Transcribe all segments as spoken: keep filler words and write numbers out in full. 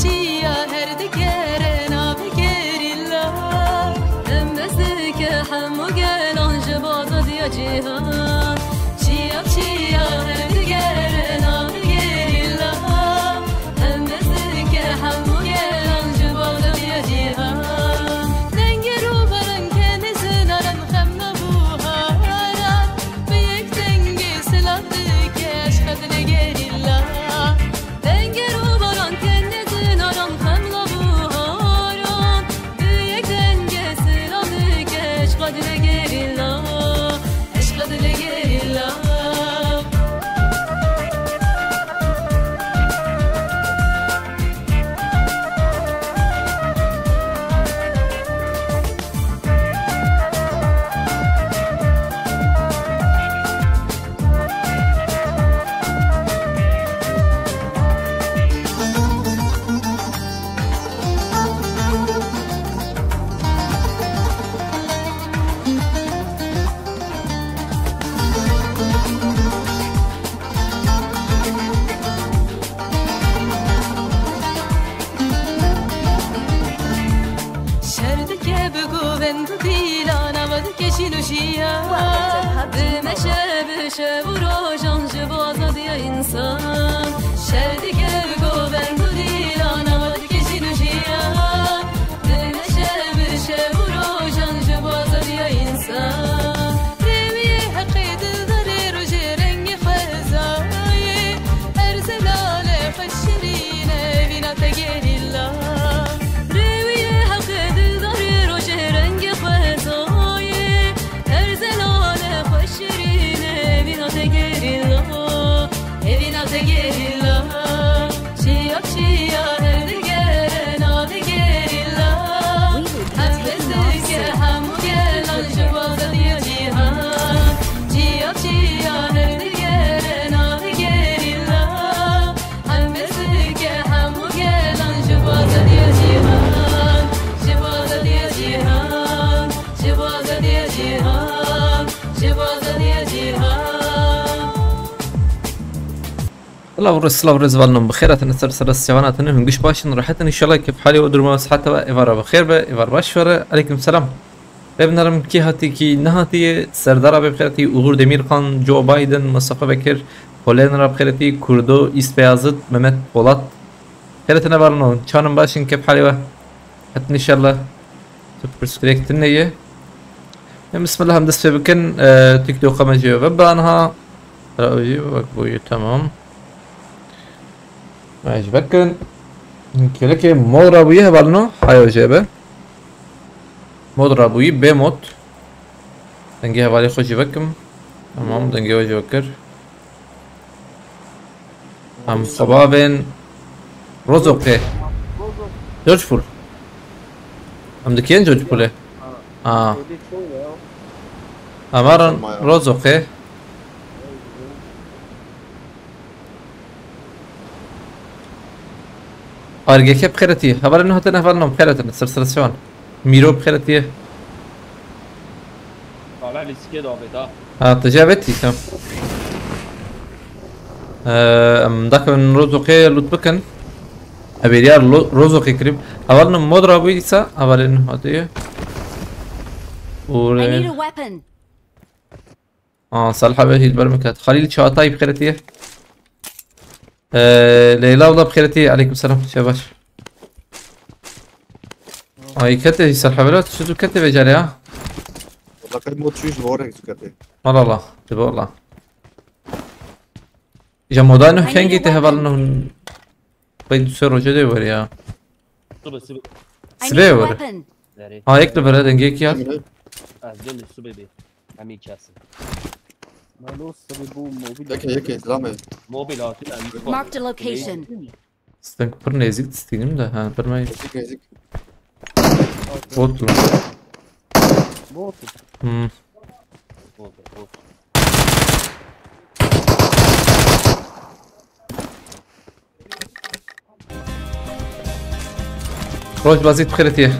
Çiya her dikerê navê gerîla, em dest dike hemû gelan ji bo azadiya cîhan. Çiya çiya her dikerê navê gerîla, em dest dike hemû gelan ji bo azadiya cîhan. Dengê rûbaran kenê zinaran xem nebuharan, bi yek dengê silav dike eşqa dilê gerîla. Dengê rûbaran kenê zinaran xem nebuharan, bi yek dengê silav dike eşqa dilê gerîla, eşqa dilê gerîla. Şer dike bi govend û dîlan, ava dike jîn û jiyan. Dimeşe bi şev û rojan ji bo azadiya însan. Şer dike bi govend û dîlan, ava dike jîn û jiyan. Dimeşe bi şev û rojan ji bo azadiya însan. Rêwiyê heqê dildarê rojê rengê xwezayê. Her zelale xwe şirîne vîna te gerîla. Rêwiyê heqê dildarê rojê rengê xwezayê. Her zelale xwe şirîne vîna te gerîla. Evîna te gerîla. Çiya çiya her digere navê gerîla. Hem dest dike hemû gelan ji bo azadiya cîhan. Çiya çiya her digere navê gerîla. Hem dest dike hemû gelan ji bo azadiya cîhan. Ji bo azadiya cîhan. Ji bo azadiya cîhan. Ji bo azadiya cîhan. Silav û rêz, silav û rêz, hevalno, bi xêr hatine ser, ser siyavana hatine, hûn giş baş in, rehet in, înşallah kêf halê we, duruma we, siheta we, êvara bi xêr be, êvar baş were. Aleykum selam. Bê binerim, kî hatî, kî nehatî, Serdara bê bi xêr hatî, Uğur Demirkan, Joe Biden, Mustafa Bekir, Polenra bi xêr hatî, Kurdo, Îs Beyazıt, Mehmet Polat. Xêr hatine hevalno, çanin baş in, kêf halê we. Hatin înşallah. Tu pirsgirêk tune ye. Em bismillah em dest pê bikin. E, TikTok'a me jê ve bi anha. Ra jî wek bûyî, tamam. Me ji vekin. Kêlekê mod rabûyî hevalno. Hayo jê be. Mod rabûyî, bê mod. Dengê hevalê xwe jî vekim. Tamam, dengê we jî vekir. Em xwe bavên Rozoqê. George Pool. Em dikên George Poolê. Ha. Em herin Rozoqê. Argeke bi xêretî. Hevalên hatine, hevalên bi xêretî. Sir sir şewan. Mîro bi xêretî. Kala lîstikê davêt ha. Ha, tu jî avêtî, tamam. Ee, em dakevin Rozoqê loot bikin. Evêriya lo-, Rozoqê kirî. Hevalin mod rabûyî dîsa, hevalên hatiye. Û I need a weapon. Aa, Salih abi hîl bermek hat. Halil Çağatay bi xêretî. Ee, Leyla abla bi xêretî. Aleyküm selam. Şebaş. Ay, kete Salih abi, tu çi kete vê carê ha? Wala qey mod çû ji bo rek kete. Allah Allah. Tibi Allah. Ja moda nuh kengî te heval nuh. Pey du sê roje de ver ya. Sibe, sibe. Sibe ver. Derê. Ha, yek li vere dengê ki ya. Ez dön sibe bê. Em î kesin. Malo sibe bu mobil. Yeke, yeke, selam e. Mobil hatî em. Marked a location. Stenk pir nêzik distînim de, ha, pir me. Nêzik, nêzik. Bot lan. Bot. Hmm. Bot, bot. Roj bazî tu xêretiye.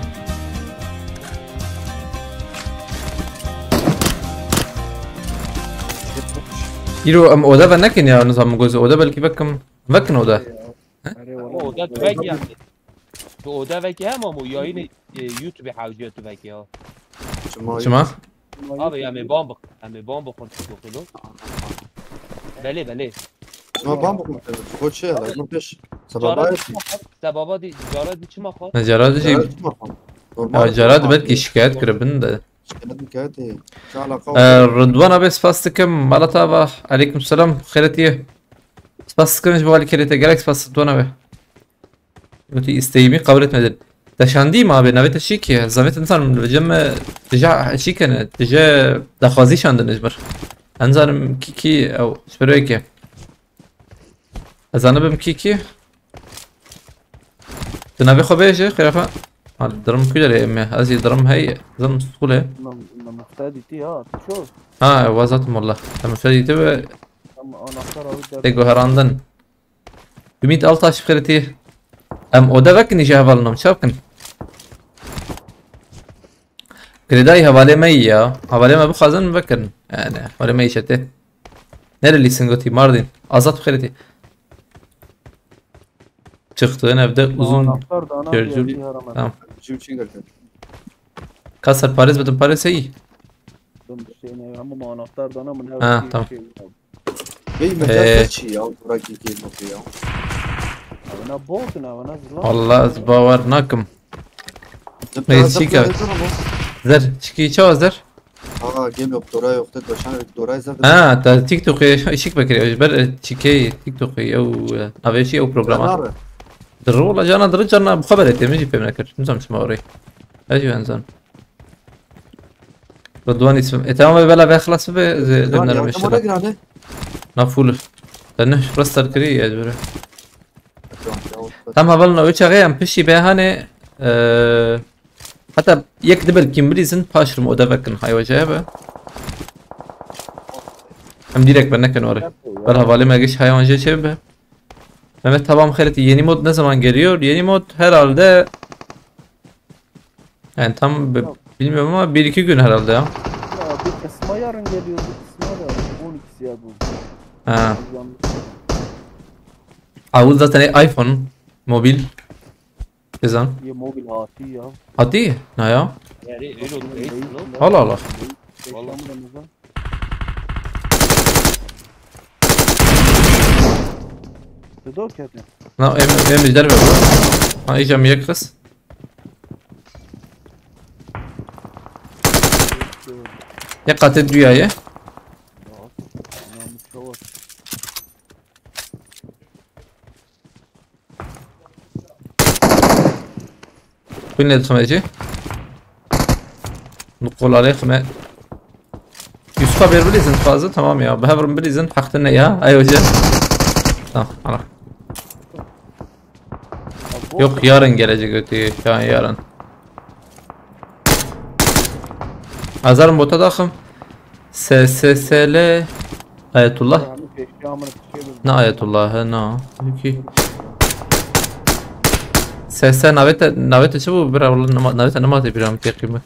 Îro em oda ve nekin ya, nizam gozi oda belki vekim. Vekin oda. Erê, wala. Ama oda tüvek yani. Tu oda vekî hem ama yayını e, YouTube hewce tüvek ya. Çima? Çima? Abi ya me ban bak. Hem me ban bakın çok yok. Belê belê. Çima ban bakın? Koç şey ya, lan peş. Sababa Cara et. di çima xat? Te baba di cara di çima xat? Ne cara dijî? Cara çima? Normal. Ya cara di belkî şikayet kiribin de. Şikayet mi kayet? Çala Ee, Rıdvan abi spas dikim. Malat abi. Aleyküm selam. Xêretiye. Spas dikim ji bo alîkerê te. Gelek spas Rıdvan abi. Gotî îsteyî min qebul etmedin. Te şandî ma abi, navê te çi ki? Zavê te nizanim, li cem me tije çi kene, tije daxwazî şandin ji bir. Ez nizanim kî kî ew, ji ber wê ki. Ez zanibim kî kî. Tu navê xwe bêje, xêrafa. Ha, dirim ku derê me, ez ê dirim hey, zim stûlê. Nam- Namıkta diti ha, tu çok. Ha, wazat molla. Em fedî te ve Ama anahtar alıp da te guherandin. Ümit Altaş xêretî. Em oda vekin îje heval nom çav kin. Girêdayî hevalê me yî ya. Hevalê me bixwazin vekin. Yani hevalê me yî çetê. Nere lîsin gotî Mardin. Azat xêretî. Çıktığın evde uzun Anahtar da ana Cırcır. bir harama. Tamam. Çim çim derken. Kasar Paris bedin Paris iyi. Ben bir şey ne ama anahtar da ana mı ne Ha, bir tamam. Şey. Bey Ee. mekan çi ya? Burak iki bakıyor ya. Ana bot ne ana zıla. Allah ez bawer nakim. Zıp Neyse, zıp çiğ köfte. zıp zıp. Zer, çiki çawa zer? Aa, game yok. Dora yok. Tek başına Dora izle. Ha, ta TikTok'ê ışık bekliyor. Ber çiki TikTok'ê ew, e, navê çi ew programa. Abi. Dırı ola cana dırı cana bu kadar etmiş pê me kir. Nizam çima orayı. Ez ben zan. Rıdvan ismim. E tamam bela ve xlas be. Lan Dönerim yardım ona işte. gir hadi. Na full. Sen ne rastlar kiri ya böyle. Tamam, tamam. Tam hevalno üç ağayam pişi be hani, e, hatta yek de belki bilizin paşrım o da vekin hayvaca be. Hem direkt ben nekin oraya. Bel havale me geç hayvancı şey be. Mehmet tamam xêreti yeni mod ne zaman geliyor? Yeni mod herhalde yani tam bi- bilmiyorum ama bir iki gün herhalde ya. Ya bir kısma yarın geliyor, bir kısma da on ikisi ya bu. Ha. Yanlış. Avul zaten iPhone mobil. Ezan. Ya mobil hati ya. Hadi ne ya? Yani öyle oldu. Değil mi? Allah Allah. Yaşamı da mı? Dudu kötü. Na em em der be. Ha iyice mi yakız? Ya katet dünyayı. Namus kavak. Kuyne dixime jî. Nukul alê xime. Yusuf'a bir bilizin fazla tamam ya. Bi hev re bilizin haqtine ya. Ay hoca. Tamam. Ana. Yok yarın gelecek ötüyü. Ya yarın. Azarım bota daxim. S S S L Ayetullah. Yani peşte amına şey bu. Ne Ayetullah he ne? Peki. S S navete navete çi bu bir Allah nama navete nama te bir am tekimi.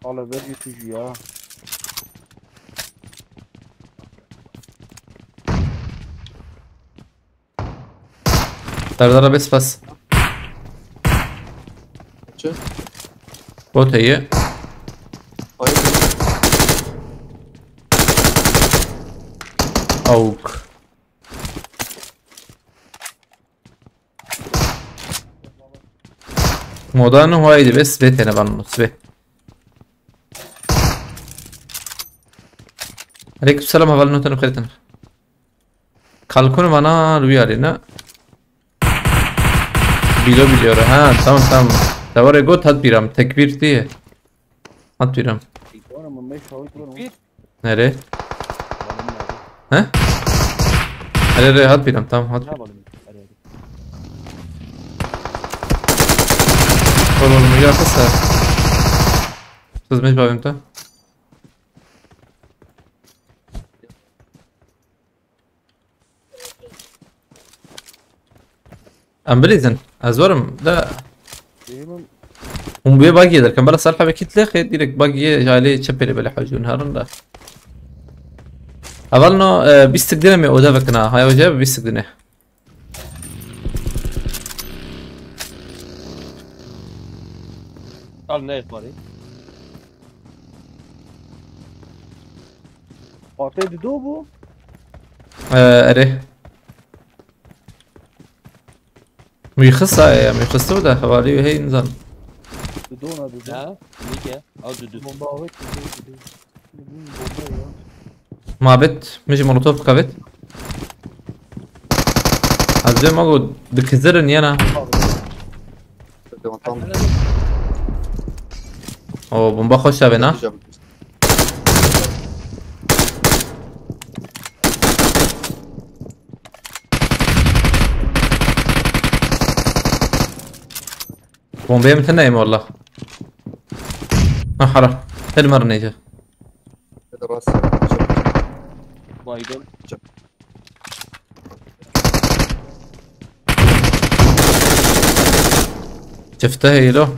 Ala ver yutucu ya. Serdar abi spas. Çi? Bot heye. Hayır. Awk. Modanı haydi bes ve tene ban sve. Aleyküm selam, havalı notanı kırıtın. Kalkın bana rüyarına. Bilo biliyor. Ha tamam tamam. Davare got hat biram. Tekbir diye. Hat biram. Oğlum bu meş havit var mı? Nere? He? Nere nere hat biram tamam hat. Ne yapalım? Araya. Oğlum ya kısa. Siz meş babim ta. Em bilîzin. Ez werim de. Değil mi? Hûn bê bagiyê derken bela ser hevekî dilê xê direkt bagiyê jalê çepê lê belê hewcûn herin de. Hevalno, e, bîstik dinê me oda vekina. Haya oje bîstik dinê. Al ne xwarî. Partê dido bû. E, erê. Mîxis aye ya, mîxis tu da hevalî hey insan. Dido na dido. Ha? Nike. Al dido. Bomba avêt dido dido. Bomba ya. Mabet, min jî molotof kavêt. Ez dê ma got dikizirin yena. Tamam. O bomba xweş avê na. Bombeyê min tine em wallah. Ha hara. Her mer neyce. Hadi rast. Baygın. Çifte heylo.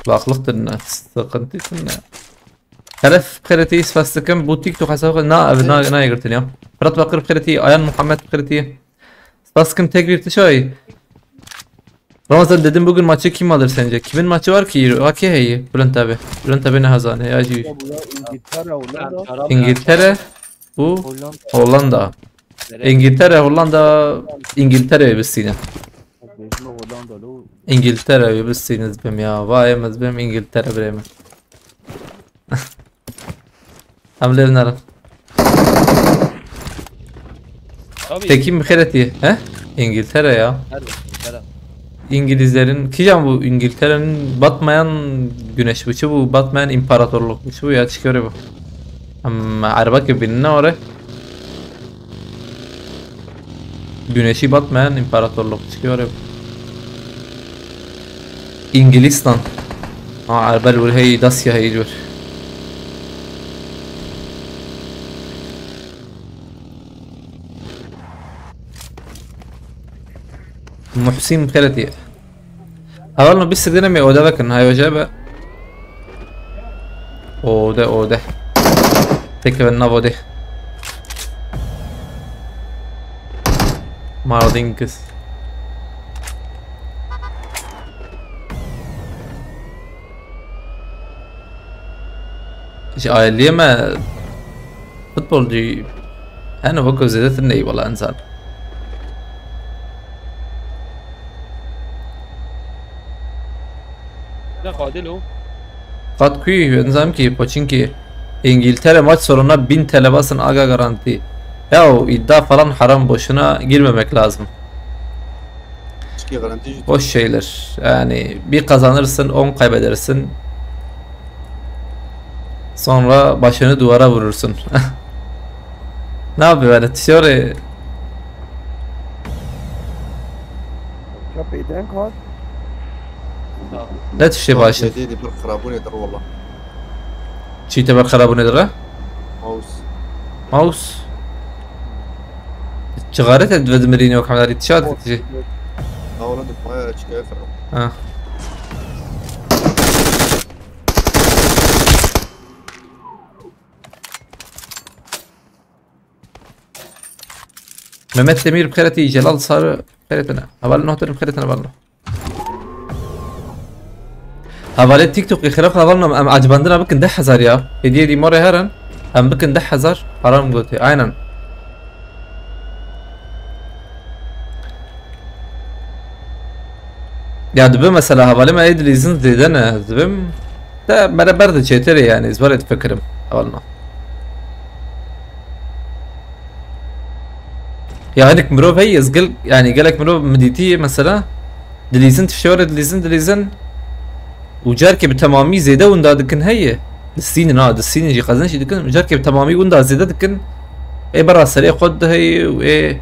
Kulaklık dinle, sıkıntı dinle. Telef xêretî spas dikim, bu TikTok hesabı na ev na na girtin ya. Fırat Bakır xêretî, Ayan Muhammed xêretî. Spas dikim tek bir tişay. Ramazan dedim bugün maçı kim alır sence? Kimin maçı var ki? Haki heyi. Bülent abi. Bülent abi ne hazane ya jî. Bu ya İngiltere, Hollanda. İngiltere, bu Hollanda. Hollanda. İngiltere, Hollanda, İngiltere bistine. Bejno Hollanda lo. İngiltere bistiniz bim ya. Vay emez bim İngiltere biremi. Em lê nerin. Abi. Peki mi xêretî? He? İngiltere ya. Nerede? Nerede? İngilizlerin, kijan bu İngiltere'nin batmayan güneş bu, bu batmayan imparatorluk bu, bu ya çıkıyor bu. Em, Araba ki binine oraya. Güneşi batmayan imparatorluk çıkıyor bu. İngilistan. Ha, Arbel vur hey, Dasya hey diyor. Muhsin Xeretî. Hevalno bîst sek dinê me oda vekin, hay oje be. Ode, ode. Peki ben nav ode. Mardin kız. Ji ailiyê me futbolcî hene wekî zêdetir neyî wela insan. Ne qadil o? Qat kuyî nizam ki poçinkî. İngiltere maç sonuna bin T L basın aga garanti. Yahu iddia falan haram, boşuna girmemek lazım. Çıkıyor garanti yüzü. Boş şeyler. Yani bir kazanırsın, on kaybedersin. Sonra başını duvara vurursun. Ne yapıyor yani? Tişörü Ya peyden kar. ne tiştê başın? Dedi bir xirabûnê dir wala. Çî te ber xirabûnê dire? Mouse. Mouse. Çigaret et ve dimirîne yok hamdari tişat tişi. Ha wala di paya çıkıyor xirab. Ha. Mehmet Demir bi xêretî, Celal Sarı bi xêretine. Hevalê nohtir bi xêretine hevalno. Hevalê TikTok xirab hevalno, em acibandina bikin deh hezar ya. Hediye dî morê herin. Em bikin deh hezar. Haram gote. Aynen. Ya dibe mesela hevalê me ê dilîzin zêde ne ez dibim. Te mere ber de çêtir e yani, ez were difikirim hevalno. Ya hinek mirov heye, ez gel, yani gelek mirov min dîtî mesela dilîzin tiştê were dilîzin, dilîzin û carkê bi temamî zêde winda dikin heye. Distînin ha, distînin jî qezençî dikin û carkê bi temamî winda zêde dikin. Ê berra serê xwe diheyê û ê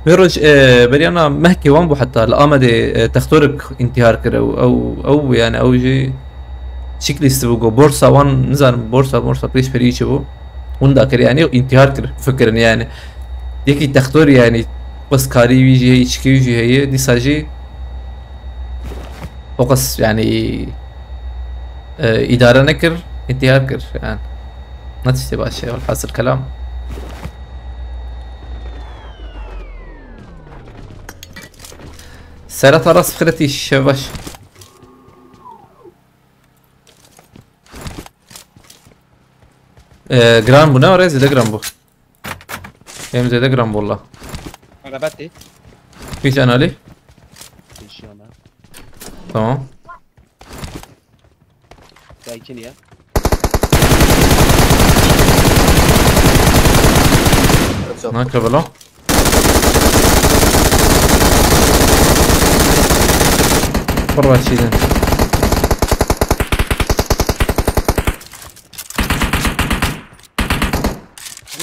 vê roj, e, beriyana mehkê wan bû heta li Amedê, e, textorik întîhar kir ew, ew, ew bû yani ew jî çiklîst bû, got borsa wan, nizanim borsa, borsa pêş perî çi bû. Winda kir yani întîhar kir, fikirin yani. Yekî textor yani, qeskarî wî jî heye, çikî wî jî heye, dîsa jî o qas yani, e, îdare nekir. Întihar kir yani. Ne tiştê baş e, welhasil kelam. Serhat Aras Xireti, şev baş. Ee, giran bû, ne were zêde giran bû. Em zêde giran bû walla. Araba tê. Pîs en alî. Pêşiya me. Tamam. Sakin ya. Nake bela. Pir raşîdin.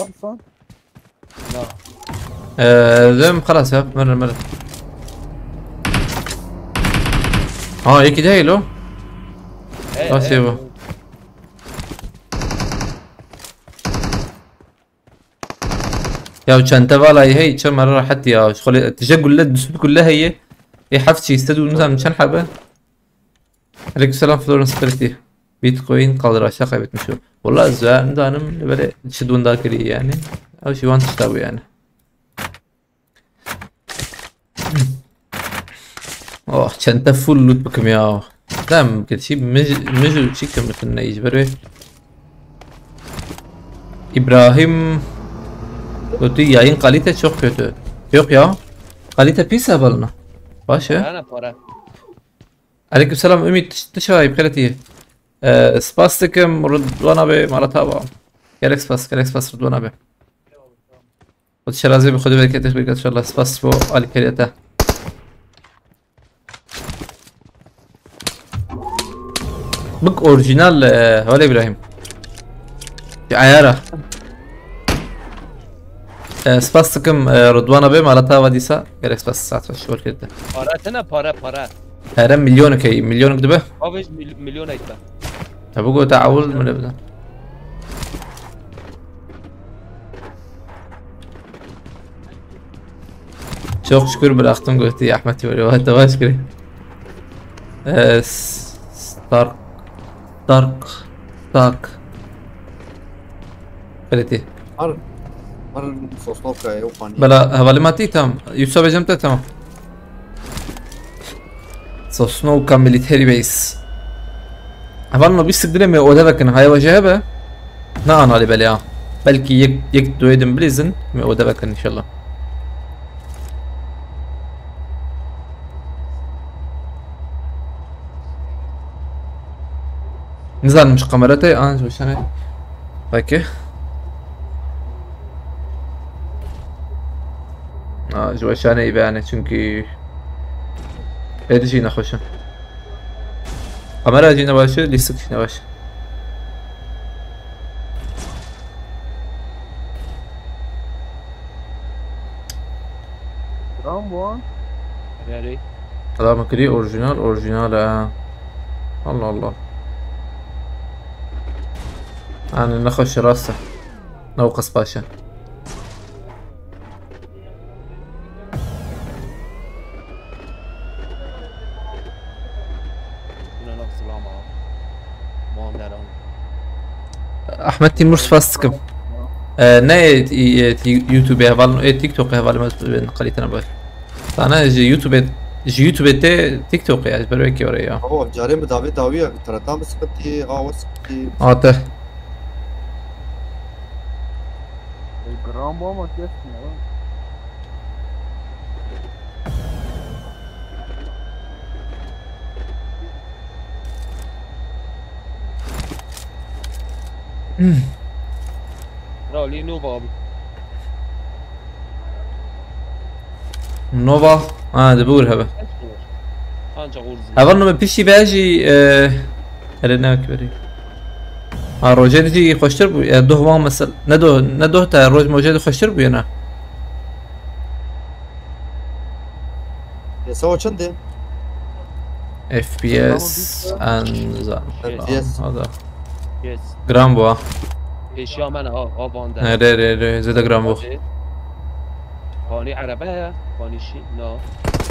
Lan son. Na. Ee, dem xelas ya. Mırın mırın. Ha, iki değil o. Nasıl bu? Ya çente vallahi hey, çe mera rahat ya. Şöyle tije gülle, düsüt gülle heye. E, hafçi istedim, nizam çen habe. Aleykümselam Florence Pretty. Bitcoin kalır aşağı kaybetmiş o. Valla ez nizanim, böyle çi dunda kiri yani. Ew jî wan tişta bû yani. Oh, çente full loot bikim ya. Dem geçî mij, mij û çi kim bikin ne iş beri. İbrahim. Kötü yayın kalite çok kötü. Yok ya. Kalite pis hevalına. Baş ya. Para ne para. Aleykümselam Ümit, tu çawa yî, bi xêr hatî. Ee, spas dikim Ridwan abi, mala te ava. Gelek spas, gelek spas Ridwan abi. Xwedê şerazê bi xwedê bereketê xwe bike inşallah. Spas bo alîkariya te. Bik orîjînal, e, Heval Îbrahîm. Ji ayara. E, spas dikim, e, Ridwan abi, mala te ava dîsa. Gelek spas, saet xweş, şol kerde. Para tine, para, para. Here milyonek heye, milyonek dibe? Abi mil-, milyon ayta. Te bigot te ewil min bide. Çok şükür bıraktım götü Ahmet, böyle vay, yavaş gire. Ee, s-, Stark, Stark, Stark. Kalite. Har, har Sosnovka ew xanî. Bela hevalê me tî, tamam. Yusuf Ecem te, tamam. Sosnovka Military Base. Heval me bîst dirê me ode vekin, haya we jê hebe? Na analî belê ha. Belkî yek, yek doyê din bilîzin, me ode vekin inşallah. Nizanim ji kamera te, an ji weşanê. Peki. Aa, ji weşanê î beyane çünkü êdî jî nexweş e. Kamera jî ne baş e, lîstik jî ne baş e. Tamam bu an. Nereye? Adamı kiri orijinal, orijinal ha. Allah Allah. Yani ne hoş rastı. Ne o kız paşa. Buna nasıl ama? Mandaran. Ahmet Timur spas dikim. E, ne, e, e, YouTube heval, e, TikTok heval ben kalite ne baş. Sana ji YouTube, ji YouTube te TikTok ya, ji ber wekî oraya ya. Abo, carê min davê dawiya, taratan bi sıkıntı, awa sıkıntı. Ate. Gram bu ama kesmiyor lan. Kral, lê Nova abi. Nova? Ha, de bur hebe. Ancak urzun. Heval no piştî ve jî, e, hele ne wek berî. Ha, rojê de jî xweştir bû. E, doh wan mesela. Ne doh, ne doh te roj mojê de xweştir bû yena. Piyasa o çend e? F P S an zan. F P S. Hada. Yes. Gram bu ha. Eşya men ha, ha vanda. He, re, re, re, zede gram bu. Hadi. Fani araba ya, fani şey, no.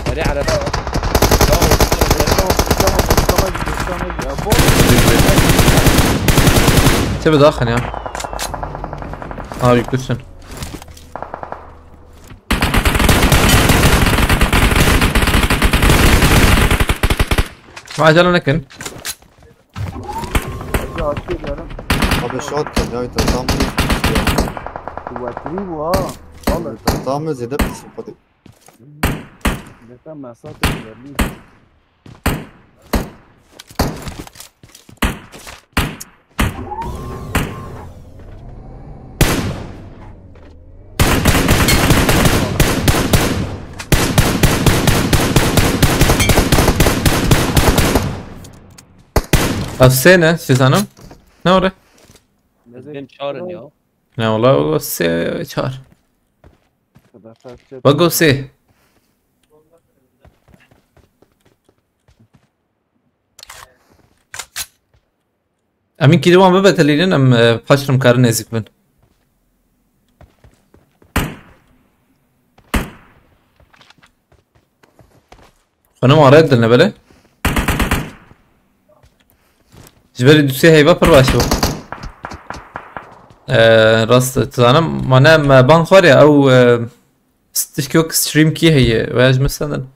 Fani araba ya. Ya, bu. Çi bi daxin ya? Abi kuşun. Acele nekin. Hacı açıyor diyorum. Abi shot kir ya, tam bir ya. Kuvvetli bu ha. Vallahi Tam zêde pis xwedî. Zaten mesafe ilerliyor. Ev sê ne, siz hanım? Ne ore? Ez bên çar in ya. Ne ola, o sê çar. Bak o sê. Em ê kî wan bibetelînin, em, e, paş re em karin nêzîk bin. Xwe nema red dilne belê. Ji berî du sê heyva pir baş bû. E, rast dizanim, mane me ban xwar ya, ew, e, tişkî wek stream kî heye, veya ji min sendin.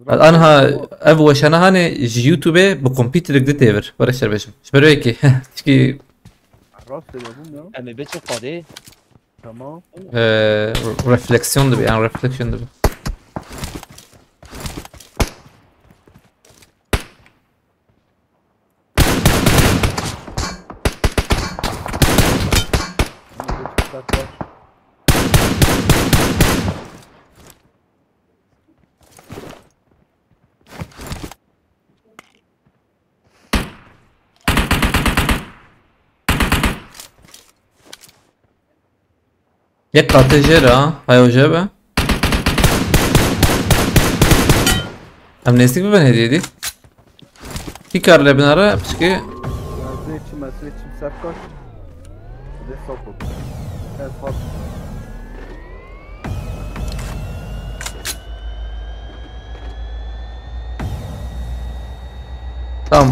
Anha ev weşana hanê ji YouTube bi kompîterek di têvir. Were şer bêjim. Ji ber wê yekê. Tişkî Rast söylüyorsun ya. Em ê biçin xwedê. Tamam. e, refleksiyon dibe, yani refleksiyon dibe. Şimdi bir çıksak var. Yek qatê jêr e ha. Hay o jê be. Em nêzîk bibin hêdî hêdî. Kî kar lê binare piçkî. Mezrê çi, mezrê çi, serkaş. De sokul. Ez hat. Tamam.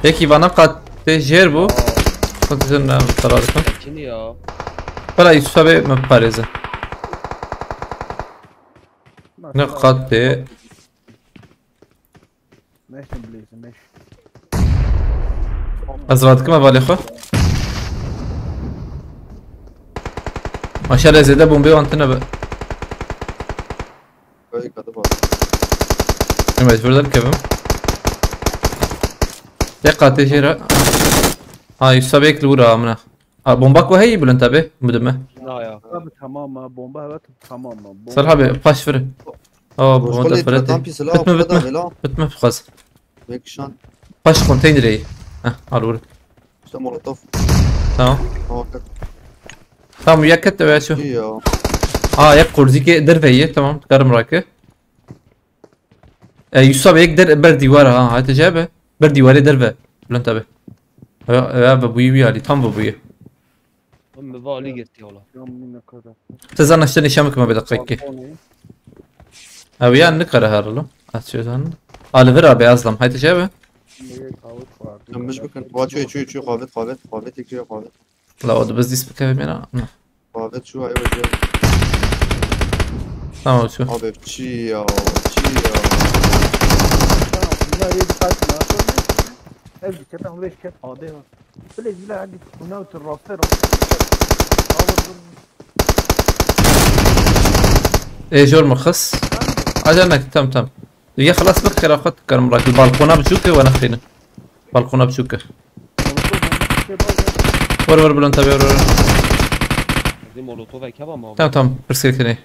Peki bana qatê jêr bû. Qatê jêr ne karar dikim. Çekini ya. Bela Yusuf abi me parêze. Ne qatê. Meşin bileysin, meş. Ez radikim hevalê xwe. Maşallah zêde bombê wan tune be. Böyle kadı var. Em mecbur derkevim. Yek qatê jêr e. Ha, Yusuf abi yek li wir amına. Ha, bomba ku heyî Bülent abi, bidime. Na ya. Abi tamam ha, bomba evet tamam ha. Bomba Serh abi, paş vir. Aa, bu Boş da kolit, Fırat. tam pis la, Bitme, o kadar bitme. bela. Bitme fazla. Mekşan. Paş konteynerê. Heh, al vur. İşte molotof. Tamam. Muhakkak. Tamam, ya ket de şu. İyi ya. Aa, ya kurzike derve ye, tamam. Karım rakı. E, Yusuf abi yek der ber dîwar ha, hate cebe. Ber dîwarê derve. Bülent abi. Ya, ya ve buyu bir ali, tam bu buyu. Min bi alî girtiye wala. Yanmıyor ne kadar. Te zana işte nişan bikme bir dakika ki. Balkon iyi. Abi ya ne kara harlı. Açıyor zan. Ali ver abi azlam, hate cebe. Şimdi kahve vardı. Sen biş bakın. Tuva çöy çöy çöy, kahvet kahvet kahvet iki kahvet. La o da biz dis bikme bena. Kahvet şu ay hoca. Tamam şu. Abi çi ya, çi ya. Tamam, bunlar iyi birkaç gün atıldı. Ev bir kere, beş kere, ade var. Bile bile hadi. Bunlar otur, rafta, rafta. Ê jor min xist. Acar nek, tam tam. Ya xelas bik kera xwe dikarim rak. Balkona biçûk e we nexînin. Balkona biçûk e. Were were Bülent abi, were were. Ezî molotovek heba ma. Tamam tamam. Pirsgirêk tune.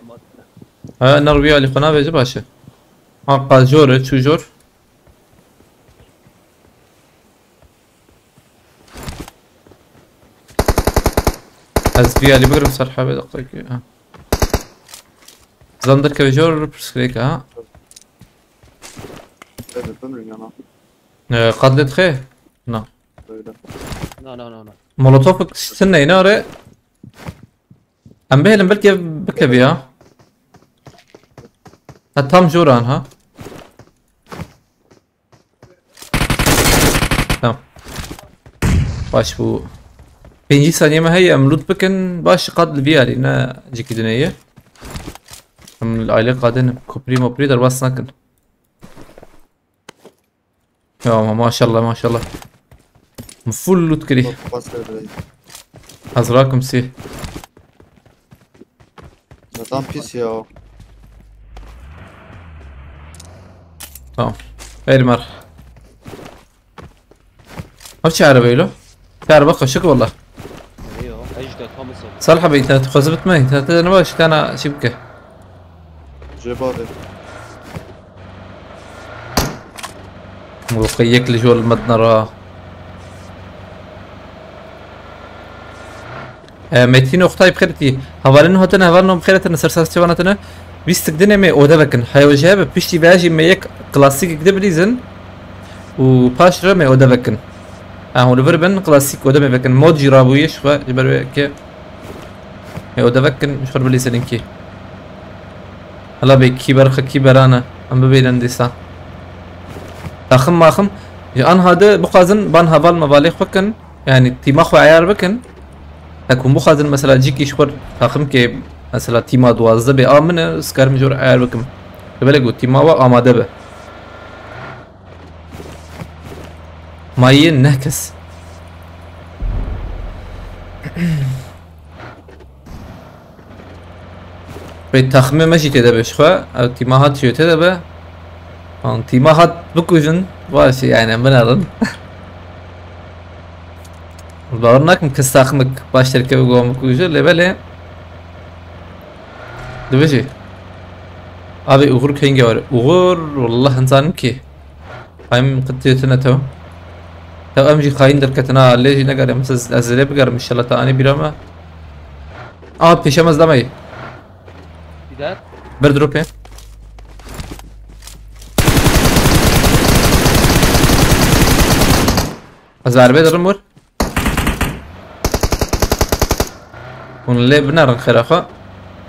Ha, nar vî alî xwe navêje baş e. Ha, qaz jor e, çû jor. Ez vî alî bigirim ser hebê deqekê. Ha. Zan derkeve jor pirsgirêk ha. Evet, ömrüm yana. Ee, qat lê dixe? Na. Böyle. Na na na na. Molotov tiştin neyne are? Em bihêlin belkî ev bikevî ya. Ha, tam joran ha. Tamam. Baş bû. Pêncî saniye me heye, em loot bikin. Baş qad li vî alî, ne cîkî dinê ye. Em li aile qadin koprî moprî derbas nakin. Ya ma-, maşallah, maşallah. Min full loot kirî. Bak, bas ver burayı. Ez rakim sî. Ya tam pis ya. Tamam. Elmar. Ev çi erebeyê lo? Çi erebe xweşik wala. Eyo, ejda tam sen. Salih abi, internet xwezî bitme, internet de ne baş kana şey bike. Cevabı. Waqî yek li jor li me dine ra. E, Metin Oktay bi xêr tî. Hevalên hatine, hevalên bi xêr hatine, ser saz çevan hatine. Vîstik dinê me ode vekin. Heyo jê be piştî veya jî me yek klasîk de bilîzin. Û paş re me ode vekin. Ha, hûn li vir bin klasîk ode me vekin. Mod jî rabûye ji xwe, ji ber wê ke me ode vekin, ji xwe bilîzin kî. Hala bê kî berxe kî berane. Em bibînin dîsa. Taxim maxim. Ji anha de bixwazin ban heval mevalê xwe kin. Yani tîma xwe eyar bikin. Hek hûn bixwazin mesela cîkî ji xwe taxim ke mesela tîma duwazdeh bê a min e, ez karim jor eyar bikim. Belê ku tîma we amade be. Mayê neh kes. Pê taxmê me jî tê de be ji xwe. Ev tîma hat jî tê de be. An tîma hat bikujin. Baş e, yani em binerin. Bawer nakim kes taxmik baş derkeve ku em bikuje. Lê belê. Dibêjî. Abi Uğur kenge var. Uğur, wallah nizanim ki. Xayim qitiyetine tew. Tew em jî xayîn derketin ha, lê jî negerim. Siz ez lê bigerim inşallah ta anî bîra me. Aa, pêşe me zlameyî. Gider. Bir drop ye. Ez erbê dirim wir. Hûn lê binerin xêra xwe.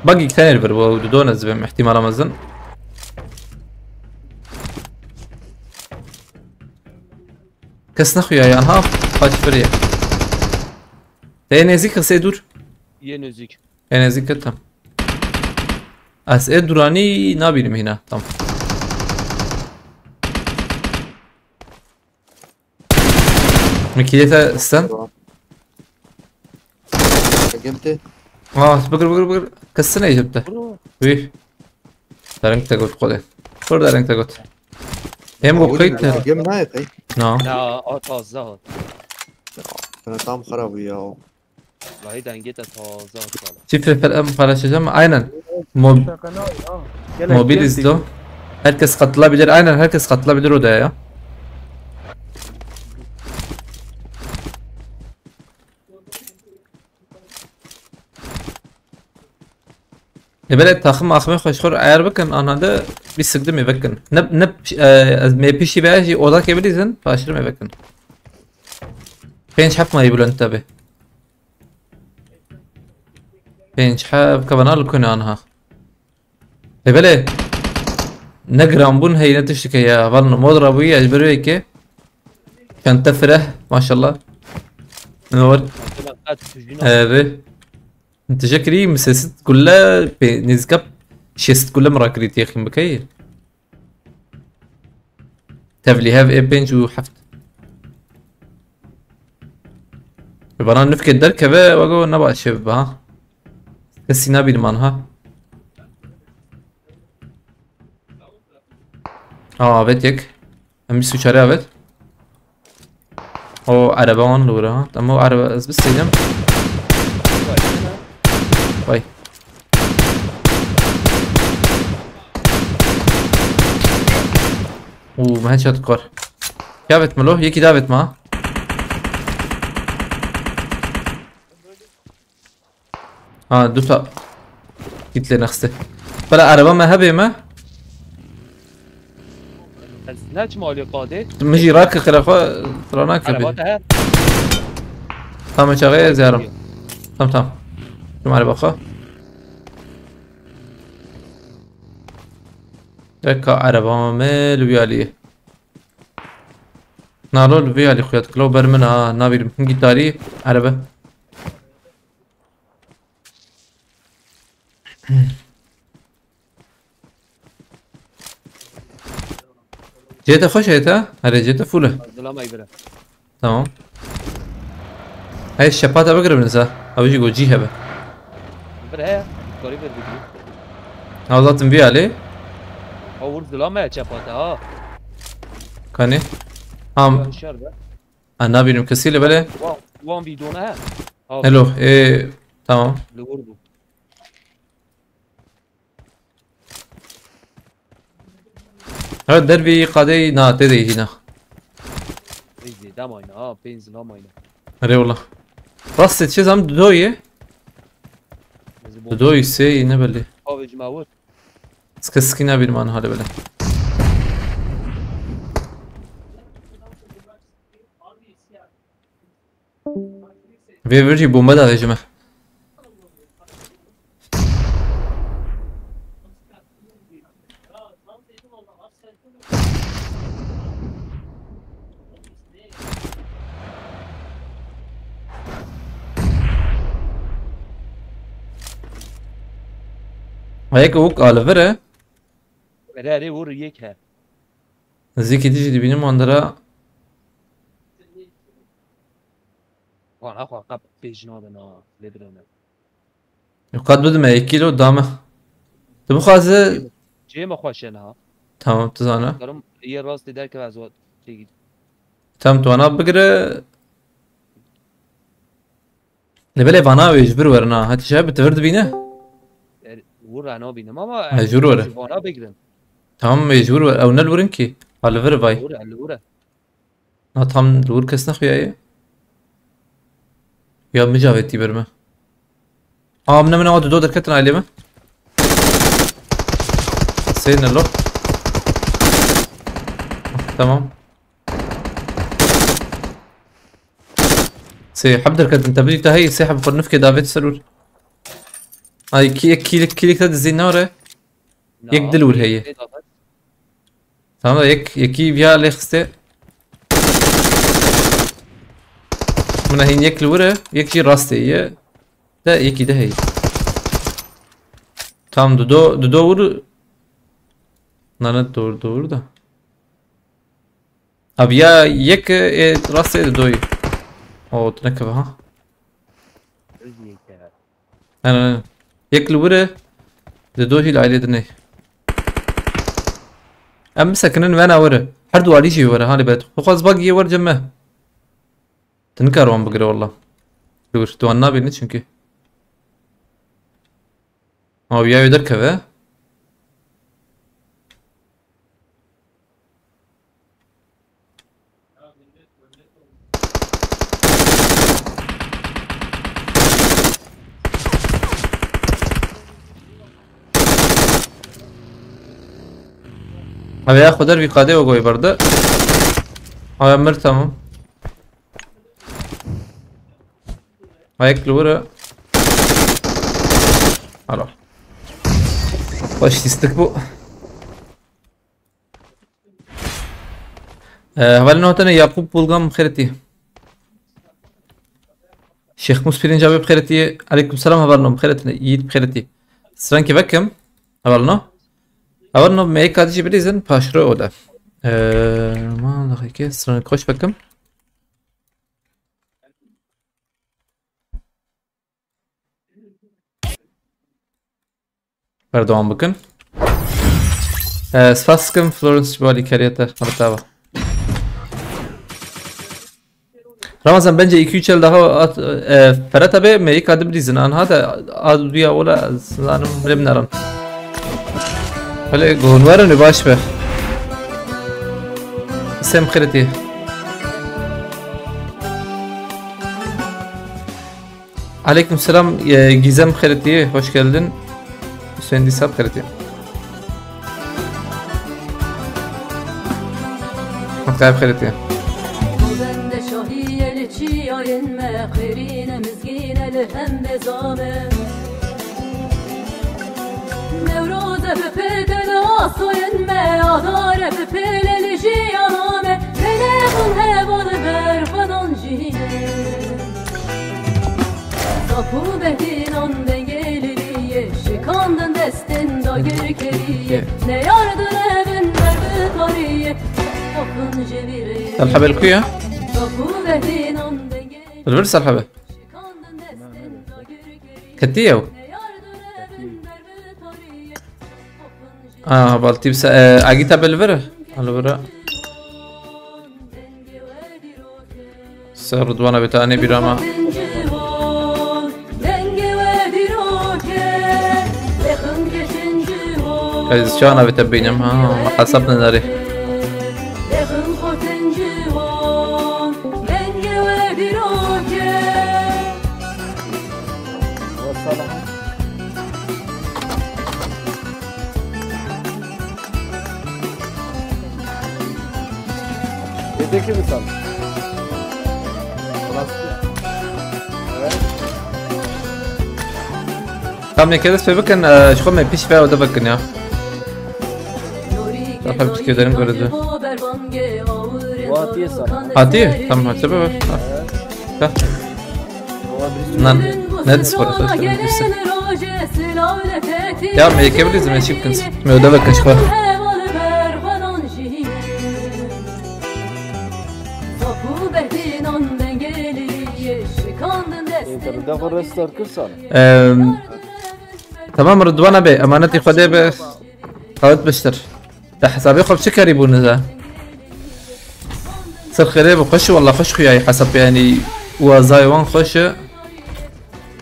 Bagî tenê li vir bû, ew didone ez dibêm, ihtimala mezin. Kes nexuya yan ha, xaç biriye. Tê nêzîk, xisê dûr. Yê nêzîk. Ê nêzîk ketim. Ez ê dûranî nabînim hîna. Tam. Min kîlê te sten. Tamam. Gem te. Aa, bigir, bigir, bigir. Kesine yiyip de. Bro. Wî. Dereng te got xwedê. Kur dereng te got. Hem bu Oğlum, kayıt ya, ne? Gem ne yapayım? No. Ya, o taze o. Ya, sana tam xarab ya. Vallahi denge de taze o sana. Çift refer em paylaşacağım. Aynen. Mob- Şaka ne ya? Gel, mobil gel izlo. Herkes katılabilir. Aynen, herkes katılabilir odaya ya. Lê belê taxim axmê xwe ji xwe re eyar bikin, ana de bîst sik dimê vekin. Ne, ne, e, ez mê pişî veya jî oda ke bilîzin, paştir mê vekin. Pênc heb mayî bulend tabi. Pênc heb kevana li ku ne anha. Lê belê, ne giranbûn heye, ne tiştike ya. Heval mod rabûyî, ez ji ber wê yekê. Çente fireh, maşallah. Ne var? Ee, bi. Tişekirî, min sêsit gulle, pê-, nêzîka şêst gulle min rakirî têxîn bikeyî. Tevlî hev ê pênc û heft. Vana nifkê derkeve, wego ne baş ê bibe ha. Kesî nabînim anha. Aa, avêt yek. Em bîst û çar avêt. O erebe wan li wir ha. Em o erebe ez bistînim. Vay. Û me headshot kar. Yavêt me lo, yekî davêt me ha. Ha, du ta kit lê nexiste. Bela ereba me hebê me. Ez neçim alî qadê. Min jî rakir xira xwe, rana kir. Ereba te he. Tamam, çaxê ez yarim. Tamam, tamam. Şum ereba xwe. Eka ereba me li wî alî ye. Na lol, vê alî xuya dikilo ber min ha, nabîrim. Hingî tarî, erebe. Cê te xweş e te? Erê, cê te full e. Zilamay bira. Tamam. Hey, şepata bigirim nisa. Abi jî go cî hebe. Bir he. Karî bir bigî. Azatım bir alê. Ha, vur zilame çepata ha. Kanî? Ham. Şer be. Ha, nabînim kesî li belê. Wan, wan vîdona he. Ha. Hello. E, tamam. Li vur bu. Ha, dervî qadê na tê de hîna. Pênz zêde mayna ha, pênz zila mayna. Erê wala. Rastê çi zam dudoyê? Ez bu Dudoyê sê ne belê. Avê cima vur. Sıkı sıkı ne bilmem hali böyle. Vê vir jî bombe davêjime. Ayek ûk alivir e. Erê, erê, vur yek he. Zikî dijî dibînim andira. Wana xwe qep pêj nadin ha, lê birevne. Qet bidime yek kîlo dame. Tu bixwaze Cihê me xweş e niha. Tamam, tu zana. Karim yê rastê derkeve ez wa çêkî. Tamam, tu ana bigire. Lê belê vana wê ji vir werin ha. Heti şev bi tivir dibîne? Er, wir re nabînim ama He, ji vir were. Vana bigrin. Tamam, wê ji vir were. Ew ne li wir in kî. Ha, li vir vay. Li wir e, li wir e. Na tam li wir kes nexuyaye. Ya min cavetî ber me. Aa, min, min, awa, dudo derketin ailê me. Sê ne lo. Tamam. Sê heb derketin, te bilî te hey, sê heb xwe nifkê davet ser wir. Ay, ki, yek kilik, kilik te dizî nare. Yek dil wir heye. Tamam da yek, yekî viya lê xiste. Min hîn yek li wir e, yek jî rastê ye. De yekî de heye. Tamam, dudo, dudo wir. Nane doğru, doğru da. Abi ya yek e, rastê dudoyî. O, tu nekeve ha. Aynen, aynen. Yek li wir e, di do jî li ailê din e. Em bisekinin vena wir e. Her du alî jî wir e, halê bet. Xwaz bag yê wir cem me. Ti nikar wan bigire walla. Li wir, tu wan nabînî çünkü. Ama bir yayı derkeve. Abi ya xudar bir kade o goy barda. Abi mir tamam. Ayak li wir e. Alo. Baş istik bu. Ee, hevalên hotene Yakup Bulgan xêretî. Şêx Mus Pirinc abi xêretî. Aleyküm selam hevalno xêretine. Yiğit xêretî. Strankî vekim. Hevalno. Hevalno me kadî jî bilîzin paşro o da. Ee, ma daxike strank hoş vekim. Berdewam bikin. Ee, spas dikim Florence ji bo alîkariya te. Minnetdar. Ramazan, bence iki üç el daha at, e, Ferhat abi, me yek adım dizin. Anha da ad duya ola zanim bilim naran. Hele gunvarin baş be. Sem xiriti. Aleyküm selam, e, Gizem xêretî, hoş geldin. Hüseyin Dîsab xêretî. Mextayeb xêretî. Bende şahiyê li çiyayên me, xêrîne mizgîne li hembe zame. Newroze bi pête li asoyên me, adare bi pêle li jiyana me. Pêle bûn hev Tapu behînan dengeleriye, şikandin destin dagirkeriye, ne yardin evin berbitarî ye, okun jevîrê. Selhebe li ku ye? Tapu behînan dengeleriye, Li vir Selhebe. Şikandin destin dagirkeriye, Ketî ye ew? Ne yardin evin berbitarî ye. A, baltî bi se-, e, Agîta be li vir e. Ha, li vir e. Ser Ridwana bê tanê bîra me. Ez çawa navê te bînim, ha, me hesab nedarî. Yedeki mi sen? Evet. Tamam, ne kere bikin, e, şu me piş ve oda bakın ya. Daha bir şey derim, gördü. Bu hatiye sana. Hatiye? Tamam, hatiye bak. Ha. Lan, ne dispar? Ya, me yeke biliriz, me çift kız. Me oda bakın şu. Em, tamam, Ridwana Bey, emanetî Xwedê be. Qewet biştir. Te hesabê xwe bi çi kerî bû niza? Ser xêrê bi xweş, walla xweş xuya ye hesab, yanî wazayê wan xweş e.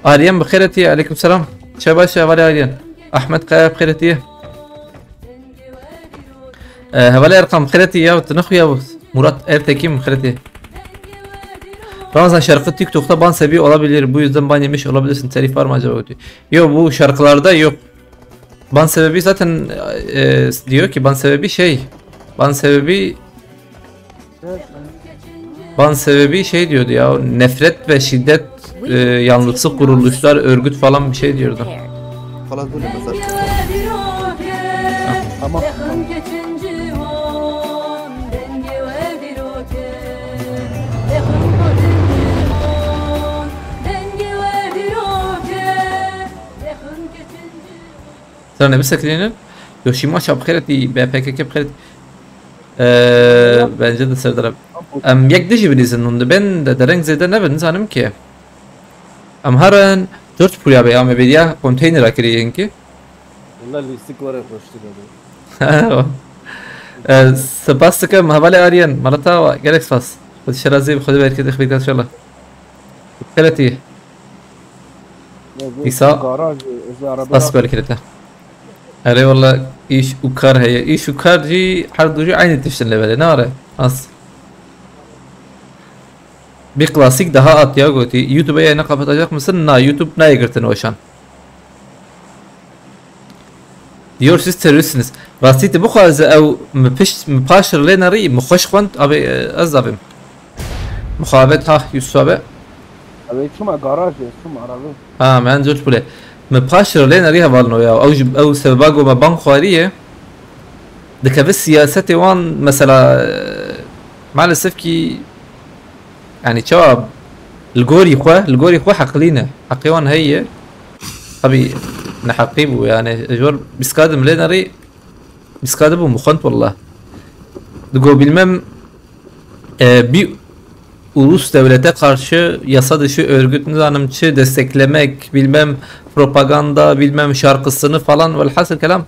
Aryan bi xêr hatiye, aleykum selam. Çe baş e, hevalê Aryan? Ahmet Kaya bi xêr hatiye. E, hevalê Erkan bi xêr hatiye ya, tu ne xuya bû? Murat Ertekin bi xêr hatiye. Ramazan şarkı TikTok'ta ban sebebi olabilir, bu yüzden ban yemiş olabilirsin. Telif var mı acaba? Yok, bu şarkılarda yok. Ban sebebi zaten, e, diyor ki ban sebebi şey, ban sebebi, ban sebebi şey diyordu ya, nefret ve şiddet, e, yanlısı kuruluşlar, örgüt falan bir şey diyordu. Falan böyle mesaj. Tamam. Sen ne bisekirînin? Yoshima şap xêretî, B P K K bi xêretî. Ee, bence de Serdar abi. Em yek dijî bilîzin hûn dibên de dereng zêde nebin, nizanim ki. Em herin dört pûya be, ya me bêriya konteynera kirî hinkî. Wala lîstik were xweştir abi. Ee, spas dikim, hevalê Aryen, malata wa, gelek spas. Xwedî şerazî, Xwedî berketê xwîka inşallah. Xeletî. Ya, bu Îsa garaj, ez araba spas yap- berkete. Erê wala, îş û kar heye. Îş û kar jî her du jî eynî tiştin lê belê. Ne are? As. Bir klasik daha at ya gotî. YouTube'a yayını kapatacak mısın? Na, YouTube nayê girtin weşan. Diyor siz teröristsiniz. Rastî tu bixwaze ew mi pişt, mi paş re lê nerî, mi xweş xwend, abi, e, ez davêm. Muhabet ha, Yusuf abi. Abi, çima garaj, çima araba. Ha, me encoç bûle. Mi paş re lê nerî hevalno ya. Ew ji, ew sebeba ku me bang xwarî ye. Dikeve siyasetê wan, mesela, e, maalesef ki, yani çawa li gorî xwe, li gorî xwe heqlî ne. Heqê wan heye. Tabii neheqî bû, yani ji ber bîst ka dim lê nerî, bîst ka dim bû, mi xwend wallah. Digo bilmem, e, bir ulus devlete karşı yasa dışı örgüt, nizanim çi, desteklemek, bilmem propaganda, bilmem şarkısını falan, velhasıl kelam.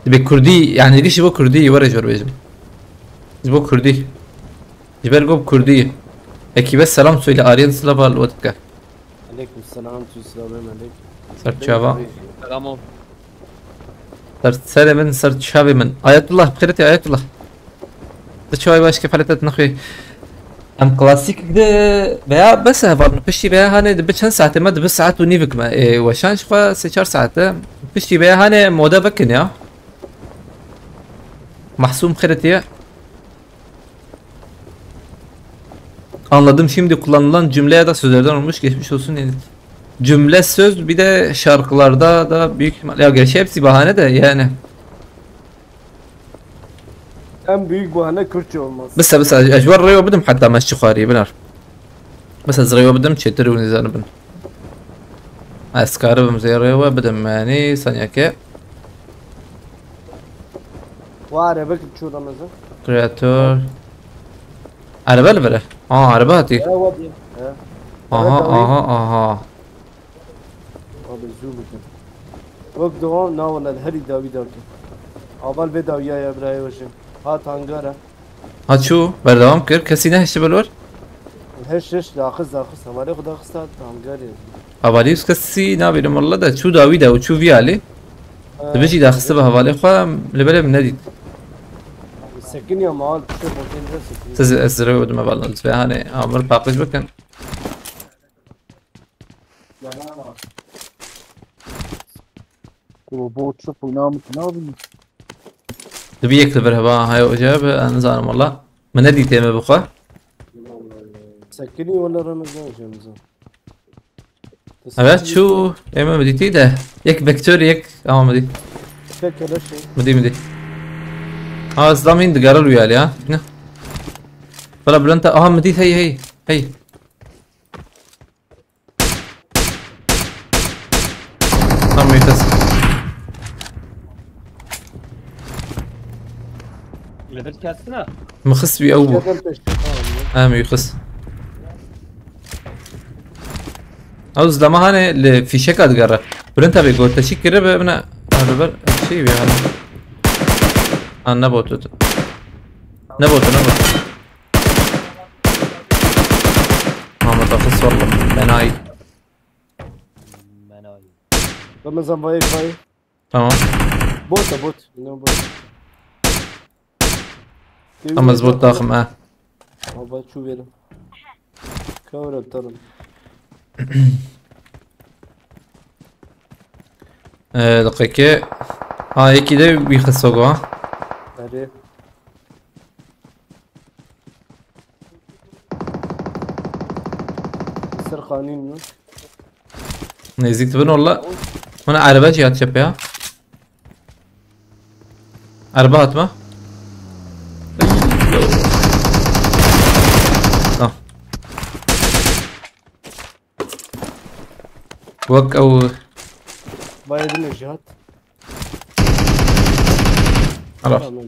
Bi Kurdî, yani ji bo Kurdî, were jor bêjim. Ji bo Kurdî. Ji ber ku bi Kurdî. Ekibe selam söyle, Aryan Slav al, we dike. Aleyküm selam, tu selam aleyküm. Ser çava. Selam ol. Ser serê min, ser çavê min. Ayetullah, bi xêretî Ayetullah. Di çavê başke feletet nexwê. Em klasîk de veya bes hevalno, piştî veya hanê di bi çend saetê me, di bi saet û nîvik me. Ê, weşan ji xwe sê çar saet e. Piştî veya hanê mode vekin ya. Mahsum xêretî ye. Anladım, şimdi kullanılan cümleye de sözlerden olmuş, geçmiş olsun yani. Cümle söz, bir de şarkılarda da büyük ihtimal, ya gerçi hepsi bahane de yani. En büyük bahane Kürtçe olmaz. Bes, bes, ez ji we rêwe bidim heta me çi xwarî binar. Bes ez rêwe bidim çêtir û nizanibin. Ez karibim zêrê we bidim menî saniyeke. Wa erebek çû Ramazan. Kreator. Erebe li vir e. Aa, erebe hatî. Ya wa diye. Ya. Aha, Erebe aha, aha. Abi zû bikin. Wek devam na wala herî dawî dawî. Aval vê dawiya ya birayê hoşim. Ha tangara. Ha çû, berdewam kir. Kesî nehişti bil wir. Heş heş daxist daxist. Hevalê xwe daxist ha tangarê. Hevalî wis kesî nabînim walla de. Çû dawî de û çû vî alî. Dibe jî daxiste bi hevalê xwe, li belê min nedît. Sekin ya mal, tiştê xortên re sekin. Siz ez zirê odime balna. Divê hanê amir paqij bikin. Ku bo çi xwîna min tu nabînî? Dibe yek li vir heva haya ocaye be, ez nizanim walla. Min nedîtê me bixwe. Sekinî wala Ramazan jemizo. Evet, çû ê me min dîtî de. Yek vektör, yek ama min dî. Tek hele şey. Min dî, min dî. Ha, ez damîn digerir wî alî ha. Ne? Bela Bülent, aha min dît, hey, hey, hey. Tam meytes. Level kessene. Min xist wî ew bû. Gel peşte tamam. Em wî xist. Ew zilama hanê li fîşeka digere. Bülent abi goteşî kiribe bine. Ha, li ber şey wî hanê. Ha, ne botu. Ne botu, ne botu. Ahmet Akın sordu. Menayî. Menayî. Ramazan vayê vayê. Tamam. Bot e bot. Ne bot? Ama ez bot daxim ha. Baba çû verim. Kawra tarım. Ee, dakika. Ha, iki de bir kısa go. Hadi. Ser qanîn mi? Nêzîk dibin walla. Min erebe jî hat çepê ya. Erebe hatme. Tamam. Wek ew. Vay edin jî hat. Ala. Tamam.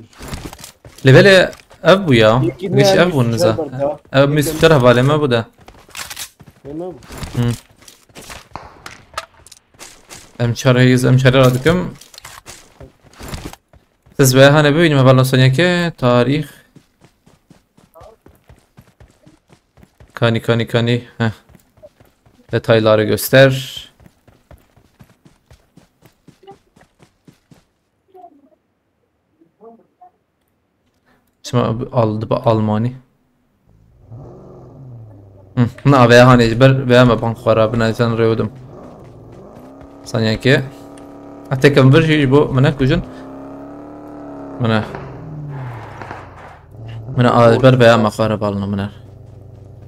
Levelê ev bû ya. Yekî Giş ne ev bû yapmış, niza. çar barda. Ev mis çar hevalê me bû de. Değil mi? Hı. Em çar heyz, em çar ra dikim. Siz ve hane bibînim heval nasanyeke tarih. Kani, kani, kani. Heh. Detayları göster. Çima al, dibe Almanî. Hı, na veya hanê ji ber veya me ban xwe rabine, can rêwdim. Saniyeke. Etekem vir jî ji bo min e kujin. Min e. Min e, a, ji ber veya me xwe re balno min e.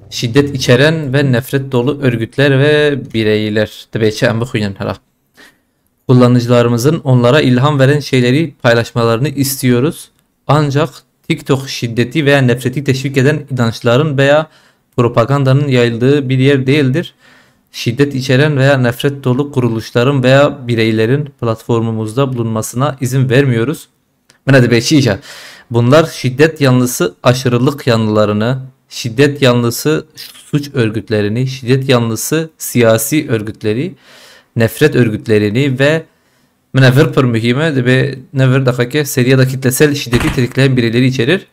Şiddet içeren ve nefret dolu örgütler ve bireyler. Dibe çi em bixwînin hela. Kullanıcılarımızın onlara ilham veren şeyleri paylaşmalarını istiyoruz. Ancak TikTok şiddeti veya nefreti teşvik eden inançların veya propagandanın yayıldığı bir yer değildir. Şiddet içeren veya nefret dolu kuruluşların veya bireylerin platformumuzda bulunmasına izin vermiyoruz. Min e, dibe çi îşe? Bunlar şiddet yanlısı aşırılık yanlılarını, şiddet yanlısı suç örgütlerini, şiddet yanlısı siyasi örgütleri, nefret örgütlerini ve min e, vir pir muhîm e, dibe ne vir daxeke seriya da kitlesel şiddeti tetikleyen bireyleri içerir.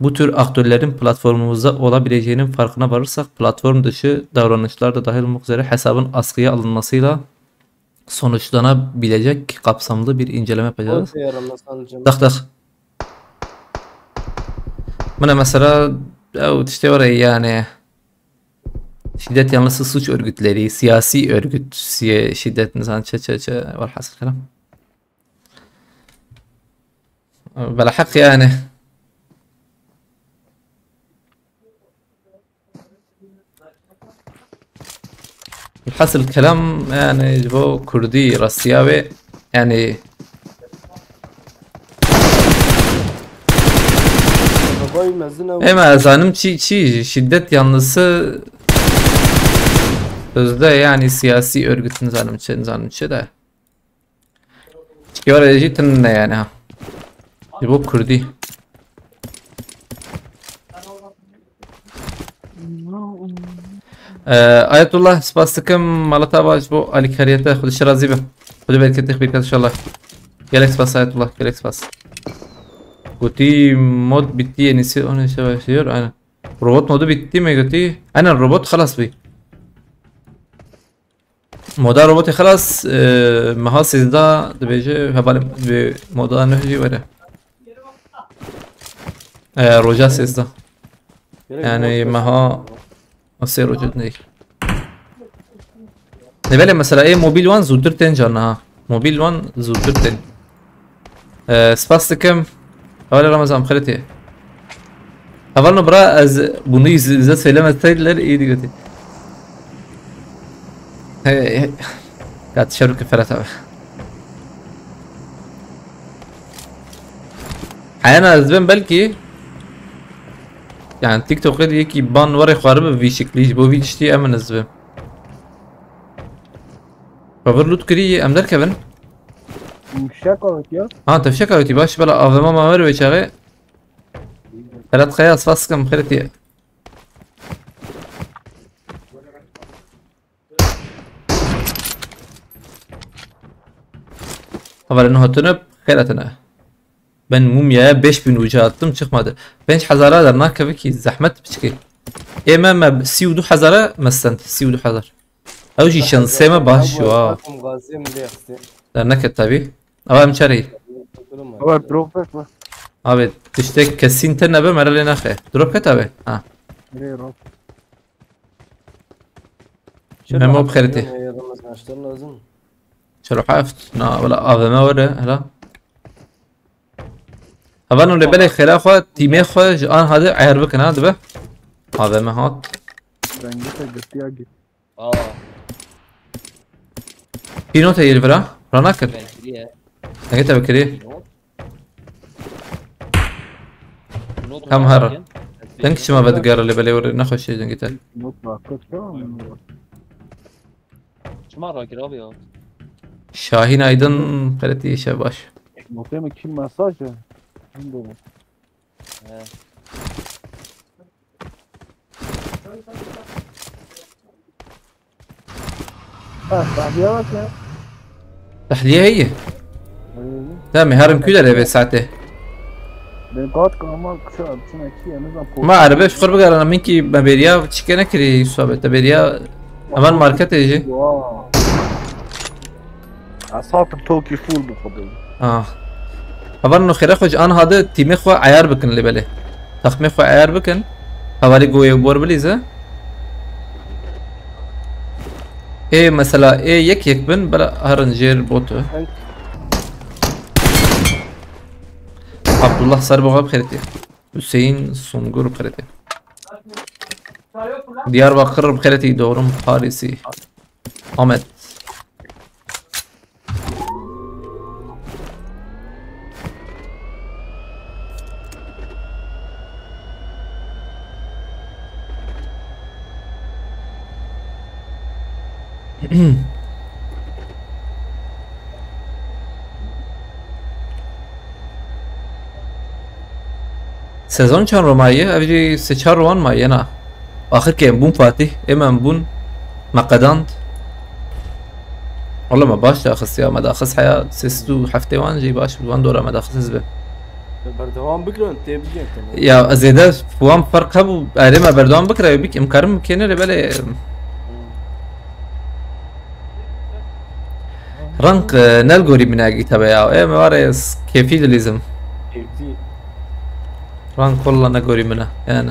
Bu tür aktörlerin platformumuzda olabileceğinin farkına varırsak, platform dışı davranışlar da dahil olmak üzere hesabın askıya alınmasıyla sonuçlanabilecek kapsamlı bir inceleme yapacağız. Okey, Ramazan canım. Dax dax. Min e, mesela, ew tiştê were yani, şiddet yanlısı suç örgütleri, siyasi örgüt, siye, şiddet, nizan çe çe çe, velhasil kelam. Bela hak yani. Hasil kelam yani ji bo Kurdî rastiya wê yani. Babayî mezin ew. Ema zanim çi çi şiddet yanlısı Sözde yani siyasi örgüt nizanim çi, nizanim çi de. Çikî were jî tune yani ha. Ji bo Kurdî. Ee, Ayetullah, spas dikim, mala te ava ji bo alîkariyê te, Xwedê ji te razî be. Xwedê bereketê xwe bike inşallah. Gelek spas Ayetullah, gelek spas. Gotî mod bitti, yenisi onu savaşıyor, aynen. Robot modu bitti mi gotî? Aynen, robot xelas bû. Moda robotê xelas, e, meha sêzdeh dibêje, hevalê bi moda neh jî were. E, roja sêzdeh. Gerek Yani robot meha o sê roja ney. Ne belê mesela, e, mobil wan zûtir tên can ha. Mobil wan zûtir tên. Ee, spas dikim. Hevalê Ramazan, xêretê. Hevalno bira, ez bunu izle, izle söylemeseydiler iyiydi götü. Hey, hey. Ya teşekkür Ferhat abi. Heyana ez ben belki yani TikTok'ta diye ki ban var ya xwarı bir vişikli, bu vişti emin ez ben. Cover loot kirî, em derkevin. Fişek avêtiye. Ha, te fişek avêtî, baş, bela A V M ma ver wê çaxê. Ferhat Kaya, spas dikim, xêretî. Hevalê, hatine, xêretine. Ben mumyaya beş bin uca attım, çıkmadı. Pênc hezara dernakeve ki, zehmet piçkî. Ê me, me sî û du hezara me stend, sî û du hezar. Ew jî şansê me baş, wow. Takım gazim diye işte. Derneket tabi. Ama em çarê. Durum var. Var, drop et mi? Abi, tiştek kesin te nebe, meralê naxe. Drop ket abi. Ha. Nereye drop? Memo bixêretê. Yardım lazım. Çelo heft. Na, wala A V M were, hela. Hevalno lê belê xêra xwe, tîmê xwe ji an hadi eyar bikin ha, dibe. A V M hat. Rengî te girtiya gî. Aa, Pîno te yê li vira, ranakir. Ben kiriye. Dengê te bikirî. Not. Not Hem var her. Bakayım. Deng çima vedigere lê belê were, nexweşî dengê te. Not nakir, tamam mı? Çima rakir abi ya? Şahin Aydın, xêretî, şev baş. Notê min kî mesaj e? Bilmiyorum. He. Ha, tahliye bak ya. Tahliye heye. Hı. Tamam, herim kuyla leve saate. Ben kat kalma kısa, bütün ekiye, ne zaman Ma erbe fikir bigarana, min ki me beriya çike nekiri, Yusuf abi, te beriya hemen market eji. Wow. Asatım toki full bu kadar. Ah. Hevalno xêra xwe ji an hadi tîmê xwe eyar bikin lê belê. Taxmê xwe eyar bikin. Hevalî goyê bor bilîze. Ê mesela ê yek yek bin, bela herin jêr botu. Abdullah Sarboğa bixêretî. Hüseyin Sungur bixêretî. Diyarbakır bixêretî, doğru mu? Parisi. Ahmet. Sezon çend ro maye? Ev jî sê çar wan maye na. Axir ke em bûn Fatih, êm em bûn me qedand. Wala me baş daxist ya, me daxist heya sê sed û heftê wan jî baş bi wan dora me daxist hizbe. Berdewam bikin, tê bigên, tamam. Ya zêde wan ferq hebû, erê me berdewam bikira, bik, em karin bikêne rê belê. Rang, e, ne li gorî min e gîtabe ya. Ê, me ware s-, kêfî dilîzim. Kêfî. Rang kolla ne gorî min e, yani.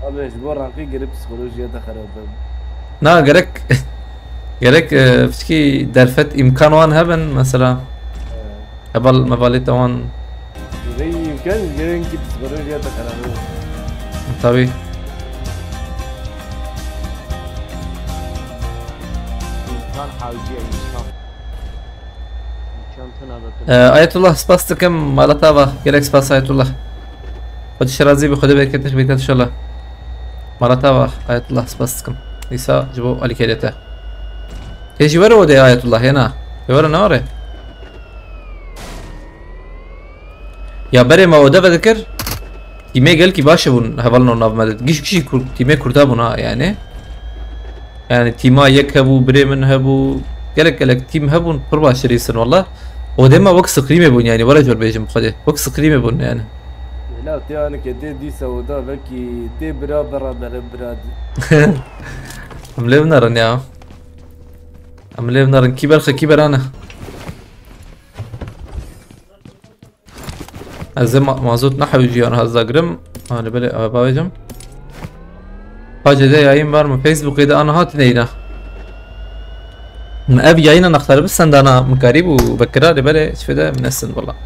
Abi, ji bo rangî girê psîkolojiya te xerab be. Na, gerek, gerek, e, piçkî derfet îmkan wan hebin, mesela. He. Heval, mevalê te wan. Vê îmkan, gerek ki psîkolojiya te xerab be. Tabii. Însan hawciye însan. Însan tuna da tuna. Ee, Ayetullah, spas dikim, mala te ava. Gelek spas Ayetullah. Xwedê ji te razî be, Xwedê bereketê xwe bike inşallah. Mala te ava, Ayetullah, spas dikim. Îsa ji bo alîkariyê te. Tê jî were odê Ayetullah, hêna. Ê were, ne were? Ya berê me ode vedikir. Tîmê gelkî baş hebûn hevalno nav me de. Giş gişî kur-, tîmê kurda bûn ha yani. Yani tîma yek hebû, birê min hebû. Gelek gelek tîm hebûn, pir baş rîsin walla. Odê me wek screamê bûn yani, were jor bêjim xwedê. Wek screamê bûn yani. Hela tê anike tê dîsa oda vekî tê bira bera bere bira di. Em lê binerin ya. Em lê binerin. Kî berxe, kî berane. Ez ê ma-, mazot nehewîjî yan hez dagirim. Hale belê, ava bavêjim. Pacê de yayın var mı? Facebookê de ana hat neyna. Min ev yayına nextari bi sendana min karî bû vekira, lê belê çi fêde min nesin valla.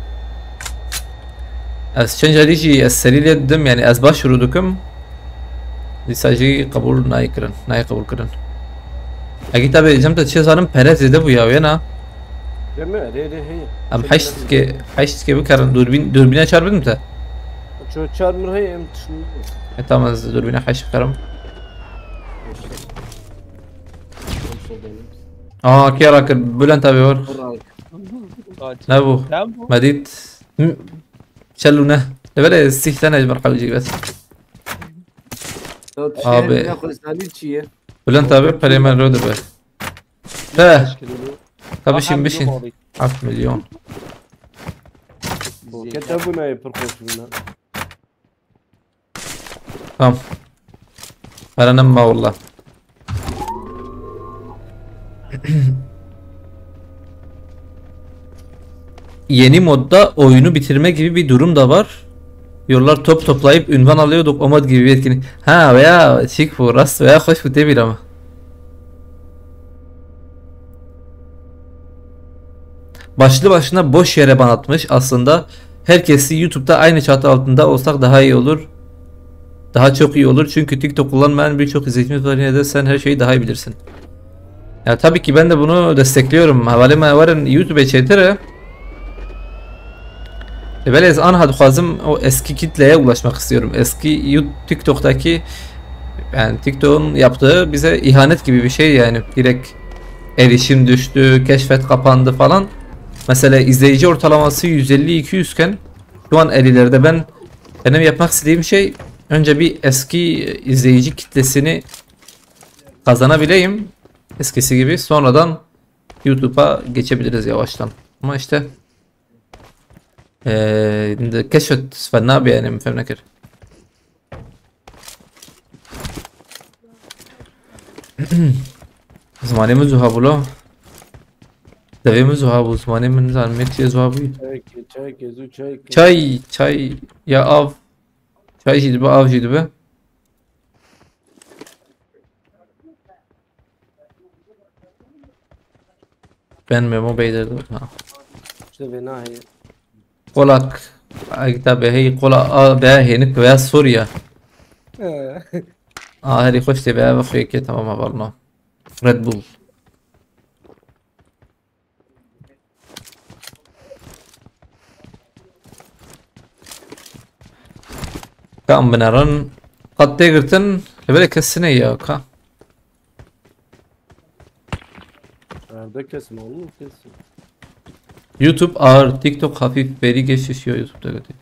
Ez çend carî jî ez serî lê didim, yani ez başvuru dikim. Dîsa jî qebûl nayê kirin, nayê qebûl kirin. Egî tabi cem te çi zanim pere zêde bûya wê na. Deme, rê rê heye. Em heşt ke, heşt ke bikarin, dûrbîn, dûrbîna çar bidim te? Ço çar mir heye, em tişt. E, tamam, ez dûrbîna heşt bikarim. Aa, kê rakir, Bülent abi var. Nebû. Sen bu. Medît. Hı. Çelû ne. Lê belê sîh tane ji ber hewcî bes. Abi. Bülent abi perê me rode be. He. Tabii şimdi bişin. Heft milyon. Kete bu ne pir xweş bûna. Tamam. Para nema valla. Yeni modda oyunu bitirme gibi bir durum da var. Yollar top toplayıp ünvan alıyorduk, o mod gibi bir etkinlik. Ha, veya şık bu, rast veya hoş bu, değil ama. Başlı başına boş yere ban atmış aslında. Herkesi YouTube'da aynı çatı altında olsak daha iyi olur. Daha çok iyi olur. Çünkü TikTok kullanmayan birçok izleyicimiz var. Yine de sen her şeyi daha iyi bilirsin. Ya tabii ki ben de bunu destekliyorum. Hevalê me werin YouTube'ê çêtir e. E, belê ez anha dixwazim o eski kitleye ulaşmak istiyorum. Eski You-, TikTok'taki, yani TikTok'un yaptığı bize ihanet gibi bir şey yani. Direkt erişim düştü, keşfet kapandı falan. Mesela izleyici ortalaması yüz elli iki yüz iken şu an ellilerde. Ben benim yapmak istediğim şey önce bir eski izleyici kitlesini kazanabileyim eskisi gibi. Sonradan YouTube'a geçebiliriz yavaştan. Ama işte eee, keşfet sfer nabe yani, min fem nekir. Zimanê min zuha bû lo. Devê min zuha bû, zimanê min nizanim yê çiyê zuha bûyî. Çay ke, çay ke, zu çay ke. Çay, çay ya av. Çay jî dibe, av jî dibe. Ben Memo Bey derdim. Ha. İşte beni hayır. Kolak. Agita be hey kola a be henik veya Suriye. Ee. Aa, herî xweş tê be, ev xwê ke tamam, hevalno. Red Bull. Ka em binerin. Qet tê girtin, li belê kes ne ya ka. Evde kesin oğlum, kesin. YouTube ağır, TikTok hafif, veri geçişiyor YouTube'da kötü.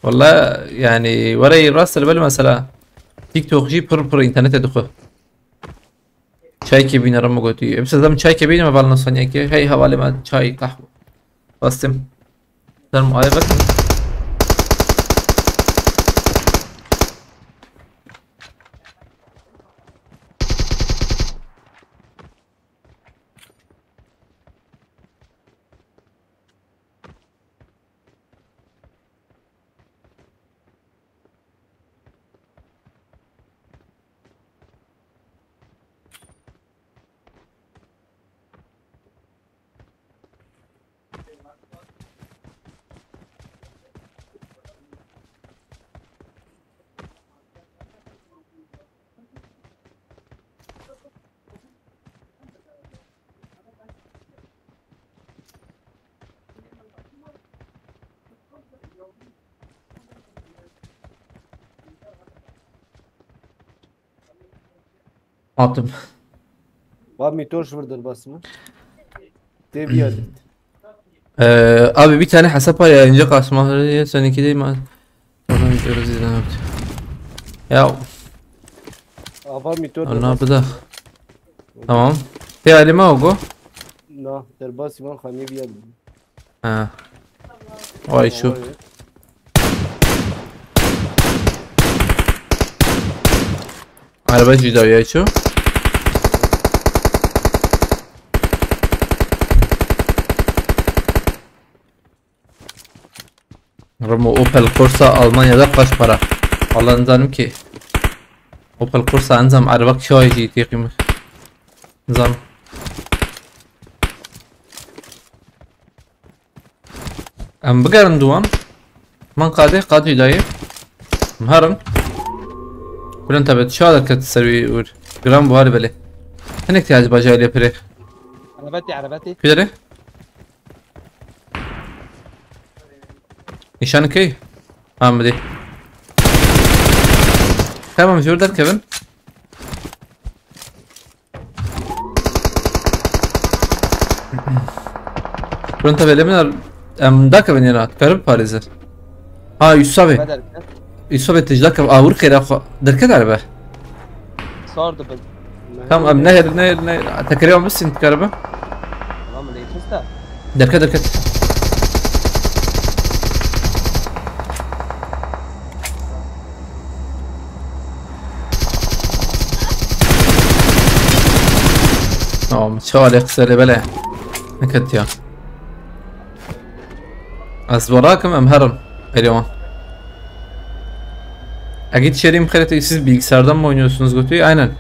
Wala yani, were rast li belê mesela TikTok jî pir pir internetê dixwe. Çaykê bîne re min gotî. Em siz em çaykê bîne me val nasanyekê. Hey, hevalê me çay, qehwe. Bastim. Ser mi ayê vekin. Hatim. Abi motor ji vir derbas mi? Tê biyadit. Ee, abi bir tane hesap var ya, ince kasma. Seninki değil mi? Oradan gidiyoruz yine abi. Ya Ava motor Anna bu da. Tamam. Te alime o go. Na, derbas iman xanî biyadit. Ha. Vay şu. Araba cüda ya şu. Ramo Opel Corsa Almanya'da kaç para? Allah zanim ki. Opel Corsa enzam araba kişa jî têqîm. Zan. Em bigerin duwan. Man qadê qadî dayê. Em herin. Kulen tabi çawa derket ser wî wir. Gram buharî belê. Hinek tê acaba jayê lê pirê. Erebetî, erebetî. Kudere? Nîşan key? Ha, em dê. Tamam, jor derkevin. Pronto belê min em dakevin yena. Karib parêze. Ha, Yusuf abi. Me derket. Yusuf abi tij dakev awur xêra xwe. Derket araba. Sar dibin. Tamam abi, nehir nehir nehir. Tekerê wan bisin karaba. Tamam mı, leytista? Derket derket. Tamam, çawa lê qisê lê belê. Neket ya. Ez zorakim em herim. Elyon. Agit Şerim Xerit, siz bilgisayardan mı oynuyorsunuz Götü? Aynen.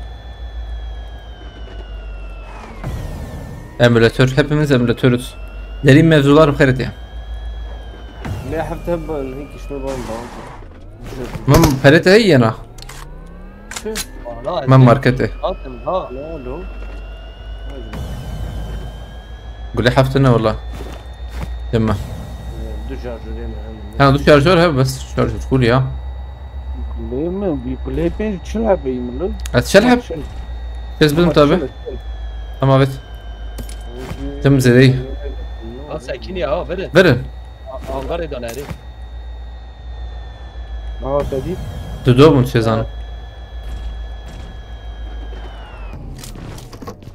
Emülatör. Hepimiz emülatörüz. Derin mevzular Xerit ya. Ne hafta ban hiç işime ban ban. Min perete heye na. Valla. Min markete. Atım ha. Ne oldu? Gule hafta ne valla. Deme. Du şarjörü mi? Ha, du şarjör he, bes şarjör full ya. Kuleyê min, bir kuleyê pênc çil hebeyî min lo. Ez çel heb. Tez bidim tabi. Ama evet. Tim zedey. Ha, sekini ya, verin. Verin. Angarê daneri. Aa, te dît. Tu do bûn çêzan.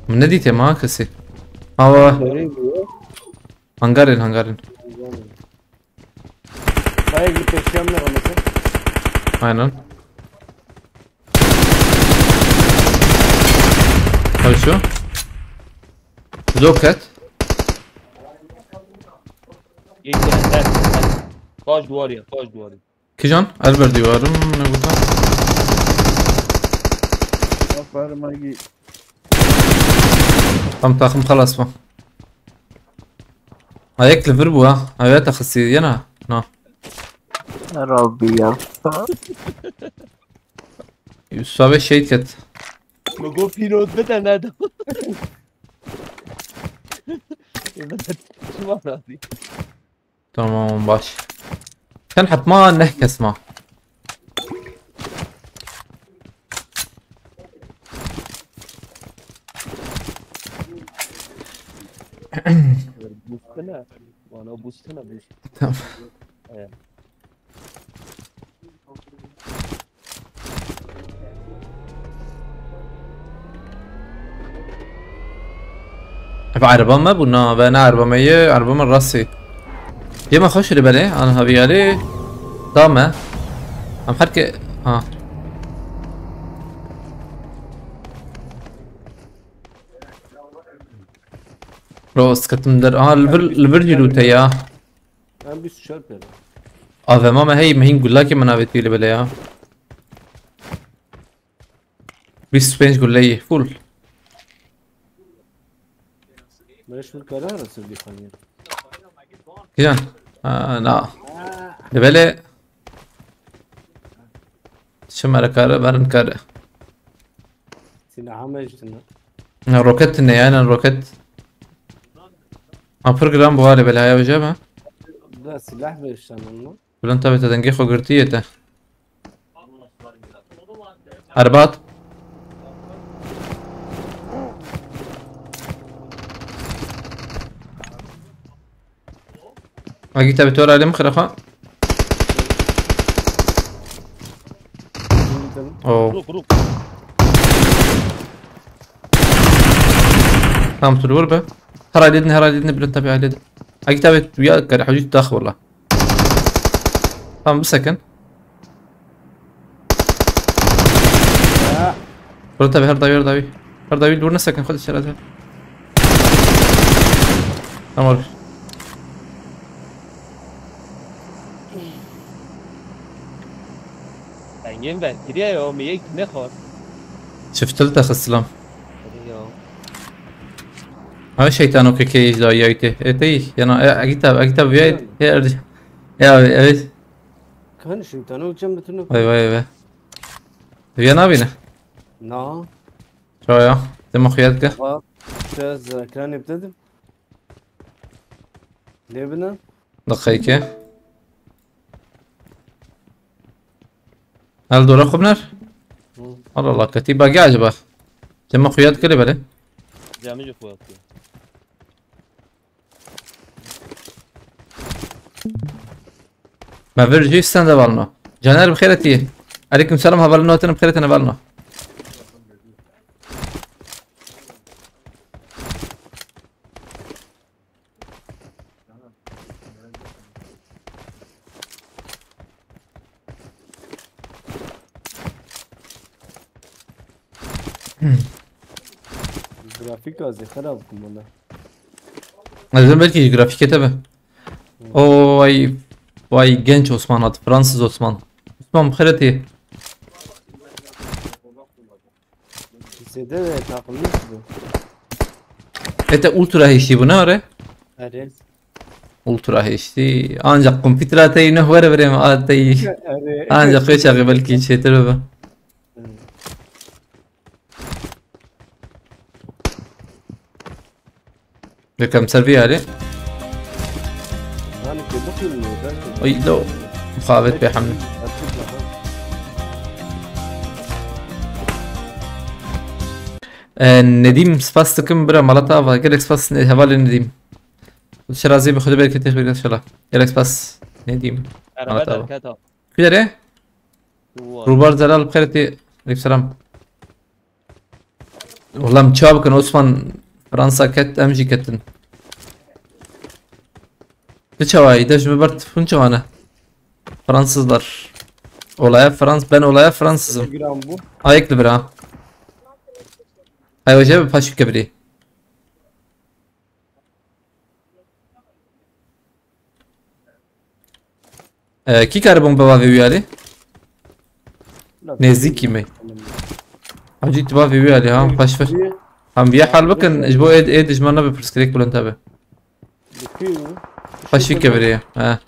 Min nedîtiye ma kesî. Awa. Nereye gidiyor? Hangarên, hangarên. Hayır, bir peşem ne olmasın? Aynen. Hadi şu. Loket. Geçen, ters, ters. Taş duvar ya, taş duvarı. Kijan? Elber diwarım. Ne burada? Aferin Agi. Tam takım xelas bû. Ayek li vir bû ha. Ayek te xisî yena. Na. Rabbi ya. Yusuf abi şehit ket. Mı go pilot bir de ne de. Çima razı? Tamam, baş. Sen hep ma neh kes ma. Bustuna. Bana bustuna bust. Tamam. Evet. Ev erba me bû, na, ve ne erba me ye, erba me rastî. Yê me xweş li belê, an haviyarê da me. Em her ke, ha. Ro, sketim der, aha, li vir, li vir jî lûte ya. Em bîst û çar pere. Avema me hey, me hîn gulakê min avêtî li belê ya. Bîst û pênc guleyî, full. Meş bir karar nasıl bir fanyar. Kijan? Ha, na. Li belê. Çi mere kare, berin kare. Sina hame işte ne? Ne, roket ne yani, roket. Ha, program bu hale belaya hoca mı? Da silah ver işte onunla. Bülent abi te dengê xwe girtiye te. Erbat. Agî tabi tora lê mixire xwe. Oo. Rûk, rûk. Tamam, tu li wir be. Her ailê din, her ailê din, bilind tabi ailê din. Agî tabi ya kare hewcî dax wala. Tamam, bisekin. Ya. Bilind tabi her dawî, her dawî. Her dawî li wir nesekin, xwe dişeraze. Tamam. Engin ver, kiriye yo, mi yek ne xor. Çiftil te xislam. Hadi yo. Ha şeytan o keke ijda yayte. E tey, yana, e, agita, agita viyay, e, erdi. Ya, evet. Kan şeytan o çem bütün. Vay, vay, vay. Viya nabîne? Na. Çawa ya? Dema xuyat ke? Ba, biraz ekran iptal edin. Ne bine? Daqiqeyke. Hel dora xwe biner? Hı. Allah Allah, ketî bagî acaba? Dema xuyat kele bele. Camî xuyat kele. Me vir jî stende valno. Caner bi xêr etî. Aleyküm selam, hevalino, te bi xêr etî, hevalino. Grafîka zêde xerab bû mala. Ez ê belkî ji grafîkê te be. O vay, vay genç Osman hat, Fransız Osman. Osman bi xêr etî. Zêde de takılmış bu. Ete ultra H D bu ne are? Erê. Ultra H D. Ancak kompütera tey ne were verem a tey. Erê. Ancak wê çaxê belkî çêtir bibe. Hı. Yekem ser vî alî. Yani, kedi filmi, belki. Ay, lo. Muhabbet be hamle. Ee, Nedim, spas dikim bira, mala te ava. Gelek spas, ne-, hevalê Nedim. Şirazî bi Xwedê bereketê xwe inşallah. Gelek spas, Nedim. Mala te ava. Kî derê? Rûbar Zelal bi xêr tê. Aleyküm selam. Wela em çawa bikin Osman? Fransa ket, em jî ketin. Tu çawa yî? De ji min ber hûn çawa ne? Fransızlar. Olaya Frans, ben olaya Fransızım. Telegram bu. Ayaklı bira. Ay hoca bir paşik kebiri. Ee, kî kare bombe bavê wî alî? Nêzîkî me. Hacî tu bavê wî alî ha, paş ver. Em vîya hal bikin, ji bo ê, ê dijman nebe pirsgirêk bilind hebe. Paş wî keviriye, he.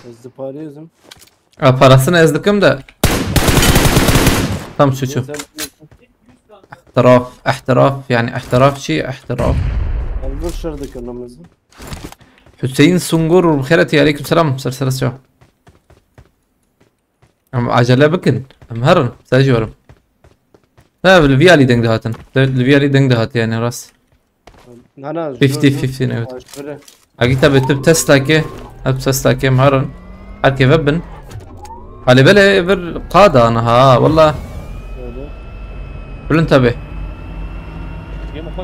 Ez diparêzim. A, parasını ez dikim de. Tam suçu. Neyse, neyse. Ehtiraf, ehtiraf, yani ehtiraf çi? Ehtiraf. Ez bu şir dikim namazı. Hüseyin Sungur, xêr etî, aleyküm selam, ser ser çawa. Em acele bikin, em herin, sen jî werin. Ne, li vî alî deng dihatin. Li vî alî deng dihatiye, yani rast. Na, na, fifty fifty ne. Agî tabi tu Tesla ke, hep Tesla ke, em herin. Her kê vebin. Alê belê vir qada niha, wela. Bilind tabi.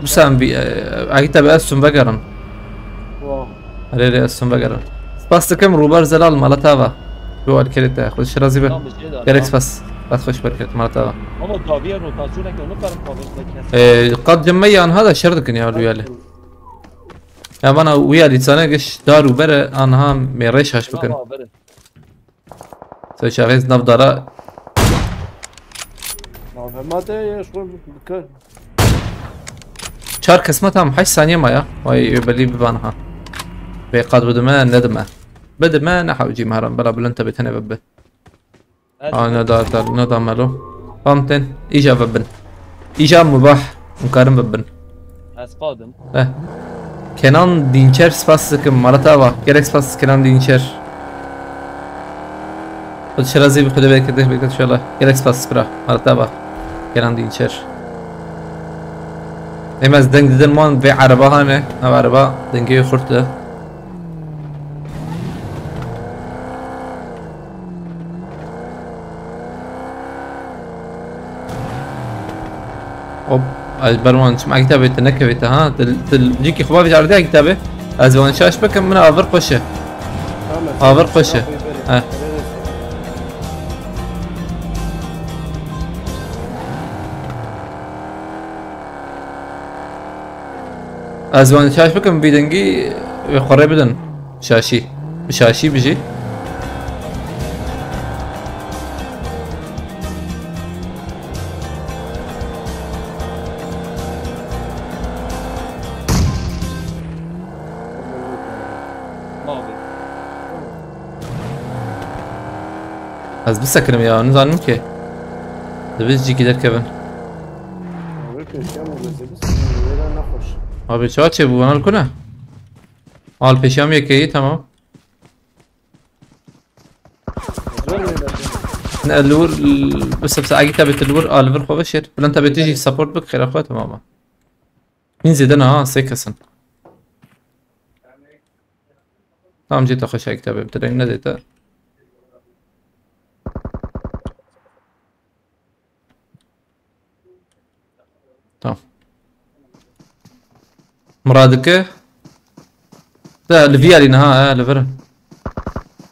Bu sen bi, e, agî tabi ez sun vegerin. Erê, erê, ez sun vegerin. Spas dikim Rûbar Zelal, mala te ava. Bi alkerê te, xwe şirazî be. Gelek spas. Bas xweş bereket, mala te ava. Ama daviye rotasyoneke onu karim kabir. E, qad cem me ya niha da şer dikin ya rüyali. Ya bana uya dîsane giş dar û bere anha mêrê şaş bikin. Te çaxêz nav dara. Navema te ye, şkol bikir. Çar kesme tam, heşt saniye maya. Vay, belî biban ha. Bê qad bidime, nedime. Bidime, ne hewcî me heram, bela bilind te bê tenê vebbe. Aa, ne da, ne da melo. Pamten, îca vebin. Îca mubah, em karin vebin. Ez qadim. Eh. Kenan Dinçer, spas dikim, mala te ava. Gelek spas Kenan Dinçer. Xwedê şirazî bi Xwedê bereket, bereket inşallah. Gelek spas bira, mala te ava. Kenan Dinçer. Êm ez deng didin man vê ereba hane. Ev ereba dengê wê xurt e. Hop, ez ber wan çim, Egîta bê, tu nekevê te, ha? Tu, tu cîkî xwe bavêj erdê, Egîta bê. Ez wan şaş bikim, min avir xweş e. Tamam, Avir tamam, xweş e. Tamam, He. Ez wan şaş bikim, vî dengî wê xwe rê bidin. Şaşî. Bi şaşî bijî. Mavê. Ez bisekinim ya, nizanim ki. Divê cîkî derkevin. Abi, pêşiya mı mesela biz, yere ne hoş. Abi, çawa çê bû, wana li ku ne? Al, pêşiya min yekeyî, tamam. Zor mu yine? Ne, li wir, bise, bise, Egîta bê, tu li wir, a, li vir xwe veşêr. Bülent bê, tu jî support bik, xêra xwe, tamam. Hîn zêde ne ha, sê kes in. Tamam, cê te xweş, Egîta bê, tu deng nedê te. Tamam. Muradike. Da, li vî alî niha, he, li vir.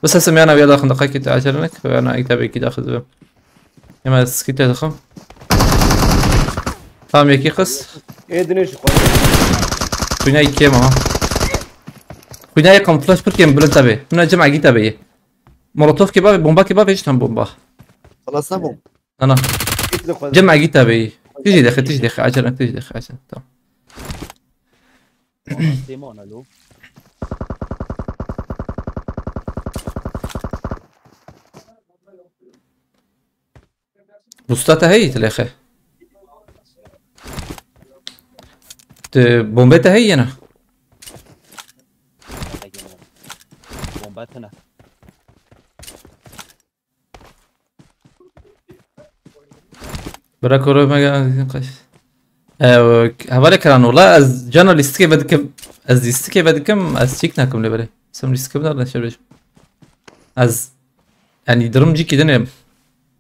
Bes hesim yana vîya daxin, deqekî te acele nek, yana Egîta bê kî daxin dibim. Ema skî te dixim. Tamam, yekî qis. Ê dinê ji xwe. Xwîna yekê ma. Xwîna yekim flash pir kêm, Bülent bê. Min cem Egîta bê. Molotov kê bavê, bomba kê bavê, ji tam bomba. Xelas nebûm. Ana. Git li xwe. Cem Egîta bê. Tijî dexe, tijî dexe, acele, tijî dexe, acele. Tamam. Sêmana lo. Usta te heyî, tilêxe. Tu bombe te heyî yena? Bomba tine. Bira koro me gel, kaç. Ew, hevalê kiran, wala ez cana lîstikê vedikim, ez lîstikê vedikim, ez çîk nakim lê belê. Sem lîstikê bidar, ne şer bêjim. Ez, yani, durum cîkî din êm.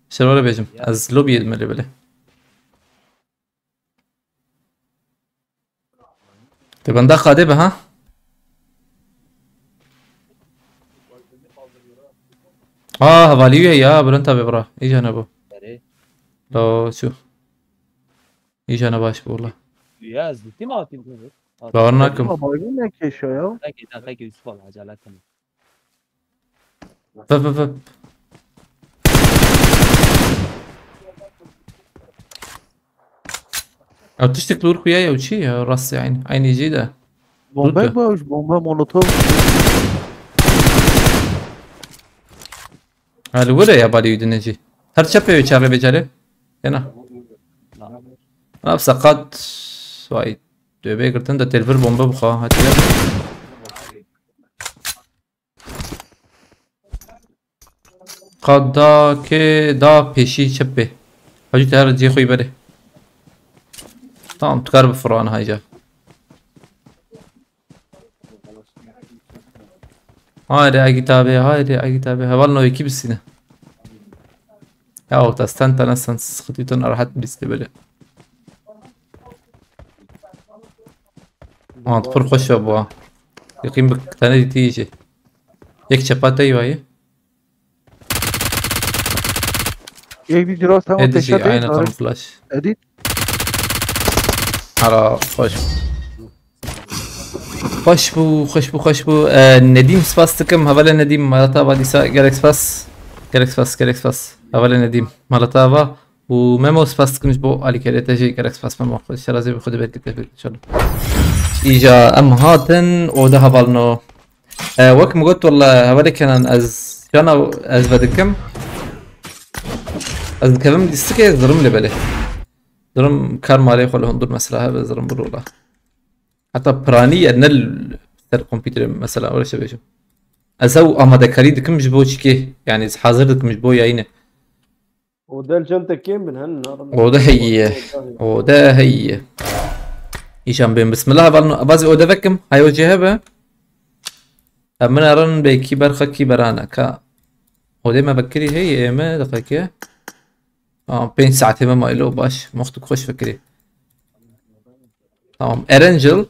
Şer were bêjim. Ya. Ez lobiyê dime lê belê. Te benda qadê be, ha? Aa, hevalî wî ya, Bülent abi bira. Îca ne bu. Erê. Lo, çu. Îca ne baş bu, wala. Ya, ez dîtim hatî. Bawer nakim. Ama baygın ne keşo ya? Peki, peki, Yusuf abi, acele etme. Vep, vep, vep. Ya tiştek li wir xuya ya, çi ya, rastî eyn, eynî jî de. Bombe Lütfen. Baş, bombe molotov. Ha, li wir e ya balî wî dinê jî. Her çepê wê çaxê bêcarê. Yena. Nav seqat, vay, döbê girtin de têl vir bombe bixwe, hatiye. Qada ke da pêşî çep bê. Hacî te her cihê xwe yî berê. Tamam, tu kar bi firan hayca. Haydi Egîta bê, haydi Egîta bê. Heval no yekî bisîne. Ya o te sten tane sen sıkıntı ton rahat birisi böyle. Ant pir xweş e bu ha. Yekîn bi tane dîtî jî. Yek çepa te yî wayî. Yek dî cira sen Edi jî, aynen, kamuflaj. Edî. Hala xweş. Xweş bû, xweş bû, xweş bû. Ee, Nedîm, spas dikim. Hevalê Nedîm, malata va dîsa, gelek spas. Gelek spas, gelek spas. Hevalê Nedîm, malata va. Û Memo, spas dikim ji bo alîkariyê te jî, gelek spas Memo. Xwedê şerazê bi xwe dibêt inşallah. Îja em hatin, oda hevalno. E, wek min got, walla hevalê Kenan, ez cana ez vedikim. Ez dikevim lîstikê, zirim lê belê. Zirim kar malê xwe li hundur mesela hebe, zirim bir wala. Heta piranî ye, ne li ser kompîterê mesela, öyle şey bêjim. Ez ew amadekarî dikim ji bo çikê, yani ez hazir dikim ji bo yayînê. O del cem te kêm bin, hen, narim. O da heye. O da heye. Îşan bên bismillah hevalno. Bazî ode vekim. Hay o jê hebe. Em min erin bê kî berxa kî berane. Ka. Odê me vekirî hey ê me deqeke. Tamam, pênc saetê me maylo baş. Moxtuk xweş vekirî. Tamam. Erangel.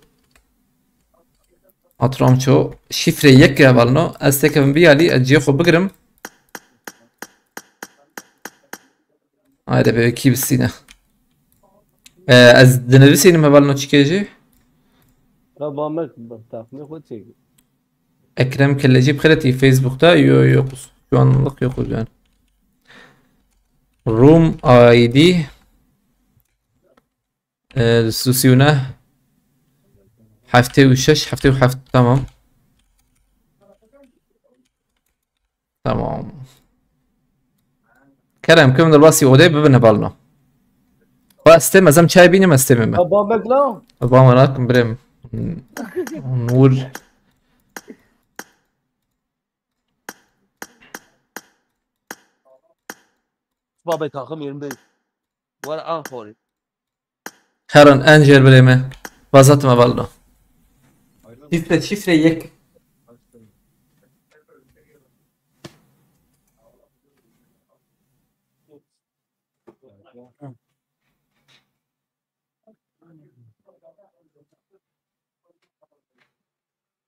Atramço. Şifre yek hevalno. Ez tekevim vî alî. Ez cihê xwe bigirim. Haydi be kî bisîne. Ee, ez dinivîsînim hevalno çikê jî. Ya bamek taxmê xwe çek. Ekrem Kellecî bi xêretî Facebook'ta yo yok. Şu anlık yok yani. Room I D. Ee, Susune. Heftê û şeş, heftê û heft, tamam. Tamam. Kerem, kim derbasî odê bibin hevalno. Ba stêm, ez em çay bînim, ez stêmê me. Ya bamek la. Ba me nakim birêm. Nur. Babê taxim yirmi beş. Were an xorî. Herin en jêr birê me. Vazatim hevalno. Şifre, şifre yek.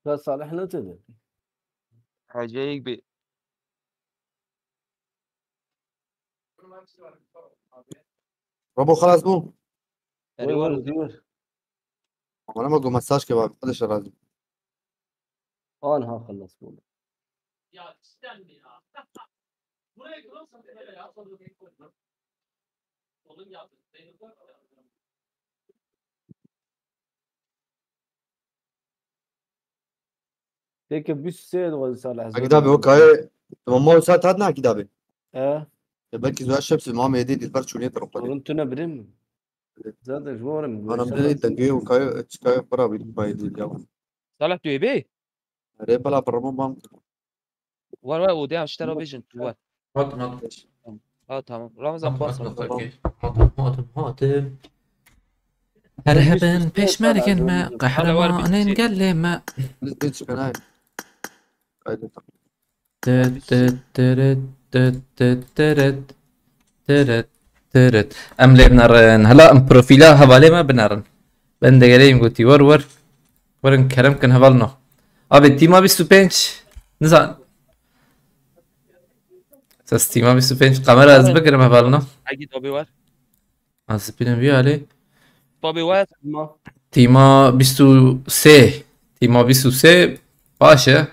Ya Salih ne dedi? Heceyek bi. Ramo xelas bû. Erê Were were. Diyor. Ama ama go mesaj ke var. Hadi şeraz. Anha xelas bû. Têke bîst û sê dixwazî Salih. Akî dabê o kayê. Tamam o saat hat ne akî dabê. E, Ya belki zuwa şepsi mamê êdî dilber çûnê tir xwedê. Oğlum tüne birim. Zaten şu oğlum. Anam dedi dengê o kayê çikayê xwera bir bayê dî ya. Salih tu ê bê? Rê bela bir Ramo bam. War war, odê em ji te re bêjin tu war. Hatim, hatim. Ha tamam. Ramazan bas. Hatim, hatim. Her heben peşmergên me, qehremanên gelê me. Biz de çıkın ha. Haydi. Tıt tıt tırıt, tıt tıt tırıt. Tırıt tırıt. Em lê binerin. Hela em profîla hevalê me binerin. Ben de geleyim gotî. Wer wer. Werin kerem kin hevalno. Abi tîma bîst û pênc. Nizan. Ses tîma bîst û pênc. Kamera ez bigirim hevalno. Hagi tabi var. Ez bînim vî alî. Tabi var. Ma. Tîma bîst û sê. Tîma bîst û sê baş e.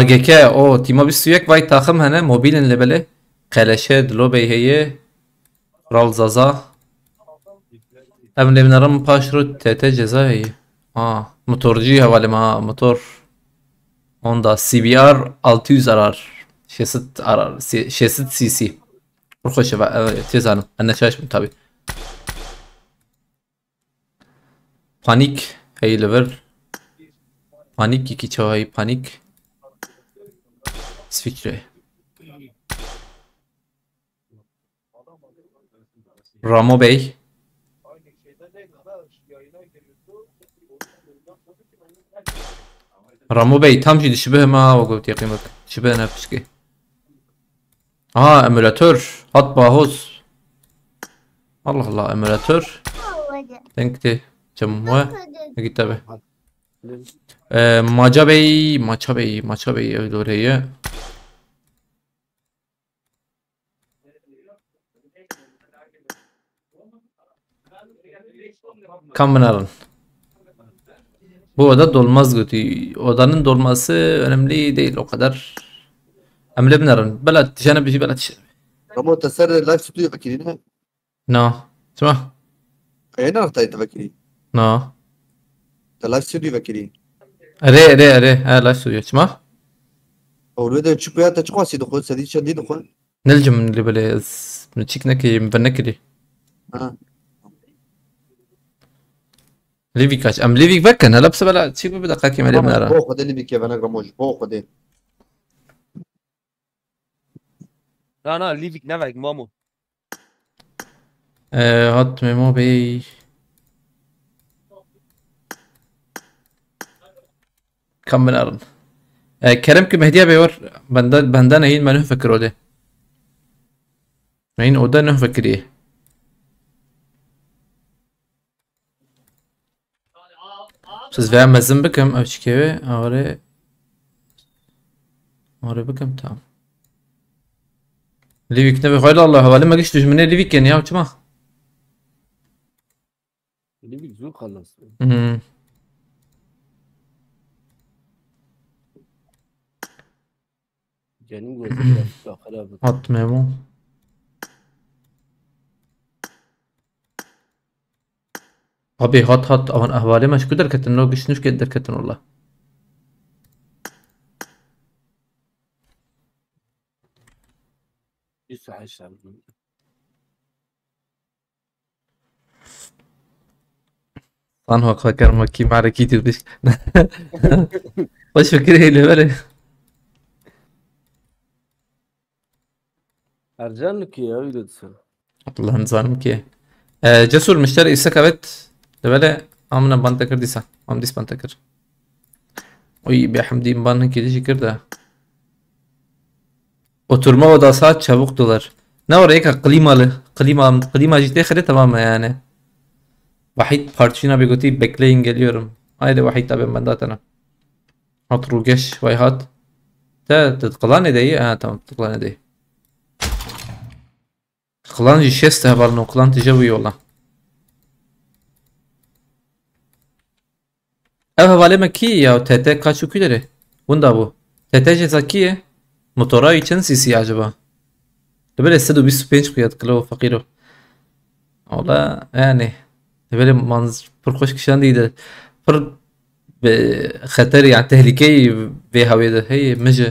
R G K, o tîma bîst û yek vay taxim hene, mobil in lê belê. Qeleşe, Dilo Bey heye. Kral Zaza. Em lê binerin paş ro T T ceza heye. Ha, motorcî hevalê me ha, motor. Honda C B R altı yüz arar. Şêst arar. Şêst C C. Pir xweş e, e, tê zanim. Ez neçaş bûm tabî. Panik hey li vir. Panik yekî çawa hey panik. Switch re. Ramo Bey. Ramo Bey tam jî dişibe hema o gotiye qîmet. Dişibe ne pişkê. Aha, emülatör. Hat bahoz. Allah Allah, emülatör. Denk tê. Çem we. Git tabi. Ee, Maca Bey, Maça Bey, Maça Bey ev doreye. Kam binarin. Bu oda dolmaz götü. Odanın dolması önemli değil o kadar. Em lê binerin. Bela tijane bir şey bela tijane. Ramo te ser live stüdyo vekirî ne? Na. Çima? E ne rextayê te vekirî? Na. Te live stüdyo vekirî. Erê, erê, erê. Ha, live stüdyo. Çima? Ew lê de çi kuya te çi xwasî dixwe, sedî çendî dixwe? Nilcim li belê ez min çik nekirî, min vir nekirî. Ha. Livîk aç. Em livîk vekin. Hele bise bela çik bi deqekî me lê Tamam, binara. bo xwedê Livîkê venek Ramo ji bo xwedê. Na na, Livîk ne vek mamo. Ee, hat Memo Bey. Kam binerin. E, kerem ki Mehdiya bê wer bende, bende nehîn me nuh fikir odê. Nehîn oda nuh fikirî. Siz veya mezin bikim, ev çikê wê, awre. Awre bikim, tamam. Livik ne bi xwayla Allah, hevalê me giş dijminê Livik ken ya, çima? Livik zû xelas. Hmm. Cenî goz. Hat Memo. Abi hat hat, avan ahvalê me ji ku derketin, lo giş nuşkê derketin wala. San hok xwe kermo kî marekî tu diş. Xweş fikirê lê were. Ercan li kî ya, wî de disa. Abdullah nizanim kî. E, Cesur mişter îsek evet. Li were amine ban te kir dîsa. Am dîs ban te kir. Oy, bê hemdî ban hinkî dijî kir de. Oturma odası çabuk dolar. Ne var eka klimalı. Klima, klima jî tê xirê tamam e yani. Vahit parçina bir gotî bekleyin geliyorum. Haydi Vahit abi ben de atana. Hat Rugeş vay hat. Te, te Klanê de ye. Ha tamam, Klanê de ye. Klan jî şêst hevalno, Klan tije bû yola. Ev hevalê me kî ya? T T kaç û kî derê? Winda bû. T T jê za kî ye? Motora wî çend C C acaba? Li belê sed û bîst û pênc xuya dikilo feqîro. Ola yani. Li belê manz pir xweş kişandî de. Pir bi xeter yani tehlikeyî vê hawê de. Hey, mije.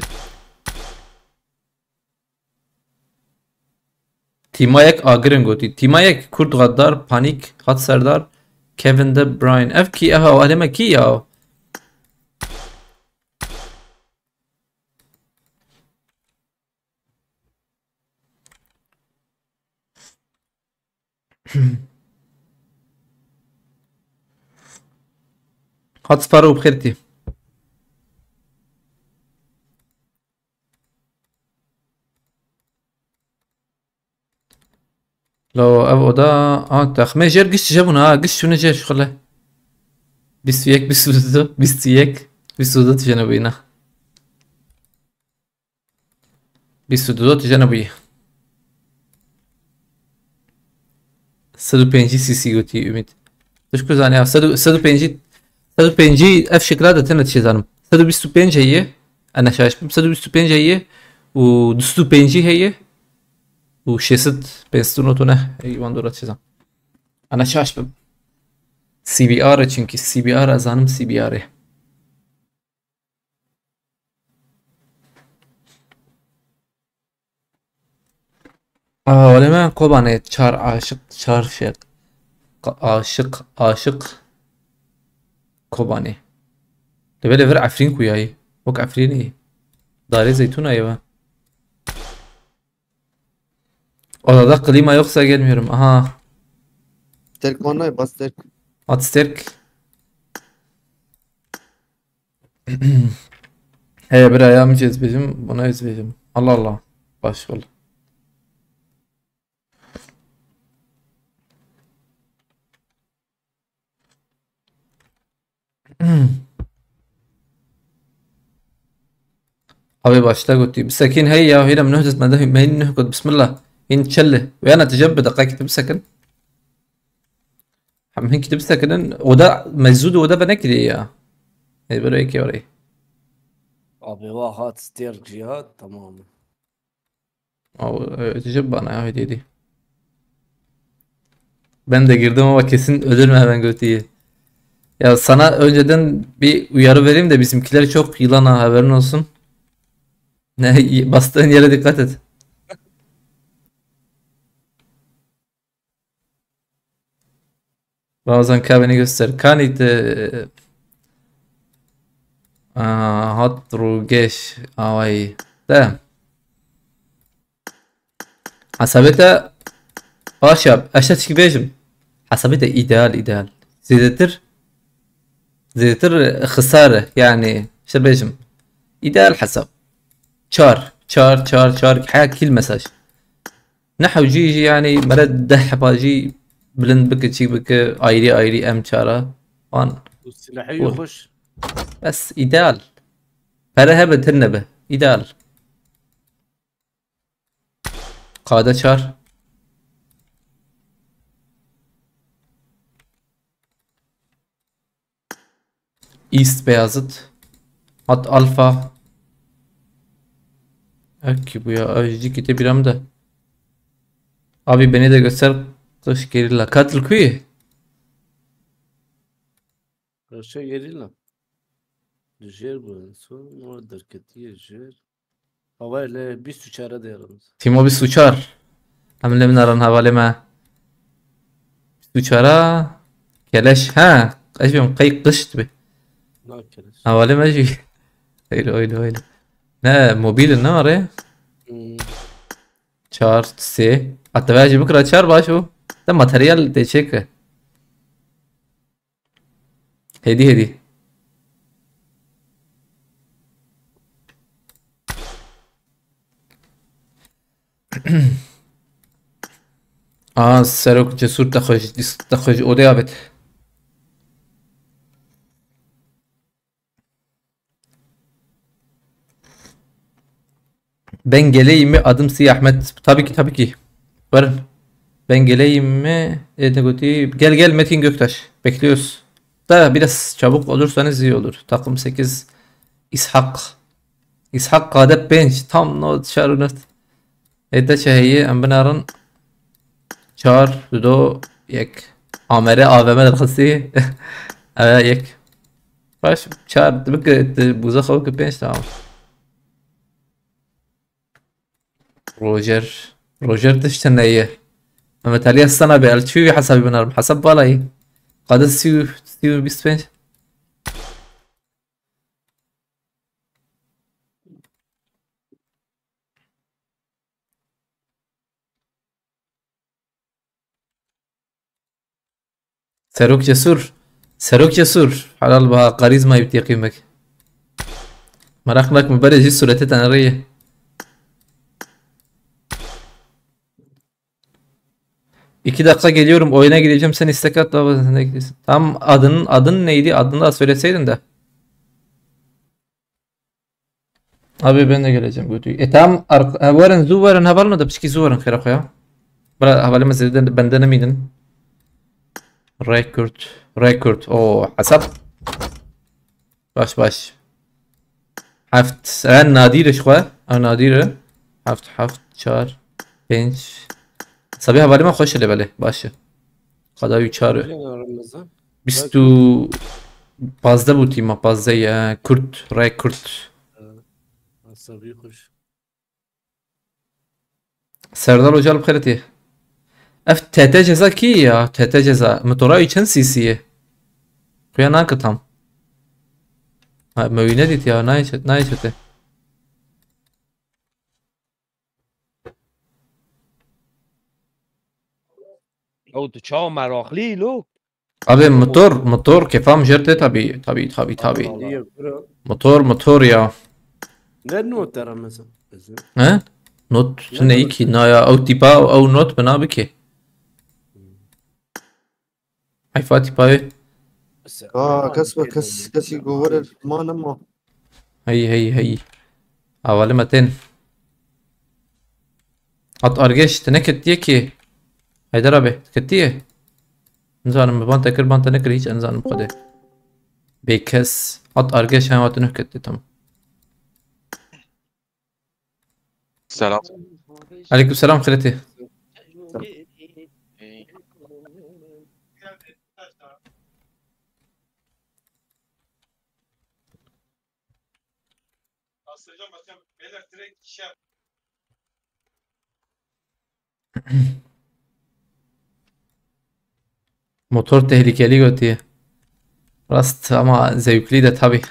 Tîma yek agirin gotî. Tîma yek Kurd Gaddar, Panik, Hat Serdar, Kevin De Bruyne. Ev kî? Ev hevalê me kî ya? Hat Sparrow bi xêr tî. Lo ev oda, a, texmê jêr giş tije bûne, ha, giş çûne jêr şixule. Bîst û yek, bîst û du, bîst û yek, bîst û du tijene bûyî, ne? Bîst û du tijene bûyî. Sed û pêncî C C gotî Ümit. Tu ji ku zanî ya? Sed û, sed û pêncî, sed û pêncî ev şekila de tene tişê zanim. Sed û bîst û pênc heye. Ene şaş bim. Sed û bîst û pênc heye. Û du sed û pêncî heye. Û şêst, pênc sed û nod û neh heye. Wan dora tişê zan. Ene şaş bim. C B R e çünkü. C B R, ez zanim C B R e. Aa, wele me Kobanê çar aşiq, çar şeq. Qa-, aşiq, aşiq Kobanê. Li belê vir Efrîn kuyayî. Wek Efrînê. Darê zeytûna ye ve. Odada klima yoksa gelmiyorum. Aha. Terk manayı bas terk. At terk. Heye bira ya, min jî ez bêjim, bana ez bêjim. Allah Allah. Baş ol. Abi başta gotî. Bisekîn hey ya, hîna min nuh dest me de, me hîn nuh got, bismillah. Hîn çelle. Weyana tije bi deqekî tu bisekin. Hem hinkî tu bisekinin. Oda mezûd oda ve nekiriye ya. Hey, böyle eke orayı. Abi wa hat stêrk jî hat, tamam. Abi, ötecek bana ya, öyle değil. Ben de girdim ama kesin ölürüm hemen götüyü. Ya sana önceden bir uyarı vereyim de bizimkiler çok yılan ha, haberin olsun. Ne, bastığın yere dikkat et. Ramazan ka beni göster. Kanî te. Aa, hat rûgeş awayî. De. Hesabê te baş yap. Eşte çikî bêjim. Hesabê te ideal, ideal. Zêdetir, zêdetir xisar e. Yani Ji te bêjim. Îdeal hesab. Çar, çar, çar, çar, heya kîl mesaj. Ne hewcî jî, yanî, mere deh heba jî bilind bike, çî bike, ayrî ayrî em çara. Wan. Û silahê wî Û- xweş. Bes, îdeal. Pere hebe, tune be. Îdeal. Qade çar. East Beyazıt. At Alfa. Ev kî bû ya? Ev jî kitê bîra min de. Abi beni de göster. Kış gerilla. Katil kuyi. Kışa gerilla. Dijêr bû en son. O derketiye jêr. Havayê li bîst û çar de yaramız. Tîmo bîst û çar. Em li min erin hevalê me. Bîst û çar a keleş. Ha. Ez jî qey qişt bi. Na keleş. Hevalê me jî. Öyle, öyle, öyle. Ne, mobil ne arê? Hmm. Çar, sê. Hatta ben jî bikira çar baş o. De materyal de çek. Hêdî hêdî. Aa, Serok Cesur te xwe ji, te xwe ji odê avêt. Ben geleyim mi? Adım Siyah Ahmet. Tabii ki, tabii ki. Verin. Ben geleyim mi? E, ne gotî? Gel gel Metin Göktaş. Bekliyoruz. Da biraz çabuk olursanız iyi olur. Takım sekiz. İshak. İshak Kadep Benç. Tam not, şarunat. Êde çi heye? Em binarin. Çar, du, yek. Amere, A V M derxistî. Evet, yek. Baş, çar, bike, buza xwe bike pênc, tamam. Roger. Roger tiştine ye. Mehmet Ali Aslan abi, el çivi hesabî binarim. Hesap balayı. Kadı siu, siu bîst pênc. Serok Cesur. Serok Cesur. Helal baha karizmayı bir yakayım bak. Merak bırakma, böyle jî sureti tanrıyı. İki dakika geliyorum, oyuna gireceğim, sen istek at baba, sen de gidiyorsun. Tam adın, adın neydi? Adını da söyleseydin de. Abi ben de geleceğim, götü. E, tamam, ark-, e, verin, zu verin, hevalno da pişkî zu verin, xêra xwe ya. Bira, hevalê me zêde bende nemînin. Rekord, rekord. O, hesap. Baş, baş. Heft. E, nadir ji xwe. Ew nadir e. Heft, heft, çar, pênc. Hesabê hevalê me xweş e lê belê. Baş e. Qada wî çar e. Bîst û pazdeh bû tîma, pazdeh ye. Kurt, rê kurt. Hesabî xweş. Serdar Hoca li xêretî. Ev T T ceza kî ya? T T ceza. Motora wî çend C C ye? Xuya nake tam. Ha, me wî nedît ya, nayê çet-, nayê çete. Ew tu çawa meraxlî lo? Abi motor, motor kêfa min jêr tê tabi, tabi, tabi, tabi. Diye bira. Motor, motor ya. Ne not dera mesela? He? Not ne tune ki? Na ya, ew tîpa, ew not bina bike. Heyfa tîpa wê. Aa, kes be kes, kesî govore ma nema. Hey, hey, hey. Hevalê me tên. At Argeş, te neketiye ki. Haydar abi, ketiye. Nizanim, ban te kir, ban te nekir, hiç nizanim xwedê. Bêkes. At Argeş, hem at neketiye, tamam. Selam. Aleyküm selam, xêretî. Motor tehlikeli gotiye. Rast ama zevkli de tabi.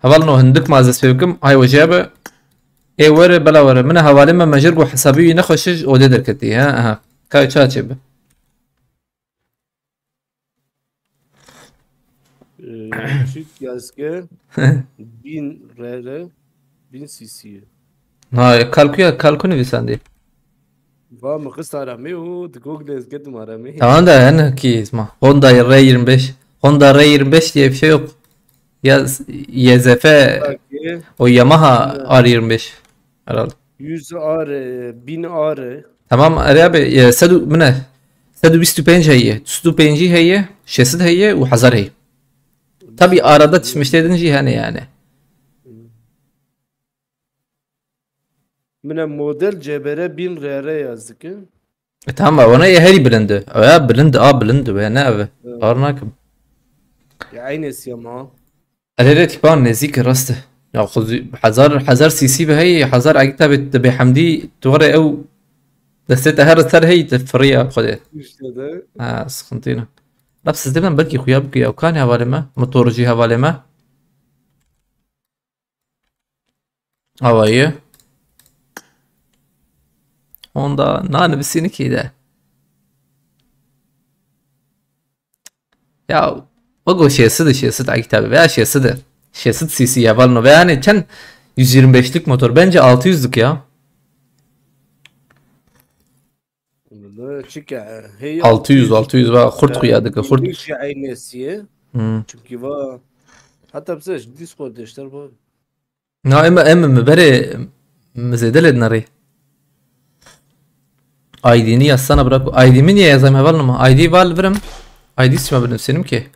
Heval no hindik ma ez dest pê bikim. Ay wece be. Ê were bela were. Min hevalê me mejir got hesabî wî nexweş e, ji odê derketî. Ha, aha. Kay ça çê bi. Çik yazge bin R R bin C C. Ha, kalkuya, kalku nivîsandî. Va mi qist aramê û di Google ez girdim aramê. Tamam da yani ki isma. Honda R yirmi beş. Honda R yirmi beş diye bir şey yok. Ya Y Z F, o Yamaha R yirmi beş herhalde. Yüz R, bin R. Tamam, erê abi, e, sed û, min e, sed û bîst û pênc heye, sed û pêncî heye, şeş sed heye û hezar heye. Tabii arada tişmiştê din jî hene yani. Min e model C B R bin R R yazdık. E, tamam, wana ye herî bilind e. Ew ya bilind, a bilind e, ne ev e. Evet. Ar nakim. Ya aynı siyama. Erê rê tîpan nêzîk e, rast e. Ya xwe zî hezar, hezar C C bi heyî, hezar egî te bê, te bê hemdî, tu were ew destê te her ser heyî, te firiya xwedê. İşte de. Ha, sıkıntı yine. Rab sizdê ben belkî xuya bike ya. Kanê hevalê me, motor jî hevalê me. Awayî. Honda nanivîsî nikî de. Ya, o go şêsid, şêsid a kitabı veya şêsid. Şêsid C C ya, val no veya hani çend yüz yirmi beşlik motor. Bence altı yüzlük ya. Çike, hey, altı yüz, altı yüz va xurt xuya dike, xurt. Şey aynesiye. Hmm. Çünkü va, hatta bize Discord deşler var. Na, em, em, em, berê, em, zêde lê dinarê. I D'ni yazsana bırak. I D mi niye yazayım heval numa? I D val verim. I D sima benim senim ki.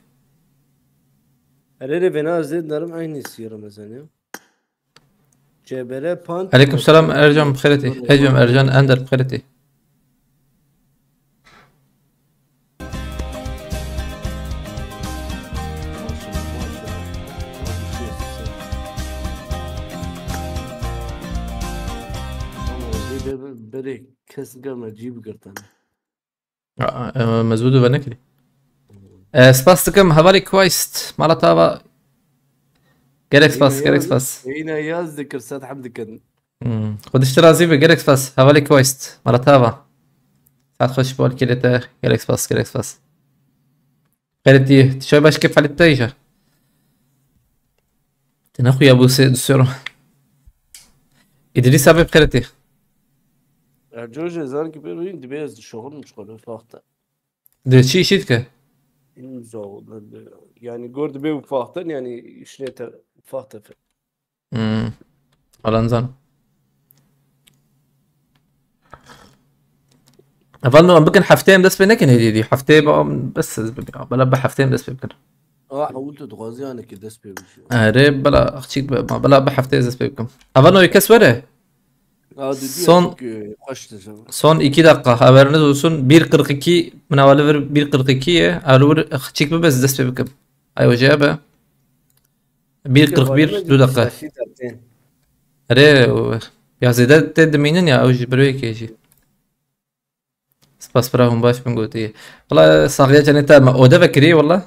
Herere bena zêde dinarım aynesiye Ramazan ya. C B R Pant. Aleyküm selam Ercan, bixêretî. Ercan, Ercan Ender, bixêretî. Berê kes gama cî bigirtane. Aa, e, mezû du venekirî. E, spas dikim, hevalê Quaist, mala te ava. Gelek spas, gelek spas. Yine yaz dikir, sed hem dikin. Hmm. Xwediştir razî be, gelek spas. Hevalê Quaist, mala te ava. Saet xweş bol kirê te, gelek spas, gelek spas. Xêretî, tu çay başke falit te îja. Te nexuya bû sê, du sero. Îdrîs abi bixêretî. Erco jê zan ki pê rûyîn dibê ez şoxir min çiqo faxte. Di çi işî dike? Bilmiyorum, zor. Yani gor dibê û faxten yani işine te faxte fe. Hmm. Alan zan. Eval no em bikin heftê em dest pê nekin hêdî dî. Heftê ba em bes ez bikin. Bela bi heftê em dest pê bikin. Aa, hewil tu dixwazi yani ki dest pê bişî. Erê, bela xçîk be, ma bela bi heftê ez dest pê bikim. Eval no kes were. Aa, dedi ya, son, çünkü kaç diyeceğim. Son iki dakika, haberiniz olsun. Bir kırk iki, min hevalî vir bir kırk iki ye. Eval vir xçîk be, ez dest pê bikim. Ay hoca be. Bir kırk bir, du dakika. Erê, ya zêde te dimînin ya, ew ji birê yekê jî. Spas bira hûn baş bin gotî. Wala saxiya cenê te me ode vekirî wala.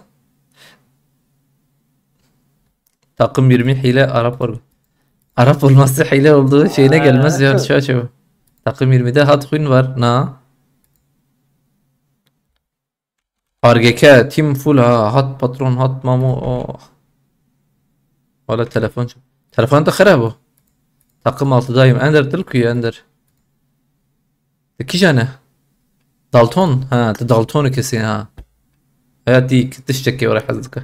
Takım yirmi hile Arap oldu. Arap olması hile olduğu şeyine gelmez ya, şaşo. Takım yirmide hat huyun var, na. R G K, team full ha. Hat patron, hat Mamo. Oh. Wala telefon. Telefon da xera bu. Takım altıdayım. Ender dil kuyu Ender. De kîjan e? Dalton. Ha, tu Dalton'u kesin ha. Hayat değil. Dış çekiyor oraya hazırlıkı.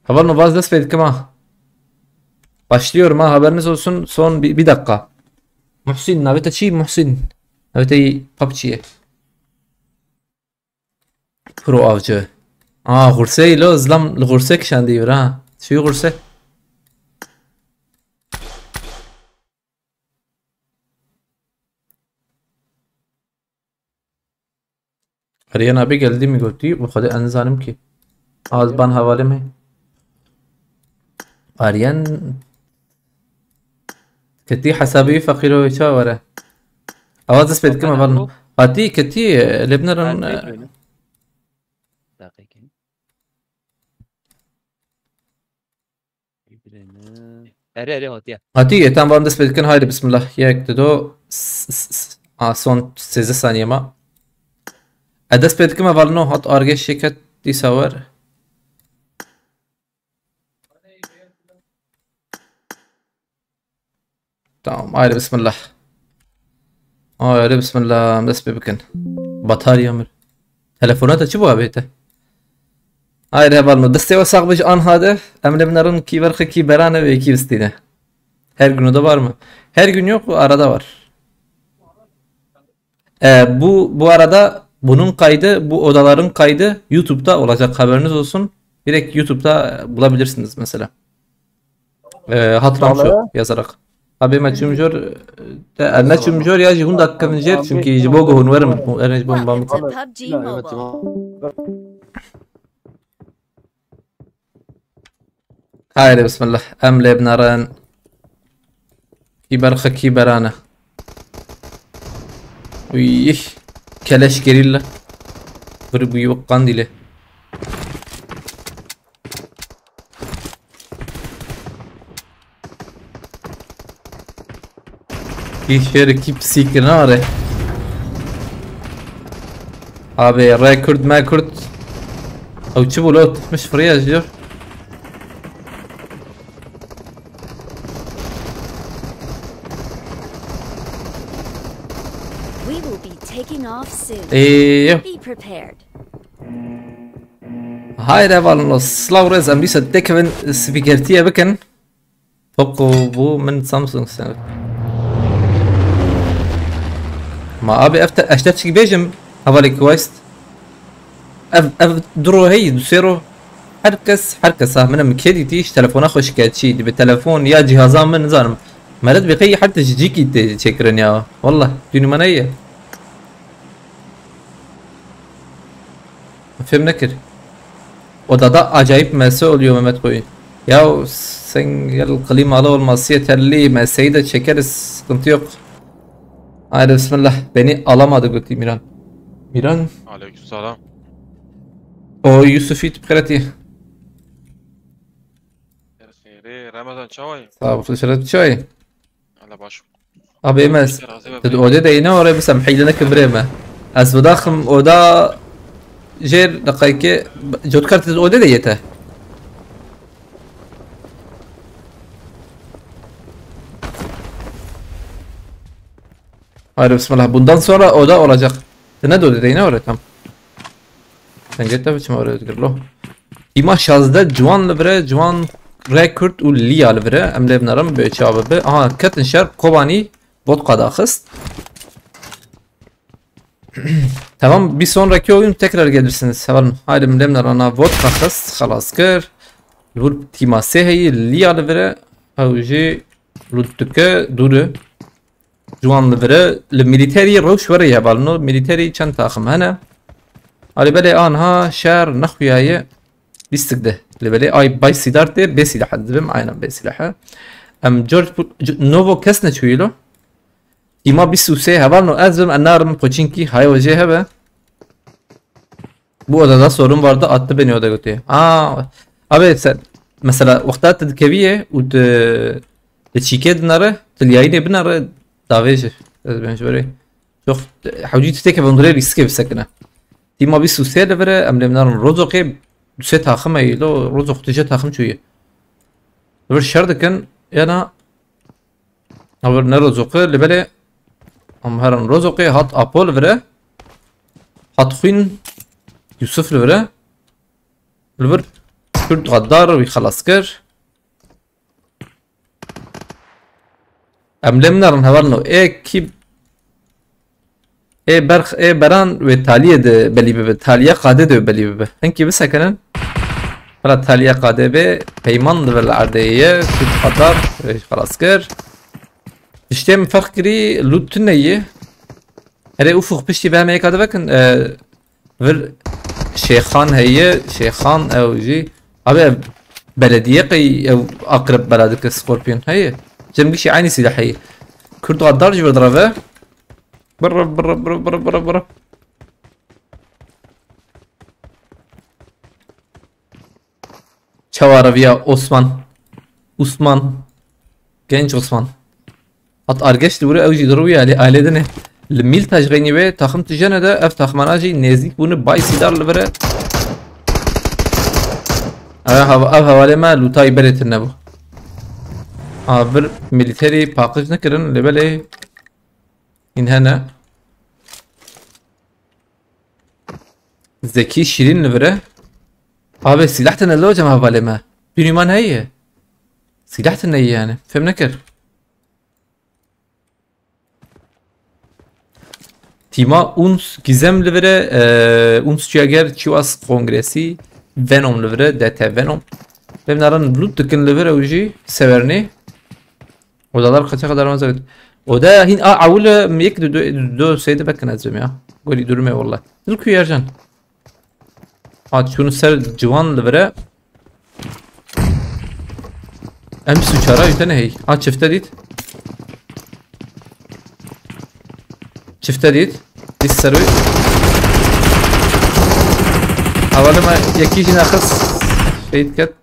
Heval no baz dest pê dikim ha. Başlıyorum ha, haberiniz olsun. Son bir, bir dakika. Muhsin, navê te çi? Muhsin. Navê te PUBG'ye. Pro avcı. Aa, Xurse lo, zilam li Xurse kişandî vir ha. Şu Xurse. Aryan abi geldi mi gotî? Bu kadar en zalim ki. Az ban havalim he. Aryan ketî hesabî feqîro ça were. Awa dest pê dikim heval. Hatî ketî lê binaran. Erê, erê, hatiye. Hatî, e, tamam, dest pê dikin, haydi bismillah. Yek, dido, s, s, s. A, son sêzdeh saniye ma. E, dest pê dikim, hevalno, hat argê şêket dîsa wer. Tamam, haydi bismillah. Haydi bismillah, em dest pê bikin. Batarya mir. Telefona te çi bû abi te? Haydi hevalno, destê we sax be ji an hade. Em lê binerin kî berxi kî berane ve kî bistîne. Her gün o da var mı? Her gün yok, arada var. Ee, bu bu arada bunun kaydı, bu odaların kaydı YouTube'da olacak, haberiniz olsun. Direkt YouTube'da bulabilirsiniz mesela. Ee, Hatram Show yazarak. Abi me çûm jor, e, te, ne çûm jor ya jî hûn dakikevin jêr, çünkü ji bo ku hûn werin, hûn werin ji bo min bamit. Pub G Mobile. Haydi bismillah. Em lê binerin. Kî berxi kî berane. Uy, keleş gerilla. Bir bu yok kandili. Kî şêrikî pisî kinare. Abi, re Kurd me Kurd. Ew çi bû lo? Tutmuş firiya ji. We will be taking off soon. Ee, Be prepared. Haydi hevalno, silav rêz, em dîsa têkevin spîkertiye bikin. Poco bû, min Samsung ser. Ma abi ev te, ez te çi bêjim, hevalê Quest. Ev, ev du ro heyî, du sê ro. Her kes, her kes ha, min em kê dîtî, ji telefona xwe şikayetçî dibe. Telefon ya cîhaza min, nizanim. Meret bi qey her tişt ji cîkî tê çêkirin ya. Wallah, dûnî me neye. Fêm nekir. Odada acayip mese oluyor Mehmet Koyun. Ya sen gel klimalı olması yeterli. Meseyi de çekeriz. Sıkıntı yok. Haydi bismillah. Beni alamadı götü Miran. Miran. Aleykümselam. O Yusuf Yusuf Kırati. Xêrê, Remezan çawayî? Sağ ol, Fişret çay. Hele baş. Abi Emez, Terazî ve tu odê de yine oraya bisem heyde nekim birê me. Ez vidaxim oda jêr deqayke cotkar tu odê de yete. Haydi bismillah. Bundan sonra oda olacak. Te ne dodê deyne oraya tam. Sen git tabii çima oraya özgür lo. Tîma şazdeh ciwan li vir e, ciwan re Kurd û Liya li vir e. Em lê binerin bi çavi bi. Aha, ketin şer Kobanî vodka daxist. Tamam, bir sonraki oyun tekrar gelirsiniz. Hemen haydi, em lê binerin, aha, vodka xist, xelas kir. Li vir tîma sê heyî, Liya li vir e. Ew jî loot dike, dûr e. Ciwan li vir e, li milîterî rewş were ye, hevalno. Milîterî çend taxim hene? Alî belê anha şer nexuyaye bîstik de. Li belê ay bay sîdar tê, bê sîlah dibim, aynen bê sîlah. Em George Bu-, C-, Novo kes neçûyî lo? Tîma bîst û sê, hevalno ez bim, en narim Koçinkî, hayo jê hebe. Bu odada sorun vardı, attı beni oda götüye. Aa, abi sen mesela wexta tu dikevî ye û tu li çîkê dinare, tu li yayînê binare, davêje. Ez ben ji berê. Çok hewcî tu têkevin durê rîskê bisekine. Tîma bîst û sê li vir e, em lê minarin Rozokê, du sê taxim e lo, Rozok tije taxim çûye. Li vir şer dikin, yana Ew ne Rozoqi, li belê em herin Rozoqê, hat Apo li vir e. Hat xwîn Yusuf li vir e. Li vir Kurd Gaddar wî xelas kir. Em lê min erin hevalno. Ê kî Ê berx, ê beran wê taliyê de belî bibe. Taliya qadê de wê belî bibe. Hinkî bisekinin. Hela taliya qadê be, peyman li vir li erdê ye. Kut qatar, wê xelas kir. Tiştê min ferq kirî, lût tune ye. Erê ufuk piştî be heme yeka divekin. E, vir Şêxan heye, Şêxan ew jî. Abi ev belediye qey ev akrep bela dike, Scorpion heye. Cem gişî aynî silah heye. Kurd Gaddar jî vir direve. Bırı, bırı, bırı, bırı, bırı, bırı. Çawa reviya Osman. Osman. Genç Osman. Hat Argeş de vuru ew jî duruyor yani aile dine. Li mîl tajxeynî wê taxim tijene de ev taxmana jî nêzîk bûne bay sîdar li vir e. Ev, hev- ev hevalê me lûtayî berê tune bû. A vir milîterî paqij nekirin, lê belê hîn hene. Zekî şîrîn li vir e. Abi silah tune lo cem hevalê me. Dünüman heye. Silah tune yani. Fem nekir. Tîma Uns Gizem li vir e, e, Uns Çiyager Çiwas Kongresi, Venom li vir e, D T Venom. Lê narin loot dikin li vir e û jî severnê. Odalar kaça kadar mazeret? Oda hin a awul e, yek du, du, du seyde bekin ez ya. Goli durume valla. Dil ku yercan. Ha, çûn ser ciwan li vir e. Em suçara û te nehey. Ha, çifte dît. Çifte dît. Dît ser wî. Hevalê me yekî jî nexist. Şehîd ket.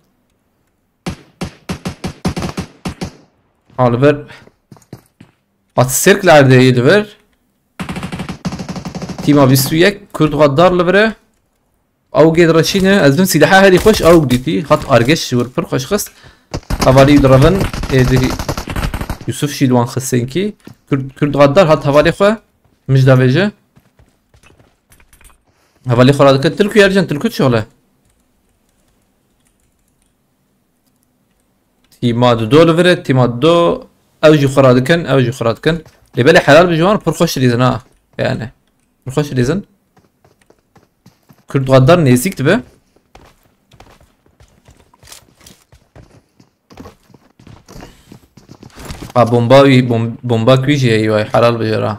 Ha, li vir. Hat sirk lerdeyî li vir. Tîma bîst û yek, Kurd Gaddar li vir e. Awgê direşîne, ez bin sîleha herî xweş awg dîtî. Hat argeş ji wir pir xweş xist. Hevalî direvin, ê di Yusuf jî li wan xistin kî. Kurd, Kurd Gaddar hat hevalê xwe. Mij davêje. Hevalê xwe radike, til ku yercan, til ku şole. Tîma dido li vir e, tîma dido. Ew jî xwe radikin, ew jî xwe radikin. Lê belê helal bi ji wan pir xweş rîzin ha. Yani. Pir xweş rîzin. Kurd Gaddar nêzîk dibe. Ha, bomba wî, bom-, bomba wî jî heye, helal bi jê re.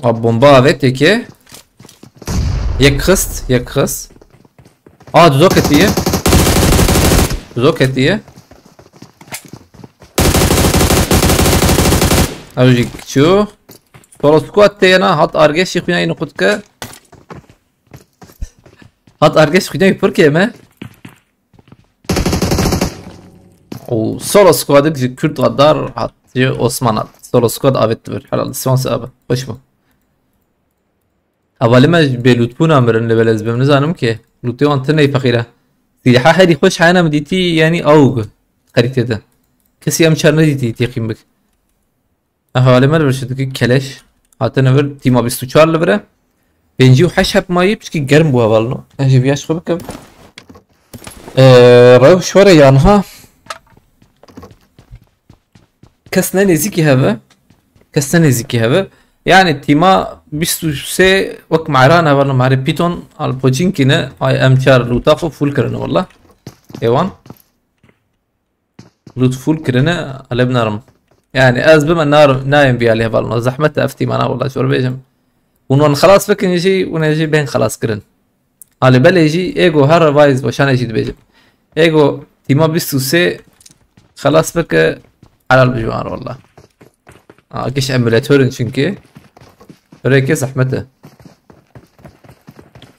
A bomba avêt yekê. Yek xist, yek xist. A, duzo ketiye. Duzo ketiye. Ew jî çû. Solo squad tê yena, hat argeşî xwîna yî qutke. Hat argeş xwîna yî pir kêm e. Û solo squadik ji Kurd Gaddar hat, ji Osman hat. Solo squad avêt dibir. Helal. Swan se abi. Xweş bû. Hevalê me ji bêlûtbûna mirin li belez bim. Nizanim ki. Lûtê wan tune feqîre. Sîleha herî xweş heyana min dîtî, yani awg xerîtê de. Kesî em çar nedîtî têqîm bik. Hevalê me li vir çi dike? Keleş. Hatine vir, tîma bîst û çar li vir e. Pêncî û heşt heb mayî, piçkî germ bû hevalno. Ez jî viya ji xwe bikim. Ee, rewş were yan ha. Kes ne nêzîkî heve. Kes ne nêzîkî heve. Yani tîma bîst û sê wek Mehran hevalno, Mehrê Python, al Pochinki ne, ay em çar lûta xwe full kirine walla. Êwan. Loot full kirine, alê binarim. Yani ez bime nar, nayên vî alê hevalno. Zehmet e ev tîmana wala, ji we bêjim. Hûn wan xelas bikin jî, hûn ê jî bên xelas kirin. Alê belê jî, êgo her vayz weşanê jî dibêjim. Êgo tîma bîst û sê xelas bike, helal bi ji wan wala. A, giş emulator in çünkü. Rêkê zehmet e.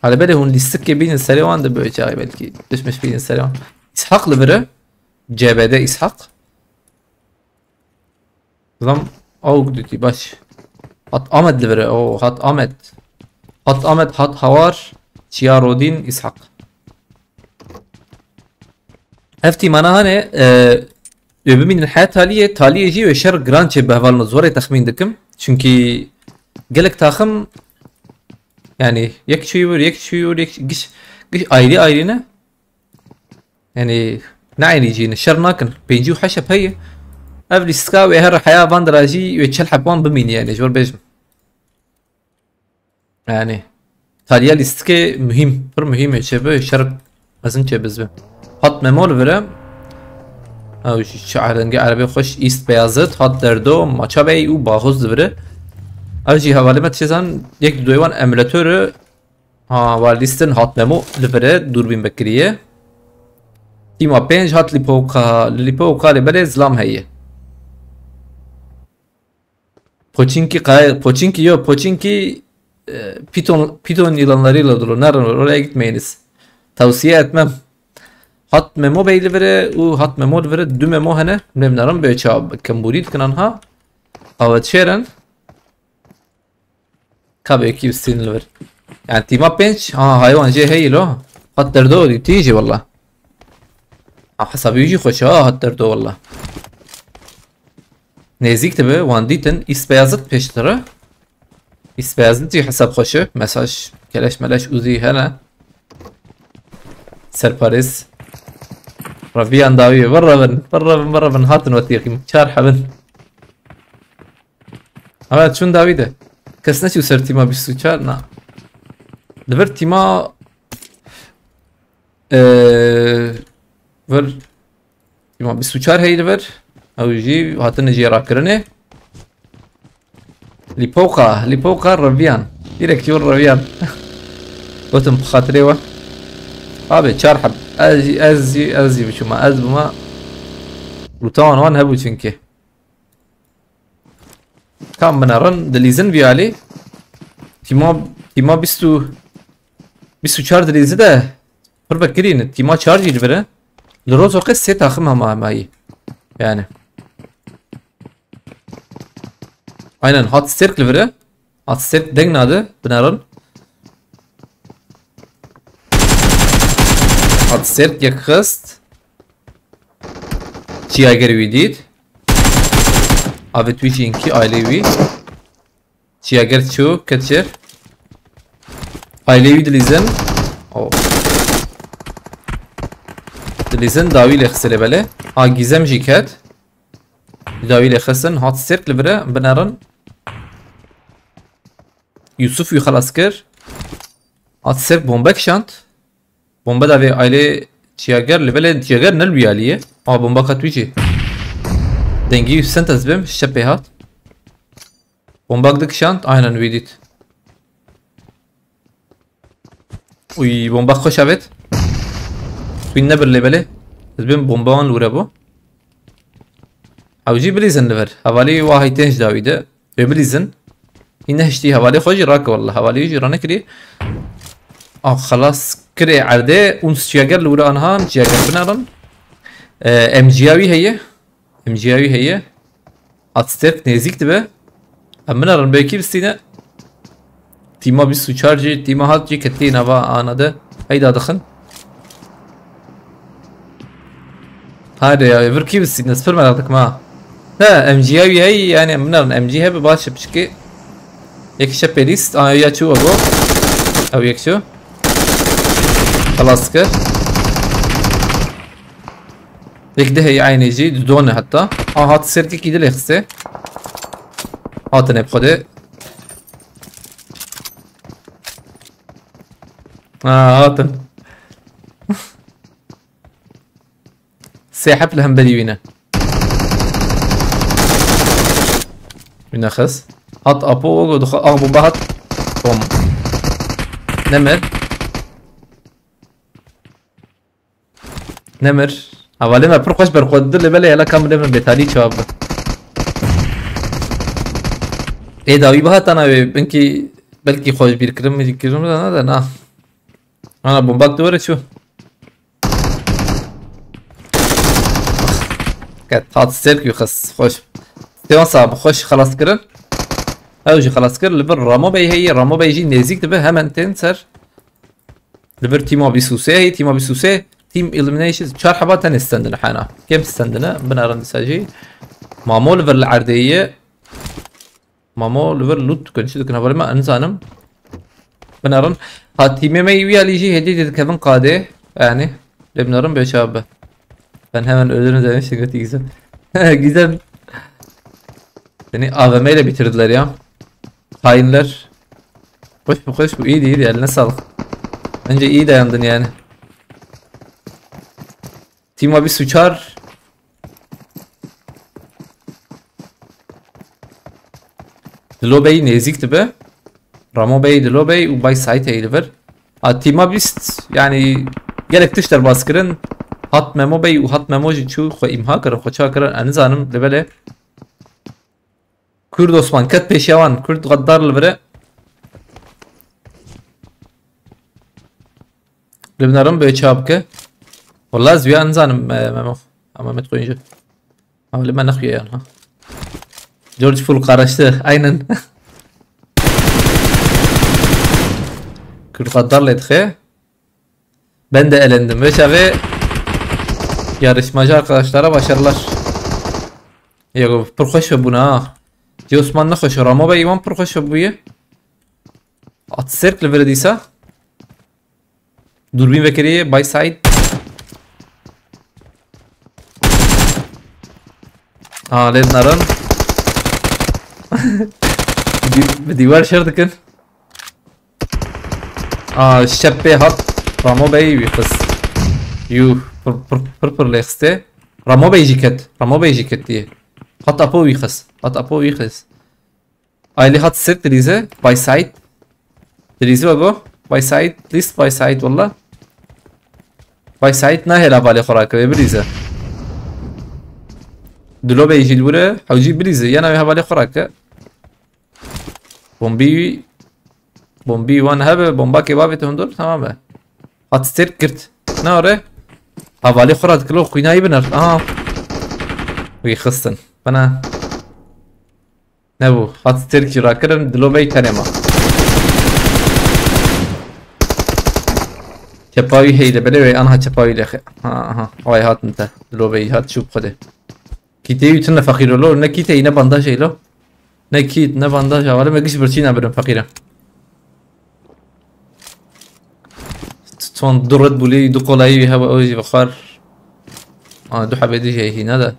Alê belê hûn lîstikê bînin serê wan de bi çaxê belkî. Dişmiş bînin serê wan. Îshak li vir e. C B D Îshak. Zam awk dutî baş. Hat Amed li vir e. O, Hat Amed. Hat Amed, Hat Hawar, Çiya Rodîn, Îshak. Ev tîmana hane, e, wê bimînin he taliyê, taliyê jî wê şer giran çê bi hevalno, zor ê texmîn dikim. Çünkü gelek taxim, yani yek çûyî wir, yek çûyî wir, yek giş, giş ayrî ayrî ne. Yani ne aynî cî ne, şer nakin. Pêncî û heşt heb heye. Ev lîstika wê her heya van dira jî wê çel heb wan bimînî yani, ji wir bêjim. Yani taliya lîstikê muhîm, pir muhîm e, çêbi şer mezin çêbiz bi. Hat Memo li vir e. Ew jî çi rengê erebê xweş, East Beyazit, Hat Derdo, Maça Bey û Baxoz li vir e. Ew jî hevalê me dişêzan yek di doyê wan emulator e. Ha, wa lîstin Hat Memo li vir e, dûrbîn vekiriye. Tîma pênc Hat Lipoka, li Lipoka lê belê zilam heye. Poçinki qay-, Poçinki yo, Poçinki, e, piton, piton yılanlarıyla dolu. Narin, oraya gitmeyiniz. Tavsiye etmem. Hat Memo bey li vir e û Hat Memo li vir e, du Memo hene. Em ê binerin bê çawa kembûrî dikin anha. Qawet şêrin. Ka bê kî bistîn li vir. Yani tîma pênc, ha, haywan jê heyî lo. Hat derdo dîtî jî walla. Ha, hesabî jî xweş ha, hat derdo walla. Nêzîk dibe, wan dîtin, Îst Beyazit pêştir e. Îst Beyazit jî hesab xweş e. Mesaj, keleş meleş Uzî hene. Serparêz. Reviyan dawî, vir revin, vir revin, vir revin, hatin wetî yekîm. Çar hebin. Ama çûn dawî de. Kes neçû ser tîma bîst û çar, na. Li vir tîma, e, vir tîma bîst û çar heyî li vir. Ew jî hatine jê rakirinê. Lîpoka, lîpoka reviyan. Direkt jor reviyan. Gotim bi xatirê we. Abi çar heb. Ez jî, ez jî, ez jî biçûma. Ez bûma. Lûta wan wan hebû çinkî. Kam binerin, dilîzin vî alî. Tîma, tîma bîst û, bîst û çar dilîzi de pir vekirî ne. Tîma çar jî li vir e. Li Rozoqê sê taxim hema hemayî. Yani. Aynen, hat Sterk li vir e. Hat Sterk deng nade, binerin. Hat Sterk yek xist. Çiyager wî dît. Avêt wî jî inkî ailê wî. Çiyager çû, ket jêr. Ailê wî dilîzin. Oh. Dilîzin dawî lê xisê lê belê. A Gîzem jî ket. Dawî lê xistin, hat Sterk li vir e, binerin. Yusuf wî xelas kir. Hat Sterk bombe kişand. Bombe da vê ailê Çiyager, li belê Çiyager ne li wî alî ye. A bomba kat wî jî. Dengî sent ez bim, şepê hat. Bombak dikişand, aynen wî dît. Uy, bomba xweş avêt. Wî nebir lê belê. Ez bim bomba wan li wire bû. Ew jî bilîzin li vir. Hevalî wa heytên ji dawî de. Wê bilîzin. Hîn nehiştî hevalê xwe jî rake walla. Hevalî jî ranekirî. A xelas kirê erdê. Ûn Çiyager li wire anha. Çiyager binerin. E, M G ya wî heye. M G ya wî heye. Hat Sterk nêzîk dibe. Em binerin belkî bistîne. Tîma bîst û çar jî, tîma hat jî ketî nava ana de. Heyda dixin. Hadi ya, vir kî bistîne, ez pir merak dikim ha. Ne, M G ya wî heye, yani em binerin M G hebe baş e piçkî. Yek şepê lîst, a ya çû ego. Ew yek çû. Xelas kir. Yek dihê eynê jî, du done heta. A hat Sterkekî dilê xistê. Hatine bi xwedê. Ha, hatin. Sê heb li hemberî wî ne. Wî nexist. Hat Apo, o dixwe, ah, bomba hat. Bom. Nemir. Nemir. Hevalê me pir xweş berxwedin, lê belê hela kam nemir bêtalî çawa bi. Ê dawî bihatana wê, binkî belkî xweş bîrkirin, bîrkirin de ne de na. Ana bombak dû were çû. Ket hat Sterk wî xist, xweş. Sêwan saha bi xweş xelas kirin. Ew jî xelas kir, li vir Ramo Bey heye, Ramo Bey jî nêzîk dibe, hemen tên ser. Li vir tîma bîst û sê heye, tîma bîst û sê, team elimination, çar heba tenê stendine hena. Kêm stendine, binerin dîsa jî. Mamo li vir li erdê ye. Mamo li vir loot dikin, çi dikin, hevalê me, ez nizanim. Binerin. Ha, tîmê me wî alî jî hêdî dikevin qadê. Yani, lê binerin bê çawa be. Ben hemen ölürüm demişti, götü Gizem. Gizem. Seni A V M ile bitirdiler ya. Hainler. Hoş bu, hoş bu. İyiydi, iyiydi. Eline sağlık. Bence iyi dayandın yani. Tîma bîst û çar. Dilo Bey nêzîk dibe. Ramo Bey, Dilo Bey û Bay Saît heye li vir. A tîma bîst, yani gelek tişt derbas kirin. Hat Memo Bey û Hat Memo jî çû xwe îmha kirin, xwe çawa kirin, ez nizanim, lê belê. Kurd Osman, ket pêşiya wan, Kurd Gaddar li vir e. Li binerin bê çawa bike. Vallahi ez wîya nizanim, e, Memo. Ama Mehmet Koyuncu. Ama lê me nexuye yan ha. George full karıştı. Aynen. Kürtgadar lê dixe. Ben de elendim. Ve çavê yarışmacı arkadaşlara başarılar. Yok, pir xweş ve buna ha. Cê Osman ne xweş. Ramo Bey Ivan pir xweş ve buye. At serk li vire dîsa. Dûrbîn vekirî, by side. Ha, lê narin. Bi dî-, bi dîwar şer dikin. Aa, şep pê hat. Ramo Bey wî xist. Yuh, pir, pir, pir, pir lê xistê. Ramo Bey jî ket. Ramo Bey jî ket diye. Hat apo wî xist. Hat apo wî xist. Ailî hat sirk dilîze. By side. Dilîze ve go. By side. List by side valla. By side nahêla hevalê xwe rake, wê bilîze. Dilo Bey jî li wir e, hewcî bilîze. Yena wê hevalê xwe rake. Bombî, bombî wan hebe, bombakê bavê te hundur, tamam be. Hat sirk girt. Ne ore? Hevalê xwe ra dikilo xwînayî binir. Aha. Wî xistin. Bana. Nebû. Hat stirkî rakirin, Dilo Bey tenê ma. Çepa wî heyde, belê wê anha çepa wî lêxe. Ha, aha. Ay hatin te. Dilo Bey hat çû xwedê. Kîtê wî tune feqîr lo, ne kîtê ne bandaj eylo. Ne kît, ne bandaj, avale me giş birçî nabirin feqîre. Ton du Red Bullî, du kolayî wî hebe, ew jî vexwar. Aa, du hebê dî jî hîne de.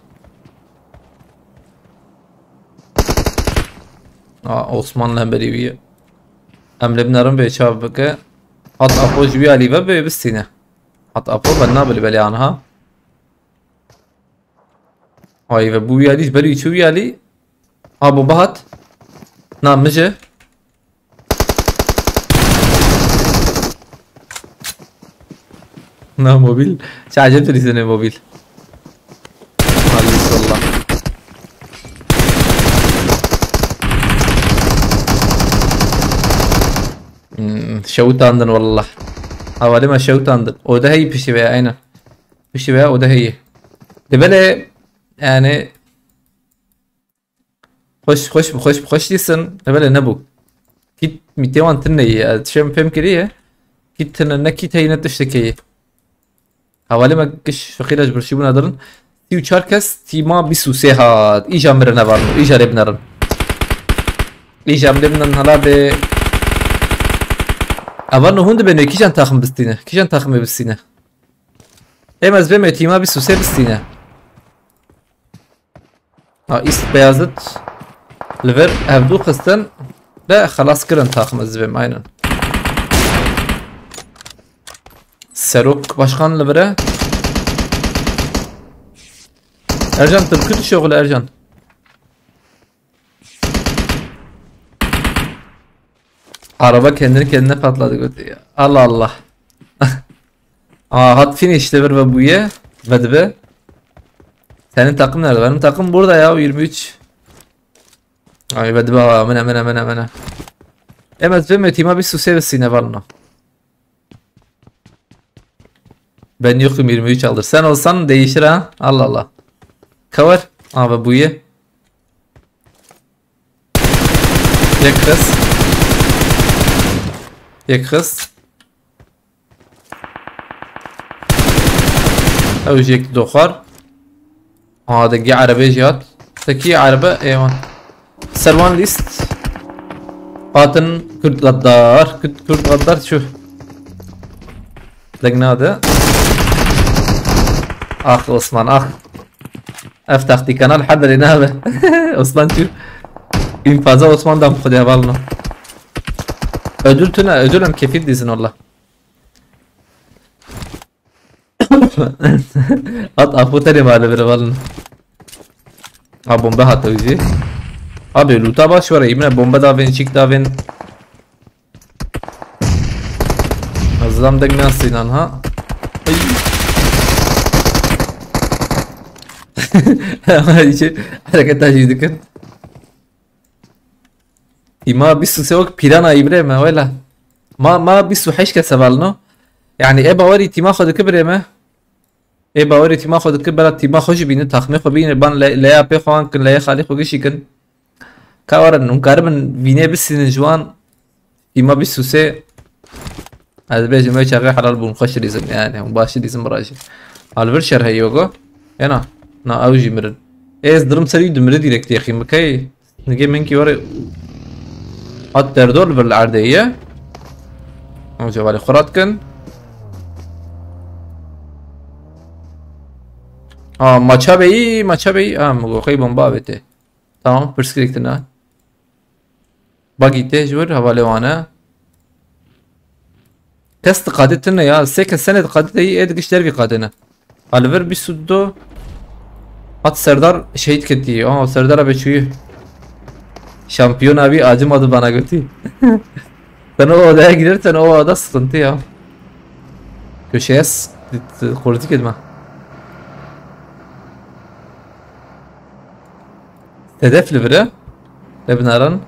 Aa, Osman li hemberî wî ye. Em lê binerin bê çav bike. Hat Apo ji wî alî ve bê bistîne. Hat Apo ben nabili belê anha. Ay ve bû wî alî, ji ber wî çû wî alî. A bomba hat. Na, min ji. Na mobil. Çi acem dilîzine mobil. Halî valla. Hmm, şewitandin valla. Havale me şewitandin. O da hey pişi ve aynen. Pişi ve o da hey. De böyle yani Xweş, xweş, xweş, xweş dîsin. Evele nebû. Kît mîtê wan tune ye. Ez tişê min fêm kiriye. Kît tune, ne kît heye, ne tiştekê ye. Hevalê me giş fixîre ji birçîbûna dirin. Sî û çar kes, tîma bîst û sê hat. Îja mirine var. Îja lê binerin. Îja lê binerin hala bê. Eva nû hûn dibêne, kîjan taxim bistîne? Kîjan taximê bistîne? Êm ez bêm ê tîma bîst û sê bistîne. Ha, Îst Beyazıt li vir hevdû xistin de xelas kirin taxim ez dibêm, aynen. Serok Başkan li vir e. Ercan, tu bi ku dişoxile Ercan? Araba kendini kendine patladı götü ya. Allah Allah. Aa, hat finish li vir ve bûye. Ve dibe. Senin takım nerede? Benim takım burada ya, yirmi üç. Ay ve dibe, amene, amene, amene, amene. Em ez ve metima bir suse ve sine var mı? Ben yokum, yirmi üç alır. Sen olsan değişir ha. Allah Allah. Cover. Aa, ve bûye. Yek xist. Yek xist. Ew jî yek doxar. Aa, dengê erebê jî hat. Tekî erebe êwan. Serwan lîst. Hatin Kürt gaddar. Kürt, Kürt gaddar çû. Deng nade. Ah Osman, ah. Ev taktîkana li her derê nabe. Osman çû. Înfaza Osman da xwedê hevalno. Ödül tune, ödül em kefîl dîzin walla. Hat Apo tenê male bir hevalno. Ha, bombe hat ew jî. Abi, lûta baş were, îmine bombe davên, çîk davên. Zam deng nasînan ha. Ay. Ama hiç hareketa jî dikin. Îma bîst û sê wek pîrana îbrê me, wela. Ma, ma bîst û heşt kes hevalno. Yani e bawerî tîma xwe dike birê me. Ê bawerê tîma xwe dikir, bela tîma xwe jî bînin, taxmê xwe bînin, ban le-, leya pê xwe wan kin, leya xalê xwe gişî kin. Ka werin, hûn karibin vînê bisînin ji wan. Tîma bîst û sê. Ez dibêjim, ew çaxê helal bûn, xweş dilîzim yani, hûn baş dilîzim birajî. A li vir şer heye go. Ena, na ew jî mirin. Ê ez dirim serî dimiri direkt yexî, mi key? Nigê min kî were. Hat derdo li vir li erdê ye. Ew cevalê xwe rat kin. A, maça beyî, maça beyî. A, mi go xey bomba avête. Tamam, pirsgirêk tine. Bagî tê ji wir hevalê wan e. Kes diqadê tune ya. Sê kes senê diqadê te yî, ê digiş dervî qadê ne. A li vir bîst û du. Hat Serdar şehîd ketî. Aa, Serdar abi çûyî. Şampiyon abi acımadı bana götü. Sen o odaya girersen o oda sıkıntı ya. Köşeye s-, t-, t-, kurdu kedime. Sedef li vir e. Lebnaran.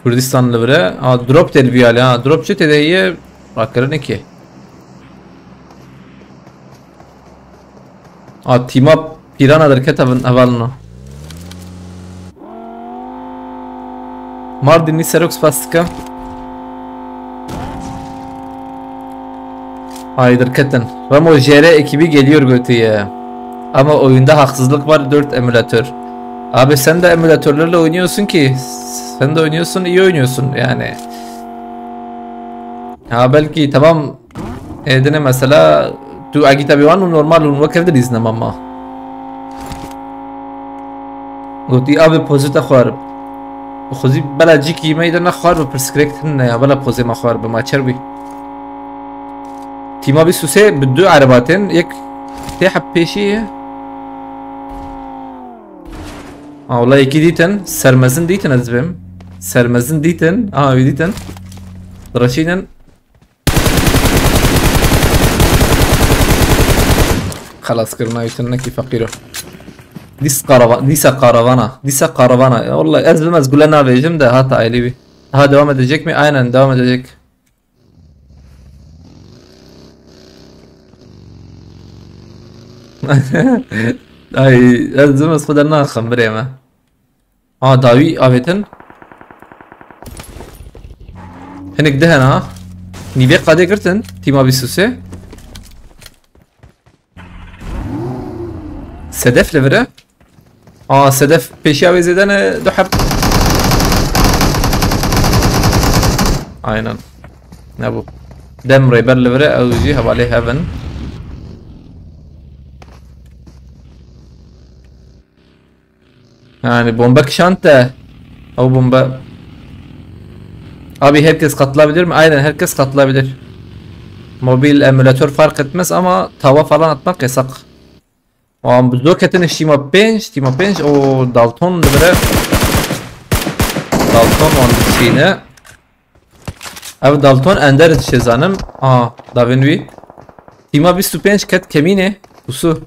Kurdistan li vir e. Ha, drop tê li vî alî, ha. Drop çi tê de heye? Rakirin ki. Ha, tîma pîrana derket hev-, hevalino. Mardinli Serok spas dikim. Ay derketin. Ramo J R ekibi geliyor götüye. Ama oyunda haksızlık var, dört emülatör. Abi sen de emülatörlerle oynuyorsun ki. Sen de oynuyorsun, iyi oynuyorsun yani. Ha belki tamam, e, dine mesela tu agita bir wan normal un vakit de izlemem ama. Gotî, "Abi pozî te xwar." Xwezî bela cîkî me de nexwar bi pirsgirêk tune ya, bela pozê me xwar bi ma çer bî. Tîma bîst û sê bi du erebatên, yek tê heb pêşî ye. Ha, wala yekî dîtin, sermezin dîtin ez bim. Sermezin dîtin, aha wî dîtin. Direşînin. Xelas kirina wî tunekî feqîro. Dîs karava-, dîsa karavana. Dîsa karavana. Ya vallahi ez bim ez gule navêjim de hata ailî wî. Daha devam edecek mi? Aynen devam edecek. Ay, ez bim ez xwe dernaxim birê me. A, dawî avêtin. Hinek di hene ha. Nîvê qadê girtin. Tîma bîst û sê. Sedef li vir e. A, sedef pêşiya wê zêde ne du heb. Aynen. Ne bu? Dem rêber li vir e, ew jî hevalê hev in. Yani bomba kişante. O bomba. Abi herkes katılabilir mi? Aynen herkes katılabilir. Mobil emülatör fark etmez ama tava falan atmak yasak. O an bu ketin tîma pênc, tîma pênc o Dalton li vir e. Dalton wan dişîne. Ev Dalton ender dişê zanim. Aa, davên wî. Tîma bîst û pênc ket kemînê. Usu.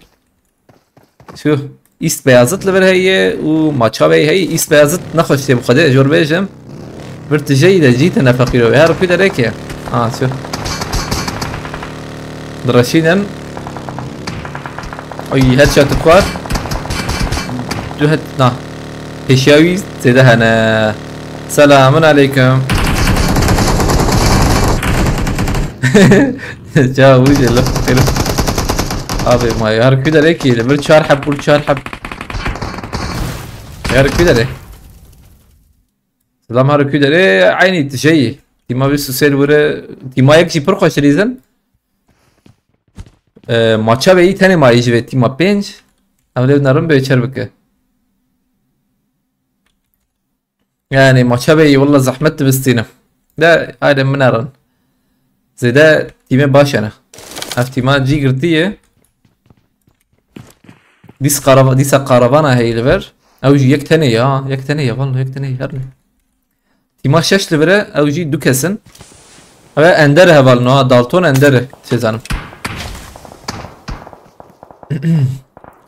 Şu East Beyazıt li vir heye û maça ve heye. East Beyazıt nexweş tê bi xwedê, jor bêjim. Vir tijeyî de cî tine feqîro. Her ku dereke. Ha, şu. Direşînin. Ay, headshot xwar. Du het-, na. Pêşiya wî zêde hene. Selamun aleyküm. Çawa bû jê li xêr. Abi ma her ku derê ki li vir çar heb bû, çar heb. Her ku derê. Selam her ku derê, eynî tijeyî. Tîma bîst û sê li vir e, tîma yek jî pir xweş dilîzin. E, maça ve yî tenê mayî ji vê tîma pênc. Ev lê narin bê çer bike. Yani maça ve yî walla zehmet dibistînim. De aydin min erin. Zêde tîmê baş hene. Ev tîma cî girtiye. Dîs karava-, dîsa karavana heye li vir. Ew jî yek tenê ya. Yek tenê ya, vallahi yek tenê ya. Her ne. Tîma şeş li vir e, ew jî du kes in. Ew ê Ender hevalin, ha, Dalton Ender e, çêzanim.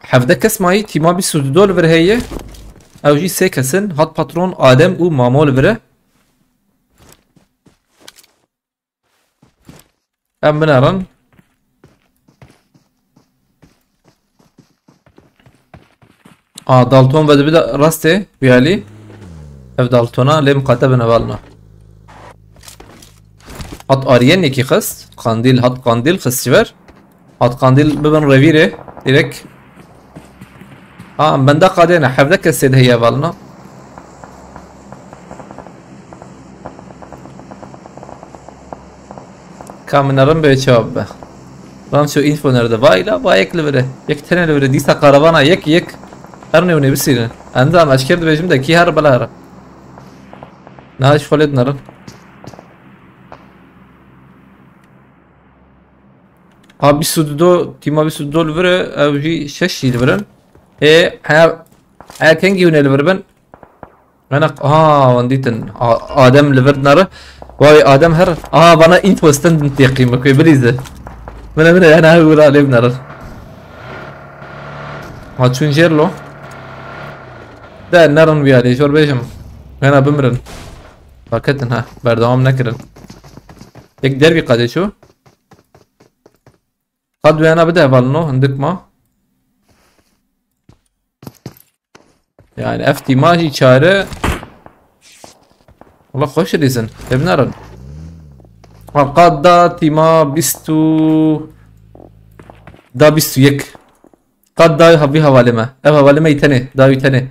Hevdeh kes mayî, tîma bîst û du li vir heye. Ew jî sê kes in, Hat Patron, Adem û Mamo li vir e. Em binerin. Ha, Dalton ve dibi de rastê, wî alî. Ev Daltona lê miqate bine valna. Hat Aryen yekî xist. Qandîl, hat qandîl xist ji ver. Hat qandîl bibin revîrê. Direk. Ha, em benda qadê ne. Hevde kesê de heye valna. Ka min nerin be çawa bibe. Ramço info nerede? Vay la, vay yek li vir e. Yek tenê li vir e. Dîsa karavana yek, yek. Her nêwinê bisîrin. Endam eşker dibêjim de kî her bela here. Niha ji xwe lê dinerin. A bîst û du, tîma bîst û du li vir e, ew jî şeş jî li vir in. Ê, he, he kengî hûn ê li vir bin? Ana, ha, wan dîtin. A-, Adem li vir nare. Vay Adem her. Aha, bana info stendin teqîm bike, bilîze. Mine, mine, yani her wira lê binere. Ha, çûn jêr lo. De nerin wî alî, jor bêjim. Hena bimirin. Paketin ha, berdewam nekirin. Yek dervî qadê çû. Qad wêna bide hevalino, hindik ma. Yani ev tîma jî çare. Wala xweş dizin. Tê binarin. Ha, qad da tîma bîst û, da bîst û yek. Qad da ha vî hevalê me. Ev hevalê me yî tenê. Da wî tenê.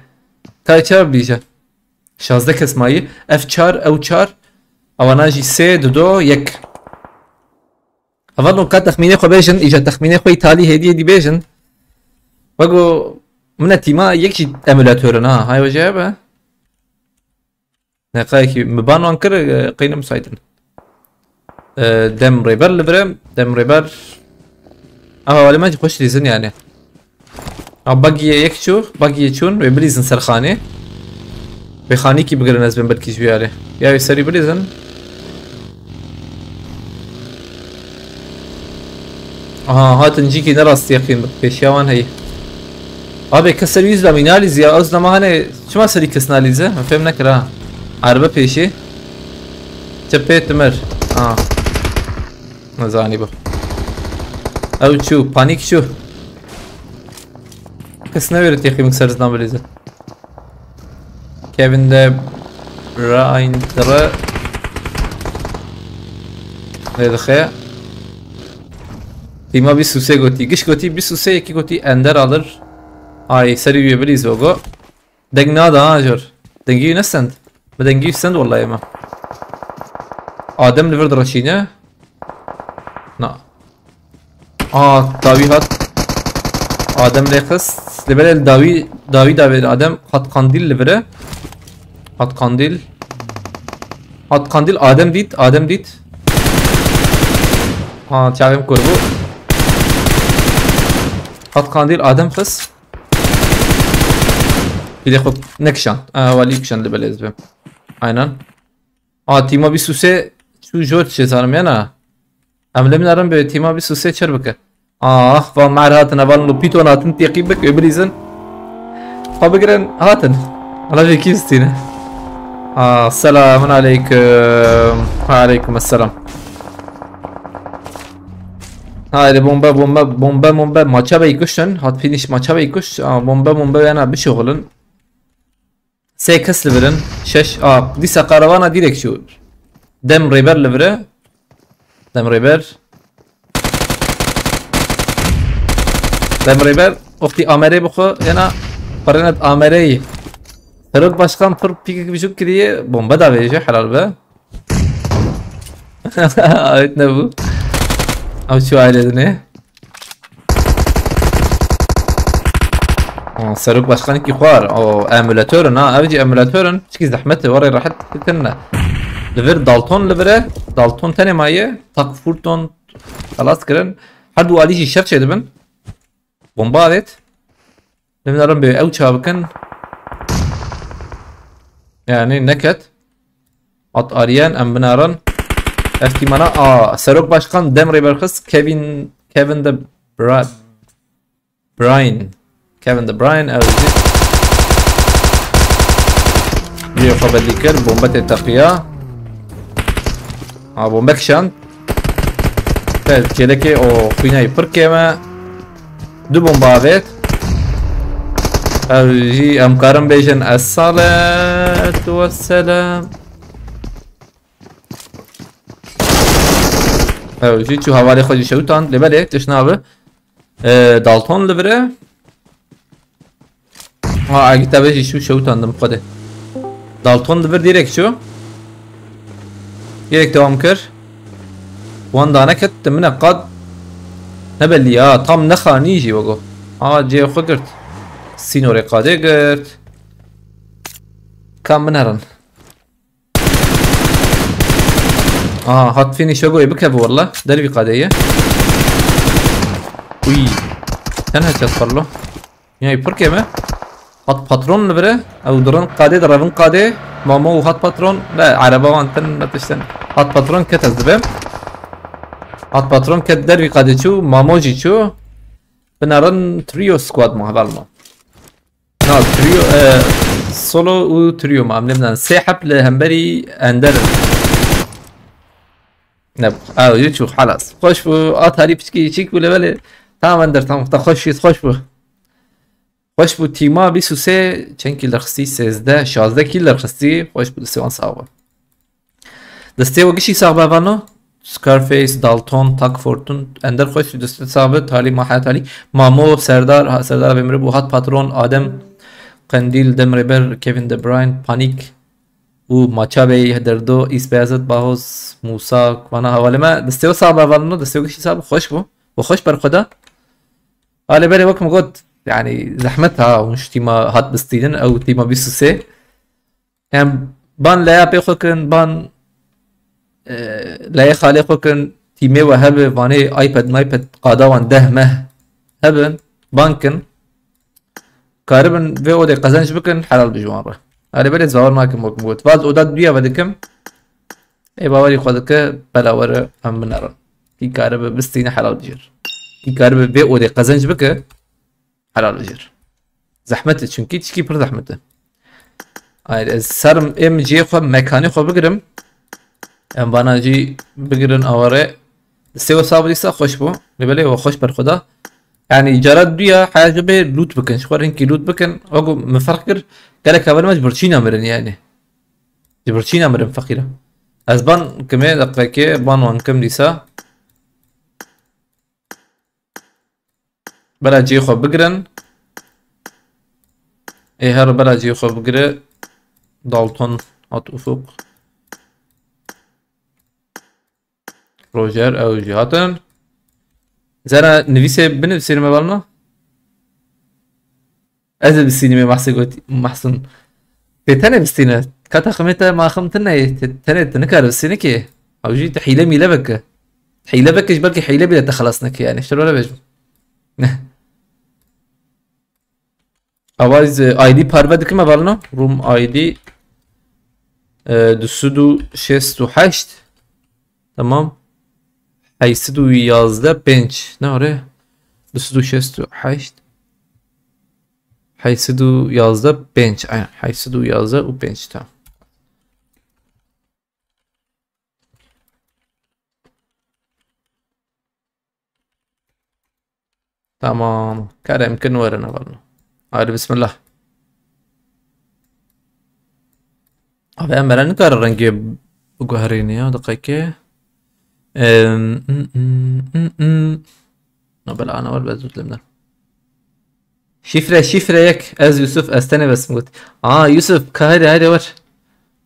Ka çawa bîje? Şazdeh kes mayî. Ev çar, ew çar. Awana jî sê, du, do, yek. Hevalno ka texmînê xwe bêjin, îca texmînê xwe îtalî hêdiyê dî bêjin. Wego min e tîma yek jî emulator in ha, hay wece be. Neqayekî mi ban wan kir, e, qeyne müsait in. E, Dem Rêber li vir e, Dem Rêber. Aha, wale me jî xweş dizin yani. A, bagiyê yek çû, bagiyê çûn, wê bilîzin ser xanê. Wê xanîkî bigirin ez bên belkî ji wî alê. Ya wê serî bilîzin. Aha, hatin cîkî ne rastî yaqîn bi pêşiya wan heyî. Abi kes serî yüz damî nalîz ya, ez dema hane çima serî kes nalîze? Min fêm nekir ha. Arbe pêşî. Çepê timir. Ha. Nezanî bu. Ew çû, panîk çû. Kes newêre têxî min ser zinan bilîze. Kevin De Bruyne re lê dixe. Tîma bîst û sê gotî. Giş gotî bîst û sê, yekî gotî Ender alır. Ay, serî wê bilîz ogo. Deng nada ha jor. Dengî wî ne send. Bi dengî wî send wallahî me. Adem li vir direşîne. Na. Aa, dawî hat. Adem lê xist. Li belê dawî, dawî davê Adem hat qandîl li vir e. Hat qandîl. Hat qandîl Adem dît, Adem dît. Aa, çavêm kur bû. Hat qandîl Adem xist. Pîlê xwe nekişand. Aa, walî kişand li belê ez bim. Aynen. Aa, tîma bîst û sê çû jor çê zanim yana. Em li min erin bi tîma bîst û sê çer bike. Ah, va mer hatin, heval Lupito hatin têqî bik, bilîzin. Xwe bigirin, hatin. Ala vê kî stîne. Ah, selamun aleyküm. Aleyküm selam. Haydi bombe, bombe, bombe, bombe. Maça bey kuşun. Hat finish maça bey kuş. Ah, bombe, bombe yana bişoxulun. Sê kes li vir in. Şeş. A, dîsa karavana direk çû. Dem Rêber li vir e. Dem Rêber. Dem Rêber. Wextî amerê bi xwe, ena xwe rênet amereyî. Serok Başkan pir pîkek bijûk kiriye. Bombe da vêje, helal be. Ayet ne bu? Ew çû aile dinê. Aa, Serok Başkanekî xwar. O emulator in ha. Ev jî emulator in. Çikî zehmet e. Warê rehet bikin ne. Li vir Dalton li vir e. Dalton tenê maye. Tak Furton xelas kirin. Her du alî jî şer çêdibin. Bomba avêt. Li min erin bê ew çawa bikin. Yani neket. At Aryen em binarin. Ev tîmana a Serok Başkan Dem Rêberxist Kevin, Kevin De Bra-, Bruyne. Kevin De Bruyne ew jî. Bî xwe belî kir. Bombe tê teqiya. Ha, bombe kişand. Te kêlekê o xwînayî pir kêm e. Du bomba avêt. Ew jî em karin bêjin, "Es-salatu vesselam." Ew jî çû hevalê xwe jî şewtan. Lê belê, tişt nabe. Ee, Dalton li vir e. Ha, Agî te jî çû şewtandim xwedê. Dalton li vir direk çû. Direk dewam kir. Wan dane ket, te min e qad nebelî ya, tam nexanî jî wego. Ha, cê xwe girt. Sînorê qadê girt. Kam binerin. Aha, hat finish wego, ê bikeve walla. Dervî qadê ye. Uy. Sen headshot parlo. Ya pir kêm e. Hat patron li vir e. Ew dirin qadê, direvin qadê. Mamo û hat patron. Ne, ereba wan tin ne tiştin. Hat patron ket ez dibêm. Hat patron ket dervî qadê çû. Mamo jî çû. Binerin trio squad ma heval ma. Na trio, e, solo û trio ma. Em lê bidan. Sê heb li hemberî Ender in. Ne, ew yû çû halas. Xweş bû. A tarî piçkî çîk bû lê belê. Tamam Ender, tamam. Ta xweş, xweş bû. Xweş bû, tîma bîst û sê çend kîl derxistî? Sêzdeh, şazdeh kîl derxistî. Xweş bû, destê wan sax be. Destê we gişî sax be, vano. Scarface, Dalton, Tak Fortun, Ender, xweş bû, destê sax be, Talî, Mahet Alî, Mamo, Serdar, ha, Serdar Abê Mirib û Hat Patron, Adem, Qendîl, Demrêber, Kevin De Bruyne, Panik û Maça Bey, Derdo, Îs Beyazıt, Bahoz, Musa, vana hevalê me, destê we sax be, vano, destê we gişî sax be, xweş bû. We xweş berxwe da. Alê belê wek min got, yani zehmet ha, hûn ji tîma hat bistînin, ew tîma bîst û sê. Em ban leya pê xwe kin, ban, e, leyê xalê xwe kin, tîmê we hebe, vanê iPad, iPad qada wan deh meh hebin, ban kin. Karibin vê odê qezenc bikin, helal bi ji wan re. Alê belê zawer nakim wek min got. Vaz oda duya ve dikim. Ê bawerî xwe dike, bela were em binerin. Kî karibe bistîne helal bijêr. Kî karibe vê odê qezenc bike, helal bijêr. Zehmet e çünkü, tişkî pir zehmet e. Ay, ez serim ê min cihê xwe, mekanê xwe bigirim. Em vana jî bigirin aware. Destê we sax be dîsa, xweş bû. Lê belê we xweş berxwe da. Yani cara duya heya ji bê loot bikin. Ji xwe rinkî loot bikin. Wek min ferq kir. Gelek hevalê me ji birçîna mirin yani. Ji birçîna mirin feqîra. Ez ban kimê deqekê ban wan kim dîsa. Bela cihê xwe bigirin. Ê her bela cihê xwe bigire. Dalton hat Ufuk. Roger ew jî hatin. Zera nivîsê binivîsînim hevalno. Ez ê bistînim ê Mahsê gotî, Mahsûn. Tê tenê bistîne. Kata ximê te maxim tune ye. Tê tenê tu nikare bistîne ki. Ew jî tu hîle mîle veke. Hîle veke ji belkî hîle bile te xelas neke yani. Ştir were bêjim. Avaz, e, I D parve dikim hevalno. Room I D, e, du sed û şêst û heşt. Tamam. Heyt sed û yazdeh pênc. Ne ore? Du sed û şêst û heşt. Heyt sed û yazdeh pênc. Aynen. Heyt sed û yazdeh û pênc. Tamam. Tamam. Kerem kin werin hevalno. Haydi bismillah. Abi em meren nikare rengê biguherîne ya, diqekê. Em, mm, mm, mm, mm. No, bela ana wer bezût limden. Şifre, şifre yek. Ez Yusuf, ez tenê besim got. Aa, Yusuf, ka haydi, haydi wer.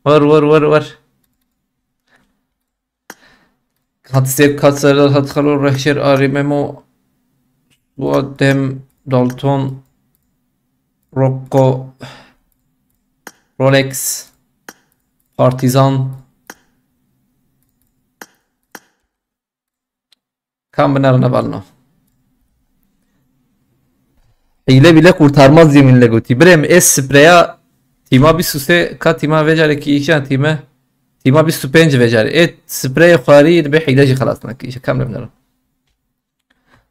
Wer, wer, wer, wer. Hat Sêv, Kat Serdar, Hat Xelo, Rehşer, Arî Memo, Suat Dem, Dalton, Rocco, Rolex, Partizan. Kam binerin hevalno. Hîle bile kurtarmaz diye min le gotî. Birê min ê spreya tîma bîst û sê ka tîma vê carekî îşan tîme. Tîma bîst û pênc vê carê. Ê spreyê xwarî dibe hîle jî xelas nake. Îşe kam le binerin.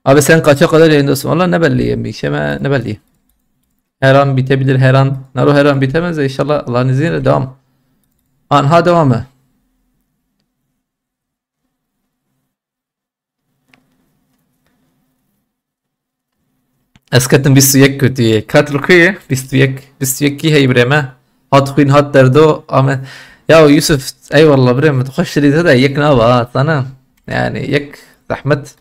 Abi sen kaça kadar yayındasın? Valla ne belli yemiş. Hemen ne belli. Her an bitebilir her an. Naro her an bitemez de inşallah Allah'ın izniyle devam. Anha devam mı? Ez ketim bîst û yek kutiyê. Kat li ku ye? Bîst û yek, bîst û yek kî heyî birê me? Hat xwîn, hat derdo, ame. Ya Yusuf, eyvallah birê min, tu xweş dirî te de yek nava ha, sana. Yani yek zehmet.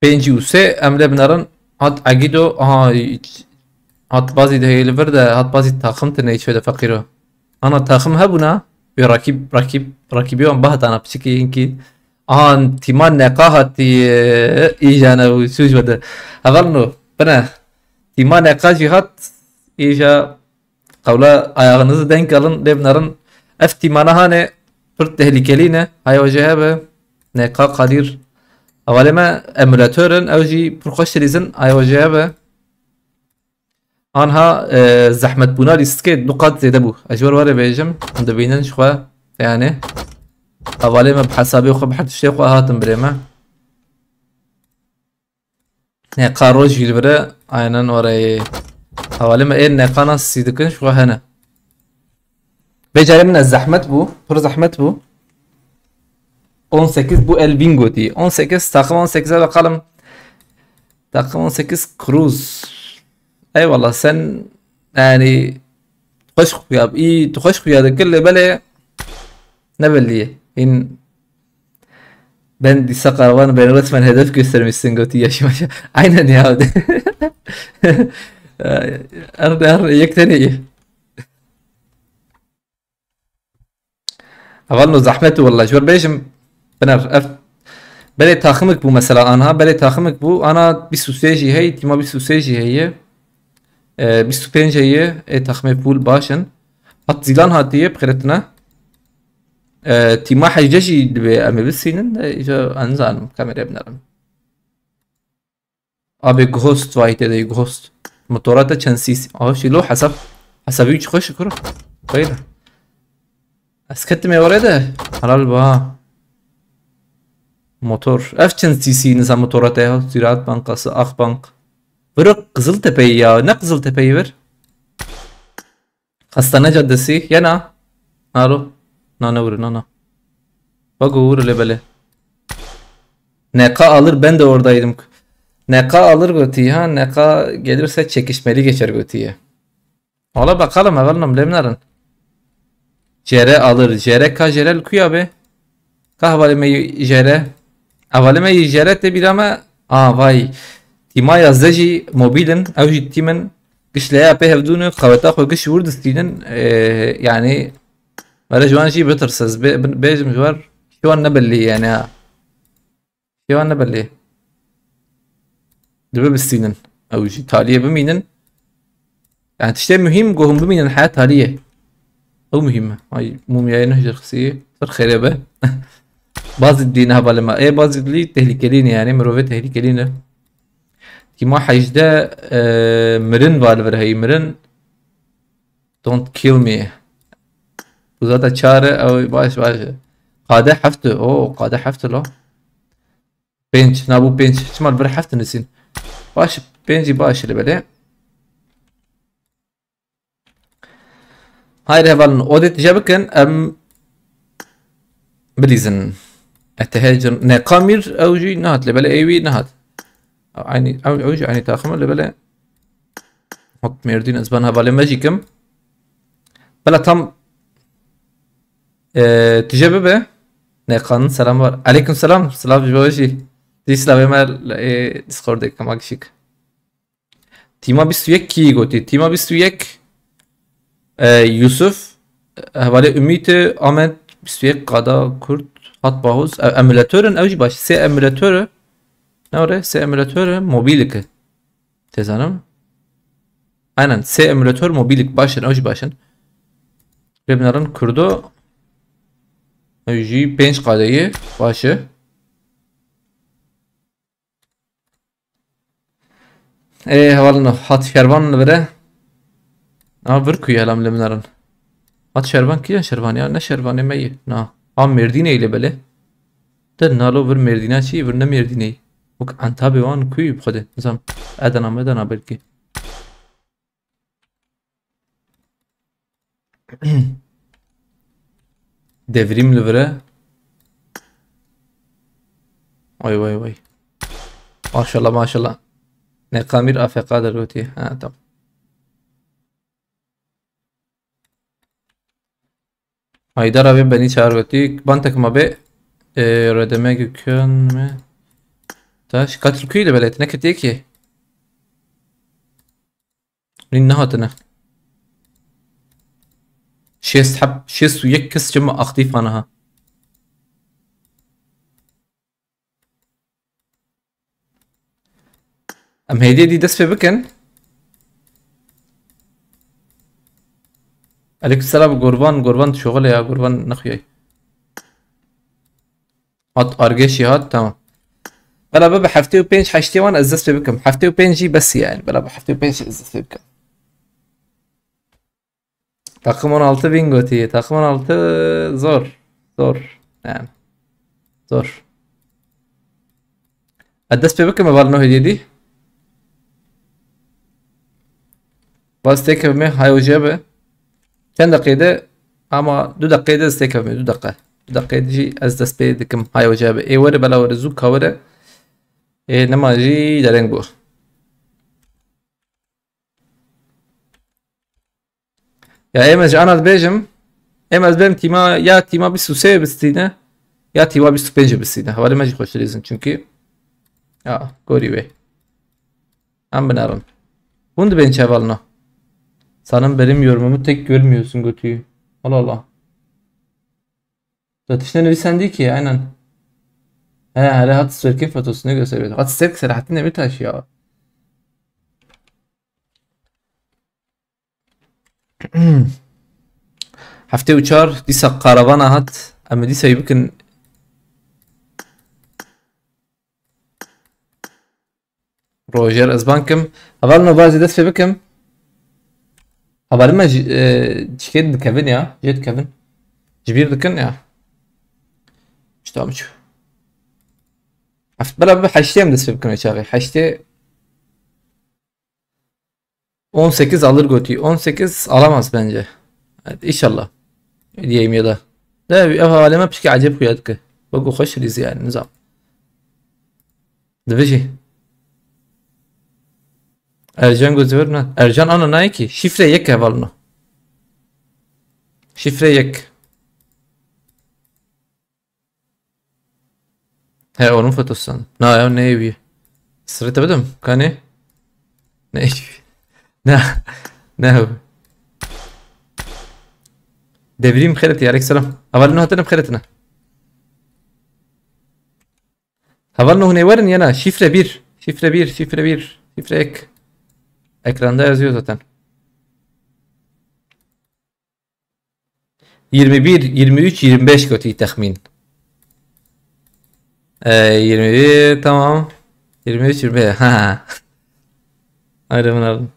Pêncî û sê em lê binerin. Hat Egido, aha, hat bazî de heye li vir de, hat bazî taxim tine hiç de feqîro. Ana taxim hebûna, wê rakîb, rakîb, rakîbê wan bahtana piçikî hinkî. Aha, tîma neqa hatî, e, îja ne û sûc vede. Hevalno, bine, tîma neqa jî hat, îja Qewla ayağınızı denk alın, lê binerin. Ev tîmana hane pir tehlikelî ne. Haya wê jê hebe. N K Kadir. Hevalê me emulator in, ew jî pir xweş dilîzin. Haya wê jê hebe. Anha, e, zehmetbûna lîstikê du qat zêde bû. Ez ji we re bêjim. Hûn dibînin ji xwe. Yani. Hevalê me bi hesabê xwe, bi her tiştê xwe hatin birê me. Neqa roj jî li vir e, aynen orayê. Hevalê me ê neqa nas sî dikin, ji xwe hene. Vê carê min ez zehmet bû, pir zehmet bû. On sekiz bû Elvin gotî. On sekiz, takım on sekiz e bakalım. Takım on sekiz Cruz. Eyvallah sen yani xweş xuya, iyi, tu xweş xuya dikir lê belê ne belli ye. Hîn Ben dîsa karavan, beni resmen hedef göstermişsin, gotî yaşım yaşa. Aynen ya. Her, her yek tenê ye. Hevalno zehmet û wallah. Ji ber bêjim, Biner, ev, belê taximik bû mesela anha, belê taximik bû, ana bîst û sê jî heye, tîma bîst û sê jî heye. E, bîst û pênc heye, ê taximê full baş in. Hat Zîlan hatiye, bi xêretine. E, tîma hejdeh jî divê em ê bisînin, e, îja ez nizanim, kameraya binerim. Abi Ghost vay tê de Ghost. Motora te çend sîs? Aha, şî lo hesab. Hesabî wî çi xweş e kuro. Xeyr. Ez ketime oraya de. Helal ba. Motor. Ev çend sîsî nisa motora te ya? Ziraat Bankası, Akbank. Vir Qiziltepe'yî ya. Ne Qiziltepe'yî vir? Hastane Caddesi. Yena. Nalo. Na ne vurun ana. Bak o vur lebele. N K alır, ben de oradaydım. N K alır gotî ha. N K gelirse çekişmeli geçer gotî ya. Valla bakalım, hevalno, lê binerin. Jere alır. Jere ka jere li kuya be? Ka hevalê me yî jere. Hevalê me yî jere tê bîra me. A vay. Tîma yazdeh jî mobil in. Ew jî tîm in. Giş leya pê hevdû ne. Qeweta xwe giş wir distînin. Ee, yani. Mere ji wan jî bitirse. Ez bê-, bin-, bêjim ji wer. Ji wan ne belli yani ha. Şêwan ne belê. Dibe bistînin. Ew jî taliyê bimînin. Yani tiştê muhîm ku hûn bimînin heya taliyê. Ew muhîm e. Ay mumyayê neh jir xisî. Ser xêrê be. Bazî dilî ne hevalê me. Ê bazî dilî tehlikelî ne yani. Mirovê tehlikelî ne. Tîma hejdeh, e, mirin va li vir heyî mirin. Don't kill me. Bu zaten çare, ew baş, baş. Qade heft. Oo, qade heft lo. Pênc, na bu pênc. Çima li vir heft nisin? Baş, pêncî baş li belê. Hayır hevalin, odê tije bikin, em bilîzin. Etehecin. Ne kamir, ew jî nehat li belê, ew jî nehat. Aynı, ew, ew jî aynı takım li belê. Hop, Mêrdîn, ez van hevalê me jî kim. Bela tam, e, tije bibe. Neqan selam var. Aleyküm selam. Silav ji bo jî. Dî silavê me, e, Discordê kema gişik. Tîma bîst û yek kî gotî? Tîma bîst û yek, e, Yusuf, hevalê Ümît, Ahmet, bîst û yek Qada, Kurt, Hat Bahuz. E, emulator in, ew jî baş. Sê emulator e. Ne ore? Sê emulator e, mobilik e. Tezanim. Aynen, sê emulator mobilik baş in, ew jî baş in. Lê binerin Kurdo. Ew jî pênc qadeyî baş e. Ê, hevalino, hat şervan li vir e. A, vir ku ye, helam lê binerin. Hat şervan kîjan şervan ya? Ne şervanê me ye. Na. A, Mêrdînê ye lê belê. De nalo vir Mêrdîna çi? Vir ne Mêrdînê ye. Wek entabê wan kuyî bi xwedê. Nizam. Edena medena belkî. Devrîm li vir e. Vay vay vay. Maşallah maşallah. Nekamîr A F K dergotî. Ha, tamam. Haydar abi beni çağır gotî. Ban takıma be. E, redeme Gökhan mı? Taş. Katil kuyuyla belet. Ne ketiye ki? Rin ne hatine? Şêst heb, şêst û yek kes çima aktif ana ha. Em hêdî dî dest pê bikin. Aleykümselam Gurvan, Gurvan şoxile ya, Gurvan nexuyay. Hat argeşî hat, tamam. Bela bibe heftê û pênc heştê wan ez dest pê bikim. Heftê û pênc jî bes yani. Bela bibe heftê û pênc ez dest pê bikim. Takım on altı bin gotî. Takım on altı zor. Zor. Yani. Zor. Ez dest pê bikim heval no hêdî dî. Bas têkevime hay hoca be. Çend deqê de ama du deqê de ez têkevime. Du deqe. Du deqê de jî ez dest pê dikim hay hoca be. Ê were bela were zû ka were. Ê nema jî dereng bû. Ya em ez ji ana dibêjim, em ez bêm tîma, ya tîma bîst û sê bistîne, ya tîma bîst û pênc bistîne. Hevalê me jî xweşdilîzin çünkü. Ya, gorî wê. Em binerin. Hûn dibên çi hevalino? Sanırım benim yorumumu tek görmüyorsun götüyü. Allah Allah. Da tiştê nivîsandî ki, aynen. He, hele hat Sverk'in fotosunu gösteriyor. Hat Sverk Selahattin Demirtaş ya. Heftê û çar dîsa karavana hat. Em ê dîsa yî bikin. Roger, ez ban kim. Heval no bazî dest pê bikim. Hevalê me ji, e, çikê dikevin ya. Jê dikevin. Ji bîr dikin ya. İşte amçu. Heft-, bela bi heştê em dest pê bikim çaxê. Heştê on sekiz alır gotî. On sekiz alamaz bence. Evet, inşallah. Diyeyim ya da. De ev aleme pişkî acayip xuya dike. Wek xweş rîzî yani nizam. Dibêjî. Ercan Gözüver ne? Ercan ana nayê ki. Şifre yek hevalino. Şifre yek. He, onun fotosu sandım. Na ya, ne evi? Sırrı tabii de mi? Kane? Ne evi? Ne? Ne evi? Devrim xêretî, aleykselam. Hevalino hatine xêretine. Hevalino hûn ê werin yena. Şifre bir. Şifre bir, şifre bir, şifre ek. Ekranda yazıyor zaten. Yirmi bir, yirmi üç, yirmi beş gotî texmîn. Ee, yirmi bir, tamam. Yirmi üç, yirmi beş. Ha. Ayrı mı aldın?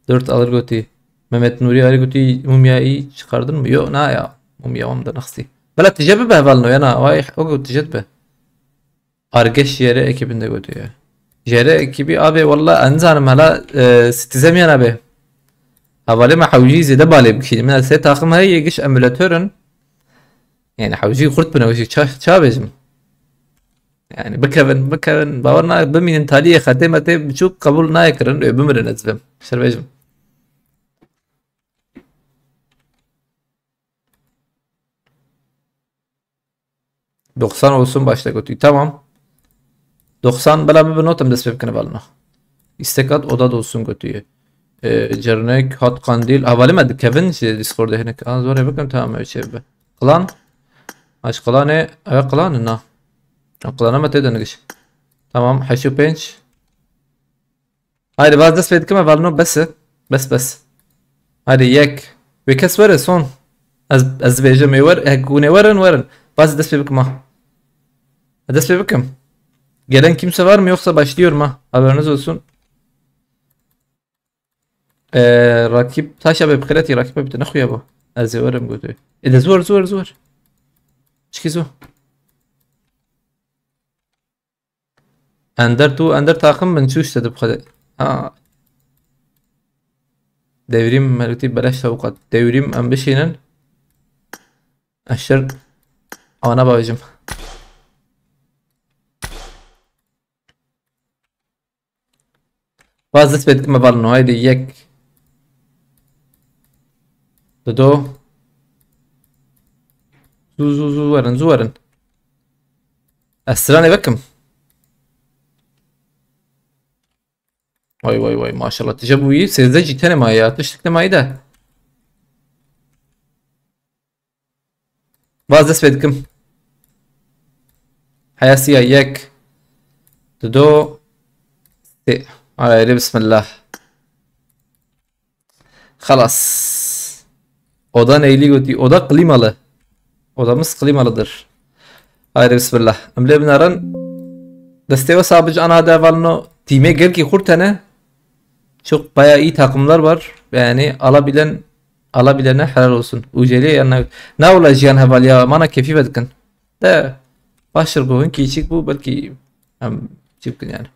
Dört alır gotî. Mehmet Nuri ayrı gotî. Mumyayı çıkardın mı? Yok, na ya. Mumya da naxsî. Bela tije bibe hevalino yana. Vay, o got tije be. Argeş J R ekibinde gotiye. J R ekibi abi, valla ez nizanim hela, e, Citizen yan abi. Hevalê me hewcî zêde balê bikî. Min sê taxim heye, giş emulator in. Yani hewcî xurt bine, wişî ça, ça bêjim. Yani bikevin, bikevin. Bawer na, bimînin taliyê xetê metê biçûk qebûl nayê kirin. Wê bimirin ez bim. Şer bêjim. Doksan olsun başta götüyü. Tamam. Doksan bela bir not em dest pê bikine balına. İstek at, oda dolsun götüyü. Ee, Cernek, Hat Kandil. Havale me dikevin şey Discord'e hinek. Aa, zor bikim, tamam, öyle şey be. Klan. Aç klanı. Evet, klanı na. Ha, klana me tê dönüş. Tamam, heşt û pênc. Haydi, baz dest pê dikime, valno bes e. Bes, bes. Haydi, yek. Wê kes were son. Ez, ez dibêjim ê wer, hek hûn ê werin, werin. Baz dest pê bikim ha. Dest pê bikim. Gelen kimse var mı yoksa başlıyorum ha. Haberiniz olsun. Ee, rakip taşa be bixireti, rakip be bitti. Ne xuya bu? Ez ê werim götü. E de zor, zor, zor. Çiki zor. Ender tu, Ender takım bin çû işte de bu kadar. Ha. Devrim, melûtî beleş tewqat. Devrim em bişînin. Eşer ana bavêjim. Baz dest pê dikim hevalno. Haydi yek. Dido. Zu, zu, zu werin, zu werin. Ez stranê vekim. Vay, vay, vay, maşallah. Tije bûyî, sêzdeh cî tenê maye ya. Tiştik ne maye de. Baz dest pê dikim. Heyasiya yek. Dido. Sê. Haydi bismillah. Xelas. Oda neylî gotî. Oda klimalı. Odamız klimalıdır. Haydi bismillah. Em lê binarin. Destê we sabit ana de hevalno. Tîmê gelkî xurt hene. Çok bayağı iyi takımlar var. Yani alabilen, alabilene helal olsun. Uceli yanına. Ne ola jiyan heval ya. Mana keyfî vedikin. De. Başır bu. Hinkî çik bu. Belki em çik yani.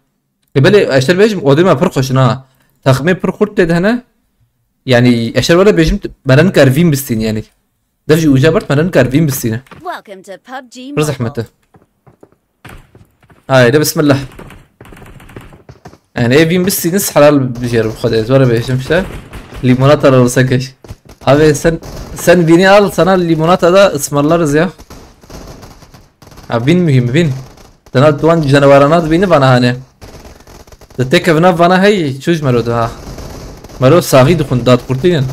E, belê, eşter bêjim, odê me pir xweş in ha. Texmê pir xurt tê de hene. Yani, eşter were bêjim, me re nikar vîn bistîn yani. Dev jî uca bert, me re nikar vîn bistîne. Welcome to PUBG Pir zehmet e. Mobile. Haydi, bismillah. Yani, ev vîn bistîniz, helal bijêrim xwedê. Ez were bêjim işte. Limonata re olsa keş. Abi sen, sen vînî al, sana limonata da ısmarlarız ya. Ha, vîn mühim, vîn. Dina tu wan canawarana dibînî vana hane. Di têkevina vana hey, çûj mero diha. Mero saxî dixwin, dadqurtînin.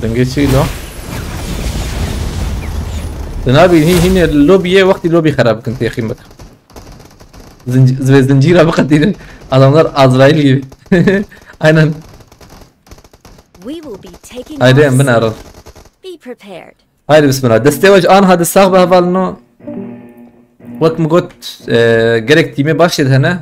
Dengê çi lo? Dina bî hî, hînê lobiyê wextî lobî xerab bikin têxî min. Zinc-, zivê zincîra biqetînin. Adamlar Azrail gibi. Aynen. We will be taking Haydi off em binarin. Soon. Be prepared. Haydi bismillah. Destê we ji anha de sax be hevalino. Wek min got, e, gerek tîmê baş ê de hene.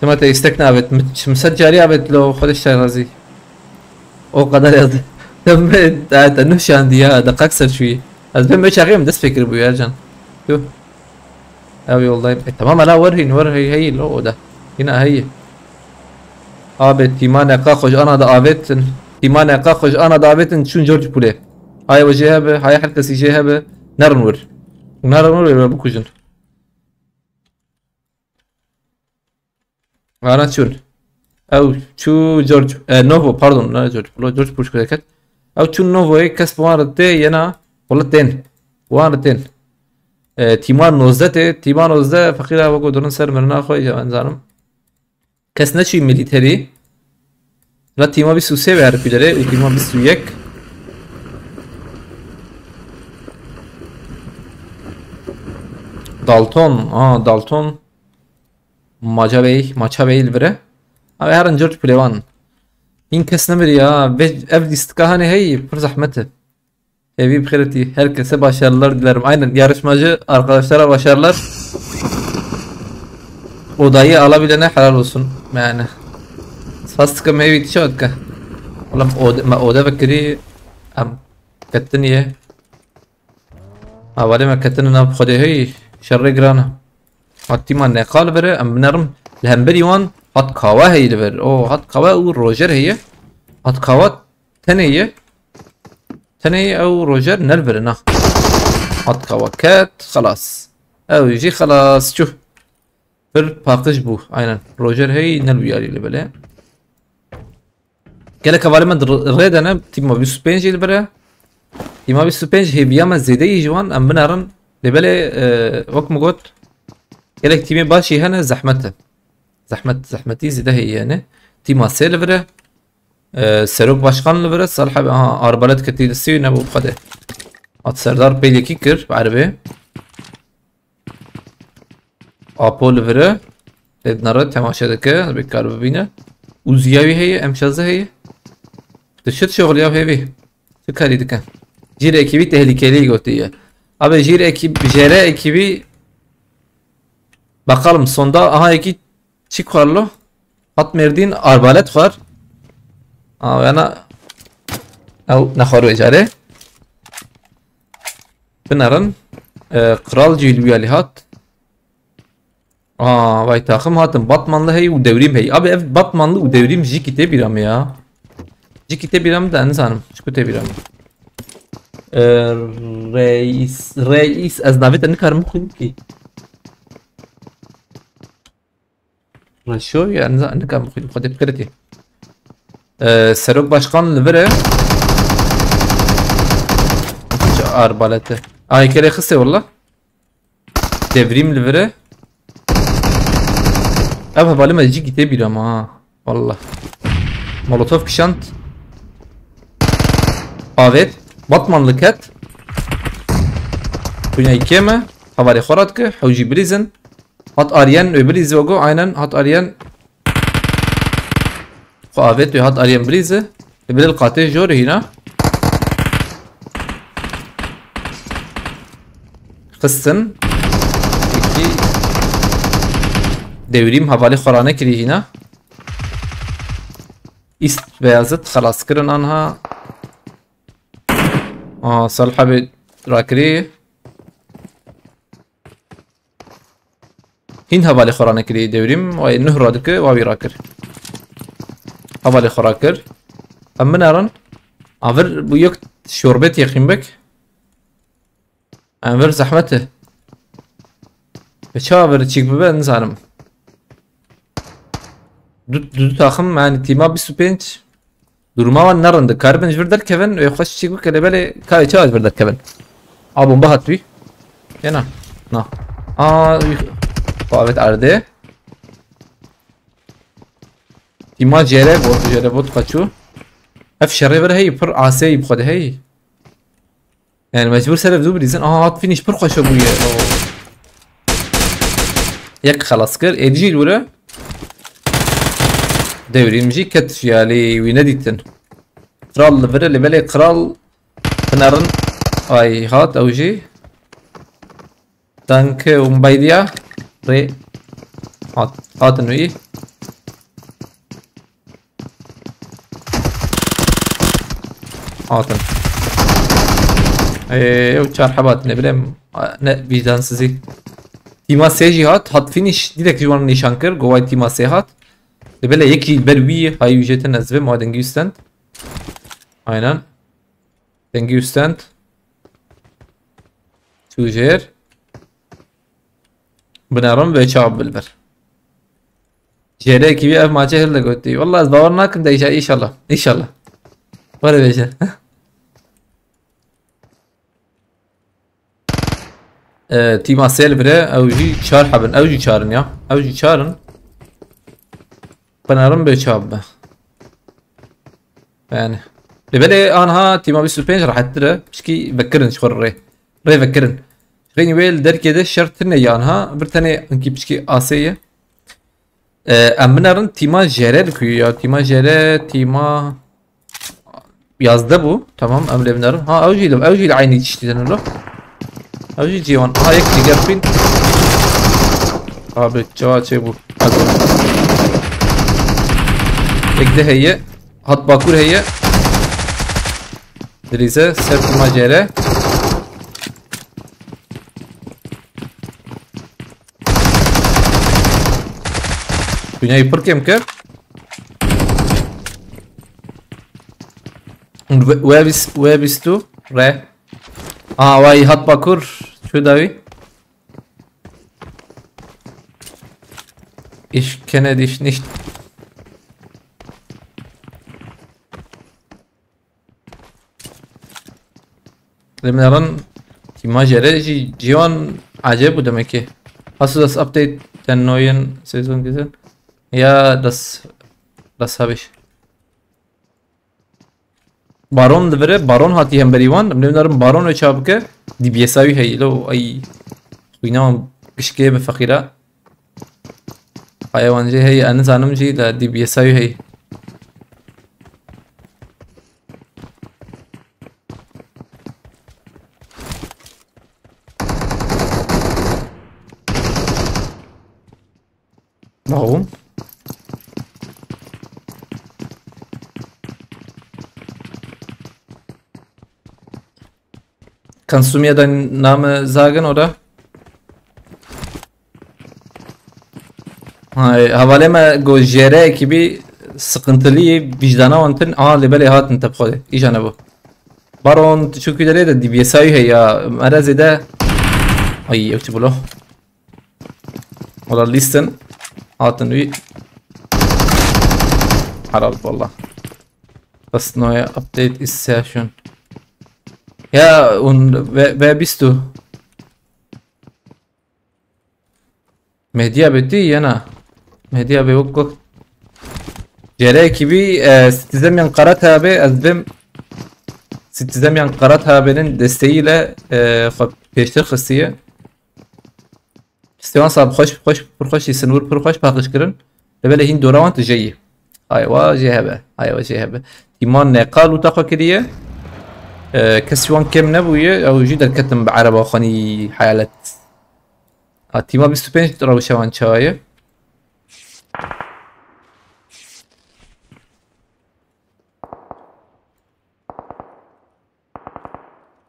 Tima te istek nabet. Min, min sed carî abet lo, Xwedê ji te razî. O kadar yazdı. Te, te, te nuşandiye ya, deqak ser çûyî. Ez bêm çaxê min dest pê kiribû ya can. Tüh. Ev yoldayım. E, tamam, hala wer hîn, wer hey, hey, lo, o da. Yine hey. Abi, tîma neqa xwe ji ana da avêtin. Tîma neqa xwe ji ana da avêtin, çûn George Pule. Hay we jê hebe, hay her kesî jê hebe. Nerin wir. Nerin wir, we bikujin. Ana çûn. Ew çû George, e, Novo, pardon, ne George Pule, George Pule şikayet. Ew çûn Novo'yê kes bi wan re tê, yena, wala tên. Wan re tên. E, tîma nozdeh tê, tîma nozdeh feqîra weko durin ser mirina xwe, ya ben zanim. Kes neçûyî milîterî. La tîma bîst û sê ve her pilerê û tîma bîst û yek. Dalton, ha, Dalton. Maça Bey, Maça Bey li vir e. Abi her George Pule wan. Hîn kes nemiriya. Ve ev lîstika hani hey, pir zehmet e. Evi bi xêr tî. Herkese başarılar dilerim. Aynen, yarışmacı arkadaşlara başarılar. Odayı alabilene helal olsun. Yani. Spastika mevî çi dike? Oğlum ode, me ode vekirî. Em ketin ye. Hevalê me ketine nav Xwedê hey. Şerrê giran e. Hat tîma neqa li vir e, em binerim. Li hemberî wan hat kawa heye li vir. O, hat kawa û Roger heye. Hat kawa tenê ye. Tenê ye ew Roger ne li vir e, na. Hat kawa ket, xelas. Ew jî xelas çû. Pir paqij bû. Aynen. Roger hey ne li wî yarî li belê. Gelek hevalê me di r-, rê de ne, tîma bîst û pênc jî li vir e. Tîma bîst û pênc hêviya me zêde yî ji wan, em binerin. Lê belê, e, wek min got, gelek tîmê baş jî hene, zehmet e. Zehmet, zehmetî zêde heye hene. Tîma sê li vir e. E, Serok Başkan li vir e, Salih abi, aha, arbalet ketî li sî, ne bû xwedê. Hat Serdar pêlekî kir, bi erebê. Apo li vir e. Lê di nere temaşe dike, bê kar bibîne. Uziya wî heye, M şazdeh heye. Tu çi dişuxiliya hêvî? Çi karî dike? Jîr ekîbî tehlikelî gotiye. Abi jîr ekîb-, jere ekîbî Bakalım sonda, aha, yekî çi xwar lo? Hat Mêrdîn arbalet xwar. Aa, yana ew nexwar wê carê. Binerin. E, Kral Cîlwiyalî hat. Aa, vay taxim hatin. Batmanlı hey û Devrîm hey. Abi ev Batmanlı û Devrîm jî kî tê bîra me ya. Jî kî tê bîra me de nizanim. Çiku tê bîra me. Ee, reis, reis, ez navê te nikarim bixwînim kî. Reşo ya, niza-, nikarim bixwînim. Xwedê bikiritî. Ee, Serok Başkan li vir e. Arbalete. Ay, kerê xiste wallah. Devrîm li vir e. Ev hevalê me jî gîtê bîra me ha. Wallah. Molotof kişand. Avêt. Batmanlı ket. Kunyayî kêm e. Hevalê xwe radike. Hewcî bilîzin. Hat Aryen wê bilîzî wego. Aynen hat Aryen. Xwe avêt wê hat Aryen bilîzî. Li bilê li qatê jor hîna. Xistin. Peki. Devrîm hevalê xwe ranekirî hîna. Îst Beyazit xelas kirin anha. Aa, Salih abi rakirî. Hîn hevalê xwe ranekirî Devrîm. Wayê nuh radike, wa wî rakir. Hevalê xwe rakir. Em binerin. Avir bu yek şorbet yexîn bek. Em vir zehmet e. Bi çawa vir çîk bibe, nizanim. Du, du, du taxim, yani tîma bîst û pênc. Duruma wan ne rind e. Karibin ji vir derkevin, wê xweş çîk bike, lê belê karê çawa ji vir derkevin? A bomba hat wî. Ya na. Na. A, wî. Xwe avêt erdê. Tîma C R bot, C R bot xwe çû. Ev şerê vir heyî, pir asê yî bi xwe de heyî. Yani mecbur ser ev dû bilîzin. Aha, hat finish pir xweş bûye. Oo. Yek xelas kir. Êdî jî li wir e. Devrîm jî ket ya lê wî nedîtin. Kral li vir e, lê belê kral binerin. Ay hat ew jî. Danke, um, bei dir. Re. Hat, hatin wî. Hatin. Ee, ew çar heb hatine, bilem, ne vicdansizî. Tîma sê jî hat, hat finish, direkt ji wan nîşan kir, go vay tîma sê hat. Li belê yekî ber wî, hay wî jê tine ez vê, ma dengî stand. Aynen. Dengî stand. Çû jêr. Binerim ve çav bilbir. Jêrekî wî ev maçê hilde gotî. Wallah ez bawer nakim de îşa-, îşallah. Îşallah. Were bêje. Ee, tîma sê li vir e, ew jî çar hebin. Ew jî çar in ya. Ew jî çar in. Binerim bê çav be. Yani. Lê belê anha tîma bîst û pênc rehettir e. Pişkî vekirin ji xwe re. Rê vekirin. Rênî wê li derkê de şer tune ya anha. Bir tenê hinkî pişkî asê ye. Ee, em binerin tîma jere li ku ya. Tîma jere, tîma yazdeh bû. Tamam, em lê binerin. Ha, ew jî li, ew jî li eynî tiştî de ne lo. Ew jî cîwan. Aha, yek diger bin. Abi, çawa çê bû. Yek de heye. Hat Bakur heye. Dirîze, ser tîma jere. Kunyayî pir kêm kir. We, we bîst, we bîst û re. Aa, way hat Bakur. Şu da wî. Ich kenne dich nicht. Lê min herin tîma jere jî cîwan ecêb bû demekê. Hast du das Update der neuen Saison gesehen? Ja, das, das habe ich. Baron li vir e, Baron hatî hemberî wan. Em lê min herin Baron wê çav bike. D B S a wî heyî lo, ay. Xwîna wan gişkê bi feqîra. Haya wan jî heye, ez nizanim jî, la D B S a wî heye. Warum? Kannst du mir deinen Namen sagen, oder? Hay, hevalê me got jêre ekîbî sıkıntılı, vicdana wan tin, aha, lê belê hatin te bi xwe de. Îja ne bu. Baron, tu çi ku derê de D B S ayî heye ya, mere zêde. Ay, ew çi bû lo? Wala lîstin. Hatin wî. Helal wallah. Bas noya update is session. Ya, un ve, ve bistu. Mehdiya bê tî yena. Mehdiya bê wek got. Jêre ekîbî, e, Citizen yan Qara Tabe, ez bim Citizen yan Qara Tabe'nin desteğiyle, e, xwe pêştir xistiye. Stêvan sab xweş, xweş, pir xweş dîsin wir, pir xweş paqij kirin. Li belê hîn dora wan tu jeyî. Aywa jê hebe, aywa jê hebe. Tîman neqa lûta xwe kiriye. E, kes ji wan kêm nebûye, ew jî derketin bi ereba xwenî hayalet. A, tîma bîst û pênc rewşa wan çawa ye?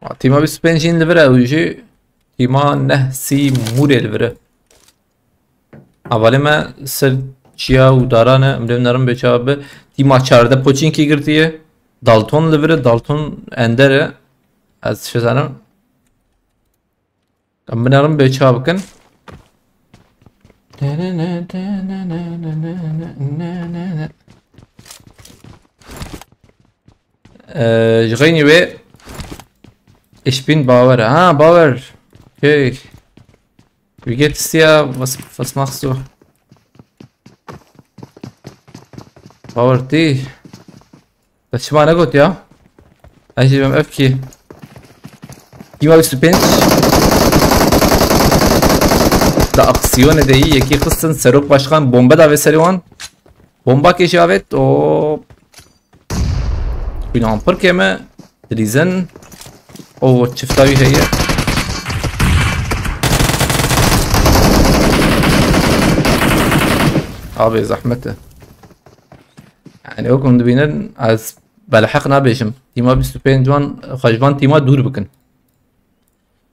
A, tîma bîst û pênc jîn li vir e, ew jî tîma neh sî mûrê li vir e. Hevalê me ser çiya û daran e, em lê nerin bê çawa bi. Tîma çardeh poçinkî girtiye. Dalton li vir e, Dalton ender e. Ez şizanim. Em binerin bê çawa bikin. Ee, ji xeynî wê ich bin Bauer. Ha, Bauer. Okay. Wie geht es dir? Was, was machst du? Bauer tî. Te çima negot ya? Ez jî bim ev kî. Tîma bîst û pênc. Da aksiyonê de yî yekî xistin serok başkan bombe da vê serê wan. Bomba kê jî avêt o. Xwînan pir kêm e. Dilîzin. O çifta wî heye. Abi zehmet e. Yani wek hûn dibînin ez belheq nabêjim. Tîma bîst û pênc wan xwe ji van tîma dûr bikin.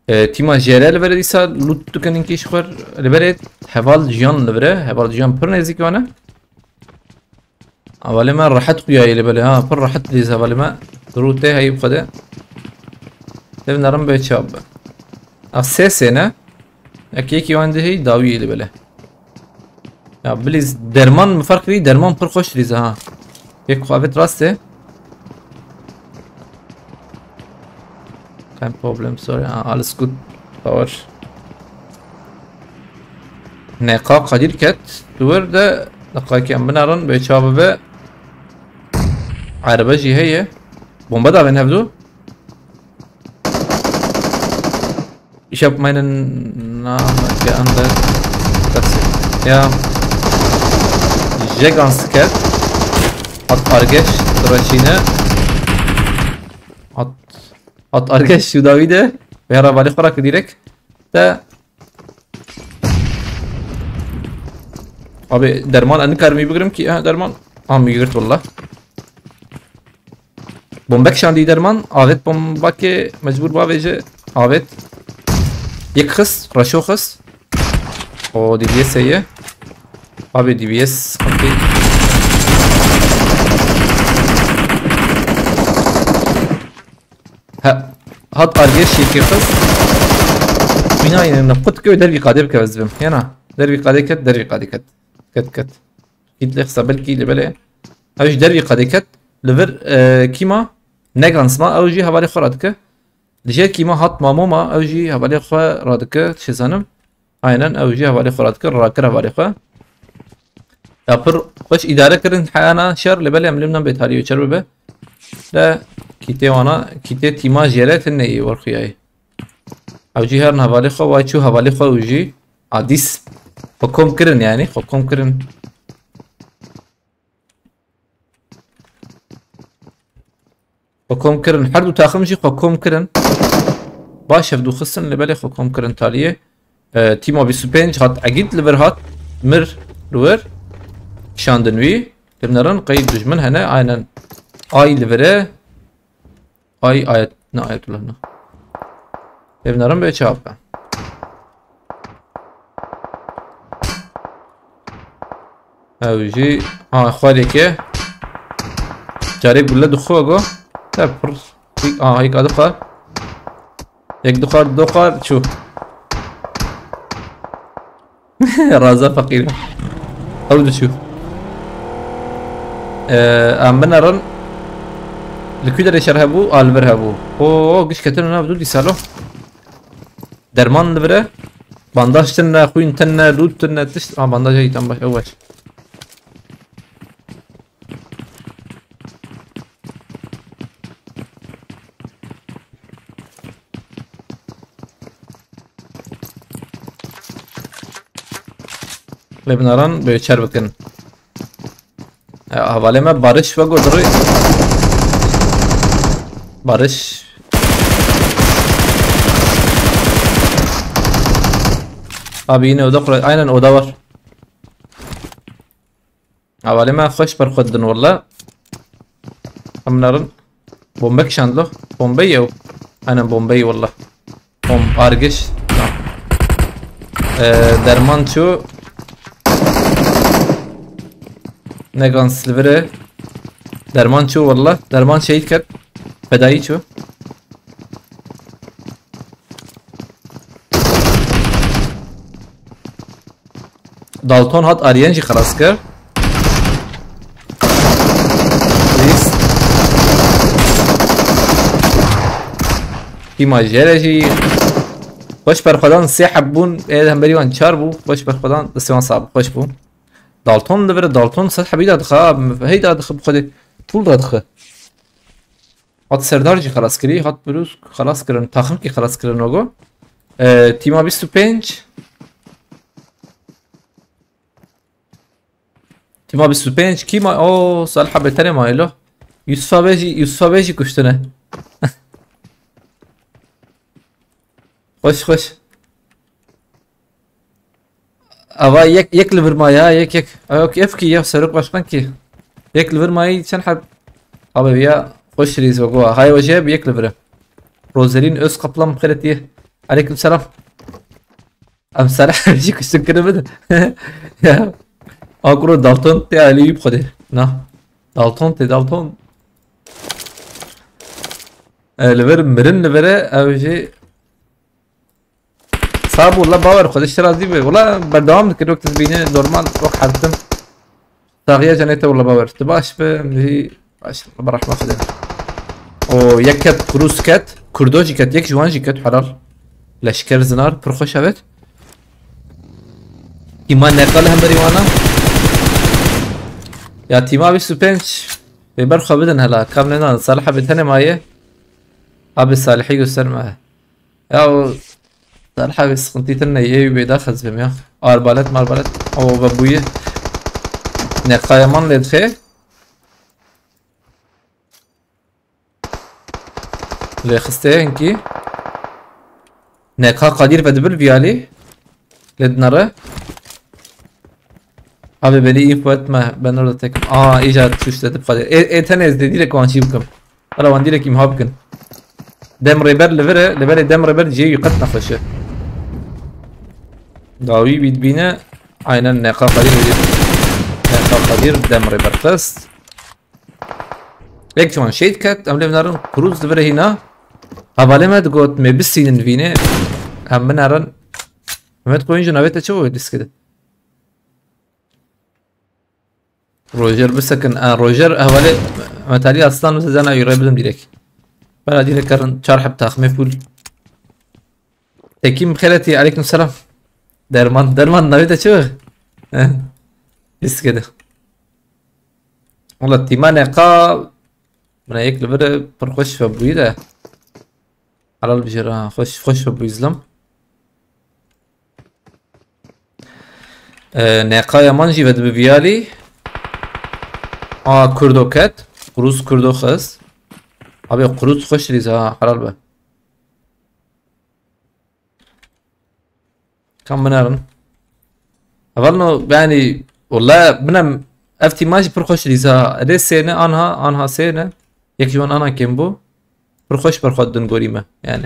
E, tîma jêre li vir e dîsa loot dikin inkî ji xwe li vir e heval jiyan li vir e. Heval jiyan pir nêzîk wan e. Hevalê me rehet xuyayê li belê ha, pir rehet dîsa hevalê me. Rû tê heyî xwe de. Dev nerim bê çap be. A sê sê ne? Ek yekî wan dihê dawiyê li belê. Ya bilîz derman mi ferq kirî? Derman pir xweş dîsa ha. Yek xwe avêt rastê. Kein Problem, sorry. Ha, alles gut. Savaş. Neqa Kadir ket. Duwer de neqakî em binerin bê çav bibe. Erebe jî heye. Bombe davên hevdu. Ich hab meinen Namen geändert. Das, ja. Jegans ket. Hat Argeş Raşine. Hat, hat Argeş şu Davide. Ve ara vali xora direkt. De. Abi derman, en karmi bigirim ki ha derman. Am yigrt valla. Bombek şandî derman. Avêt bombakê mecbûr bavêje. Avêt. Yek xist, reşo xist. O D B S ye. Abi D B S sıkıntı. Ha, hat Argeş yekê xist. Bina yine ne qut köy dervî qadê bike ez bim. Yana dervî qadê ket, dervî qadê ket. Ket ket. Git lê xisa belkî li belê. Ew ji dervî qadê ket. Li vir, e, kîma? Negans ma, ew jî hevalê xwe radike. Li jêr kîma hat Mamo ma, ew jî hevalê xwe radike, çi zanim. Aynen, ew jî hevalê xwe radike, rakir hevalê xwe. Ya pir xweş îdare kirin heyana şer, li belê em limnan bê tarî çer bibe. De kîtê wana, kîtê tîma jêre tine yê werxuyayê. Ew jî herin hevalê xwe, way çû hevalê xwe û jî a dîs xwe kom kirin, yanî xwe kom kirin. Xwe kom kirin. Her du taxim jî xwe kom kirin. Baş hevdu xistin li belê xwe kom kirin taliyê. E, tîma bîst û pênc hat egît li vir hat. Mir. Li wir. Kişandin wî. Lê binerin qey dijmin hene. Aynen. Ay li vir e. Ay ayet. Ne ayetullah ne. Lê binerin bê çape. Ew jî. Ha, xwarê ke. Carê gule dixwe go. Te pir. Hik, aha, hik a dixwar. Yek dixwar, dixwar, çû. Raza feqîr. Ew diçû. Ee, em binerin. Li ku derê şer hebû, a li vir hebû. O, giş ketin nav dû dîsalo. Derman li vir e. Bandaj tune, xwîn tune, lût tune, tişt. A, bandaj heytan baş, ew baş. Lê binaran bê çer bikin. E, hevalê me Barış ve godirî. Barış. Abi yine oda kura-, aynen oda var. Hevalê me xweş berxwe didin walla. Em narin. Bombe kişandlo. Bombe yew. Aynen bombe yew walla. Bom argiş. Tamam. Ee, derman çû. Negan silvere. Derman çû walla. Derman şehit ket. Fedayî çû. Dalton hat Aryen jî xelas kir. Please. Tîma jere jî. Xweş berxwedan sê heb bûn. Ê hemberî wan çar bû. Xweş berxwedan destê wan sağ bû. Xweş bû. Dalton li vir, Dalton sed hebî da dixe. Hey da dixe bi xwedê. Pul da dixe. Hat Serdar jî xelas kirî, hat Brûs xelas kirin, taximkî xelas kirin ogo. E, tîma bîst û pênc. Tîma bîst û pênc, kî ma-, o, Salih abi tenê mayê lo. Yusuf abi jî, Yusuf abi jî kuştine. Xweş, xweş. Ava yek, yek li vir ma ya, yek, yek. Ev ki, ev ki ya Serok Başkan ki. Yek li vir ma yi çend heb. Abi ya, xweş rîz ve goa. Hay ve jeb yek li vir. Rozelîn Özkaplan bi xêr hatiye. Aleyküm selam. Em Serah jî kuştin kiri bidin. Ya. Akro Dalton te alî bi xwedê. Na. Dalton te Dalton. E, li vir mirin li vir e, ev jî Sağ bol, la bawer xwe, dişt razî be. Wala berdewam dikir, wek tu dibîne normal, wek hertim. Saxiya cenete wala bawer. Tu baş be, min jî baş, bi rehma Xwedê. O yek ket, Kurus ket, Kurdo jî ket, yek ji wan jî ket, helal. Leşker zinar, pir xweş evet. Tîma neqa li hemberî wana. Ya tîma bîst û pênc. Bê ber xwe bidin hela. Kam ne nan, Salih abi tenê maye. Abi Salihî gösterme. Ya o Salih abi sıkıntı tine, ye bê daxez bim ya. Arbalet marbalet. O ve buye. Neqa yaman lê dixe. Lê xiste hinkî. Neqa Kadir ve dibil viyalî. Lê dinere. Abi beni info etme. Ben orada tekim. Aa, icat suçladı Kadir. E, e tenê ez de direkt wan çî bikim. Hala wan direkt imha bikin. Dem rêber li vir e, li verê dem rêber cihê wî qet nexweş e. Dawî bî dibîne. Aynen neqa Kadir. Neqa Kadir dem rêber xist. Yek ji wan şehîd ket, em lê vinarin Kuruz li vir e hîna. Hevalê me digot, me bisînin vînê. Em binerin. Mehmet Koyuncu navê te çi bû diskide? Roger bisekin. A, Roger hevalê Metalî Aslan bize zana yûre bidim direk. Bana direk karin çar heb taxmê pul. Tekin bi xêretî, aleyküm selam. Derman, derman navê te çi? Eh. Biskede. Wala tîma neqa. Buna yek li vir pir xweş ve bûyî de. Helal bijêr ha. Xweş, xweş ve bûyî zilam. Ee, neqa yaman jî ve dibi viyalî. A, Kurdo ket. Kuruz Kurdo xist. Abi Kuruz xweş rîz ha. Helal be. Kam binerin. Hevalno, yani, Wala binem ev tîman jî pir xweş dîsa. Rê sê ne anha, anha sê ne. Yek ji wan ana kêm bû. Pir xweş pir xwe din gorî me. Yani.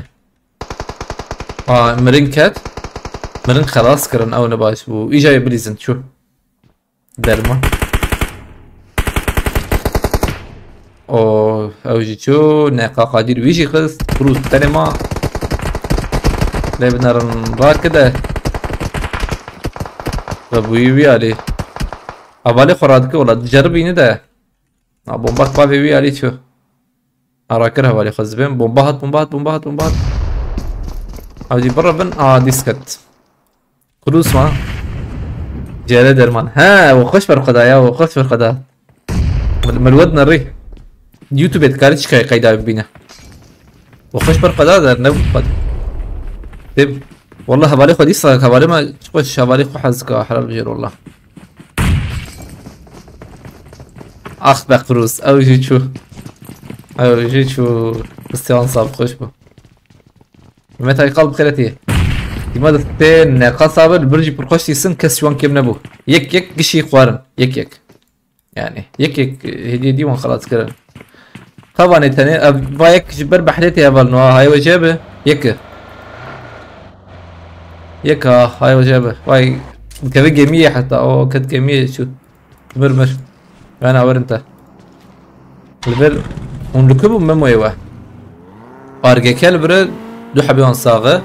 Aa, mirin ket. Mirin xelas kirin, ew ne baş bû. Îja yê bilîzin çû. Derman. O, ew jî çû, neqa Qadir wî jî xist, Krûz tenê ma. Lê binerin rakide. Ve bûyî wî alî. Hevalê xwe radike, wala diceribîne de. Ha, bomba bavê wî alî çû. Ara kir hevalê xwe zibên. Bomba hat, bomba hat, bomba hat, bomba hat. Ew jî birre bin, a, dîs ket. Krûz ma. Cere derman. He, we xweş berxweda ya, we xweş berxweda. Mil-, milwet nerî. YouTube-ê dikarî çi kay-, qeyda bibîne. We xweş berxweda der, ne xwed. Têb-, wallah hevalê xwe dîsa, hevalê me çi xweş, hevalê xwe hez dika, helal bijêr wallah. Ax be Krûz, ew jî çû. Ew jî çû. Xistê ansa bi xweş bû. Mehmet Aykal bi xêretî. Dîma de tê neqasa be, li bir jî pir xweş dîsin, kes ji wan kêm nebû. Yek yek gişî xwarin. Yek yek. Yani, yek yek, e, hediye dî wan xelas kirin. Tavanê tenê, ev, va yek ji ber behrê tê hevalno, ha, hay we jê bi. Yek. Yek ha, hay we jê bi. Vay, keve gemiyê heta, o ket gemiyê çû. Mir mir. Ben awerim te. Li vir hûn li ku bû Memoyê we? Argeke li vir e, du hebê wan sax e.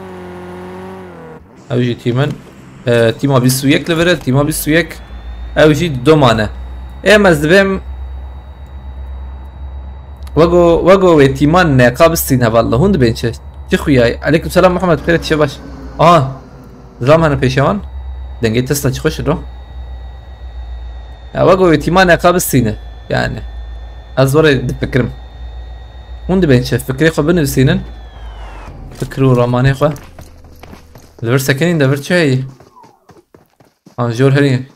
Ew jî tîmin. E, tîma bîst û yek li vir e, tîma bîst û yek. Ew jî domane. Êm ez dibêm wego, wego wê tîman neqa bistîn heval li hûn dibên çi? Çi xuyay? Aleyküm selam Muhammed, xêret çe baş. Aha. Zam hene pêşewan. Dengê Tesla çi xweş do. Ya wek wê tîma neqa bistîne. Yani. Ez were difikirim. Hûn dibên çi? Fikrê xwe binivîsînin. Fikir û ramanê xwe. Li vir sekinîn de vir çi heyî? An jor herî.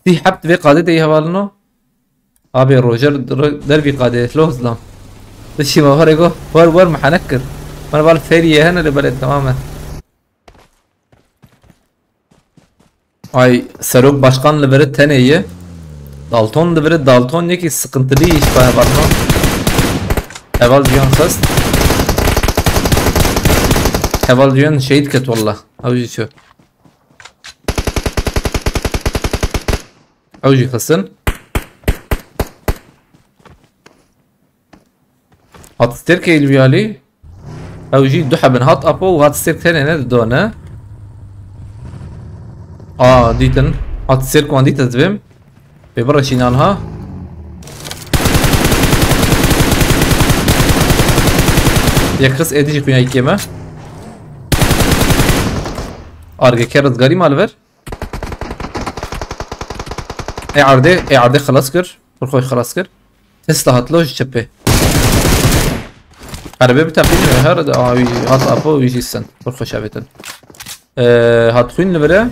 Sî heb divê qadê de yî hevalino. Abi Roger der-, dervî qadê. Lo zlam. Dişî me were go. Wer wer mihenek kir. Min val fêriyê hene li belê temam e. Ay, Serok Başkan li vir tenê ye. Dalton li vir, Dalton yekî sıkıntılı iş be hevalno. Heval Cihan xist. Heval Cihan şehit ket wallah. Ew jî çi? Ew jî xistin. Hat stêrkê li vî alî. Ew jî du hebin. Hat Apo û hat stêrk tenê ne dido ne. A, dîtin. Hat stêrk wan dît ez dibêm. Pê bireşîn anha. Yek xist êdî jî xuya yekê me. Argeke rizgarî ma li vir. Ê erdê, ê erdê xelas kir. Pir xweş xelas kir. Tesla hatlo ji çepê. Erebê bi teqîn her de awî hat Apo wî jî sen. Pir xweş avêtin. Ee, hat xwîn li vire.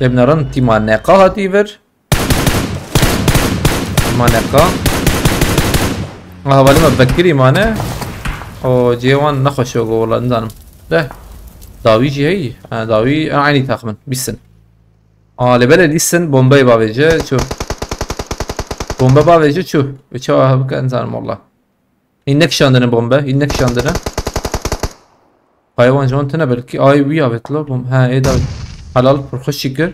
Lê binaran tîma neqa hatî vir. Tîma neqa. Aha, hevalê me Bekirî mane. O cihê wan nexweş e go wala nizanim. De. Dawî jî heyî. Ha, dawî, ha, eynî taxmin. Bîsin. A, lê belê dîsin bombeyê bavêje çû. Bombe bavêje çû. Wê çawa hebike nizanim wala. Hîn nekişandine bombe, hîn nekişandine. Xaye wan ji wan tune belkî. Ay wî avêt lo bom-, he, ê da. Helal, pir xweş çî kir.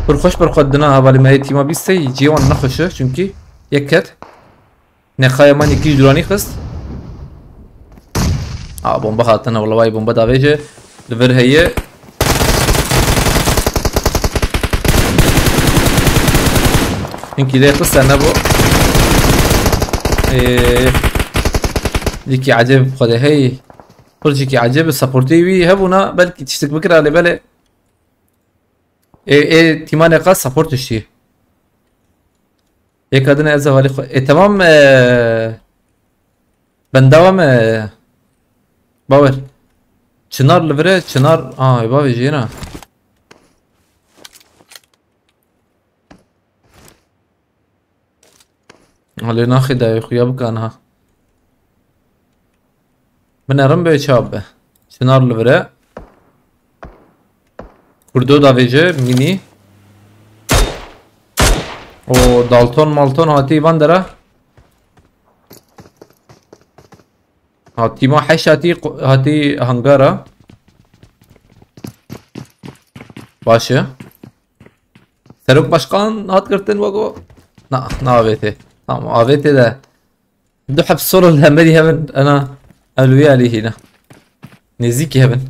Pir xweş pir xwe dina hevalê me yê tîma bîst sey, cihê wan nexweş e, çunkî yek ket. Neqaya man yekî ji duranî xist. A, bomba hatine, wala wayî bomba davêje. Li vir heye. Hinkî lê xist nebû. Ee, Cîkî ecêb xwedê hey. Pir cîkî ecêb, supportê wî hebûna, belkî tiştik bikira lê belê. Ê, ê, tîma neqa support tiştî. Yeka din ez hevalê xwe. E, temam, e, bendava me. Bawer. Çinar li vir e, Çinar. Aa, bavê jêna. Lê naxê dayê xuya bika niha. Min erin be çav be. Çinar li vir e. Kurdo davêje mînî. O Dalton Malton hatî van dera. Ha, tîma heş hatî qu-, hatî hangara. Baş e. Serok Başkan hat girtin wego. Na, na avêtê. Tamam, avêtê de. Du heb solo li hemerî hevin, ena, ev li wî alî hîne. Nêzîkî hevin.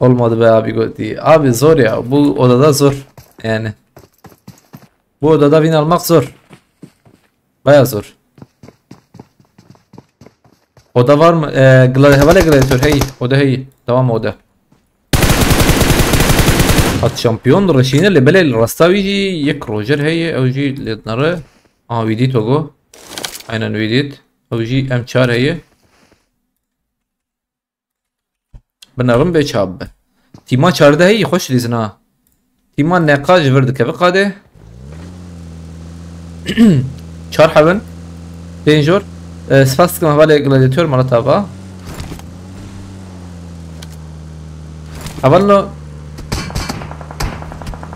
Olmadı be abi, gotî. Abi zor ya. Bu odada zor. Yani. Bu odada win almak zor. Baya zor. Oda var mı? Ee, gla-, hevalê gladiator, hey. Oda hey. Tamam, oda. Hat şampiyon reşîne lê belê li rasta wî jî yek Roger heye, ew jî li nare. A, wî dît wego. Aynen wî dît. Ew jî M çar heye. Bi nerm bê çap be. Tîma çardeh heye, xweş lîzin ha. Tîma neqa ji vir dikeve qadê. Çar hevin. Pênc jor. E, spas dikim hevalê gladiator mala tava. Heval no.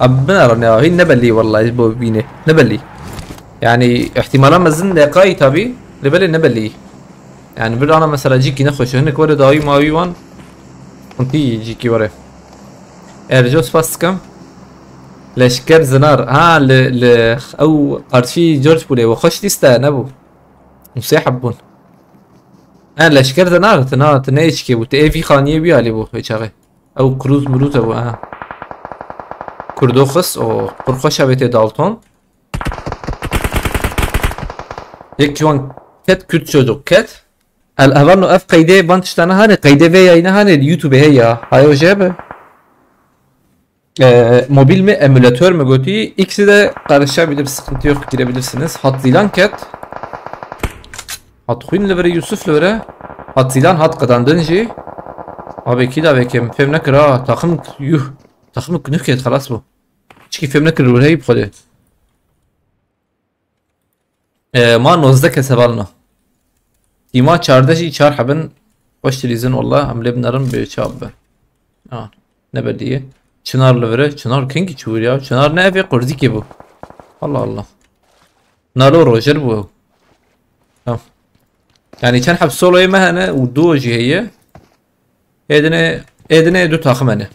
Abi binara ne, hîn ne belli vallahi bo bîne. Ne belli. Yani ihtimala mezin neqayî tabi. Li belê ne belli. Yani bir ana mesela cîkî nexweş e. Hinek were dawî mawî wan. Kuntî cîkî were. Erco spas dikim. Leşker zinar. Ha, li, li, ew qarşî George Poolê we xweş lîste nebû. Musê heb bûn. Ha, leşker zinar, tina, tina êçikê bû. Ti ê vî xaniyê wî alî bû, êçaxê. Ew krûz mirûz e bû, ha. Kurdo xist, o, pir xweş avêtê Dalton. Yek ciwan ket, Kürt çocuk ket. El hevalno ev qeydê van tiştane hane, qeydê vê yayına hane, YouTube'e he ya. Hayo jebe. Ee, mobil mi, emülatör mü gotî? İkisi de karışabilir, sıkıntı yok, girebilirsiniz. Hat Zilan ket. Hat Xwîn li vir e, Yusuf li vir e. Hat Zilan hat qedandin jî. Abi kî da vekim, fêm nekir ha. Takım yuh. Takım nuh ket, xelas bû. Çikî fêm nekir li vir heyî bi xwedê. Ee, ma nozdeh kes hevalno. Tîma çardeh jî çar hebin. Xweş dilîzin wallah. Em lê binerin bê çap be. Ha, ne belî ye. Çınar li vir e. Çınar kengî çû vir ya? Çınar ne, evê qurzîkê bû. Allah Allah. Nalo Roger bû. Tamam. Yani çend heb soloyê me hene û duo jî heye. Êdine, êdine du taxim hene.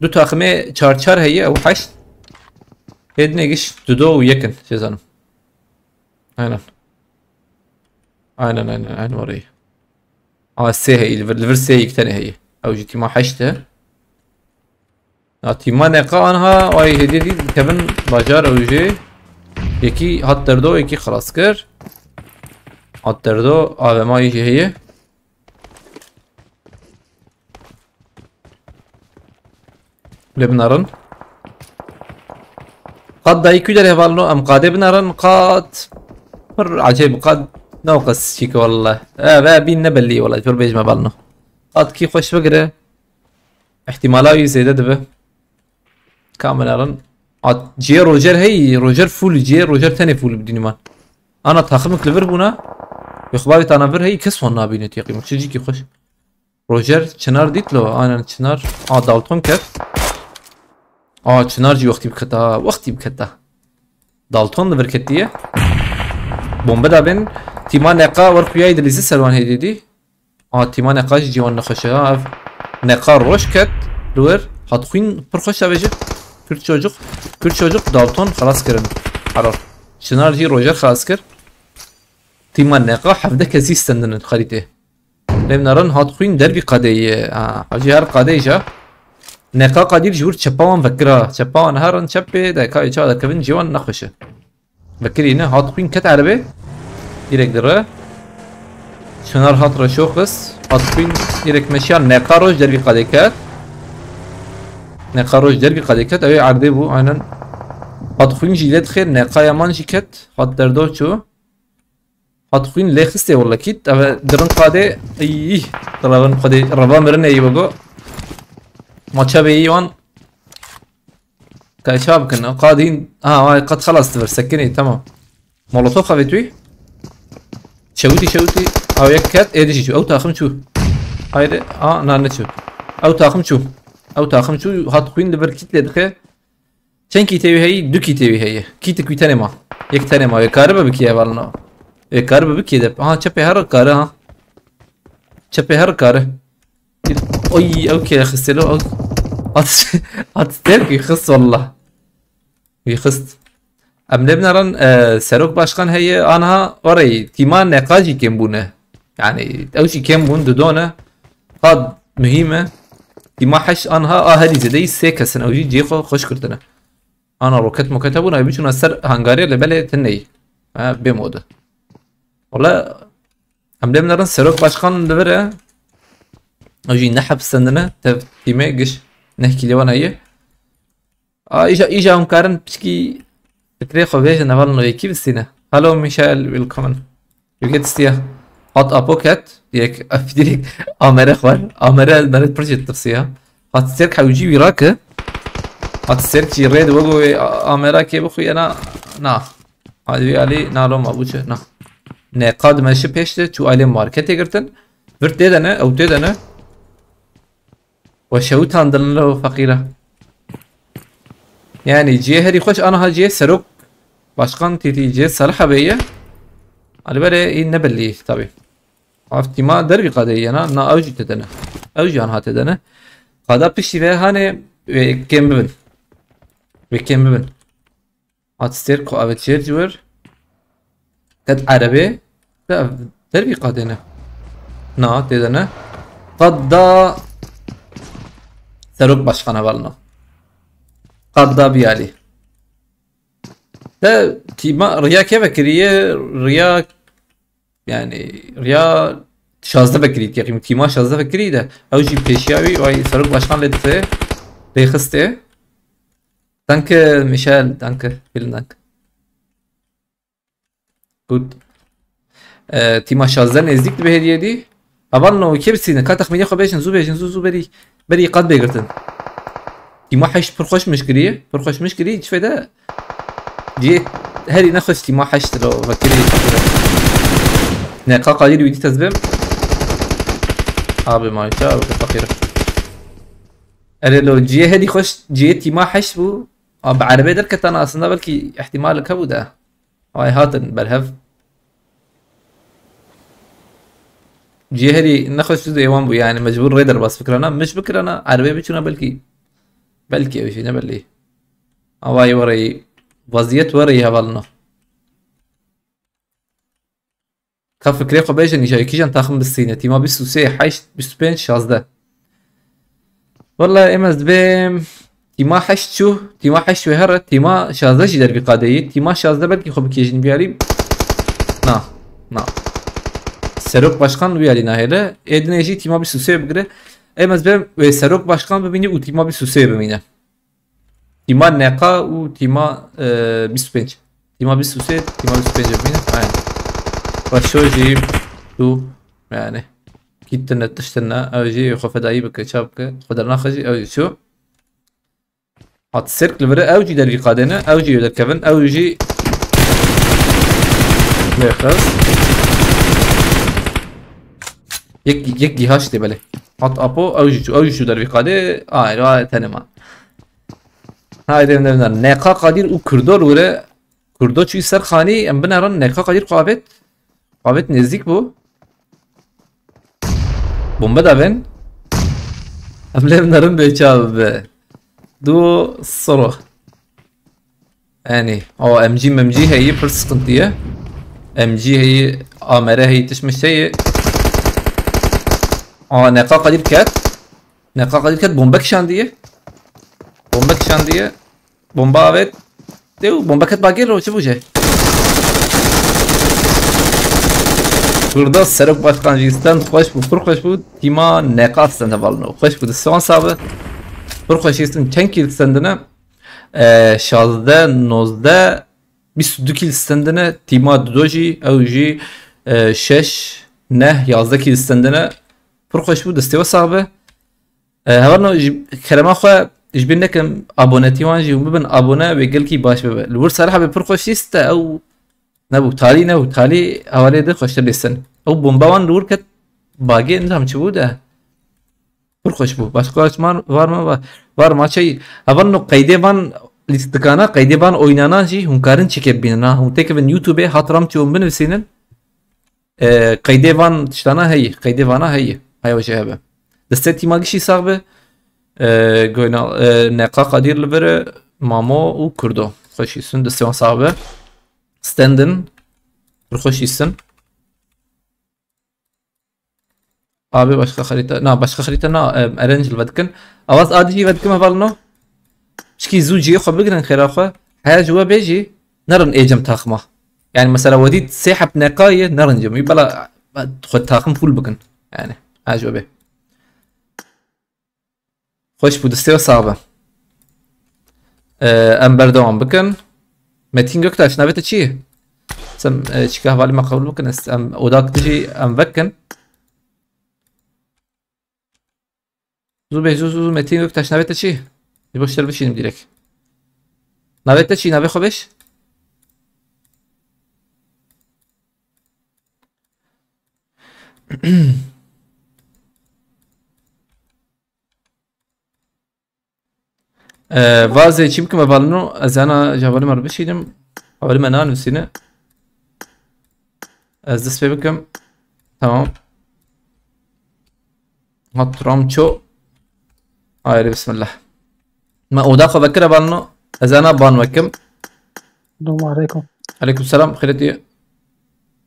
Du taximê çar çar heye, ew heşt. Êdine giş du do û yekin, çi zanim. Aynen. Aynen, aynen, aynen orayı. Ama sê heye, li vir, li vir sê yek tenê heye. Ew jî tîma heşt e. Ya tîma neqa anha, ay hêdî dî dikevin bajar ew jî. Yekî hat derdo, yekî xelas kir. Hat derdo, A V M jî heye. Lê binarin. Qad dayî ku derê hevalno em qadê binarin, qad pir ecêb, qad ne qas çîk e wallah. Ev, ev bîn ne belî wallah, pir bêjim hevalno. Qad kî xweş bigire, ihtimala wî zêde dibe. Ka binarin. At, ciyê Roger hey, Roger full, ciyê Roger tenê full bi dîniman. Ana taximik li vir bûna. Yoxbavê tana vir hey, kes wan nabîne têqî. Çi cîkî xweş. Roger, Çınar dît lo, aynen Çınar. A, Dalton ket. A, Çınar jî wextî biketa, wextî biketa. Dalton li vir ketiye. Bombe da bên. Tîma neqa wer xuyayî dilîzî ser wan hêdî dî. A, tîma neqa jî ciwan nexweş e. Ha, ev neqa roj ket. Li wir hat xwîn pir xweş avêje. Kürt çocuk. Kürt çocuk Dalton xelas kirin. Herar. Çınar jî Roger xelas kir. Tîma neqa hevdeh kesî stendin xerîtê. Lê narin hat xwîn dervî qadê ye. Ha, hacî her qadê ja. Neqa qadîr ji wir çepa wan vekira. Çepa wan herin çepê de kayê ça de kevin ciwan nexweş e. Vekirî ne, hat xwîn ket erebê. Direk dire. Şenar hat reşo xist. Hat xwîn direk meşiya neqa roj dervî qadê ket. Neqa roj dervî qadê ket. Ew ê erdê bû, aynen. Hat xwîn jî lê dixê, neqa yaman jî ket. Hat derdo çû. Hat xwîn lê xistê wellekît. Eve dirin qadê. Ey, revin xwedê, reva mirinê yî bego. Ma çavê yî wan. Ka çawa bikin? Qad hîn, ha, vay, qad xelas dibir, sekinî, tamam. Molotof avê tu? Çewitî, çewitî. Ew yek ket, ê dijî çû. Ew taxim çû. Haydi, a, na, neçû. Ew taxim çû. Ew taxim çû, hat xwîn li vir kît lê dixe. Çend kîtê wî heyî? Du kîtê wî heye. Kîtik wî tenê ma. Yek tenê ma. Wê karibe bikî hevalno. Wê karibe bikî de. Aha, çepê her kare ha. Çepê her kare. Oy, ew kê xistê lo, ew. Hat, hat ter wî xist wallah. Wî xist. Em lê binerin, e, Serok Başkan heye, anha orayî tîma neqa jî kêm bûne. Yani ew jî kêm bûn, didone. Qad muhîm e. Tîma heşt anha a herî zêdeyî sê kes in, ew jî cihê xwe xweş girtine. Ana roket moket hebûn, ew biçûna ser hangarê, lê belê tineyî. Ha, bê mode. Wala em lê binerin Serok Başkan li vir e. Ew jî ne hepsendine, tev tîmê giş neh kîlê wan heye. A, îja, îja hûn karin piçkî fikrê xwe bêjin, hevalno yekî bistîne. Hello Michael, willkommen. Wie geht's dir? Hat Apo ket, yek, direkt Amere xwar. Amere meret pir jê tirsiya. Hat Serk hewcî wî rake. Hat Serk jî rê di wego wê a-, Amera kê bixuye na, na. Hadi wî alî na loma bû çi, na. Ne qad me şi pêş de çû alê marketê girtin. Vir tê de ne, ew tê de ne. We şewitandin li feqîra. Yani cihê herî xweş aniha cihê Serok Başkan tîtî cihê Salih Ebê ye. Alî berê î ne belî tabi. Ev tîma dervî qadê ye na, na ew jî têdene. Ew jî aniha têdene. Qada piştî ve hanê wê kêm bibin. Wê kêm bibin. Hat Serk xwe avêt şêr ji wir. Ket erebê. De ev dervî qadê ne. Na, tê de ne. Qad da Serok Başkan hevalno. Qad da biyalî. De tîma riya keve kiriye, riya Yani riya şazdeh vekirî, yaqîn tîma şazdeh vekirî de ew jî pêşiya wî, ay Serok Başkan lê dite, lê xiste. Danke Michel, danke, vielen Dank. Gut. E, tîma şazdeh nêzdîk dibe hêdiyê dî. Hevalno kê bisîne, ka texmînê xwe bêjin, zû bêjin, zû, zû berî, berî qad bê girtin. Tîma heşt pir xweş mişkirî, pir xweş mişkirî, çi fêde? Cihê herî nexweş tîma heşt lo vekirî. Ne, ka Qadîr wî dît ez bim. Abi maşa, abi feqîr. Erê lo, cihê herî xweş, cihê tîma heşt bû. Abi erebê derketana aslında belkî ihtimal hebû de. Ay hatin berhev. Cihê herî nexweş tu dê wan bû, yani mecbur rê derbas fikirana, miş bikirana, erebê biçûna belkî. Belkî ew jî ne belî. Awayî wereyî, vaziyet wereyî hevalino. Ka fikrê xwe bêjin, îja yekîjan taxim bistîne. Tîma bîst û sê, heşt, bîst û pênc, şazdeh. Wela em ez dibêm tîma heşt çû, tîma heşt wê here, tîma şazdeh jî dervî qadeyî. Tîma şazdeh belkî xwe bikêjin biyarî. Na, na. Serok Başkan wî alî nahêle. Ê dinê jî tîma bîst û sê bigire. Em ez bêm wê Serok Başkan bimîne û tîma bîst û sê bimîne. Tîma neqa û tîma, e, bîst û pênc. Tîma bîst û sê, tîma bîst û pênc bimîne. Aynen. Reşo jî tu yani. Gittin ne tiştin ne. Ew jî xwe fedayî bike, ça bike. Xwe dernaxe jî ew jî çû. Hat Serk li vire ew jî dervî qadêne. Ew jî derkevin. Ew jî lêxist. Yek, yek gihaş tê belê. Hat Apo ew jî çû. Ew jî çû dervî qadê. Ay, ay, tenê ma. Haydi em de binerin. Neqa Qadîr û Kurdo li wire. Kurdo çûyî ser xanî, em binerin. Neqa Qadîr xwe avêt. Avêt nêzdîk bû. Bombe davên. Em lê binerin bê çav bibe. Du soro. Yani, o M G, M G heyî pir sıkıntı ye. M G heyî, A M R heyî, tişt mişt heyî. A, Neqa Qadîr ket. Neqa Qadîr ket, bombe kişandiye. Bombe kişandiye. Bomba avêt. Dew, bombe ket bagêr o, çi bû jê? Burada Serok Başkan jî stand xweş bû, pir xweş bû. Tîma Neqa stand hevalino. Xweş bû, di son sabi. Pir xweş jî stand çend kîl standine. E, şazdeh, nozdeh, bîst û du kîl standine. Tîma dido jî, ew jî, e, şeş, neh, yazdeh kîl standine. Pir xweş bû, destê we sax be. E, hevalno ji kerema xwe ji bîr nekin, abonetî wan jî hûn bibin abone, wê gelkî baş bibe. Li wir Salih abi pir xweş lîst e, ew nebû, talî nebû, talî hevalê de xweştir lîstin. Ew bomba wan li wir ket, bagê nizam çi bû de. Pir xweş bû. Başka çiman var mı? Var, var maçey. Hevalno qeydê van Lîstikana qeydê van oynanan jî hûn karin çike bibînin ha. Hûn têkevin YouTube-ê hat Ramço hûn binivîsînin. E, qeydê van tiştana heye. Qeydê vana heye. Haya jê hebe. Destê tîma gişî sax be. E, goyna, e, Neqa Qadir li vir e, Mamo û Kurdo. Xweşî sun destê wan sax be. Standin. Pir xweşî sun. Abi başka harita. Na, başka harita na, em, Erangel vedikin. Avaz adijî vedikim hevalno. Çikî zû cihê xwe bigirin xêra xwe. Heya ji we bê jî nerin êcem taxima. Yani mesela we dît sê heb neqayê nerin cem. Wî bela xwe taxim full bikin. Yani heya ji we bê. Xweş bû, destê we sax be. Ee, em berdewam bikin. Metin Göktaş, navê te çi ye? Sen, e, çika hevalî me qebûl bikin, ez, em, odak dijî em vekin. Zû bê, zû, zû, zû, Metin Göktaş, navê te çi? Ji bo şer bişînim direk. Navê te çi? Navê xwe bêj. Ee, vazê çî bikim hevalino, ez ana ji hevalê me re bişînim. Hevalê me nanivîsîne. Ez dest pê bikim. Tamam. Hat Ramço. Haydi bismillah. Me oda xwe vekir hevalino. Ez ana ban vekim. Selamun aleyküm. Aleyküm selam. Xêret diye.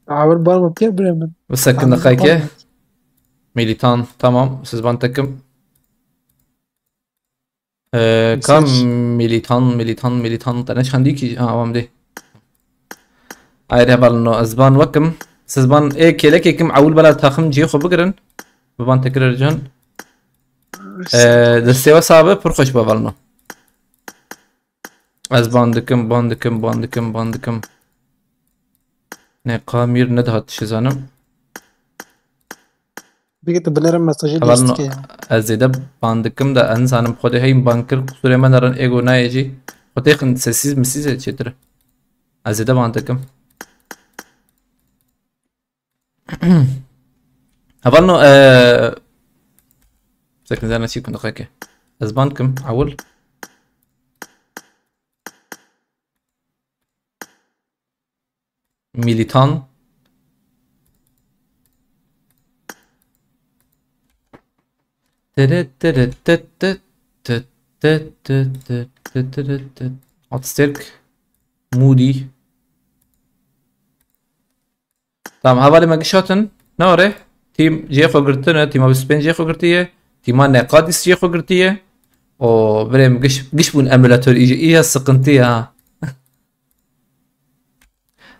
Awir ban vekir bire min. Bi sekin Anladım, deqayke. Ban vekir. Militan. Tamam. Siz ban tekim. Ee, ka Mesaj. Militan, militan, militan. Te ne çandî ki? Ha, awam de. Ayrı hevalno ez ban wekim. Siz ban ê kêlekê kim ewil bela taxim cihê xwe bigirin. Bi ban tekrar can. Ee, destê we sabe pir xweş be hevalno. Ez ban dikim, ban dikim, ban dikim, ban dikim. Ne, Kamîr nedihat, şizanim. Bigê tu binêre mesajê Hevalno, lîstikê ya. Ez zêde ban dikim de, ez nizanim xwedê heyî ban kir, qusûrê me nerin, êgo nayê jî. Xwe têxin sesîz misîz e çêtir. Ez zêde ban dikim. Hevalno, e, sekin zana çî kun diqeke. Ez ban dikim, ewil. Militan. Tırıt tırıt tıt tıt tıt tıt tıt tıt tırıt tıt. Atsterk. Moody. Tamam, hevalê me giş hatin. Ne were? Tîm cihê xwe girtine, tîma bîst û pênc cihê xwe girtiye. Tîma Neqadîs cihê xwe girtiye. O, birê min giş, giş bûn emulator iyice, iyice sıkıntı ya.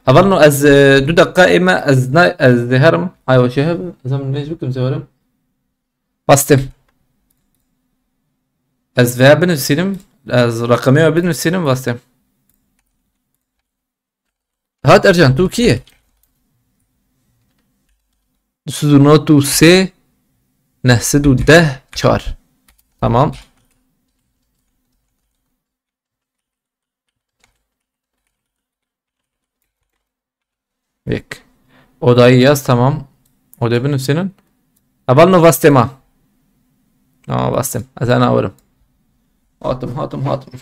Hevalno ez, e, du deqa ê me ez na, ez dê herim. Hay o şey heb, ez hem ne bikim zewerim. Bastım. Ez veya binivîsînim, ez raqemê we binivîsînim, bastım. Hat Ercan, tu kî ye? Du sed û nod û sê, neh sed û deh, çar. Tamam. Yek. Odayı yaz, tamam. Odayı binivîsînin. Hevalno vastê ma. Aa, vastêm. Ez ana werim. Hatim, hatim, hatim.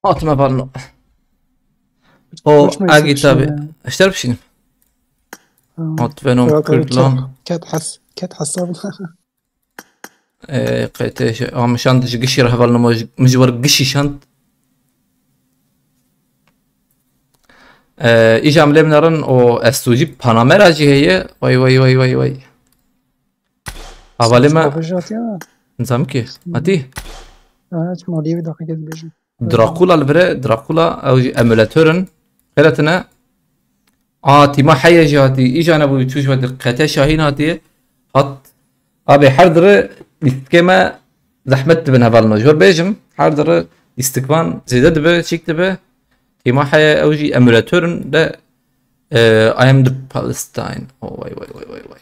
Hatime balno. O Boş mu agi tabi. Eşter bişinim. Hat venom kurdlan. Ket has, ket hasab. Eee, qete şey, am şand ji gişî re hevalno, min ji war gişî şand. Eee, îja em lê binerin û esto jî Panamera jî heye. Vay, vay, vay, vay, vay. Hevalê me. Nizam ki. Hatî? Ha, çima lê wî daxike dibêjim. Drakula li vir e, Drakula, ew jî emulator in. Xêretine. A, tîma heye jî hatî. Îja nebû çû ji ve qete Şahîn hatî. Hat. Abê her dire lîstikê me zehmet dibin hevalno. Ji wir bêjim, her dire lîstikvan zêde dibe, çîk dibe. Tîma heye ew jî emulator in de, e, I am the Palestine. Oh, vay, vay, vay, vay, vay.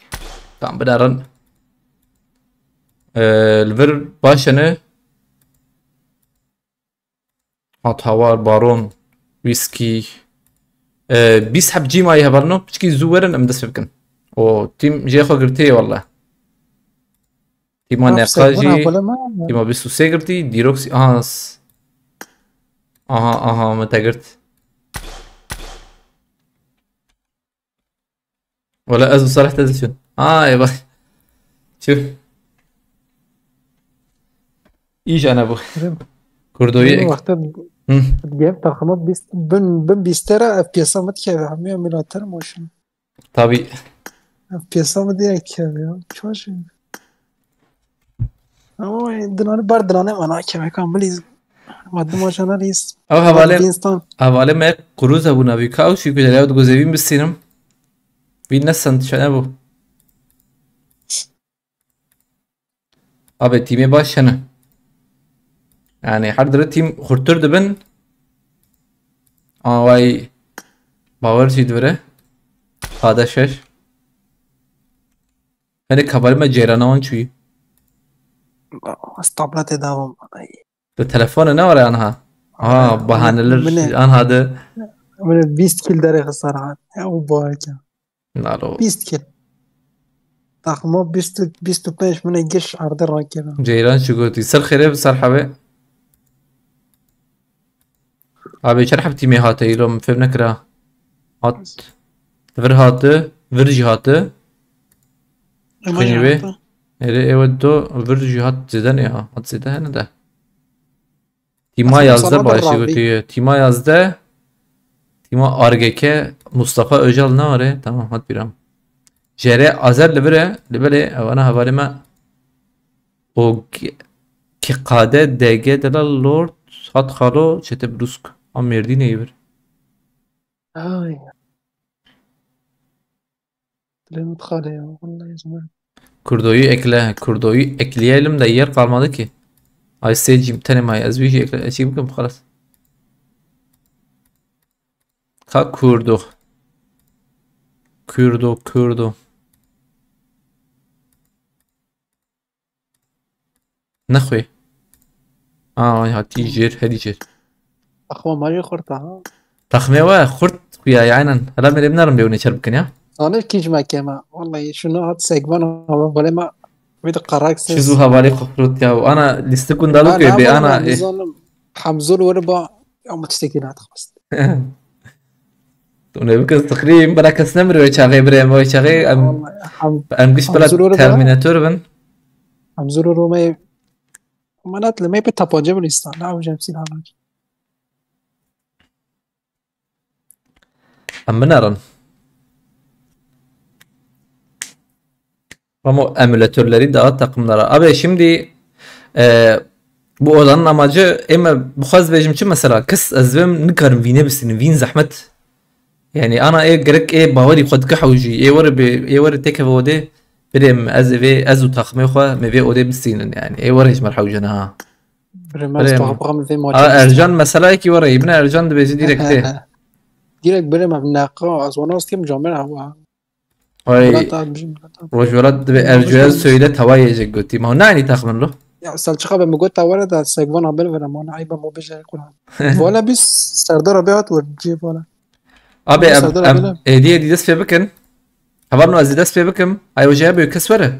Tamam, binerin. E, li vir baş e ne? Hat hawar, baron, wîskî. E, bîst heb cî mayî hevalno, piçkî zû werin em dest pê bikin. O tîm jê xwe girtiye wele. Tîma neqa jî, tîma bîst û sê girtî, dîrok sî-, aha, s-, aha, aha, me te girt. Wala ez û Salih te dişin. Ay bak. Çi? Îja ne bu. Kurdoyî ek. Wexte Hı. Gem taxima bîst, bin, bin bîst tera F P S mit keve hemiya milater motion. Tabii. F P S mi direkt keve ya. Çok şey. Ama dinanî ber dinanê me nakeve kan bilîz. Maddi maşana lîz. Ew hevalê, hevalê me qurûz hebûna vî ka ew şî ku derya diguze vîn bistînim. Vîn ne send şene bû. Abi tîmê baş hene. Yani her dire tîm xurtir dibin. Ama vay bawer jî divire. Qade şeş. Hele kabarî me cêrana wan çûyî. Ez tabletê davam. Ay. Di telefona ne were anha? Aha, bahaneler anha de. Min bîst kil derê xisar hat. Ya bu bareke. Nalo. Bîst kil. Taxma bîst, bîst û pênc min giş arde rakira. Ceyran çi gotî? Ser xêrê bi ser hevê. Abi çer heb tîmê hate îlo min fêm nekira. Hat. Vir hate, vir jî hate. Ema Xênî jî wê. Hate. Êrê êwe do vir jî hat zêde ne ya. Hat zêde hene de. Tîma yazdeh başî gotiye. Tîma yazdeh. Tîma R G K Mustafa Öcal ne were? Tamam, hat bîra min. Jere Azer li vir e, li belê, ewana hevalê me. O ki qade D G delal Lord hat xalo çete Brusk. A Mêrdînê yê vir. Ay. Dilê min dixale ya, wallahî ji min. Kurdoyî ekle, Kurdoyî ekleyelim de yer kalmadı ki. Ay seyircim, tenê may, ez wî jî ekle, eşî bikim, xalas. Ka Kurdo. Kurdo, Kurdo. Nexwê. Aa, hatî jêr, herî jêr. Taxma me jî xurt e, ha? Taxmê we xurt xuya, aynen. Hela me lê binarim bê hûn ê çer bikin ya. Zanê kî ji me kêm e. Wallahî şuna hat segvan hava, belê me wê de qarak ses. Çi zû hevalê xwe xurt ya. Ana lîstik hûn dalûk ê bê, ana. Nizanim, Hemzûr were ba, ya me tiştekî nadixt. Tu ne bikin sikrîm, bira kes nemir wê çaxê birê, em wê çaxê em, em giş bira Terminator bin. Hemzûr were ba. Hemzûr were me, me nat li me bi tapanca bin îsta, ne ew jemsî ne. Em binerin. Ama emülatörleri daha takımlara. Abi şimdi, e, bu odanın amacı, eme bu xwaz bêjim çi mesela, kes ez vêm nikarim vînê bistînim, vîn zehmet. Yani ana ê gerek ê bawerî xwe dike hewcî, ê were bi, ê were têkeve odê, birêm ez vê, ez û takımê xwe me vê odê bistînin yani. Ê were ji me re hewcene ha. Birêm ez Birêm. Daha bixwe min vê A, maçê Ercan bistînim. Meseleyekî were, îbne Ercan dibêjî direkt tê. Direkt birêm ev neqa, ez wana ez kêm camêr hewa. Ay, Murat abi, bizim Murat abi. Rojvelat dibe Murat Ercüye abi. Söyle tava yiyecek götü. Ma ne aynı takımın lo? Ya Selçuk abi, mi got tavara da segvan haber ver ama ona ayıp ama becer Kur'an. Valla biz Serdar abi at vur, cê valla. Abi, ama em, Serdar em, abi ne? Hediye hediye dest pê bikin. Heval no ez dest pê bikim. Ay hocaya böyle kes vere.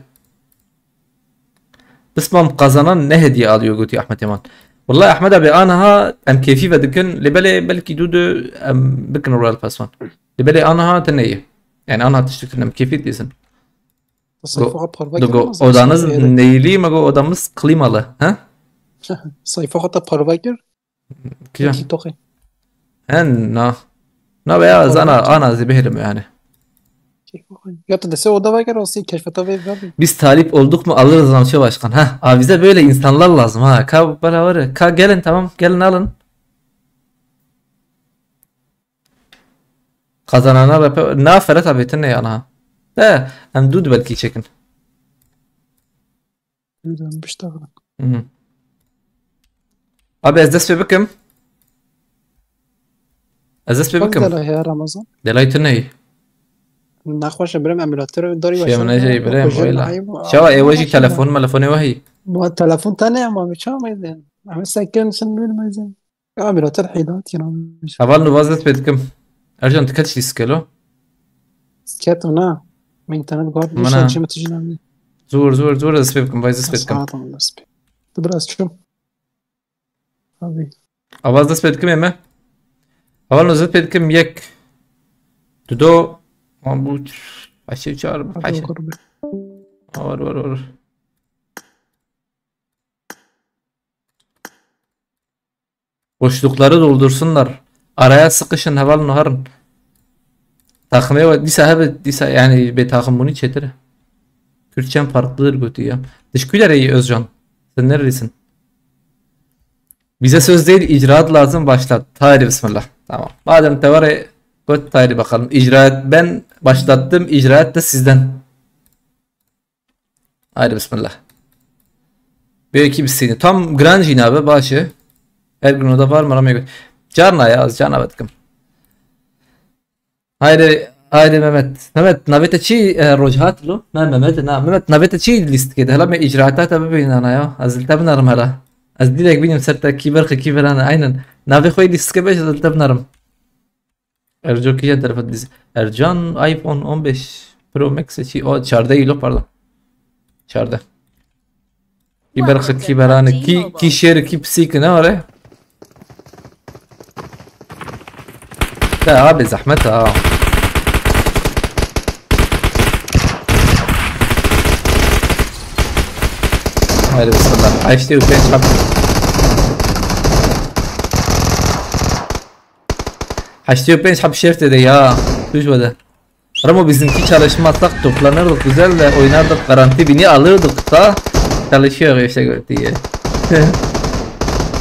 Bismam kazanan ne hediye alıyor götü Ahmet Yaman. Wallahi Ahmed abi, anaha em kêfî ve dikin. Lê belê belkî dû dû em bikin Royal Pass wan. Lê belê anaha te neyê. Yani anaha tiştik em kêfî dîsin. Sayfa xwe parve kir. Odanız neyli, me go odamız klimalı. Ha? Sayfa xwe te parve kir. Kîjan? Kî toxê? Hen, na. Na be ya, zana, ana zî bihêlim yani. Ya tu dese oda vekir, o sî keşfeta ve, ve. Biz talip olduk mu alırız Ramço Başkan. Ha, abi bize böyle insanlar lazım ha. Ka beraber, ka gelin, tamam, gelin alın. Kazanana rape, na Ferhat abi, tine yana. He, em dû belkî çekin. Bilmiyorum, işte. Hı hı. Abi ez dest pê bikim. Ez dest pê bikim. Delay ya Ramazan. Delay tu ney? Nexweş e, birem emulator darî. Şey, min ejey birem, weyla. Şewa ê we jî telefon, melefon ê we hî. Ma telefon te ne ama, mi çawa meyde? Ama sekin sen bilmezsin. Ya, emulator heydat ya. Heval nû vaz dest pê dikim. Ercan, tu ket şî skelo? Ket na. Min internet guard. Mana. Nişan çi mi tijî nabî. Zor, zor, zor dest pê bikim, vay dest pê dikim. Saat on dest pê. Tu biraz çum. Abi. Avaz dest pê dikim ême. Heval nû dest pê dikim yek. Tu do. Wan bu. Paşê çar, paşê. Var, var, var. Boşlukları doldursunlar. Araya sıkışın, heval nuharın. Takımı yok. Disa hebe, disa yani be takım bunu çetir. Kürtçem farklıdır götü ya. Teşekkürler ey Özcan. Sen neredesin? Bize söz değil, icraat lazım, başlat. Haydi bismillah. Tamam. Madem te var e, göt haydi bakalım. İcraat ben başlattım, icraat da sizden. Haydi bismillah. Belki bir seni. Tam gran jî nabe baş e. Her gün oda var mı? Ramya gö-, Carna ya, az cana batkim. Haydi, haydi Mehmet. Mehmet, navê te çi, e, roj hat lo? Me Mehmet, na. Mehmet, navê te çi lîstikê de? Hela me icraata te bibînin ana ya. Ez li te binarim hela. Ez direk bînim ser te kîber xi kîber ana. Aynen. Navê xwe lîstikê beş ez li te binarim. Erco kîjan telefon dîz-, Ercan iPhone on beş Pro Max çi? O, çardeh îlo, pardon. Çardeh. Kîber xi kîberan e, kî, kî şêr, kî pisîk ne are? Te abi zehmet ha. Haydi bismillah. Heştê û pênc hab. Heştê û pênc hab şêr tê de ya. Tûj wede. Ramo bizimki çalışmazsak toplanırdık, güzel de oynardık, garanti bini alırdık da çalışıyor işte gördüğü.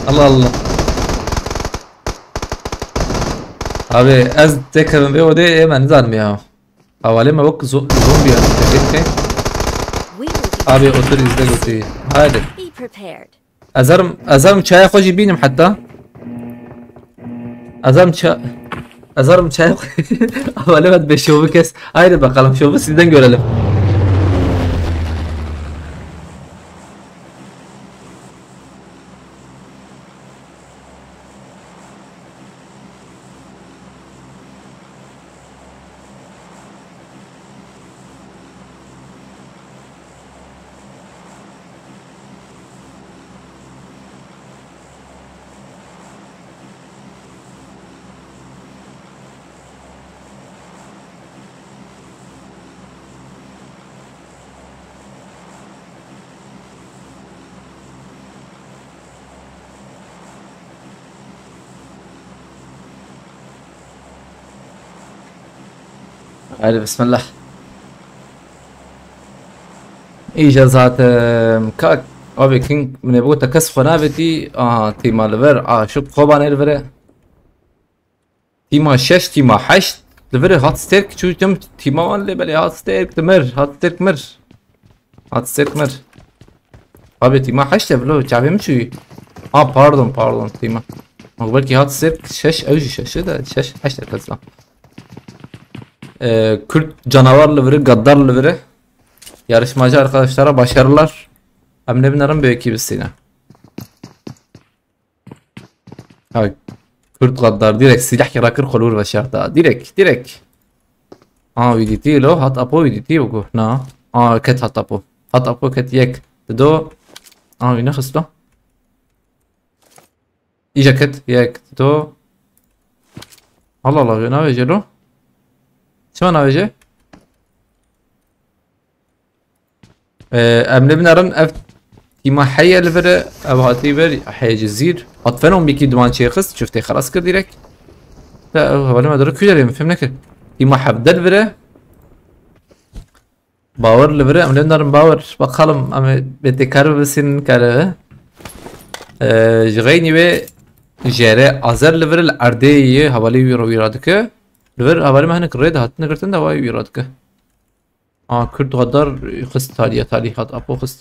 Allah Allah. Abi ez tek evim ve o da hemen zanmıyor. Havale mi bak zo-, zombi yani. Bekle. Abi otur izle götüyü. Haydi. Be prepared. Ezarim, ezarim çaya xwe jî bînim heta. Ezarim ça-, ezarim çaya xwe. Havale vet be şovu kes. Haydi bakalım şovu sizden görelim. Haydi bismillah. Îca zaten kak abi King min ê bigota kes xwe navêtî. Aha, tîma li vir, aşiq Kobanê li vir e. Tîma şeş, tîma heşt li vir e, hat stêrk çû tim tîma wan lê belê hat stêrk li mir, hat stêrk mir. Hat stêrk mir. Abi tîma heşt e vlo, çavê min çûyî. A pardon, pardon, tîma. Bak belkî hat stêrk şeş, ew jî şeş e de şeş, heşt e kesla. Ee, Kürt canavar li viri, gaddar li viri. Yarışmacı arkadaşlara başarılar. Em ne binerim belki biz seni. Ha, Kürt gaddar direkt silah rakir kolur ve şerda. Direkt, direkt. Aa, U D T lo, hat apo U D T bu. Na. Aa, ket hat apo. Hat apo ket yek. Do. Aa, ne hısto? Îja ket, yek, do. Allah Allah, navêje lo. Çima navêje? Ee, em lê binerin ev tîma heye li vir e, ev hatî vir heye cizîr. Hat fenom bikî duman çêxist, çiftê xelas kir direk. Te ev hevalê me diri kû derê, min fêm nekir. Tîma hevdel vir e. Bawer li vir e, em lê binerin bawer. Bakalım, em ê bê têkar bibisînin kare. Ee, ji xeynî wê jere azer li vir li erdê yê hevalê wî re wî radike. Li vir hevalê me hinek rê de hatine girtin de wayê wî radike. A, Kurd Xwedar xist taliya talî hat, Apo xist.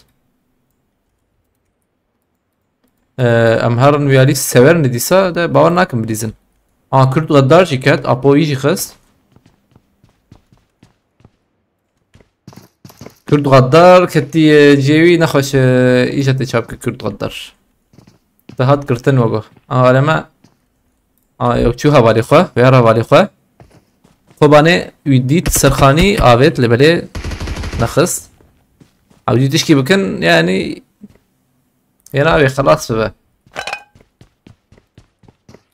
Ee, em herin wî alî sewer ne dîsa de bawer nakim bilîzin. A, Kurd Xwedar jî ket, Apo wî jî xist. Kurd Xwedar ketî, e, cêwî nexweş, e, îja tê çap ke Kurd Xwedar. Te hat girtin wego. A, aleme. A, ew çû hevalê xwe, vêya hevalê xwe. Kobanê wî dît serxanî avêt li belê nexist. Ew jî tişkî bikin, yanî, yê navê xelas bibe.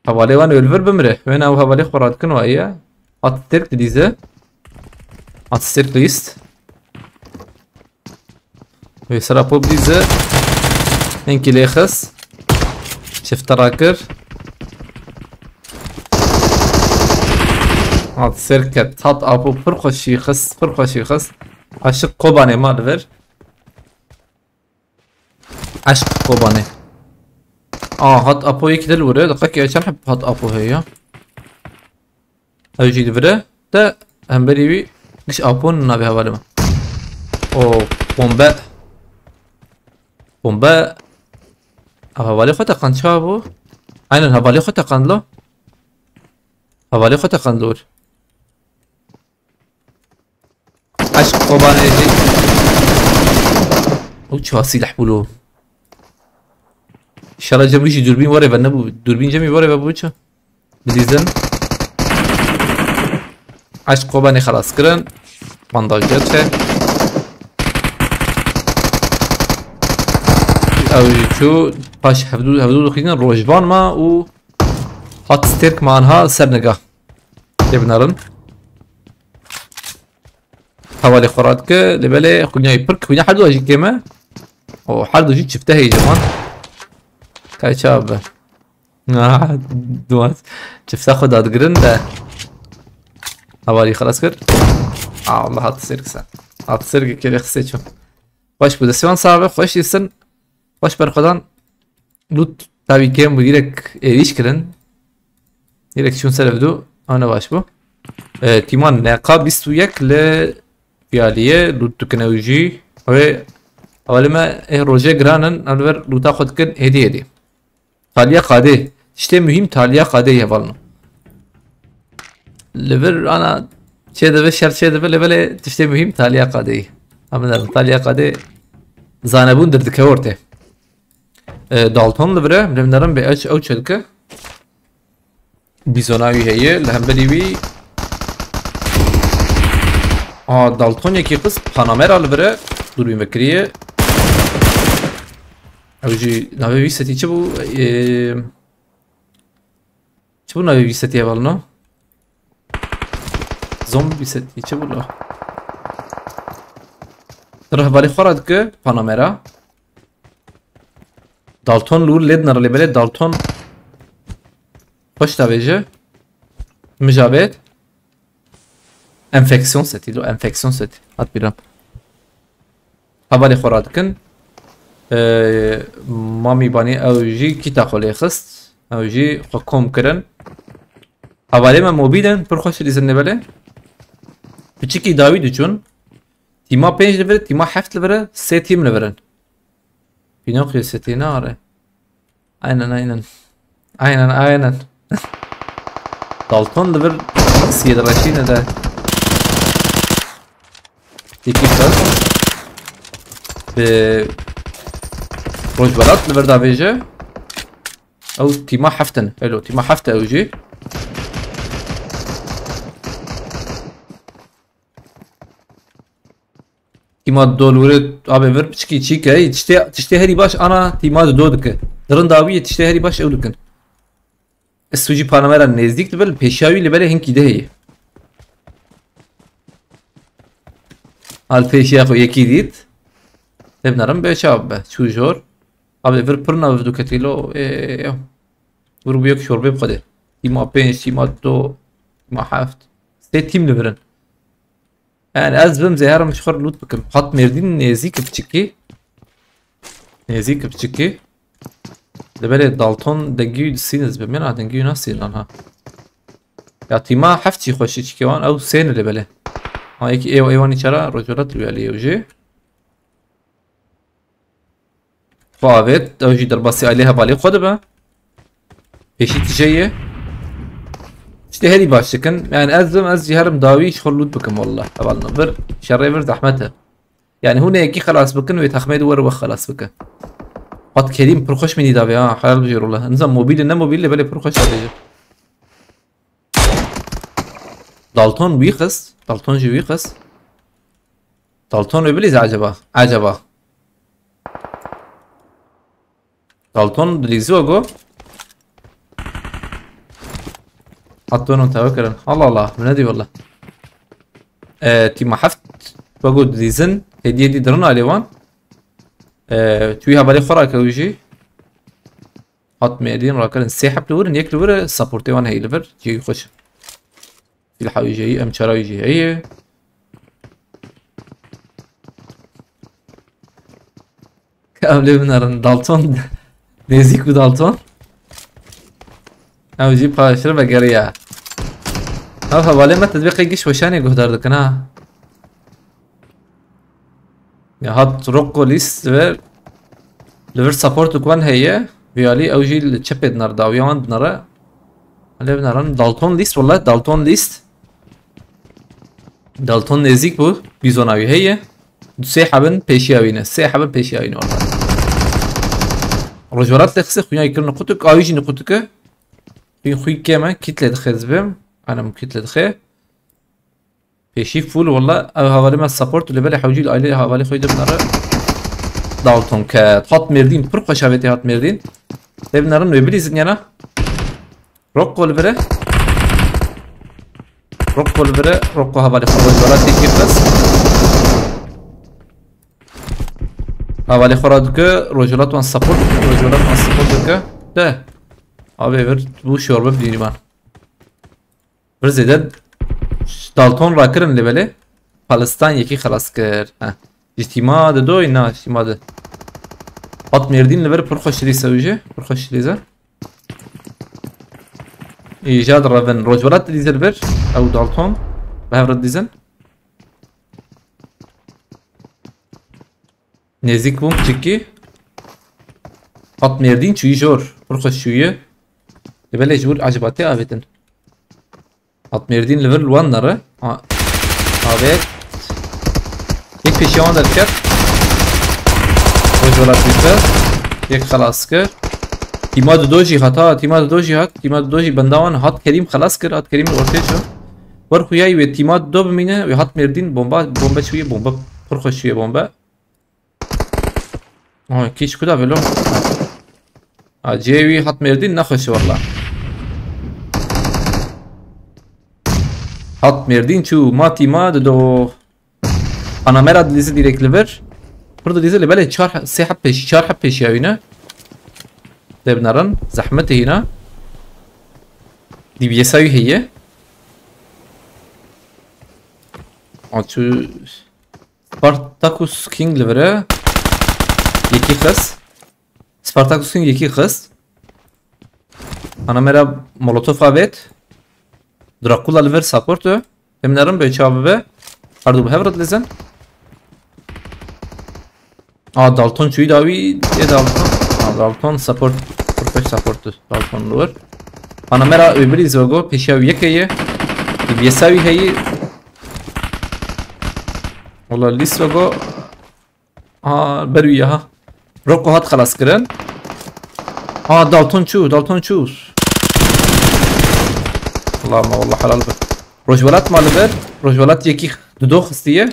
Hevalê wan wê li vir bimire. Wêna ew hevalê xwe radikin wa ye. Hat stêrk didîze. Hat stêrk lîst. Wê sera pop dîze. Hinkî lê xist. Çifte rakir. Hat ser ket. Hat Apo pir xweşî xist. Pir xweşî xist. Aşiq Kobanê ma li vir. Eşq Kobanê. A, hat Apo yekî de li wir e. Diqekê çend heb hat Apo heye ya? Ew jî li vir e. Te hemberî wî giş Apo navê hevalê min. O, bombe. Bombe. Ev hevalê xwe teqand çawa bû? Aynen hevalê xwe teqand lo. Hevalê xwe teqand li wir. Eşq Kobanê jî. Ew çiwa sîleh bû lo. Şara cem wî jî dûrbîn were ve nebû. Dûrbîn cemî were ve bû çi? Bidîzin. Eşq Kobanê xelas kirin. Bandaj gerçe. Ew jî çû paş hevdû, hevdû dixînin rojvan ma û hat stêrk ma anha ser niga. Tê binarin. Hevalê xwe radike, lê belê xunyayê pir, xunya her du jî kêm e. O, her du jî çifte heye ji wan. Kay çawa be. Ah, duwas. Çifte xwe dadigirin de. Hevalî xelas kir. Ah, Allah hat sêr kisa. Hat sêr ki kêlê xisê ço. Xweş bû. Destê wan sax be, xweş dîsin. Xweş berxwedan. Loot tavî kêm bû, direk êrîş kirin. Direk çûn ser ev du, ew ne baş bû. E, tîman N K bîst û yek li Fiyaliyê loot dikin ew jî. Wê hevalê me ê rojê giran in, ew li vir loota xwe dikin hêdî hêdî. Taliya qadê. Tiştê muhîm taliya qadê ye hevalno. Li vir ana çê dibe, şer çê dibe, lê belê tiştê muhîm taliya qadê ye. Em dinerin taliya qadê zanebûn derdikeve ortê. E, Dalton li vir e, em dinerin bê ew, ew çê dike. Bîzona wî heye, li hemberî wî. A, Dalton yekî qis Panamera li vir e, dûrbîn vekiriye. Ew jî navê wî setî çi bû? Ê, çi bû navê wî setî hevalno? Zombî setî çi bû lo? Rehberî xwe re dike Panamera. Dalton li wir lê dinere lê belê Dalton xweş davêje. Mijabêt. Enfeksiyon setî lo, enfeksiyon setî. Hat bîra. Hevalê xwe radikin. Ee, Mamî Banî ew jî kîta xwe lê xist. Ew jî xwe kom kirin. Hevalê me mobîl in, pir xweş dîzin lê belê. Piçikî dawî diçûn. Tîma pênc li vir, tîma heft li vir e, sê tîm li vir in. Pinokyo setî ne are. Aynen, aynen. Aynen, aynen. Dalton li vir siyê direşîne de. Yekî xist. Bi Rojbelat li vir davêje. Ew tîma heft in. Elo, tîma heft e ew jî. Tîma dol were abê vir piçikî çîke. Tiştê, tiştê herî baş ana tîma di do dike. Di rinda wî yê tiştê herî baş ew dikin. Sûcî Panamera nêzdîk dibe, li pêşiya wî li belê hinkî de heye. Al pêşiya xwe yekî dît. Tê binarim bê çav be. Çû jor. Abi vir pir nav du ketî lo. Ê, ê, ê. Vir bû yek şorbê bi xwe de. Tîma pênc, tîma do, tîma heft. Sê tîm li vir in. Yani ez bim zêherim ji xwe loot bikim. Hat Mêrdîn nêzîk biçikî. Nêzîk biçikî. Li belê Dalton dengî wî disîn ez bim. Mena dengî wî nasîn lan ha. Ya tîma heft jî xweşî çikê wan. Ew sê ne li belê. Ha yekî êw êwanî çara rojvelat li wî alî yew jî. Xwe avêt, ew jî derbasî ailê hevalê xwe dibe. Pêşî tije ye. Tiştê herî baş dikin. Yani ez bim, ez jî herim dawî ji xwe loot bikim wallah. Hevalno vir, şerê vir zehmet e. Yani hûn ê yekî xelas bikin, wê texmê di were we xelas bike. Hat Kerîm pir xweş mînî davê ha, helal bijêr wallah. Nizam mobîl e, ne mobîl e, belê pir xweş davê jî. Dalton wî xist. Dalton jî wî xist. Dalton wê bilîze acaba? Acaba? Dalton dilîzî wego. Hat donon tewe kirin. Allah Allah. Min nedî wala. E, tîma heft wego dilîzin. Hediye dî dirin alê wan. E, tu wî hevalê xwe rake wî jî. Hat Mêrdîn rakirin. Sê heb li wir in, yek li wir e, supportê wan heye li vir. Cihê xweş. Silha wî jî heye, em çara wî jî heye. Em lê binerin. Dalton. Nêzîk bû Dalton. Ew jî paştir vegeriya. Ev hevalê me te dibê qey giş weşanê guhdar dikin ha. Ya hat Rocco lîst ve li vir support û kwan heye. Vî alî ew jî li çepê dinare, dawiya wan dinare. Lê binaran Dalton lîst, wala Dalton lîst. Dalton nêzîk bû. Bîzona wî heye. Du sê hebin pêşiya wî ne. Sê hebin pêşiya wî ne orada. Rojvelat lê xise xuya kirin qutuk. Awî jî qutuke. Xuyên xuyî kêm e. Kît lê dixe ez bim. Anem kît lê dixe. Pêşî full wala. Ev hevalê me support li belê hewcî li ailê hevalê xwe de binare. Dalton ket. Hat Mêrdîn. Pir xweş avêtê Hat Mêrdîn. Lê binarin wê bilîzin yana. Rocco li vir e. Rocco li vir e. Rocco hevalê xwe rojvelat têkî xist. Hevalê xwe radike. Rojvelat wan support dike. Rojvelat wan support dike. De. Avê vir bû şorbe bidînî van. Vir zêde Dalton rakirin lê belê. Palestan yekî xelas kir. Heh. Ji tîma de doy, na, ji tîma de. Hat Mêrdîn li vir pir xweş dilîze wî jî. Pir xweş dilîze. Îja direvin. Rojvelat dilîze li vir. Ew Dalton. Bi hev re dilîzin. Nêzîk bûm çikî. Hat Mêrdîn çûyî jor. Pir xweş çûyî. Li belê ji wir acaba tê avêtin. Hat Mêrdîn li vir li wan nere. Ha. Avêt. Yek pêşiya wan derket. Rojvelat dîse. Yek xelas kir. Tîma dido jî hat ha. Tîma dido jî hat. Tîma dido jî benda wan hat. Kerîm xelas kir. Hat Kerîm li ortê çû. Wer xuyayî wê tîma dido bimîne. Wê hat Mêrdîn bomba, bombe çûye bombe. Pir xweş çûye bombe. Oy, kî ji ku da velo? Ha, cihê wî hat Mêrdîn nexweş e walla. Hat Mêrdîn çû, ma tîma dido. Panamera dilîze dirêk li vir. Pir dilîze li belê çar, sê heb pêşî, çar heb pêşiya wî ne. Tê binerin, zehmet e hîna. D B S wî heye. A çû Spartacus King li vir e. Yekî xist. Spartacus King yekî xist. Ana me re Molotov avêt. Dracula li vir support e. Em nerin bê çav bibe. Her du bi hev re dilîzin. A, Dalton çûyî dawî. Ê Dalton. A, Dalton support. Perfect support. Dalton li wir. Ana me re wê bilîze wego. Pêşiya wî yek heye. Bi yesa wî heyî. Wala lîs wego. Aa, ber wî ya ha. Roko hat xelas kirin. Aa, Dalton çû, Dalton çû. Allah ma, wallah helal be. Rojvelat ma li ber. Rojvelat yekî dido xistiye.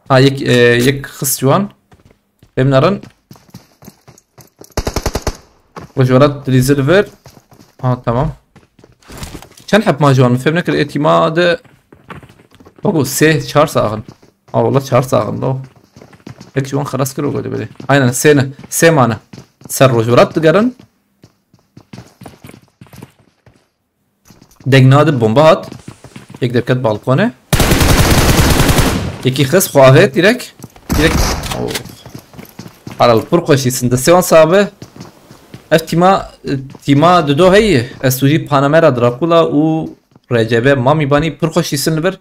Ha, yek, e, yek xist ciwan. Em nerin. Rojvelat dilîze li vir. Ha, tamam. Çend heb ma ji wan? Min fêm nekir ê tîma de. Bak o sê çar saxin. Ha wala çar saxin lo. Yek ji wan xelas kir o galiba. Aynen sê ne. Sê mane. Ser rojhilat digerin. Deng nade bomba hat. Yek derket balkone. Yekî xist xwe avêt direk. Direk. Oh. Halal pir xweş dîsin. Destê wan sabe. Ev tîma, tîma dido heye. Estuji Panamera Dracula û R C B Mamibanî pir xweş dîsin li vir.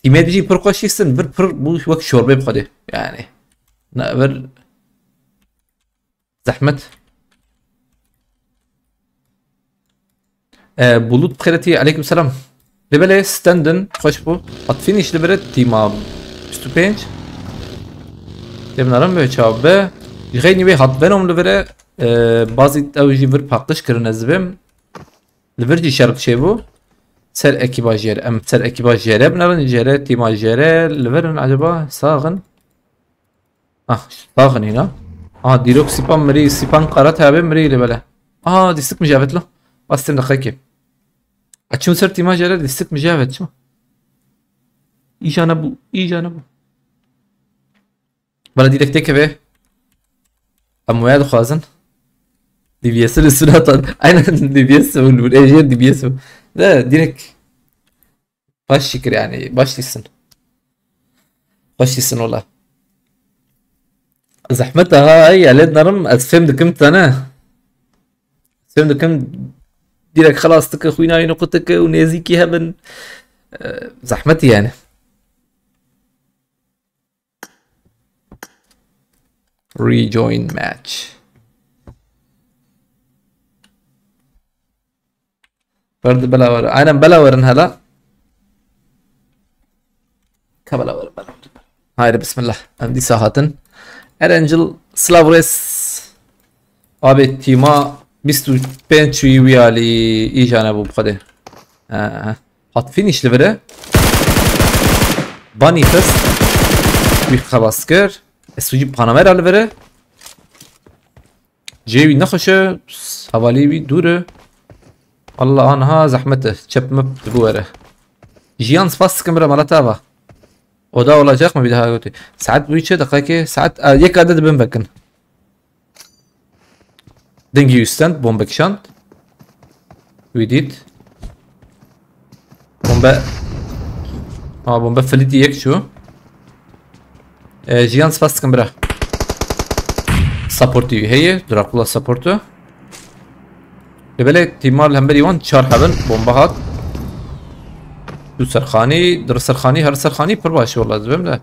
Tîmê dijî pir xweş dîsin. Vir pir bû wek şorbê bi xwedê. Yani. Ne vir zehmet. E, Bulut Xeretî, aleyküm selam. Lê belê standin xweş bû. Hat finish li vir e tîma bîst û pênc. Tê binarim be çav be. Ji xeynî wê hat Venom li vir e. E, bazî ew jî vir paqij kirin ez dibêm. Li vir jî şer çêbû. Ser ekîba jêr. Em ser ekîba jêre binarin. Jêre tîma jêre li vir in acaba saxin. Ah, saxin hîna. Ah, dîrok sîpan mirî, sîpan qara tabe mirî li bele. Ah, dîstik mijavêt lo. Bas tim deqekê. Açim ser tîma jere dîstik mijavêt çima? Îja nebû, îja nebû. Bana direkt têkeve. Em waya dixwazin. D B S'in üstüne atan. Aynen D B S û li vir ê jê D B S û. De direkt. Baş şikir yani. Baş dîsin. Baş dîsin ola. Zehmet aha, ay, ya lê narim, ez fêm dikim te ne. Fêm dikim direkt xelas dike, xwîna wî nuqutike û nêzîkî hebin. E, zehmet yani. Rejoin match. Berdi bela wer. Aynen bela werin hela. Ka bela werin, bela werin. Haydi bismillah. Em dîsa hatin. Erangel Slavres. Abi tîma bîst û pênc wî wî alî îjane bû bi xwedê. Aha. Hat finish li vir e. Banî xist. Wî xelas kir. S U G Panamera li vir e. Cihê wî nexweş e. Hevalê wî dûr e. Allah anha zehmet e. Çep mep dibi were. Jiyan spas dikim bira mala te ava. Oda olacak mı bir daha götü? Saat bu içe dakika ki saat, e, yek adet bin bakın. Dengî wî stend, bombe kişand. Wî dît. Bombe. Ha, bombe filîtî yek çû. E, jiyan spas dikim bira. Supportî wî heye. Dracula supportu. Lê belê tîma li hemberî wan çar hebin. Bombe hat. Du serxanî, dir serxanî, her serxanî pir baş e wela dibêm de.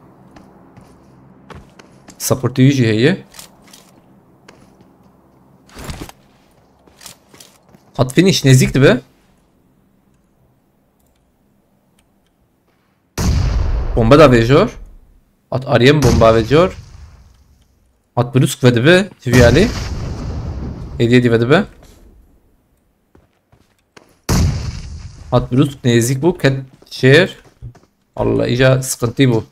Supportî wî jî heye. Hat finish nêzîk dibe. Bombe da vêjor. Hat ariyem bomba vêjor. Hat brûsk vedibe. Tiviyali. Hediye di vedibe. Hat brûsk nêzîk bû. Ket şêr. Allah, îca sıkıntı bû.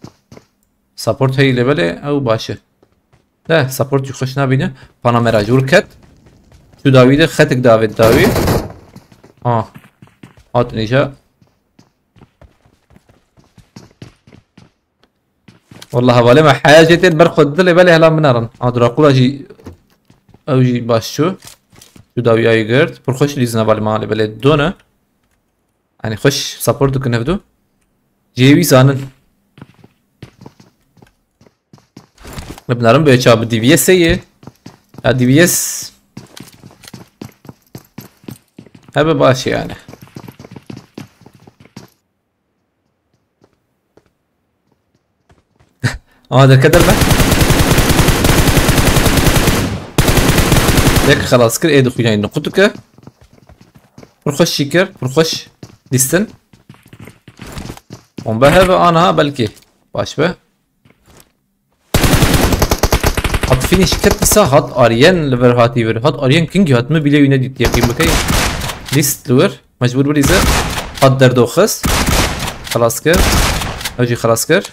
Support heyî lê belê ew baş e. De, support jî xweş nabîne. Panamera jûr ket. Çû dawî de, xetik davêt dawî. Ha. Hatin îca. Wallah, hevalê me heya jê tên ber xwe dilê belê hela min nerin. Ha, Dracula jî, ew jî baş çû. Çû dawî ayî girt. Pir xweş lîzin hevalê me halê belê done. Yanî xweş support dikin hevdu. Cihê wî zanin. Bi narin bi ça bi D B S ye. Ya D B S hebe baş e yani. Ama derke derbe. Yek xelas kir, ê dixuyanî nuqut dike. Pir xweş şî kir, pir xweş dîstin. Bombe hebe anaha belkî. Baş be. Hat finish ket dîsa hat aryen li vir hatî vir. Hat aryen kingî hat min bîlê wî nedît yeqîn bikey. Dîst li wir. Mecbûr birîze. Hat derdo xist. Xelas kir. Ew jî xelas kir.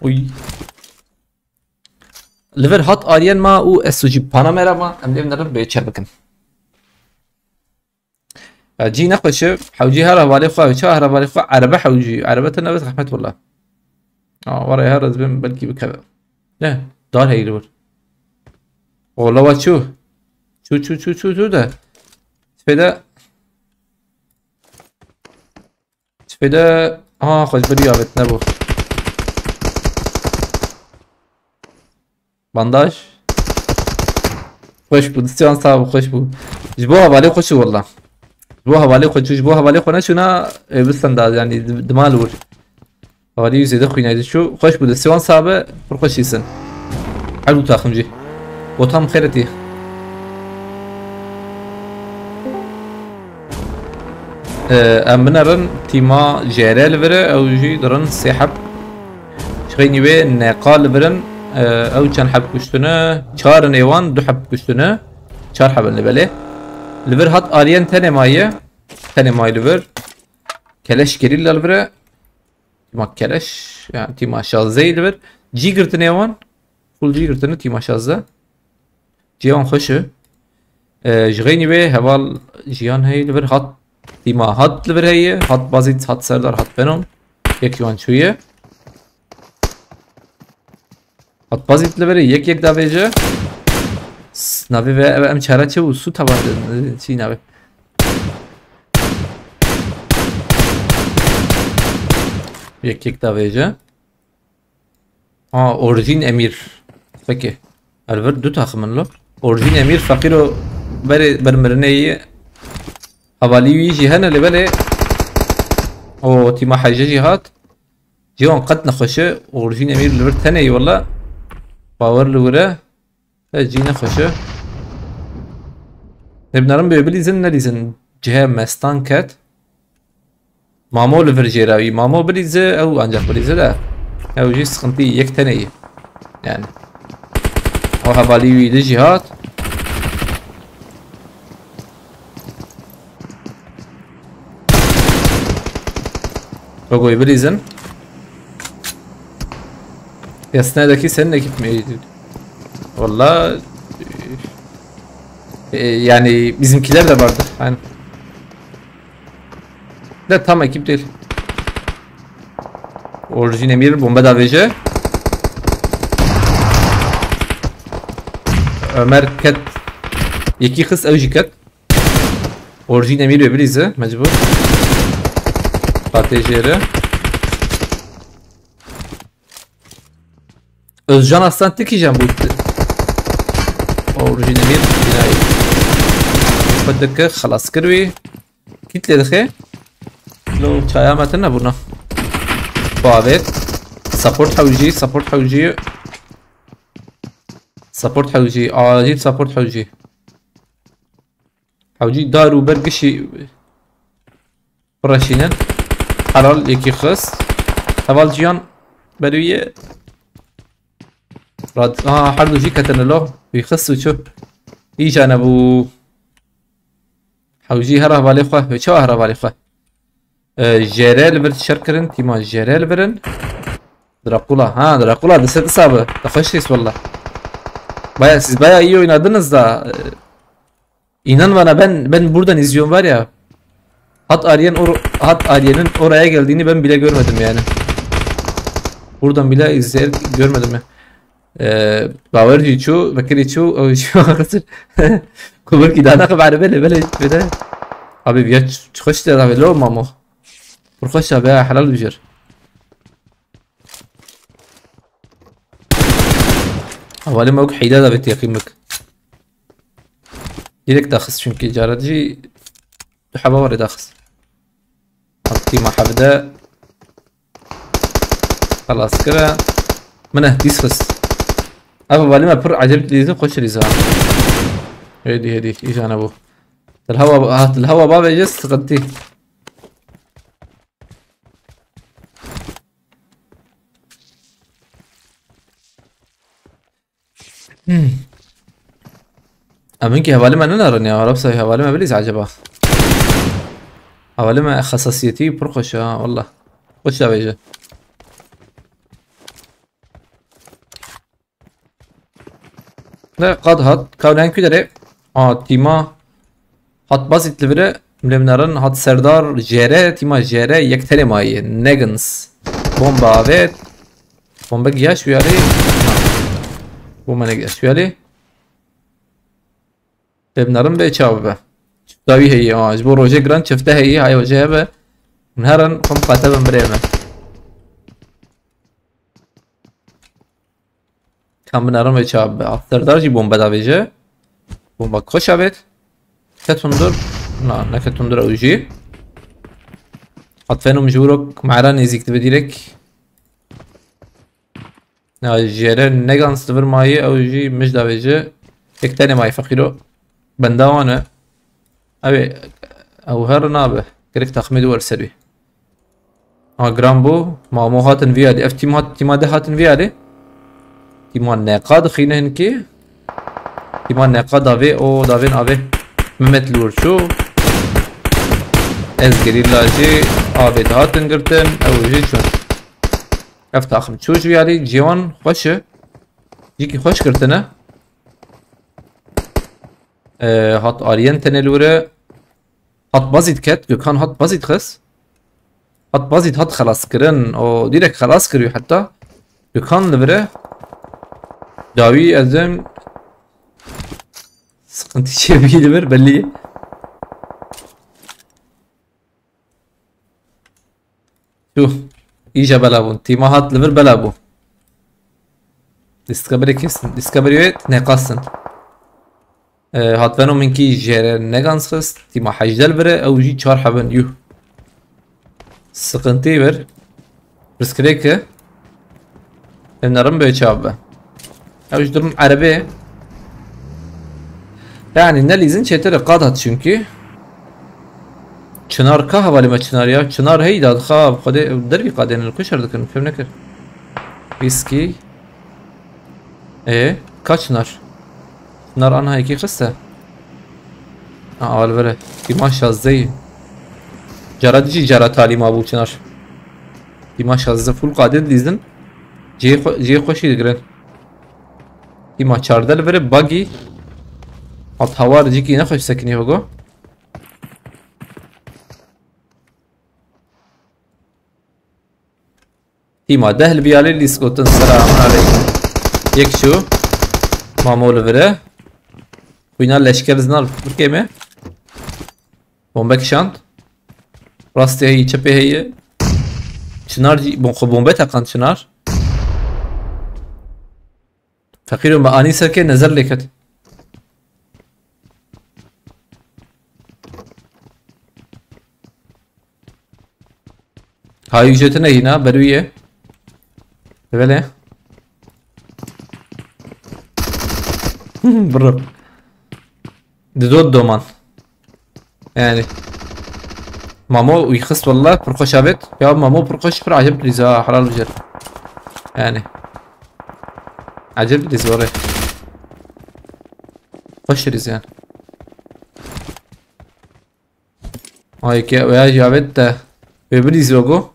Uy. Li vir hat aryen ma û S U G Panamera ma. Em dê nerin bê çe bikin. Ha, cî nexweşe, hewcî her hevalê xwe, çawa her hevalê xwe, erebe hewcî, erebe te nebit rehmet wela. Ha, were her ez bim belkî bikeve. Ne, dar heyli wir. Ola wa çû. Çû, çû, çû, çû, çû de. Tüfede. Tüfede. Aha, xweş bir yavet nebû. Bandaj. Xweş bû, disiyan sağ bû, xweş bû. Ji bo hevalê xweş û wela. Ji bo hevalê xwe çû, ji bo hevalê xwe neçûna, e, bistan da, yani, di-, dimal wir. Hevalî zêde xwînayê diçû. Xweş bû, disiyan sağ be, pir xweş îsin. Her du taxim jî. Botan xêretî. Ee, em binerin tîma J R li vir e, ew jî dirin sê heb. Ji xeynî wê neqa li vir in, ee, ew çend heb kuştine? Çar in êwan, du heb kuştine. Çar heb in li belê. Li vir hat ariyen tenê maye. Tenê maye li vir. Keleş gerîla li vir e. Tîma keleş, yani tîma şazdeyî li vir. Cî girtine wan. Full cî girtine tîma şazde. Cî wan xweş e. E, ji xeynî wê heval jiyan heye li vir hat. Tîma hat li vir heye. Hat Bazît, hat Serdar, hat Venom. Yek wan çûye. Hat Bazît li vir e, yek yek davêje. S-, navê ve, em çare çi û su tavan çi navê. Yek yek davêje. Ha, Orjîn Emîr. Peki. Elbet du taxim in lo. Orjîn Emîr feqîro berê bermirinê yî. Hevalî wî jî hene lê belê. O tîma heyje jî hat. Cîwan qet nexweş e. Orjîn Emîr li vir tenê yî wela. Bawer li wir e. He, cî nexweş e. Hêbnarin bê bilîzin, nelîzin. Cihê mestan ket. Mamo li vir jêra wî. Mamo bilîze, ew ancak bilîze de. Ew jî sıkıntı yek tenê yî. Yani. O hevalî wî de jî hat. Logoyê bilîzin. Yasnadaki senin ekip mi? Valla, e, yani bizimkiler de vardı. Yani. De tam ekip değil. Orjin Emir bomba da veje. Ömer ket. Yeki kız ew jî ket. Orjin Emir ve Belize mecbur. Fatih Jere. Özcan Aslan tikîjan bû. Orjin Emir binayê. Xwe dike xelas kir wî. Kît lê dixê? Lo çaya me tune bûna. Bavêt. Support hewjî, support hewjî. Support hewjî, acil support hewjî. Hewcî dar û ber gişî bireşînin. Helal yekî xist. Heval Cihan ber wî ye. Rad-, ha, her du jî ketine lo. Wî xist û çû. Îca nebû. Hewcî her hevalê xwe. Wê çawa her hevalê xwe? E, J R li vir şer kirin. Tîma J R li vir in. Drakula. Ha, Drakula, dise disa bi. Te xweş dîs walla. Baya, siz bayağı iyi oynadınız da. E, inan bana, ben, ben buradan izliyorum var ya. Hat Aryen or-, Hat Aryen'in oraya geldiğini ben bile görmedim yani. Buradan bile izleyerek görmedim ya. Ee, Bawer jî çû, Bekirî çû, ew jî axir. Ku belkî dana xwe erebe lê belê bide. Abi ya ç-, xweş te davê lo mamo. Pir xweş abi, helal bijir. Hevalê me wek heyda davê têqî mik. Direkt daxist çünkü cara jî du heba warê daxist. Tîma hevde. Xelas kira. Min eh dîs xist. Ev hevalê me pir eceb dîzin xweş dîza. Hêdî hêdî îjane bû. Til hewa, ha, til hewa bavê jî sıkıntı. Hmm. Em hinkî hevalê me nenarin ya. Arabsa hevalê me bilîz acaba? Hevalê me xesasiyetî pir xweş e ha, wallah. Xweş davêje. Ne qad hat. Kavlen kudere. A, tîma. Hat bazit li vire. Lê binerin hat Serdar jere, tîma jere yek tenê maye. Negins. Bomba avêt. Bomba giyaş wiyalê. Bomba negiyaş wiyalê. Lê binerin bê çav be. Çifta wî heye, ha. Ji bo rojê giran çifte heye, hay hoca hebe. Min herin, xum qate bin birê me. Kam binerin bê çav be. Serdar jî bomba davêje. Bomba koşa bêt. Ket hundur. Na, neket hundur ew jî. Hat fenom ji wiro mera nêzîk dibe direk. Ya, jêre negans li vir mayî, ew jî mij davêje. Yek tenê mayî feqîro. Benda wan e. Ew ê, ew her nabe. Gerek taxmê du wer ser wî. Ha, giran bû. Mamo hatin viyadî. Ev tîm hat, tîma de hatin viyadî. Tîma neqa dixîne hinkî. Tîma neqa davê, o davên avê. Mehmet li wir çû. Ez gerîla jî avê dihatin girtin. Ew jî çûn. Ev taxim çû ji viyadî. Cêwan xweş e. Cîkî xweş girtine. Ee, hat ariyen tenê li wir e. Hat bazî diket, Gökhan hat bazî dixist. Hat bazî hat xelas kirin, o direkt xelas kiriyo heta. Gökhan li vir e. Dawî ez em sıkıntı çeviği li vir belli. Tuh. İyice bela bûn. Tîma hat li vir bela bû. Discovery kesin. Discovery ve neqasin. E, hatveno minkî jêre negans xist. Tîma hejdel vire. Ew jî çar hebin. Yuh. Sıkıntı ver. Riskirê ki. Em nerin bê çav be. Ew ji durum erebê. Yani ne lîzin çêtir qat hat çünkü. Çınar ka hevalê me Çınar ya. Çınar hey da dixa xwedê dervî qadên li ku şer dikin. Fêm nekir. Whisky. E, ka Çınar? Çınar anha yekî xiste. Ha, al vere. Tîma şazdeyî. Cara dijî cara talîma bû Çınar. Tîma şazde full qadên dîzin. Cihê xwe, cihê xweşî digirin. Tîma çarde li vere bagî. Hat hawar cîkî nexweş sekinî hogo. Tîma deh li biyalê lîs gotin selamun aleykum. Yek çû. Mamo li vire. Xwîna leşker zinar bikê me. Bombe kişand. Rastê heyî, çepê heye. Çınar jî, bon, xwe bombe teqand Çınar. Feqîro me anî serkê nezer lêket. Hay ücreti ne yine? Beruye. Böyle. Bro. Didot doman. Yani. Mamo uyxist wallah, pir xweş avêt. Ya Mamo pir xweş, pir acib diriz ha, helal bijer. Yani. Acib diriz var. Xweş diriz yani. Ay ke veya javet de. Ve bir izlogo.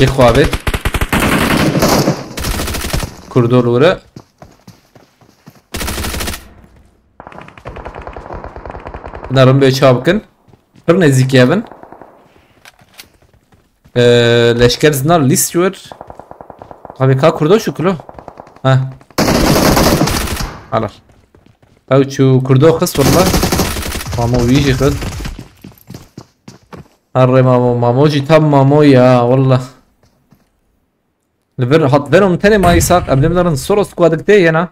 Yek xwe avêt. Kurdo li were. Narin bê çav bikin. Pir nêzîkî hev in. Ee, leşker zinar lîst ji wir. Abi ka kurdo şu kulo. Ha. Alır. Ew çû kurdo xist wallah. Mamo wî jî xist. Herre mamo, mamo jî tam mamo ya wallah. Li vir hat venom tenê mayî saq, em lê binerin Soros ku dik tê yena.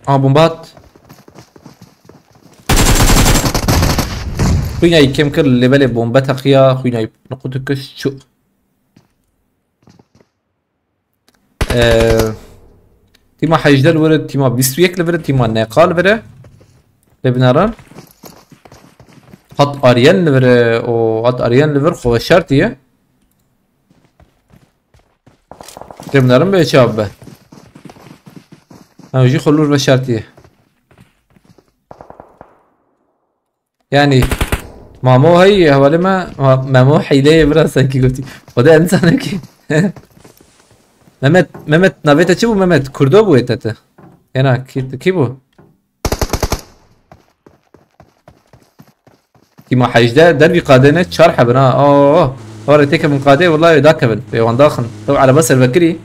Aa, bomba hat. Xwînayî kêm kir, lê belê bombe teqiya, xwînayî niqût kişt çû. Ee, tîma hejdeh li vir e, tîma bîst û yek li vir e, tîma neqa li vir e. Lê binêrin. Hat Aryen li vir e, o hat Aryen li vir xwe şertî ye. Lê binêrin bê çav be. Ew jî xwe lûr veşartiye. Yani Mamo hey hevalê me, ma-, Memo hîleyê bira senkî gotî. O da insanekî. Mehmet, Mehmet, navê te çi bû Mehmet? Kurdo bû ê te te. Ena, kî, kî bû? Tîma hejdeh, dervî qadê ne, çar hebin ha. Oo, oo. Were têke min qadê, wallahî dakevin. Pê wan daxin. Tev erebe ser vekirî.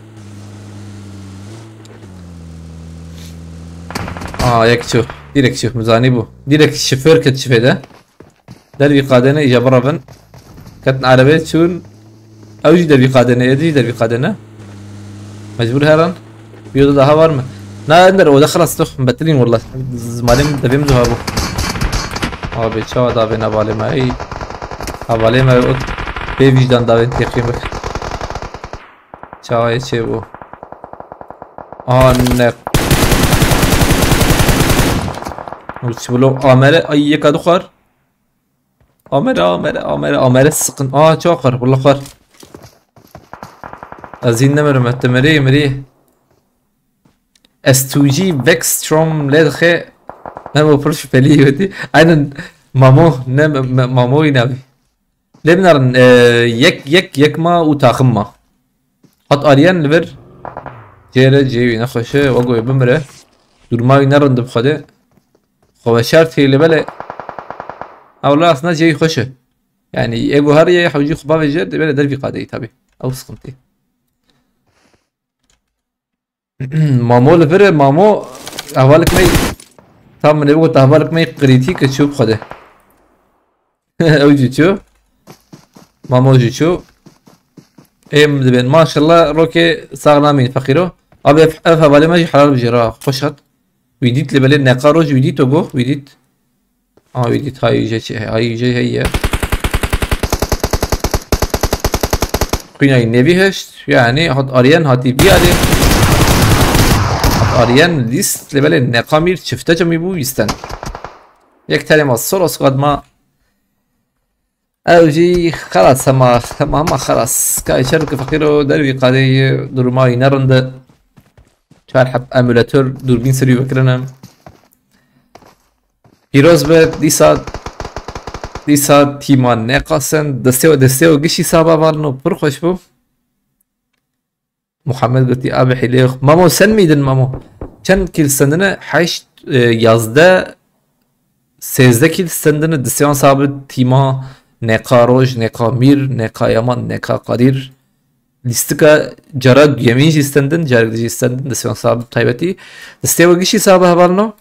Aa, yek çû. Direk çû. Min zanî bû. Direk şoför ket çifê de. Dervî qadê ne, îja birevin. Ketin erebe çûn. Ew jî dervî qadê ne, êdî jî dervî qadê ne. Mecbûr heran. Bir oda daha var mı? Na, Ender, oda xelas, dox. Betilîn wallah. Zimanê min, devê min zuha bû. Abi, çawa davên hevalê me, ey. Hevalê me, o bê vicdan davên têqî min. Çawa yê çê bû. Aa, ne. Uç blo amere, ay, yeka dixwar. Amere, amere, amere, amere siqin. Aa, çawa xwar, wala xwar. Ez hîn nemirim, ez te mirî, mirî. S two G Vexstrom lê dixe. Ne bu pir şüpheli yoti. Aynen Mamo, ne me-, me-, Mamo yine abi. Lê binarin, e, yek, yek, yek ma û taxim ma. Hat ariyen li vir. Cê re cê wî nexweş e, wego wê bimire. Durma wî ne rind bi xwedê. Xwe veşart hê lê belê. Ewla aslında cê wî xweş e. Yani ê guhariye hewcî xwe bavêje, dê belê dervî qadeyî tabi. Ew sıkıntı. Mamo li vir e, Mamo hevalek me tam min ê bigot hevalek me kritik e çû bi xwedê. Ew jî çû. Mamo jî çû. Êm dibên. Maşallah rokê sax namîn feqîro. Abi ev, ev hevalê me jî helal bijêre ha. Xweş hat. Wî dît lê belê neqa roj wî dît o go. Wî dît. Aa, wî dît hay yüce çi, hay yüce heye. Qînayî nevî heşt. Yani hat ariyen hatî biyarê. Hat ariyen lîst lê belê neqa mîr çifte camî bû wîsten. Yek tenê ma soros qadma. Ew jî xelas hema, hema, hema xelas. Ka içer ki feqîro dervî qadê duruma wî nerinde. Çar heb emulator dûrbîn serî vekirine. Pîroz be dîsa, dîsa tîma neqasen. Destê û, destê û gişî saba valno pir xweş bû. Muhammed gotî, "Abi hîlê yox." Mamo, sen miydin Mamo? Çend kil sendine? Heşt, e, yazdeh, sêzdeh kil sendine. Disyan sabit tîma neqa roj, neqa mîr, neqa yaman, neqa qadir. Lîstika cara duyemîn jî stendin, carek jî stendin, disyan sabit taybetî. Distê we gişî sabe hevalno.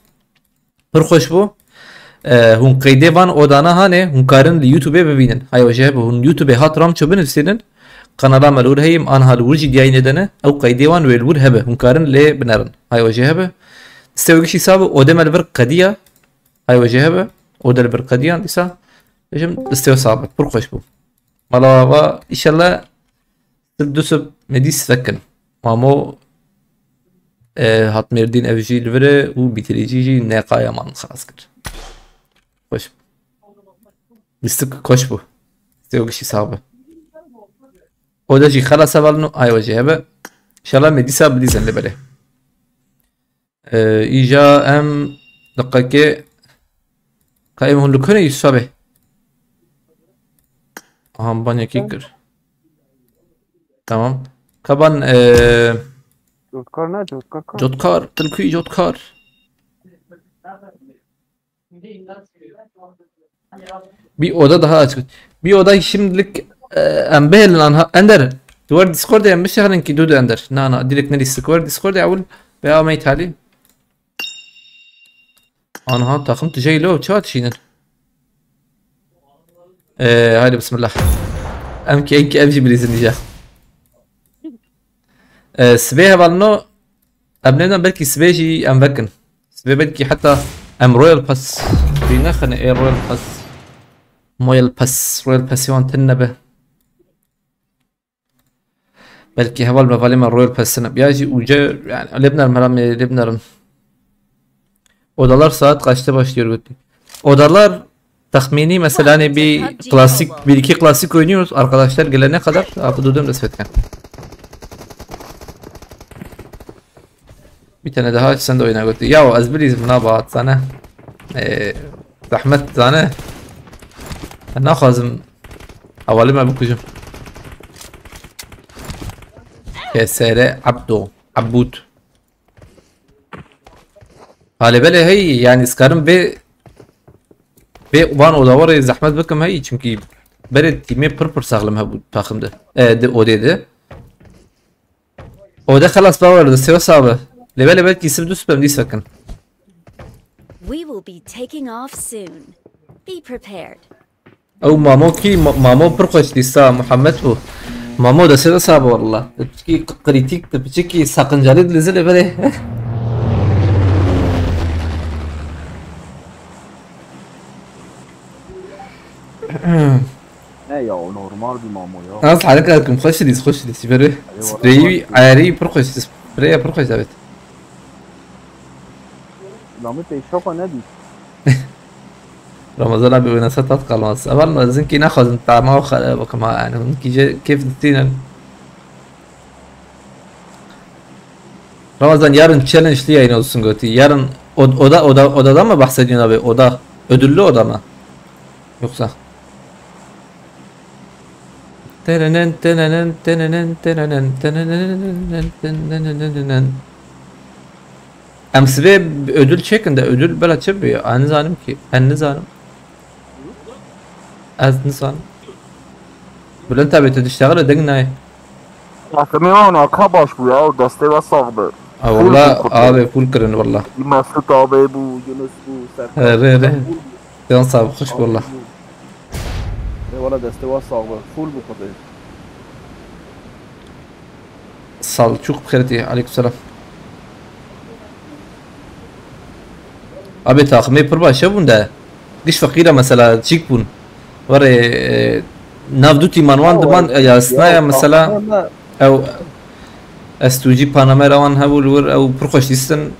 Pir xweş bû. E, hûn qeydê van odana hanê, hûn karin li YouTubeê bibînin. Hay we jê hebe, hûn YouTubeê hat Ramço binivîsînin. Kanala me li wir heyim, anha li wir jî diyayînê de ne. Ew qeydê wan wê li wir hebe, hûn karin lê binerin. Hay we jê hebe. Distê we gişî sabe, odê me li vir qediya. Hay we jê hebe. Ode li vir qediyan dîsa. Bêjim, distê we sabe. Pir xweş bû. Mala va, îşellah sib du sib me dî sifek kin. Mamo, e, hat Mêrdîn ev jî li vir e û bîtirîcî jî neqaya man xelas kir. Xweş. Lîstik xweş bû. Lîstik gişî sax be. Oda jî xelas hevalino, ay we jê hebe. Înşallah me dîsa bidîzin lê belê. Ee, îja em diqekê ka em hûn li ku ne Yusuf abi? Aha, ban yekî kir. Tamam. Kaban, ee, Cotkar ne? Cotkar ka? Cotkar, tilkûyî cotkar. Bir oda daha aç. Bir oda şimdilik, e, em bihêlin anha. Ender, tu wer Discord'ê em bişexilin ki du du Ender. Na, na, direkt ne lîstik wer Discord'ê ewil be amey talî. Anha takım tijey lo, çawa tişînin? E, haydi bismillah. Em ki, em ki, em jî bilîzin dîja. E, sibê hevalino, em nêdan belkî sibê jî em vekin. Sibê belkî heta em Royal Pass jî nexine, ê Royal Pass. Moyal Pass, Royal Passê wan tune nebe. Belkî heval mevalê me Royal Pass'ine. Ya jî uca, yani, lê binerim, heram lê binerim. Odalar saat kaçta başlıyor götü? Odalar tahmini mesela hani bir klasik, bir iki klasik oynuyoruz. Arkadaşlar gelene kadar abi durdum resmetken. Bir tane daha aç, sen de oyna götü. Ya ez bilîzim nabahat zane. Ee, zahmet zane. Naxwazim hevalê me bikujim. K S R Abdo. Abud. Halê belê hey, yani, ez karim vê, vê van odawarê zehmet bikim hey, çünkü berê tîmê pir pir saxlim hebû taxim de. E, di odê de. Ode xelas bawer de, sêwe sabe. Lê belê belkî sib du sibem dîsa kin. We will be taking off soon. Be prepared. Ew mamo kî? Ma-, mamo pir xweş dîsa, Muhammed bû. Mamo destê de sabe walla. Tu piçikî k-, krîtîk, tu piçikî sakıncalı dilizî lê belê. Ne ya, o normal bir mamo ya. Az harika dikim, xweş dîs, xweş dîs. Berê. Eyvallah. Spreyi, ayarî pir xweş, spreya pir xweş davet. Namê pêşoka nedî. Ramazan abi oynasa tat kalmaz. Ama ez hinkî naxwazim tama xwe bikim ha, yani hinkî jê kêf distînin. Ramazan, yarın challenge'li yayın olsun gotî. Yarın od-, oda, oda, odadan mı bahsediyorsun abi? Oda. Ödüllü oda mı? Yoksa? Tenenen, tenenen, tenenen, tenenen, tenenen, tenenen. Em sibê ödül çekin de, ödül bela çi bû? Ez nizanim ki. Ez nizanim. Ez nizanim. Bülent abi, tu diştexile deng nayê. Takımê wan aka baş bû ya, destê we sax be. Ha, full valla bû kutu. Abi, full kirin valla. Mesut abi bû, Yunus bû, Serkan. He, re, re. Full bû. Can sax, xweş bû valla. Ê, valla destê we sax be. Full bû kutu. Salçuk bi xêr tê. Aleykümselam. Abi, taximê pir baş hebûn de. Giş feqîre mesela çîk bûn. Were, e, nav du tîman wan diman, e, ya snaya mesela. Ew S two G Panamera wan hebû li wir, ew pir xweş dîstin.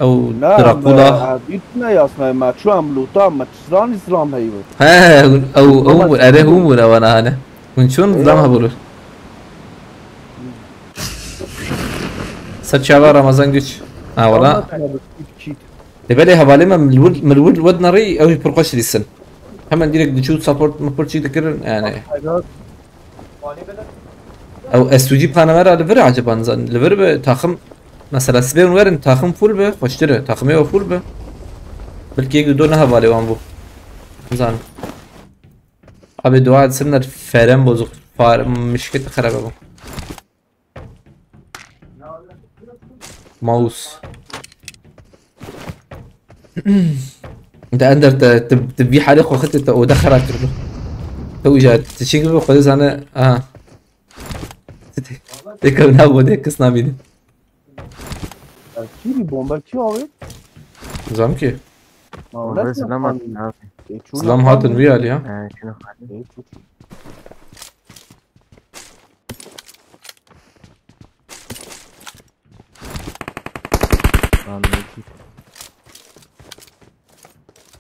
Ew Drakula. Ne, me, e, dît ne ya snaya, me çû em lûta, me çizan îslam heywe. He, ew, ew, ew, ere hûn bûn ewana hane. Hûn çûn zilam hebû li. Ser çava Ramazan Güç. Ha, wala. Ramazan Güç, çît. Lê belê hevalê me milwil, milwil wed nerî ew jî pir xweş dîsin. Hemen direkt diçû support muport çî dikirin yani. Ew S two G Panamera li vir acaba nizan. Li vir bi taxim, mesela sibê hûn werin taxim full bi, xweştir e. Taximê we full bi. Belkî yek du ne hevalê wan bû. Nizanim. Abi dua etsinler, ferem bozuk. Far-, mişketi xerabe bu. Mouse. De Ender te, te, te vî halê xwe xite te oda xera kirdo. Te uca, te çi gibi xwe zane, aha. Te, te, te kevna bu de kis namîne. Ya, kî bir bomba kî abi? Zam ki. Ma Bomba öyle silah mi yapalım? Attın abi? E, şunu Silam yapalım. Hatin vî alî ya. He, şunu hadi. E, çok iyi. Lan ne ki?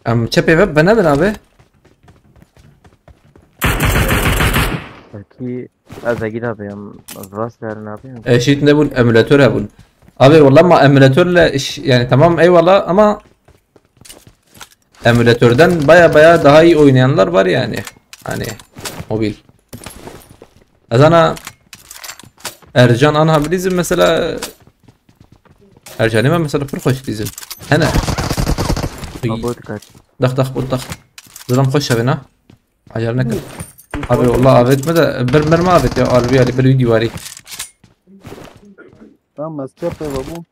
Em çepê ve benedin abi. Belki ez de gidabim. Rast verin abi. E, şit ne bun? Emülatör ha bun. Abi vallahi ma emülatörle iş, yani tamam eyvallah ama emülatörden baya baya daha iyi oynayanlar var yani. Hani mobil. Ez ana Ercan Anha bilîzim mesela. Ercanê me mesela pir xweş dîzim. Hene. Uy. Abo dikkat. Dax dax bot dax. Zilam xweş şevê na. Acar nekir. Abi wallah avêt me de bir mermi avêt ya albi yani bir dîwarî. Tamam, ez çepê ve bû.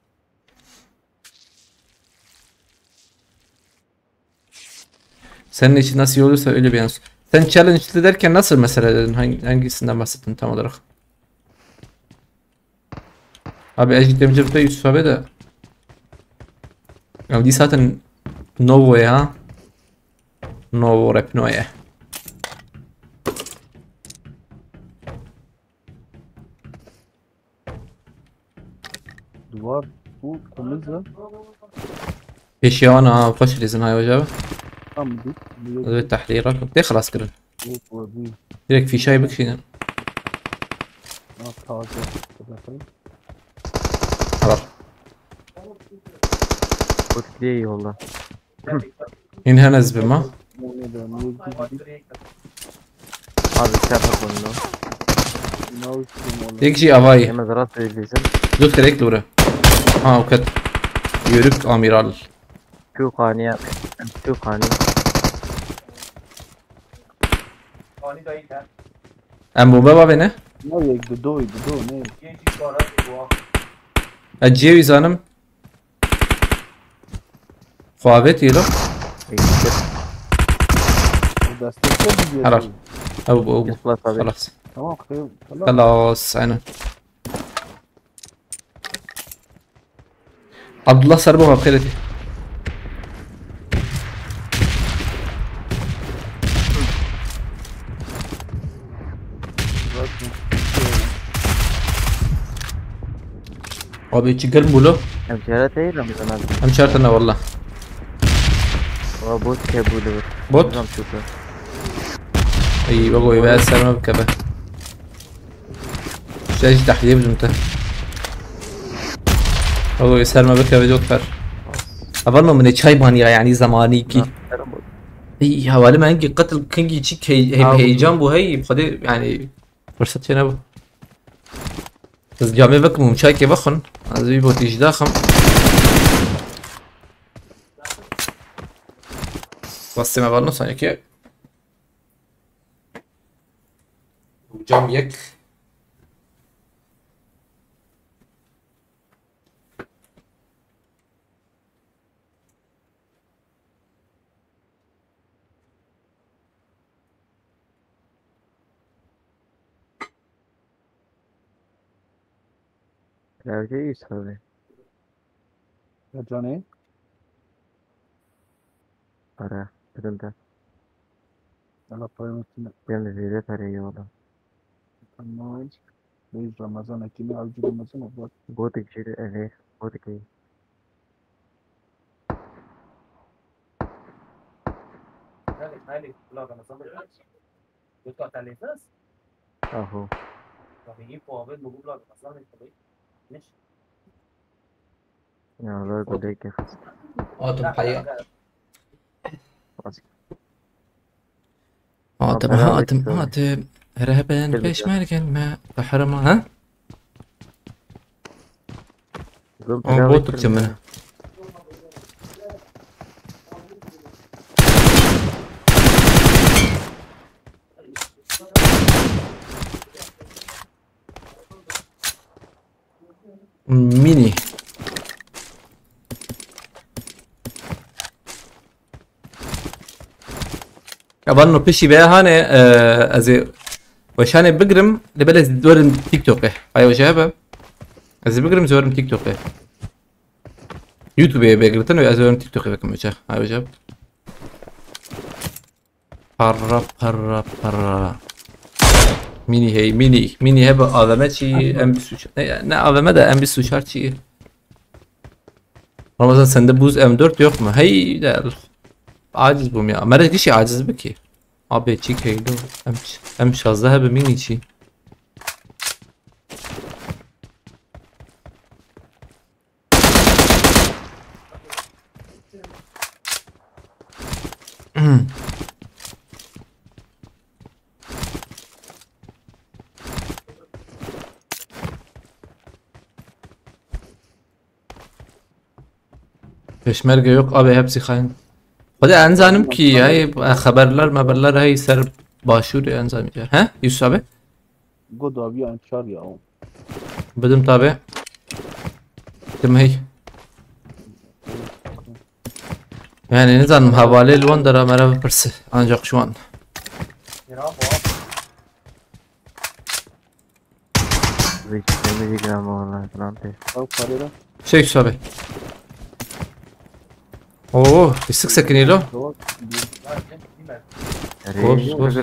Senin için nasıl iyi olursa öyle bir yansın. Sen challenge'lı derken nasıl mesela dedin? Hangi, hangisinden bahsettin tam olarak? Abi ez demcim de Yusuf abi de. Ya di zaten Novo ya. Novo rap no ya. Duvar bu temiz ya. Pêşiya wan a xweş lêzin hay hoca. Tam bir. Evet, tahlî rakim. Tê xilas kirin. Bu, bu, bu. Direkt fîşayê bikişînin. Ha, taze. Helal. Kutliye yolda. Hîn hene ez bima. Abi çapa koyun o. Yek jî avayî. Ema zarat dizim. Dut kerek lure. Ha, o ket. Yörük amiral. Tu qaniya. Tu qani. Em bombe bavê ne? Ne yek, du do, du do, ne? Ez cihê wî zanim. Xwe avêtî lo. Destekte bir Helal. Ew bu, ew bu. Xelas abi. Xelas. Tamam, xeyr. Xelas. Xelas, aynen. Abdullah ser baba, xêr etî. Abi çi germ bû lo? Em çare tê Ramazan abi. Em çar tane valla. Wa bot ke bû li vir. Bot? Ramazan çû. Ey, bak o eve ser me bikeve. Şeş dahliye bizimte. Oğlum ser me bikeve çok fer. Aval mı mı ne çay mani ya yani zamanı ki. Ey, havali men ki qatl kingi çi ke-, he-, heyecan bu hey, xwedê yani fırsat çene bu. Ez camê vekim û çaykê vexwin. Ez wî botî jî daxim. Bastê me var nasıl ki? Cam yek. Lewceyî sabê. Ya canê? Para, bidim te. Valla paylaştım. Benim de zirve parayı yolla. Tamam. Biz Ramazan ekimi avcı Ramazan abla. Botik jiri, evet. Botik iyi. Aho. Ya, böyle de kefas. Adım paya. Adım, adım, adım. Rehben peşmergen me kahraman, ha? Ama bot bitti mi? Mini. Evan no pişî be hane, e, ez ê weşanê bigrim, li bele ez werim TikTok'e. Ay hoca be. Ez ê bigrim, ez werim TikTok'e. YouTube'e be girtin, ez werim TikTok'e bekim hoca. Ay hoca. Parra, parra, parra. Mini hey, mini, mini hebe A V M çi, M bir üç. Ne, ne A V M de M bir üç çi. Ramazan sende buz M dört yok mu? Hey de aciz bûm ya. Merek kişi aciz bu ki. Abi çi keylo. M, M şazda hebe mini çi. Peşmerge yok abi, hepsi hain. Hadi en zanim ki ya, e, haberler haberler hey ser başvuru en zanim ya. He? Yusuf abi? Go dawiya en çar ya. Bidim tabi. Tim hey. Yani ne zanim havale li wan dera mera bipirsi. Ancak şu an. Zeki, zeki ama vallahi falan pek. Al parayı da. Şey Yusuf abi. Oo, bir sık sekiniyor lo. Doğru. Ghost, ghost.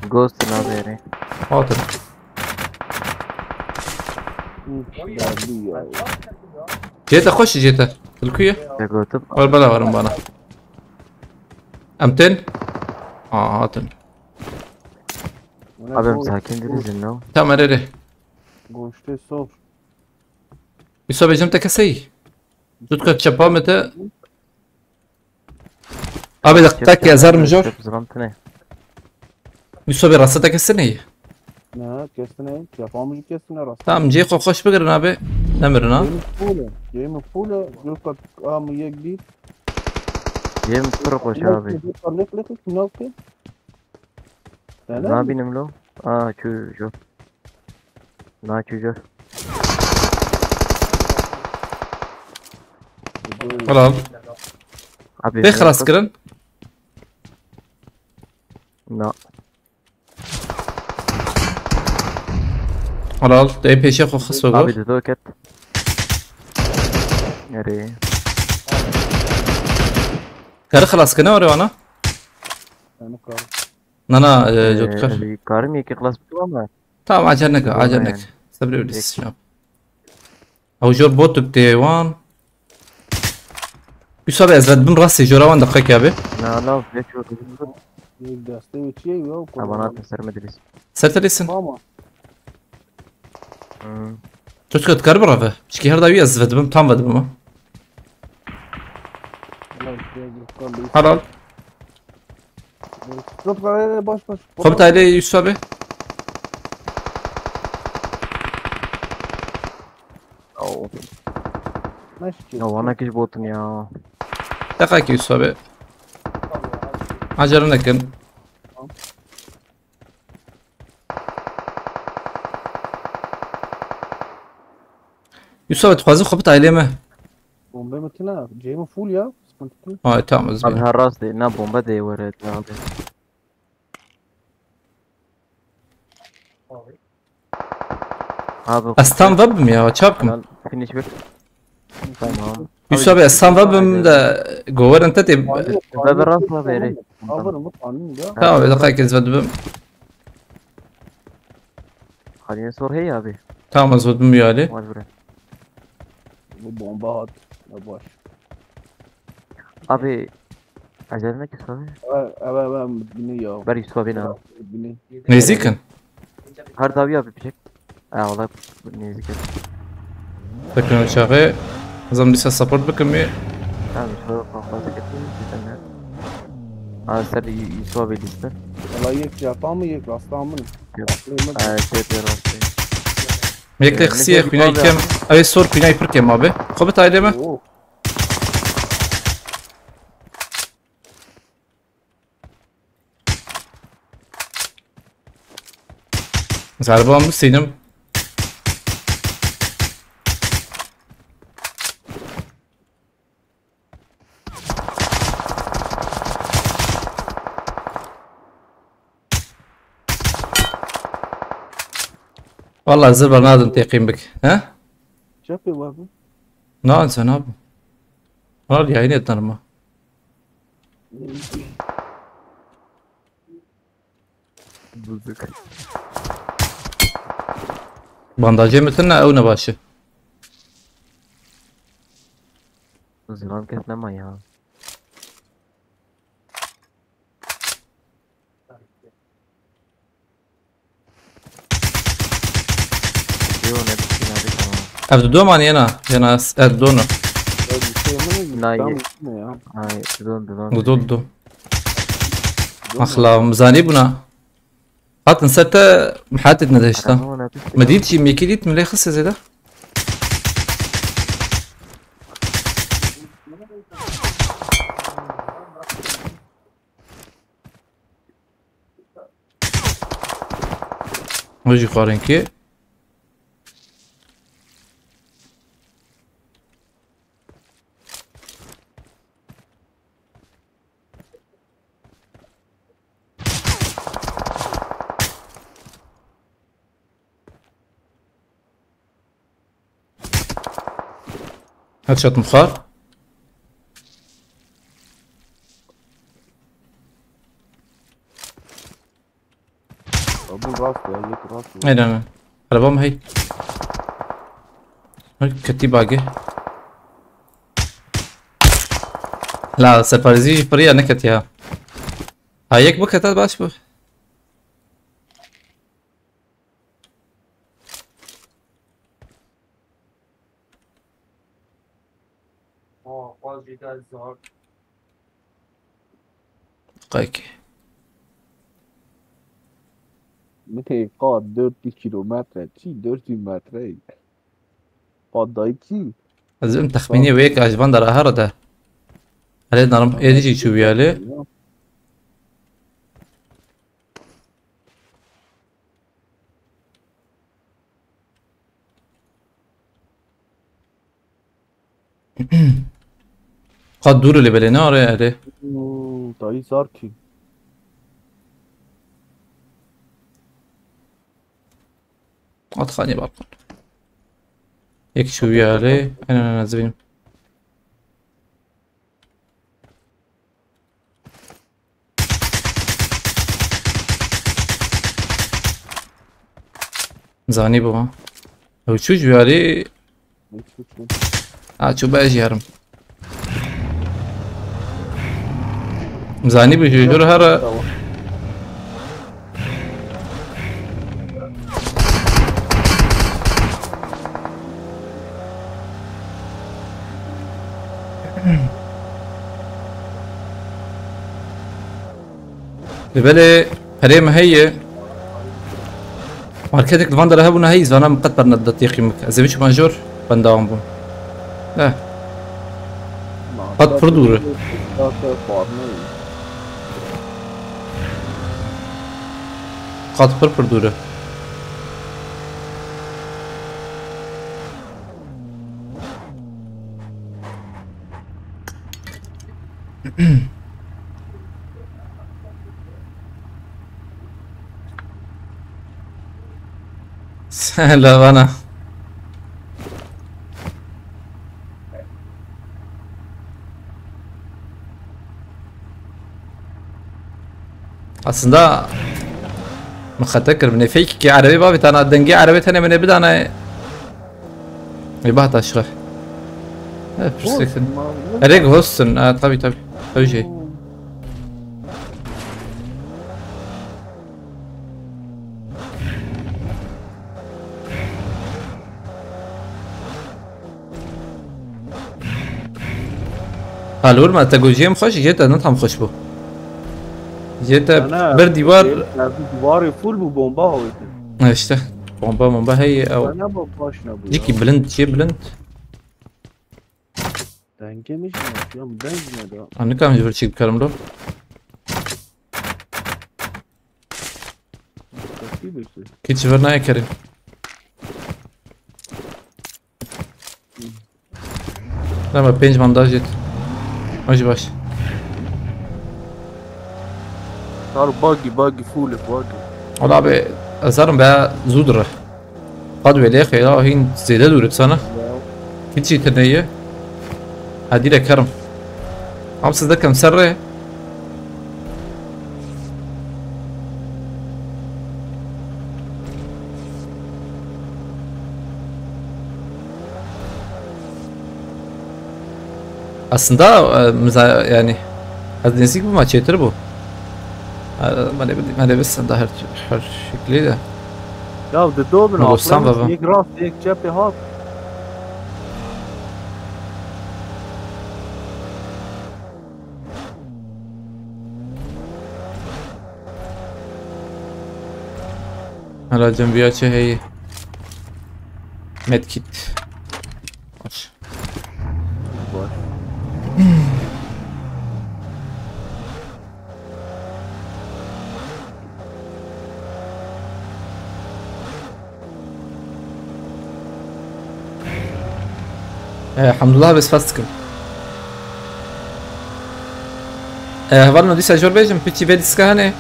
Ghost lan beri. Otur. Geldi ya. Jete koş Jete. Tilkuyu. Te gotup. Al bela varım bana. Emtin. Aa, atın. Abi em sakin dirizin no. Tamam, hadi. Goşte sor. Yusuf abi, cem te kesey. Tut kaç çapa mete. Abi dakika ki azar mı jor? Yusuf abi, rasta te kesene. Ne, kestine, çapa min jî kestine rast. Tamam, cê xwe xweş bigirin abi. Nemirin ha. Cê min full e. Cê min full e. Gulka, a min yek dît. Cê min pir xweş abi. Lek, lek, lek, lek. Sen ne? Nabînim lo. Aa, çû jor. Na çû jor. Helal. Abi. Bê xilas kirin. Na. Helal. Dê pêşe xwe xist ve Abi gor. dido ket. Nereye? Kari xilas kine orê wana? Sen kar. Nana, e, cotkar. Ee, Karim yekî xilas bikim ama. Tamam, acele neke, Yok, acele yani. neke. Sebri öyle istiyorum. Ew jor bot dê wan. Yusuf abi, ez vedbim rastê jora wan deqek abi. Na la ve çok. Yek destê wê çi ye ya? Aman abi serme dilis. Ser telesin. Tamam. Hmm. Cotkar, dikar bireve. Çiki her dawi ez vedbim, tam vedbim ha. Helal, helal, helal. Helal. Stop kararı baş baş. Xwe bitayê Yusuf abi. Oo. Meşki. Ya wana kiş botun ya. Deqekê Yusuf abi. Acele nekin. Yusuf abi, dixwazî xwe bitayê me. Bombe mi tine? Ceyhun full ya. Sıkıntı değil. Ay, tamam, ez Abi bir. Her rastê ne bombe de were abi. Abi. Ez tam vebim ya, çapkim. Lan finish bir. Tamam. Yusuf abi, ez tam vebim de goverin te tê. Ve bir rast la veri. Alırım bu tanrım ya. Tamam, bir dakika, ez vedbim. Halini sor hey abi. Tamam, ez vedbim ya Ali. Var bura. Bu bomba at. Ya boş. Abi. Acele ne ki abi? Evet, evet, evet, bini ya. Ver Yusuf abi ne abi? Bini. Nêzîk in. Her dawi abi bir şey. Ha, olay neyse ki. Tekrar çağı. Zam dîsa support bikim mi? Tamam, Yusuf abi fazla getirdim. Bir tane. Ha, sen de Yusuf abi liste. Valla yek ya, tam mı yek, rasta mı? Yok. Aklımda. Ha, şey diyor abi. Yek de Ee, xistiye ne xwîna abi? Kem. Ew sor xwîna pir kem abi. Xwe bitayê me. Oo. Zerban bu sînim. Vallahi zirba nadim teqîm bik. He? Çapê var bu. Na sen abi. Vallahi yayın et tanıma. Buzuk. Bandajê min tune ew ne baş e. Zilam kes nema ya. Yo ne biçim abi tamam. Ev du man yena. Yena ev du ne. Ya bir şey mi? Nay. Tam ne ya? Ay dudon dudon. Du du du. Axla mizanî buna. Hatin ser te mihatet ne deşta. Araba ona bitti. Me dît jî, mekî dît, mi lê xist zêde. O jî xwarin ki. Headshot mixwar. Ya bu rast ya, yek rast ya. Aynen. Arabam hey. Hey, ketî bagê. La, serparêzî jî piriya neketiya. Ha, yek bikete baş bû. Qekî. Min tê qat dört yüz kilometre, çi dört yüz metre? Qat dayî kî? Ez em texmînê wê yek ji van dera here de. Erê narim êdî jî çû bîyalê. Qat dûr e lê belê ne are erê. Oo, dayî zar kî. At xanî balkon. Yek çû bîyalê. Aynen aynen ez bînim. Zanî bû ha. Ew çû ji yarî. Ha çû be ez jî herim. Zanî bû ji jor here. Li belê perê me heye. Marketek li van dere hebûna heyî, zana min qet bernedida têqî min. Ez ê biçûma jor, ben dewam bûm. Eh. Qet pir dûr e. Qet pir pir dûr e. Lavana. Aslında min xete kir. Min ê feyk ki erebê bavê tana dengê erebê tenê min ê bidana. Ê bahta şixir. Evet, pirseksin. Erek hostin. Ha, tabii tabii. Tabii şey. Halor me te got jê em xweş, jê te ne tam xweş bû. Jê te bir dîwar. Diwarê full bû bomba hawîtin. Ha işte. Bomba bomba heye ew. Sana bak baş ne bu ya? Cîkî bilind, jê bilind. Dengê min jî ne, ya min deng jî neda. Ha, nikarîm ji vir çîk bikarim lo. Destî birsi. Kî ji vir nayê kerê. Deme pênc bandaj yet. O jî baş. Sar buggy, buggy, full buggy. Ola abi, ez zarim be zû dire. Qad wê lê xêra hîn zêde dûr sana. Hiç jî tine ye. Ha direk herim. Am siz de kem ser re. Aslında e, miza yani ez nêzîk bûma çêtir bû. E, me lê bidî, me lê bistenda her, her şeklî de. Ya di do bin. Dostan aqlê min baba. Yek rast, yek cepê hat. Hala cem viya çi heye? Medkit. Baş. Baş. Elhamdulillah, bes fas dikim. Heval me dîsa jor bêjim, piçî vê diska hene.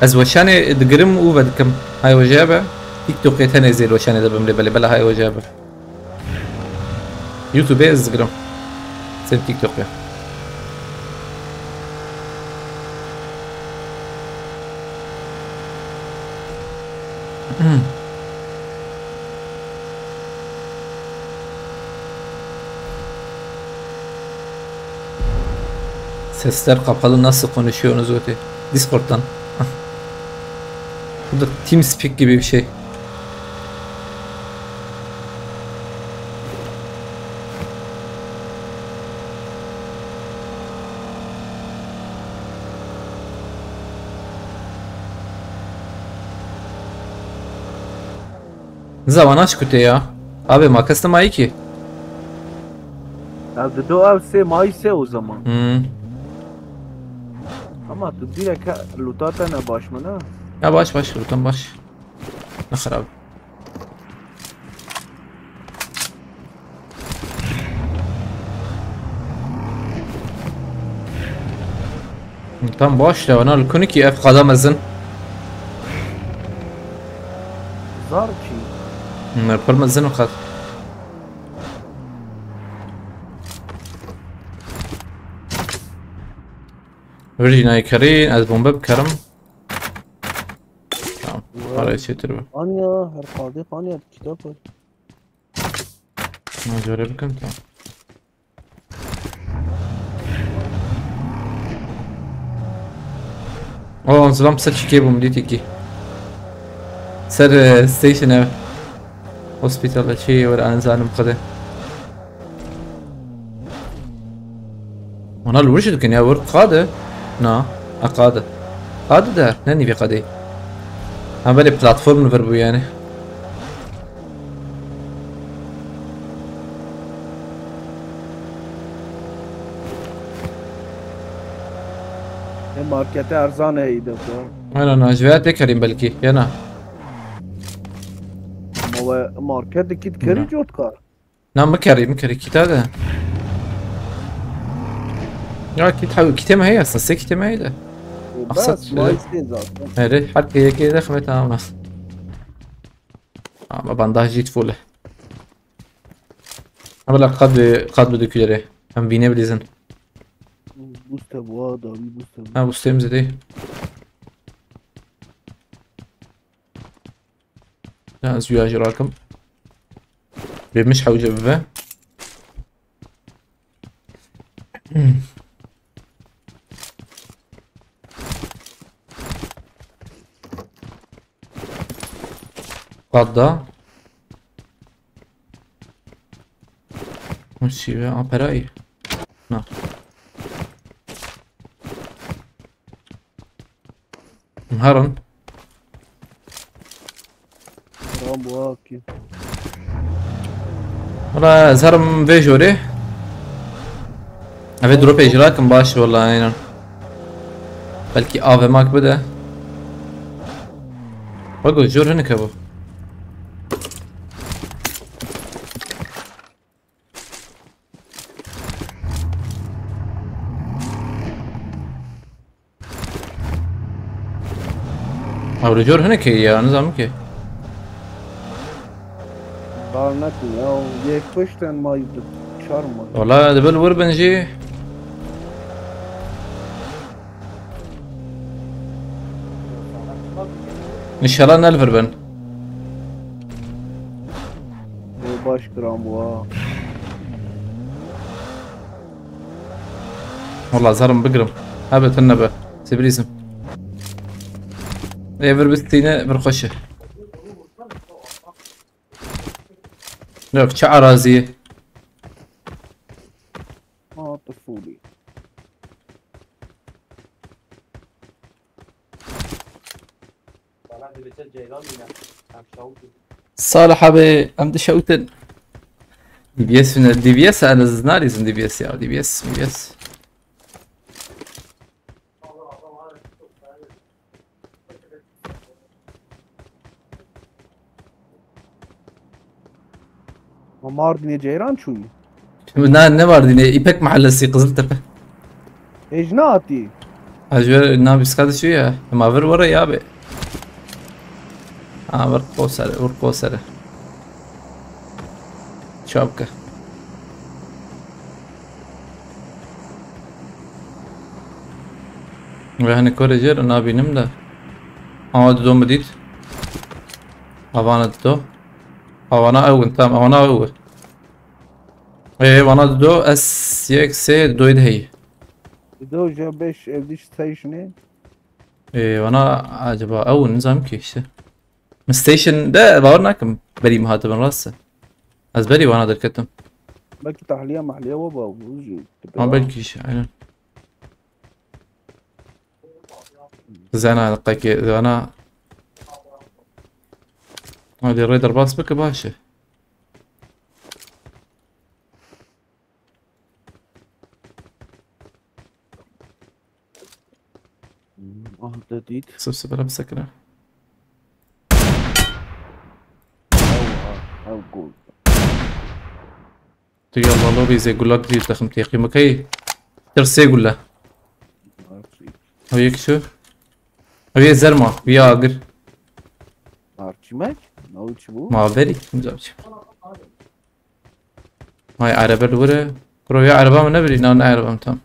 Ez weşanê digirim û vedikim. Hay weje be. TikTokê tenê zêr weşanê dibim lê belê bela hay weje be. YouTubeê ez digirim. Ser TikTokê. Sesler kapalı, nasıl konuşuyorsunuz öte? Discord'dan. Bu da TeamSpeak gibi bir şey. Nizam, ana çi kutê ya? Abi, ma kes nemayî kî. Ev dido ev sê mayî sê o zaman. Hmm. Ama tu direkt he- luta te ne baş mı ne? Ya baş baş, tam baş. Ne xirab. Tam baş ya, ona li kunikî ev qada mezin. Zar çi? Ne pir mezin o qad. Virjî nayê kerî, ez bombe bikerim. Tamam. Parayê çêtir be. Anya, her qadê qanya kitap var. Ma care bikim, tamam. O, zilam ser çikê bûm, dîtî kî. Ser, e, station ev. Hospital e, çi were, an zanim xwedê. Wana li wir jî dikin ya, wir qade? Na, e qade. Qade de, ne nîvê qadê. Ha, belê platform li vir bû yani. E markete erzan heyî de ku. Aynen, ha, ji vêya tê kerîm belkî, ya na. Ma we market dikit kerî cotkar. Na, min kerî, min kerî, kîta de. Ya kît hew, kîtê me heye, sê kîtê me heye de. Maksat, Bes, mayî sê zaten. Erê, her ke yekê de xime tamam e. Ama bandaj jî full e. Ama la qad bi, qad bi dökülere. Em vîne bilîzin. Boost e bu, ha, davi boost e bu. Ha, bu stem zedê. Ya, ez wîya jî rakim. Bê min ji hewce bibe. Qat da. Hûn şîve a perayî. Na. Herin. Ram bu ha ki. Wala ez herim vê jorê. Evê dropê jî rakim baş wala, aynen. Belkî A V M mak bide. Bak o jor hinek hebû. Ew li jor hinek heye ya, nizam ki. Bar nekin ya, yek kuşten may çar may. Wala dibil wir bin jî. Înşallah ne li vir bin. Ê, baş kiram wa. Wala zarim bigirim. Hebe tune be. Sibrizim. Ê vir bistîne, vir xweş e. Yok, çi arazî. Ha, tifûlî. Salih abi, em dişewtin. D B S ne? D B S, ez narîzim D B S ya, D B S, D B S. Ma Mardinê ceyran çûyî? Şimdi ne, ne var yine? İpek Mahallesi, Kızıltepe. Ê ji ne hatî? Ha, ji ber navîska dişiyo ya. Ma vir were ya be. Ha, vir qosere, vir qosere. Çapke. Ve hani kore jer nabînim de. Ama dido min dît. Havana dido. Havana ew in, tamam, havana ew in. Ê, vana dido, ez yek sê didoyê de heyî. Dido ji beş ev diş station ê. Ê, vana acaba ew in, nizam ki işte. Min station de bawer nakim berî min hatibin, rast e. Ez berî vana derketim. Belkî tahliye mahliye we ba bu jî. Ha, belkî jî, aynen. Zana, qekê, zana. Hadi rê derbas bike baş e. Ah, te dît. Sif sif bela bisekine. Ew, ah, ew gol. Tu yalla lobî zê gula girî dixim têqî mikey. Tir sê gule. Ew yek çi? Ew yê zer ma. Wî agir. Arçimek? Ew çi bû? Ma berî. Hay araba li wir e. Kuro ya araba min nebirî? Na, ne araba min tam.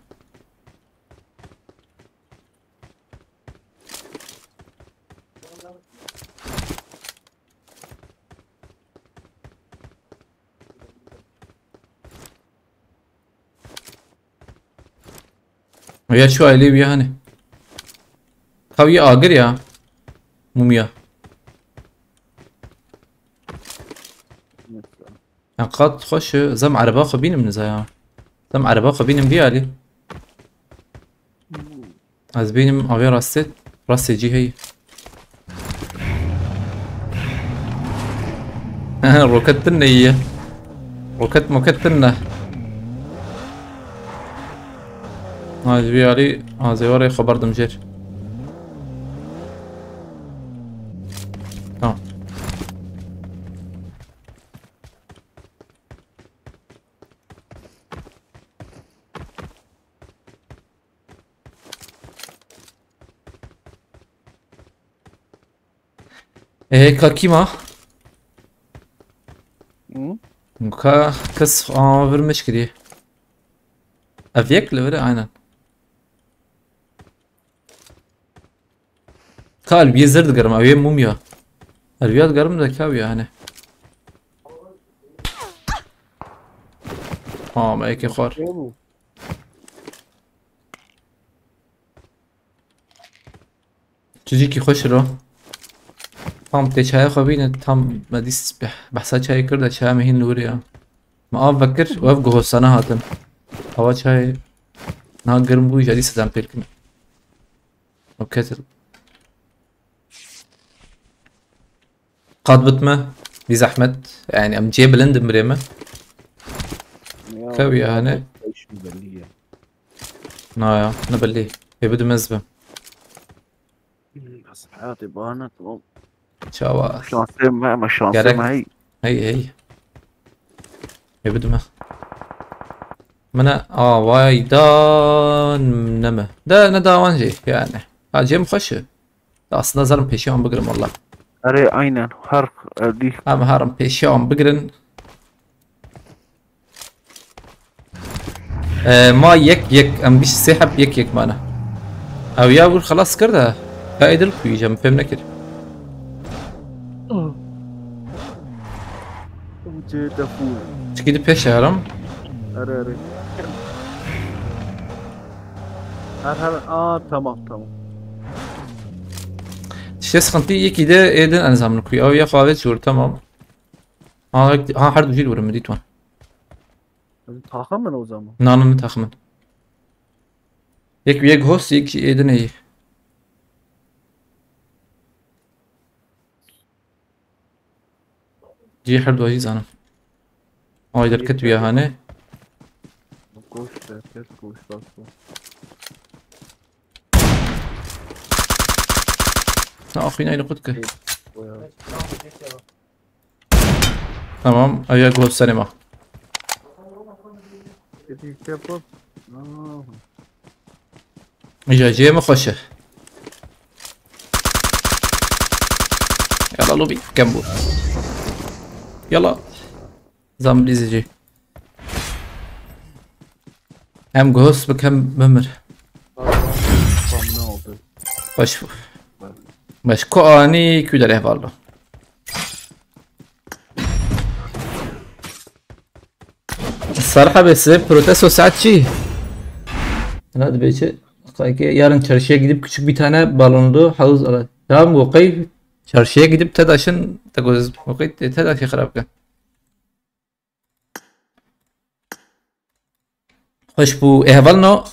Ya şu aile bir hani. Tabii agir ya. Mumya. Ya qat xweş e, zem ereba xwe bînim niza ya. Zem ereba xwe bînim bî alî. Ez bînim avê rastê, rastê cî heye. Roket din ne ye. Roket moket din ne. Ha, ji vî alî, ha, zêwarê xwe berdim jêr. Tamam. Ee, kakî ma? Hı? Ka kes ama vermiş kiriye. Ev yek li vere aynen. Ka elbiyê zer digerim, ew yê mumya. Elbiya digerim de kaw ya hani. Aa, me yekê xwar. Ne bu? Çicîkî xweş ro. Tam tê çaya xwe bîne, tam me dîst beh-, behsa çayê kir de çaya me hîn li wir ya. Me av vekir û ev guhosana hatin. Hava çayê niha germ bû, îca dîsa dem pêl kin. O ketil. Qat bitme, bir zahmet. Yani em cê bilind im birê me. Kew yani. Belli ya. Na ya, ne belli. Ê bidim ez bim. Bas hayatê bana tamam. Çawa. Şansım var ama şansım Gerek- hey. Hey hey. Ê bidim ez. Mine avay da ne mi? De ne dawan jî yani. Ha, cem xweş e. Aslında zarım peşiyan bigirim valla. Erê aynen. Her e, dî. Em herin peşiyan bigirin. Ee, ma yek yek, em biş sê heb yek yek mana. Ew ya wir xelas kir de. Ka êdil kuî cem fêm nekir. Cê defû. Çikî di pêş herim. Erê erê. Her her. Aa, tamam tamam. Tiştê sıkıntı yekî de êdin enzamını kuî. Ew ya xavet jûr tamam. Ha, ha her du jî wurim dît wan. Taxim min o zaman. Nana ne taxmin. Yek yek host yek jî êdin êyî. Cî her du jî zanim. Ay derket wî hane. Koş derket koş bak bak. Na axî neyli qut ke. O ya. Tamam, ev ya gostanê ma. Gidip yapıp. Aa. Îja cihê min xweş e. Yala lobî kem bû. Yala. Zam dizicî. Em guhos bikem bimir. Tam ne oldu? Baş bû. Baş ku anî ku derê hevallo. Sarha besi protesto saat çi? Ne dibe çi? Sanki yarın çarşıya gidip küçük bir tane balonlu havuz alacağım. Tamam, okey. Çarşıya gidip TEDAŞ'ın, te göz, okey, TEDAŞ'ı xirab ke. Xweş bû. Ê hevalno,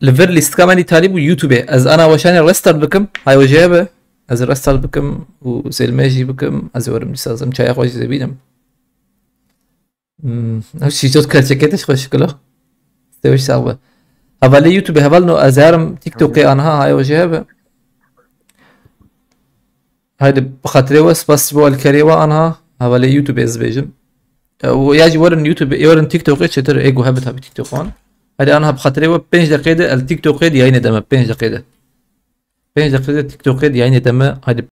li vir lîstika me nî talî bû YouTube. Ez ana weşanê restart bikim. Hay wejeye be. Ez ê restart bikim û zêlmê jî bikim. Ez ê werim dîsa ez ê çaya xwe jî zêbînim. Hmm, ew şîşot kerçekê te ji xwe şikilo. Stêwş sax be. Hevalê YouTube heval no ez herim TikTokê anha hayo jê hebe. Haydi bi xatirê we spas ji bo alkerê we anha. Hevalê YouTube ez bêjim. E, û ya jî werin YouTube, ê werin TikTokê çêtir ê ku hebe tabi TikTok wan. Haydi anha bi xatirê we pênc deqê de el TikTokê de yayînê deme pênc deqê de. Pênc deqê de TikTokê de yayînê deme. Haydi